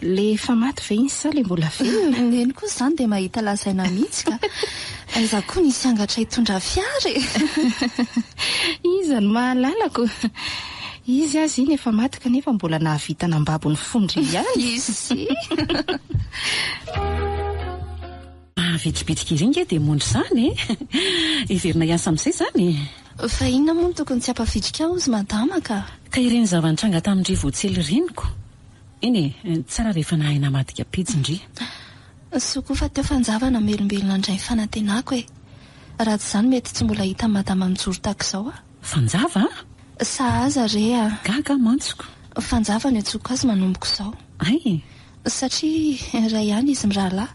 Ilay efa maty ve iny sa ilay mbola velona? Neny koa izany dia mahita lazaina mihitsy ka. Aiza koa nisy angatra hitondra fiara e! Iza no mahalalako? Izy aza iny efa maty kanefa mbola nahavita nambabo ny fon-dry ihany. Izy. Mahavitribitrika ery nge dia mondry izany e! Hiverina hiasa amin'izay izany e! Fa inona moa no tokony tsy hampavitrika ahy hozy madama ka? Ka ireny zava-nitranga tamin-dry Voatsely ireny ko! Eny e, tsara rehefa nahay namadika pejy ndry. Soa koa fa teo fanjava namelombelona indray ny fanantenako e! Raha tsy izany mety tsy mbola hitan'i madama mijoro tahaka izao aho. Fanjava a! Sahaza re a! Gaga aho mantsy ko! Fanjava no iantsoako azy manomboka izao. Hay e! Satria iray ihany izy mirahalahy.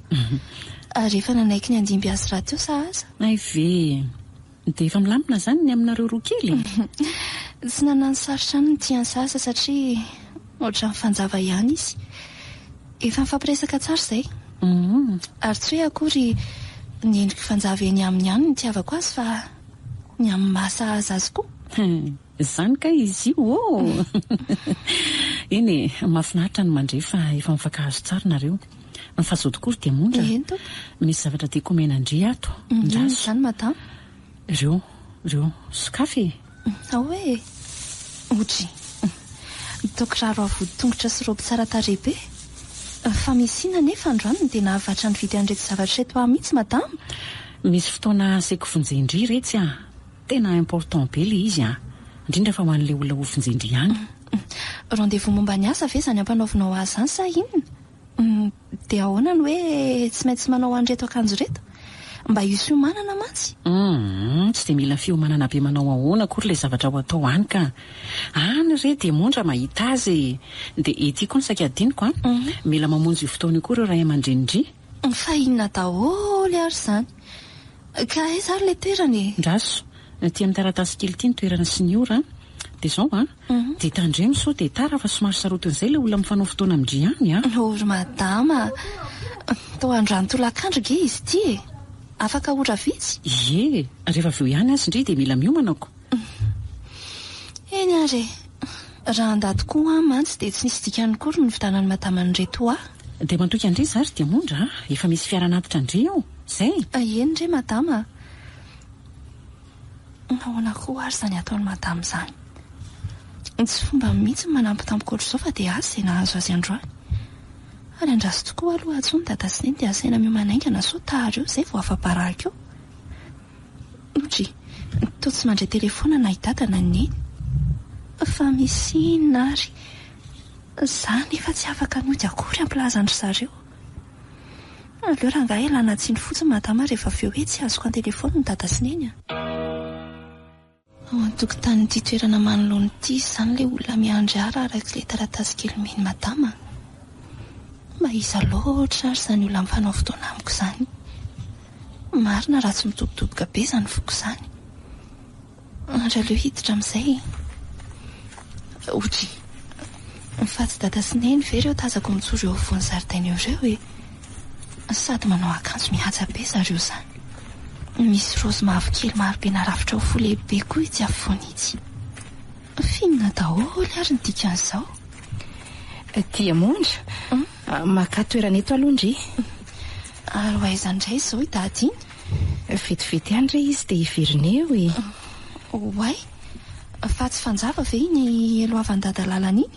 Ary efa nanaiky ny handimby azy rahateo sahaza. Hay ve e! Dia efa milamina izany ny aminareo roa kely e? Tsy nanano sarotra aminy ity an'i Sasa satria ohatran'ny fanjava ihany izy. Efa nifampiresaka tsara izay. Ary tsy hoe akory ny endriky fanjava eny aminy ihany no itiavako azy fa ny amin'ny maha sahaza azy koa. Izany kay izy io ô! Eny e, mahafinaritra ny mandre fa efa mifankahazo tsara nareo. Fa zao tokoa ry Diamondra a! Eny tompoko. Misy zavatra tiako omena an-dry ato. Inona Ndraso. izany madama? Ireo, ireo. Sokafy e! Ao e! Odry. Toa kiraro avo vody tongotra sy raoby tsara tarehy be. Fa misy inona anefa androany no dia nahavatra nividy an'ireto zavatra ireto ahy mihitsy madama? Misy fotoana asaiko vonjen-dry iretsy a! Tena important be le izy an! Indrindra fa ho an'le olona ho vonjen-dry any. Rendez-vous momba ny asa ve izany ampanaovinao ahy izany sa inona? Dia ahoana no hoe tsy maintsy manao an'ireto akanjo ireto? Mba hisy hiomanana mantsy. Humm, tsy dia mila fiomanana be manao ahoana akory ilay zavatra ho atao any ka. Any re dia mondra mahita azy e! Dia ity koa no saika hadinoko an! Mila mamonjy io fotoana io koa ireo ray aman-drenin-dry. Fa inona daholo ary izany? Ka aiza ary ilay toerana e? Ndraso, aty amin'ny taratasy kely ity ny toerana sy ny ora an! Dia izao an! Dia tandremo sao dia tara fa somary sarotiny izay ilay olona mifanao fotoana amin-dry any an! O ry madama a! Toa androany tolakandro ange izy ity e! Afaka ora vitsy? Ie! Rehefa avy eo ihany aza ndry dia mila miomana ko! Eny ary e! Raha handà tokoa aho mantsy dia tsy nisy dikany akory ny nividanan'i madama an'ireto ahy. Dia mantoky an-dry za ry Diamondra a! Efa misy fiara hanatitra an-dry ao! Zay! Eny re madama a! Nahoana koa ary izany ataon'i madama izany? Tsy fombany mihitsy ny manampitampoka ohatr'izao fa dia asa izay nahazo azy androany. Ary andraso tokoa aloha antsoy ny dada sy neny dia asaina miomana haingana sao tara eo izay vao afa-baraka eo. Ndry, toa tsy mandray telefaona na i dada na i neny. Fa misy inona ary? Za nefa tsy afaka nody akory hampilaza an-dry zareo. Aleo rangahy ialana tsiny fotsiny madama rehefa avy eo hoe tsy azoko an-telefaonina i dada sy neny a. Ao an-tokotanin'ity toerana manoloana ity izany ilay olona miandry ahy raha araka ilay taratasy kely nomen'i madama. Mba iza loatra ary izany olona mifanao fotoana amiko izany? Marina raha tsy midobodoboka be izany foko izany. Ary aleo hiditra amin'izay e. Odry. Fa tsy dada sy neny ve ireo tazako mijoro eo afovoan'ny zaridaina eo ireo e? Sady manao akanjo mihaja be zareo izany. Misy raozy mavokely marobe narafitra ho fo lehibe koa itsy afovoany itsy. F'inona daholo ary ny dikan'izao? Diamondra, makà toerana eto aloha ndry. Ary ho aiza indray izao i Dada iny? Vetivety ihany re izy dia hiverina eo e. Oay! Fa tsy fanjava ve iny helohavan'i Dada lalana iny?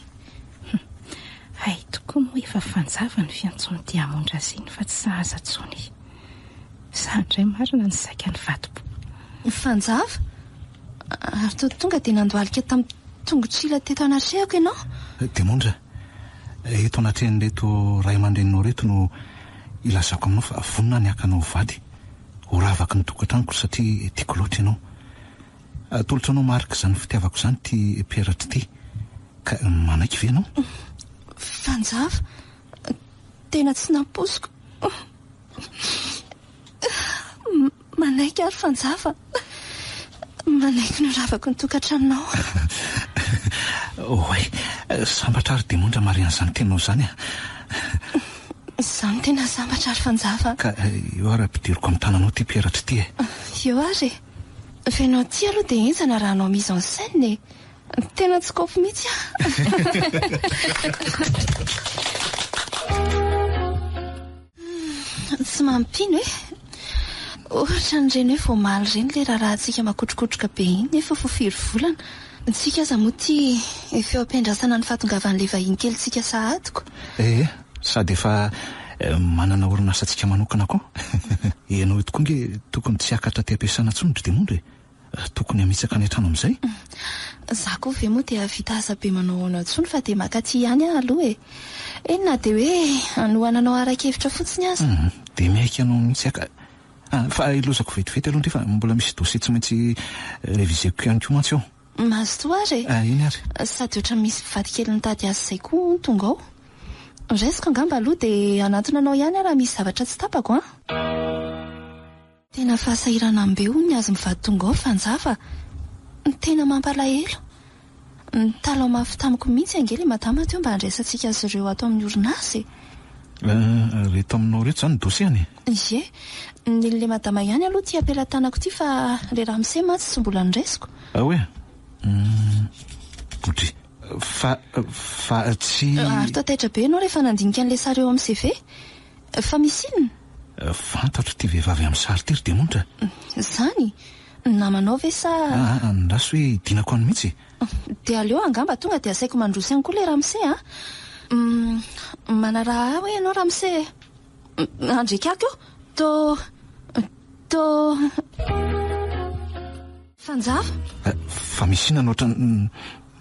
Hay tokoa moa efa fanjava ny fiantsoan'ity Amondra azy iny fa tsy sahaza intsony. Izaho indray marina no saika nivadi-po. Fanjava? Ary toa tonga dia nandohalika tamin'ny tongotr'ila teto anatrehako ianao? Diamondra, eto anatrehan'ireto ray aman-dreninao ireto no ilazako aminao fa vonona ny haka anao ho vady. Ho ravaky ny tokantranoko satria tiako loatra ianao. Atolotro anao marika izany fitiavako izany ity peratra ity. Ka manaiky ve ianao? Fanjava, tena tsy nampoiziko. Manaiky aho ry Fanjava. Manaiky ny ho ravako ny tokantranonao. Oay, sambatra aho ry Diamondra mahare an'izany teninao izany a. Izaho no tena sambatra ry Fanjava. Ka eo ary ampidiriko amin'ny tananao ity peratra ity e. Eo ary e. Fa ianao ity aloha dia henjana raha hanao mise en scène e. Tena tsy kôpy mihitsy aho. Tsy mampino e! Ohatran'ireny hoe vao omaly ireny ilay raharahantsika makotrokotroka be iny nefa vao firy volana. Tsika aza moa ity efa eo am-piandrasana ny fahatongavan'ilay vahiny kelintsika sahady ko. Ee, sady efa manana orinasantsika manokana koa. Ianao io tokoa ange tokony tsy hiakatra aty am-piasana intsony ry Diamondra e! Tokony hamitsaka any an-trano amin'izay? Za koa ve moa dia hahavita asa be manao ahoana intsony fa dia maka aty ihany aho aloha e! Eny na dia hoe hanohana anao ara-kevitra fotsiny aza. Hum, dia miaiky anao mihitsy aho ka. Ah, fa ilozako vetivety aloha ndry fa mbola misy dossier tsy maintsy réviser-ko ihany koa mantsy ao. Mazotoa ary e! Ah, eny ary. Sady ohatran'ny misy mpivady kely nitady azy izay koa hono tonga ao. Raisiko angamba aloha dia hanantona anao ihany aho raha misy zavatra tsy tapako an! Tena fahasahiranam-be hono ny azy mivady tonga ao Fanjava a! Tena mampalahelo. Nitalaho mafy tamiko mihitsy ange ilay madama teo mba handraisantsika azy ireo ato amin'ny orinasa e! Ireto aminao ireto izany ny dossier-ny? Ie. Ny an'ilay madama ihany aloha ity am-pelatanako ity fa ilay ramose mantsy tsy mbola noraisiko. Ah ouais? Hum. Dry. Fa, fa tsy. Ary toa taitra be ianao rehefa nandinika an'ilay sary eo amin'ny CV. Fa misy inona? Fantatro ity vehivavy amin'ny sary ity ry Diamondra. Izany? Ny namanao ve sa. Aa, andraso hoe hidinako any mihitsy e. Dia aleo angamba tonga dia asaiko mandroso ihany koa ilay ramose a. Manaraha ahy hoe ianao ramose e. Andrekako eo. To. To. Fanjava? Fa misy inona no ohatran'ny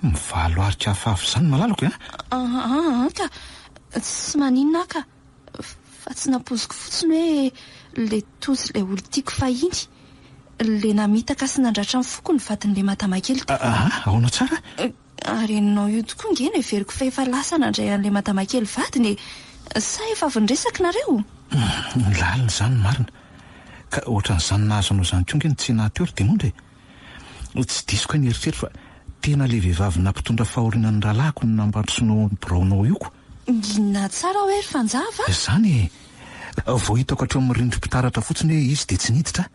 mivalo arika hafahafa izany malalako e? Aa ka. Tsy maninona aho ka. Fa tsy nampoiziko fotsiny hoe ilay Tojo ilay olon-tiako fahiny. Ilay namitaka sy nandratra ny foko ny vadin'ilay madama kely teo. Aa, ahoana tsara? Ary ianao io tokoa nge no heveriko fa efa lasa nandray an'ilay madama kely vadiny e! Sa efa avy niresaka nareo? Lalina izany marina. Ka ohatran'izany nahazo anao izany koa nge ny tsena teo ry Diamondra e! Tsy diso kay ny eritreritro fa tena ilay vehivavy nampitondra fahoriana ny rahalahiko no nampandrosoanao ny biraonao io ko! Inona tsara hoe ry Fanjava a? Izany e! Vao hitako hatreo amin'ny rindrim-pitaratra fotsiny hoe izy dia tsy niditra aho.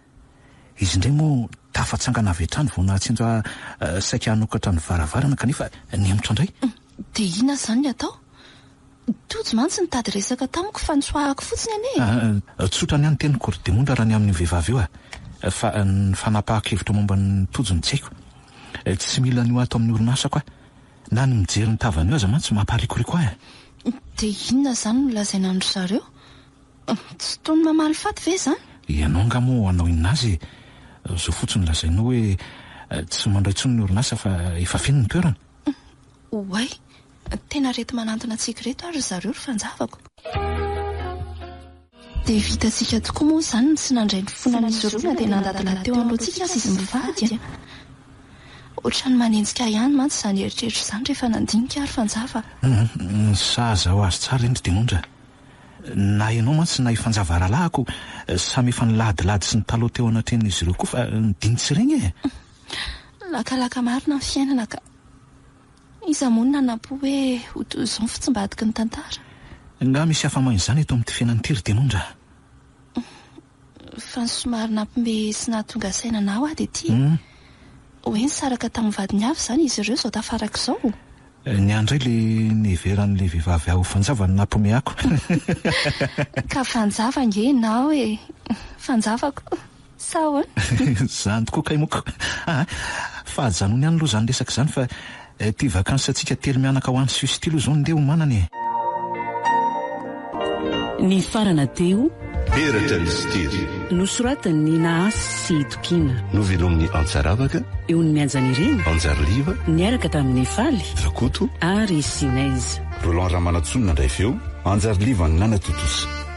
Izy indray moa tafatsangana avy hatrany vao nahatsinjo ahy saika hanokatra ny varavarana kanefa nihemotra indray. Dia inona izany ny atao? Tojo mantsy nitady resaka tamiko fa nitsoahako fotsiny anie e! Ah, tsotra ny ahy ny teniko ry Diamondra raha ny amin'io vehivavy io a! Fa ny fanapahan-kevitra momba an'i Tojo no tsy haiko. Tsy mila an'io ato amin'ny orinasako aho. Na ny mijery ny tavany io aza mantsy mamparikoriko ahy e! Dia inona izany no lazaina amin-dry zareo? Tsy toy ny mamaly faty ve izany? Ianao angaha moa hanao inona azy e? Izao fotsiny lazainao hoe tsy mandray intsony ny orinasa fa efa feno ny toerana. Oay! Tena areti-manantona antsika ireto ary ry zareo ry fanjavako. Dia vitantsika tokoa moa izany ny tsy nandray ny fonan'izy roa na dia nandadilady teo anoloantsika aza izy mivady a! Ohatran'ny manenjika ahy ihany mantsy izany eritreritra izany rehefa nandinika aho ry Fanjava a! Hum, sahaza ho azy tsara iny ry Diamondra. Na ianao mantsy na i Fanjava rahalahiko samy efa niladilady sy nitalaho teo anatrehan'izy ireo koa fa nidiny tsy regny e! Lakalaka marina ny fiainana ka! Iza moa no nanampo hoe ho toy izao ny fitsimbadiky ny tantara? Nga misy afa-maina izany eto amin'ity fiainana ity ry Diamondra? Fa ny somary nampime sy nahatonga saina anah hoa dia ity e! Hoe nisaraka tamin'ny vadiny avy izany izy ireo izao tafaraka izao? Ny ahy indray le niheveran'le vehivavy ahy ho fanjava no nampomehako. Ka fanjava ange ianao e! Fanjavako. Sa ahoana? Izany tokoa kay moko. Aa! Fa ajanony ihany aloha izany resaka izany fa ity vacances-ntsika telo mianaka ho any Suisse ity aloha izao no ndeha homanana e! Nifarana teo. Peratra Mistery. Nosoratan'i Nahasy sy Itokiana. Novelomin'i Antsaravaka. Eo ny Mihajanirina. Anjariliva. Niaraka tamin'i Faly. Rakoto. Ary Sinez. Roland Ramanantsoa nandray feo, Anjariliva nanatontosa.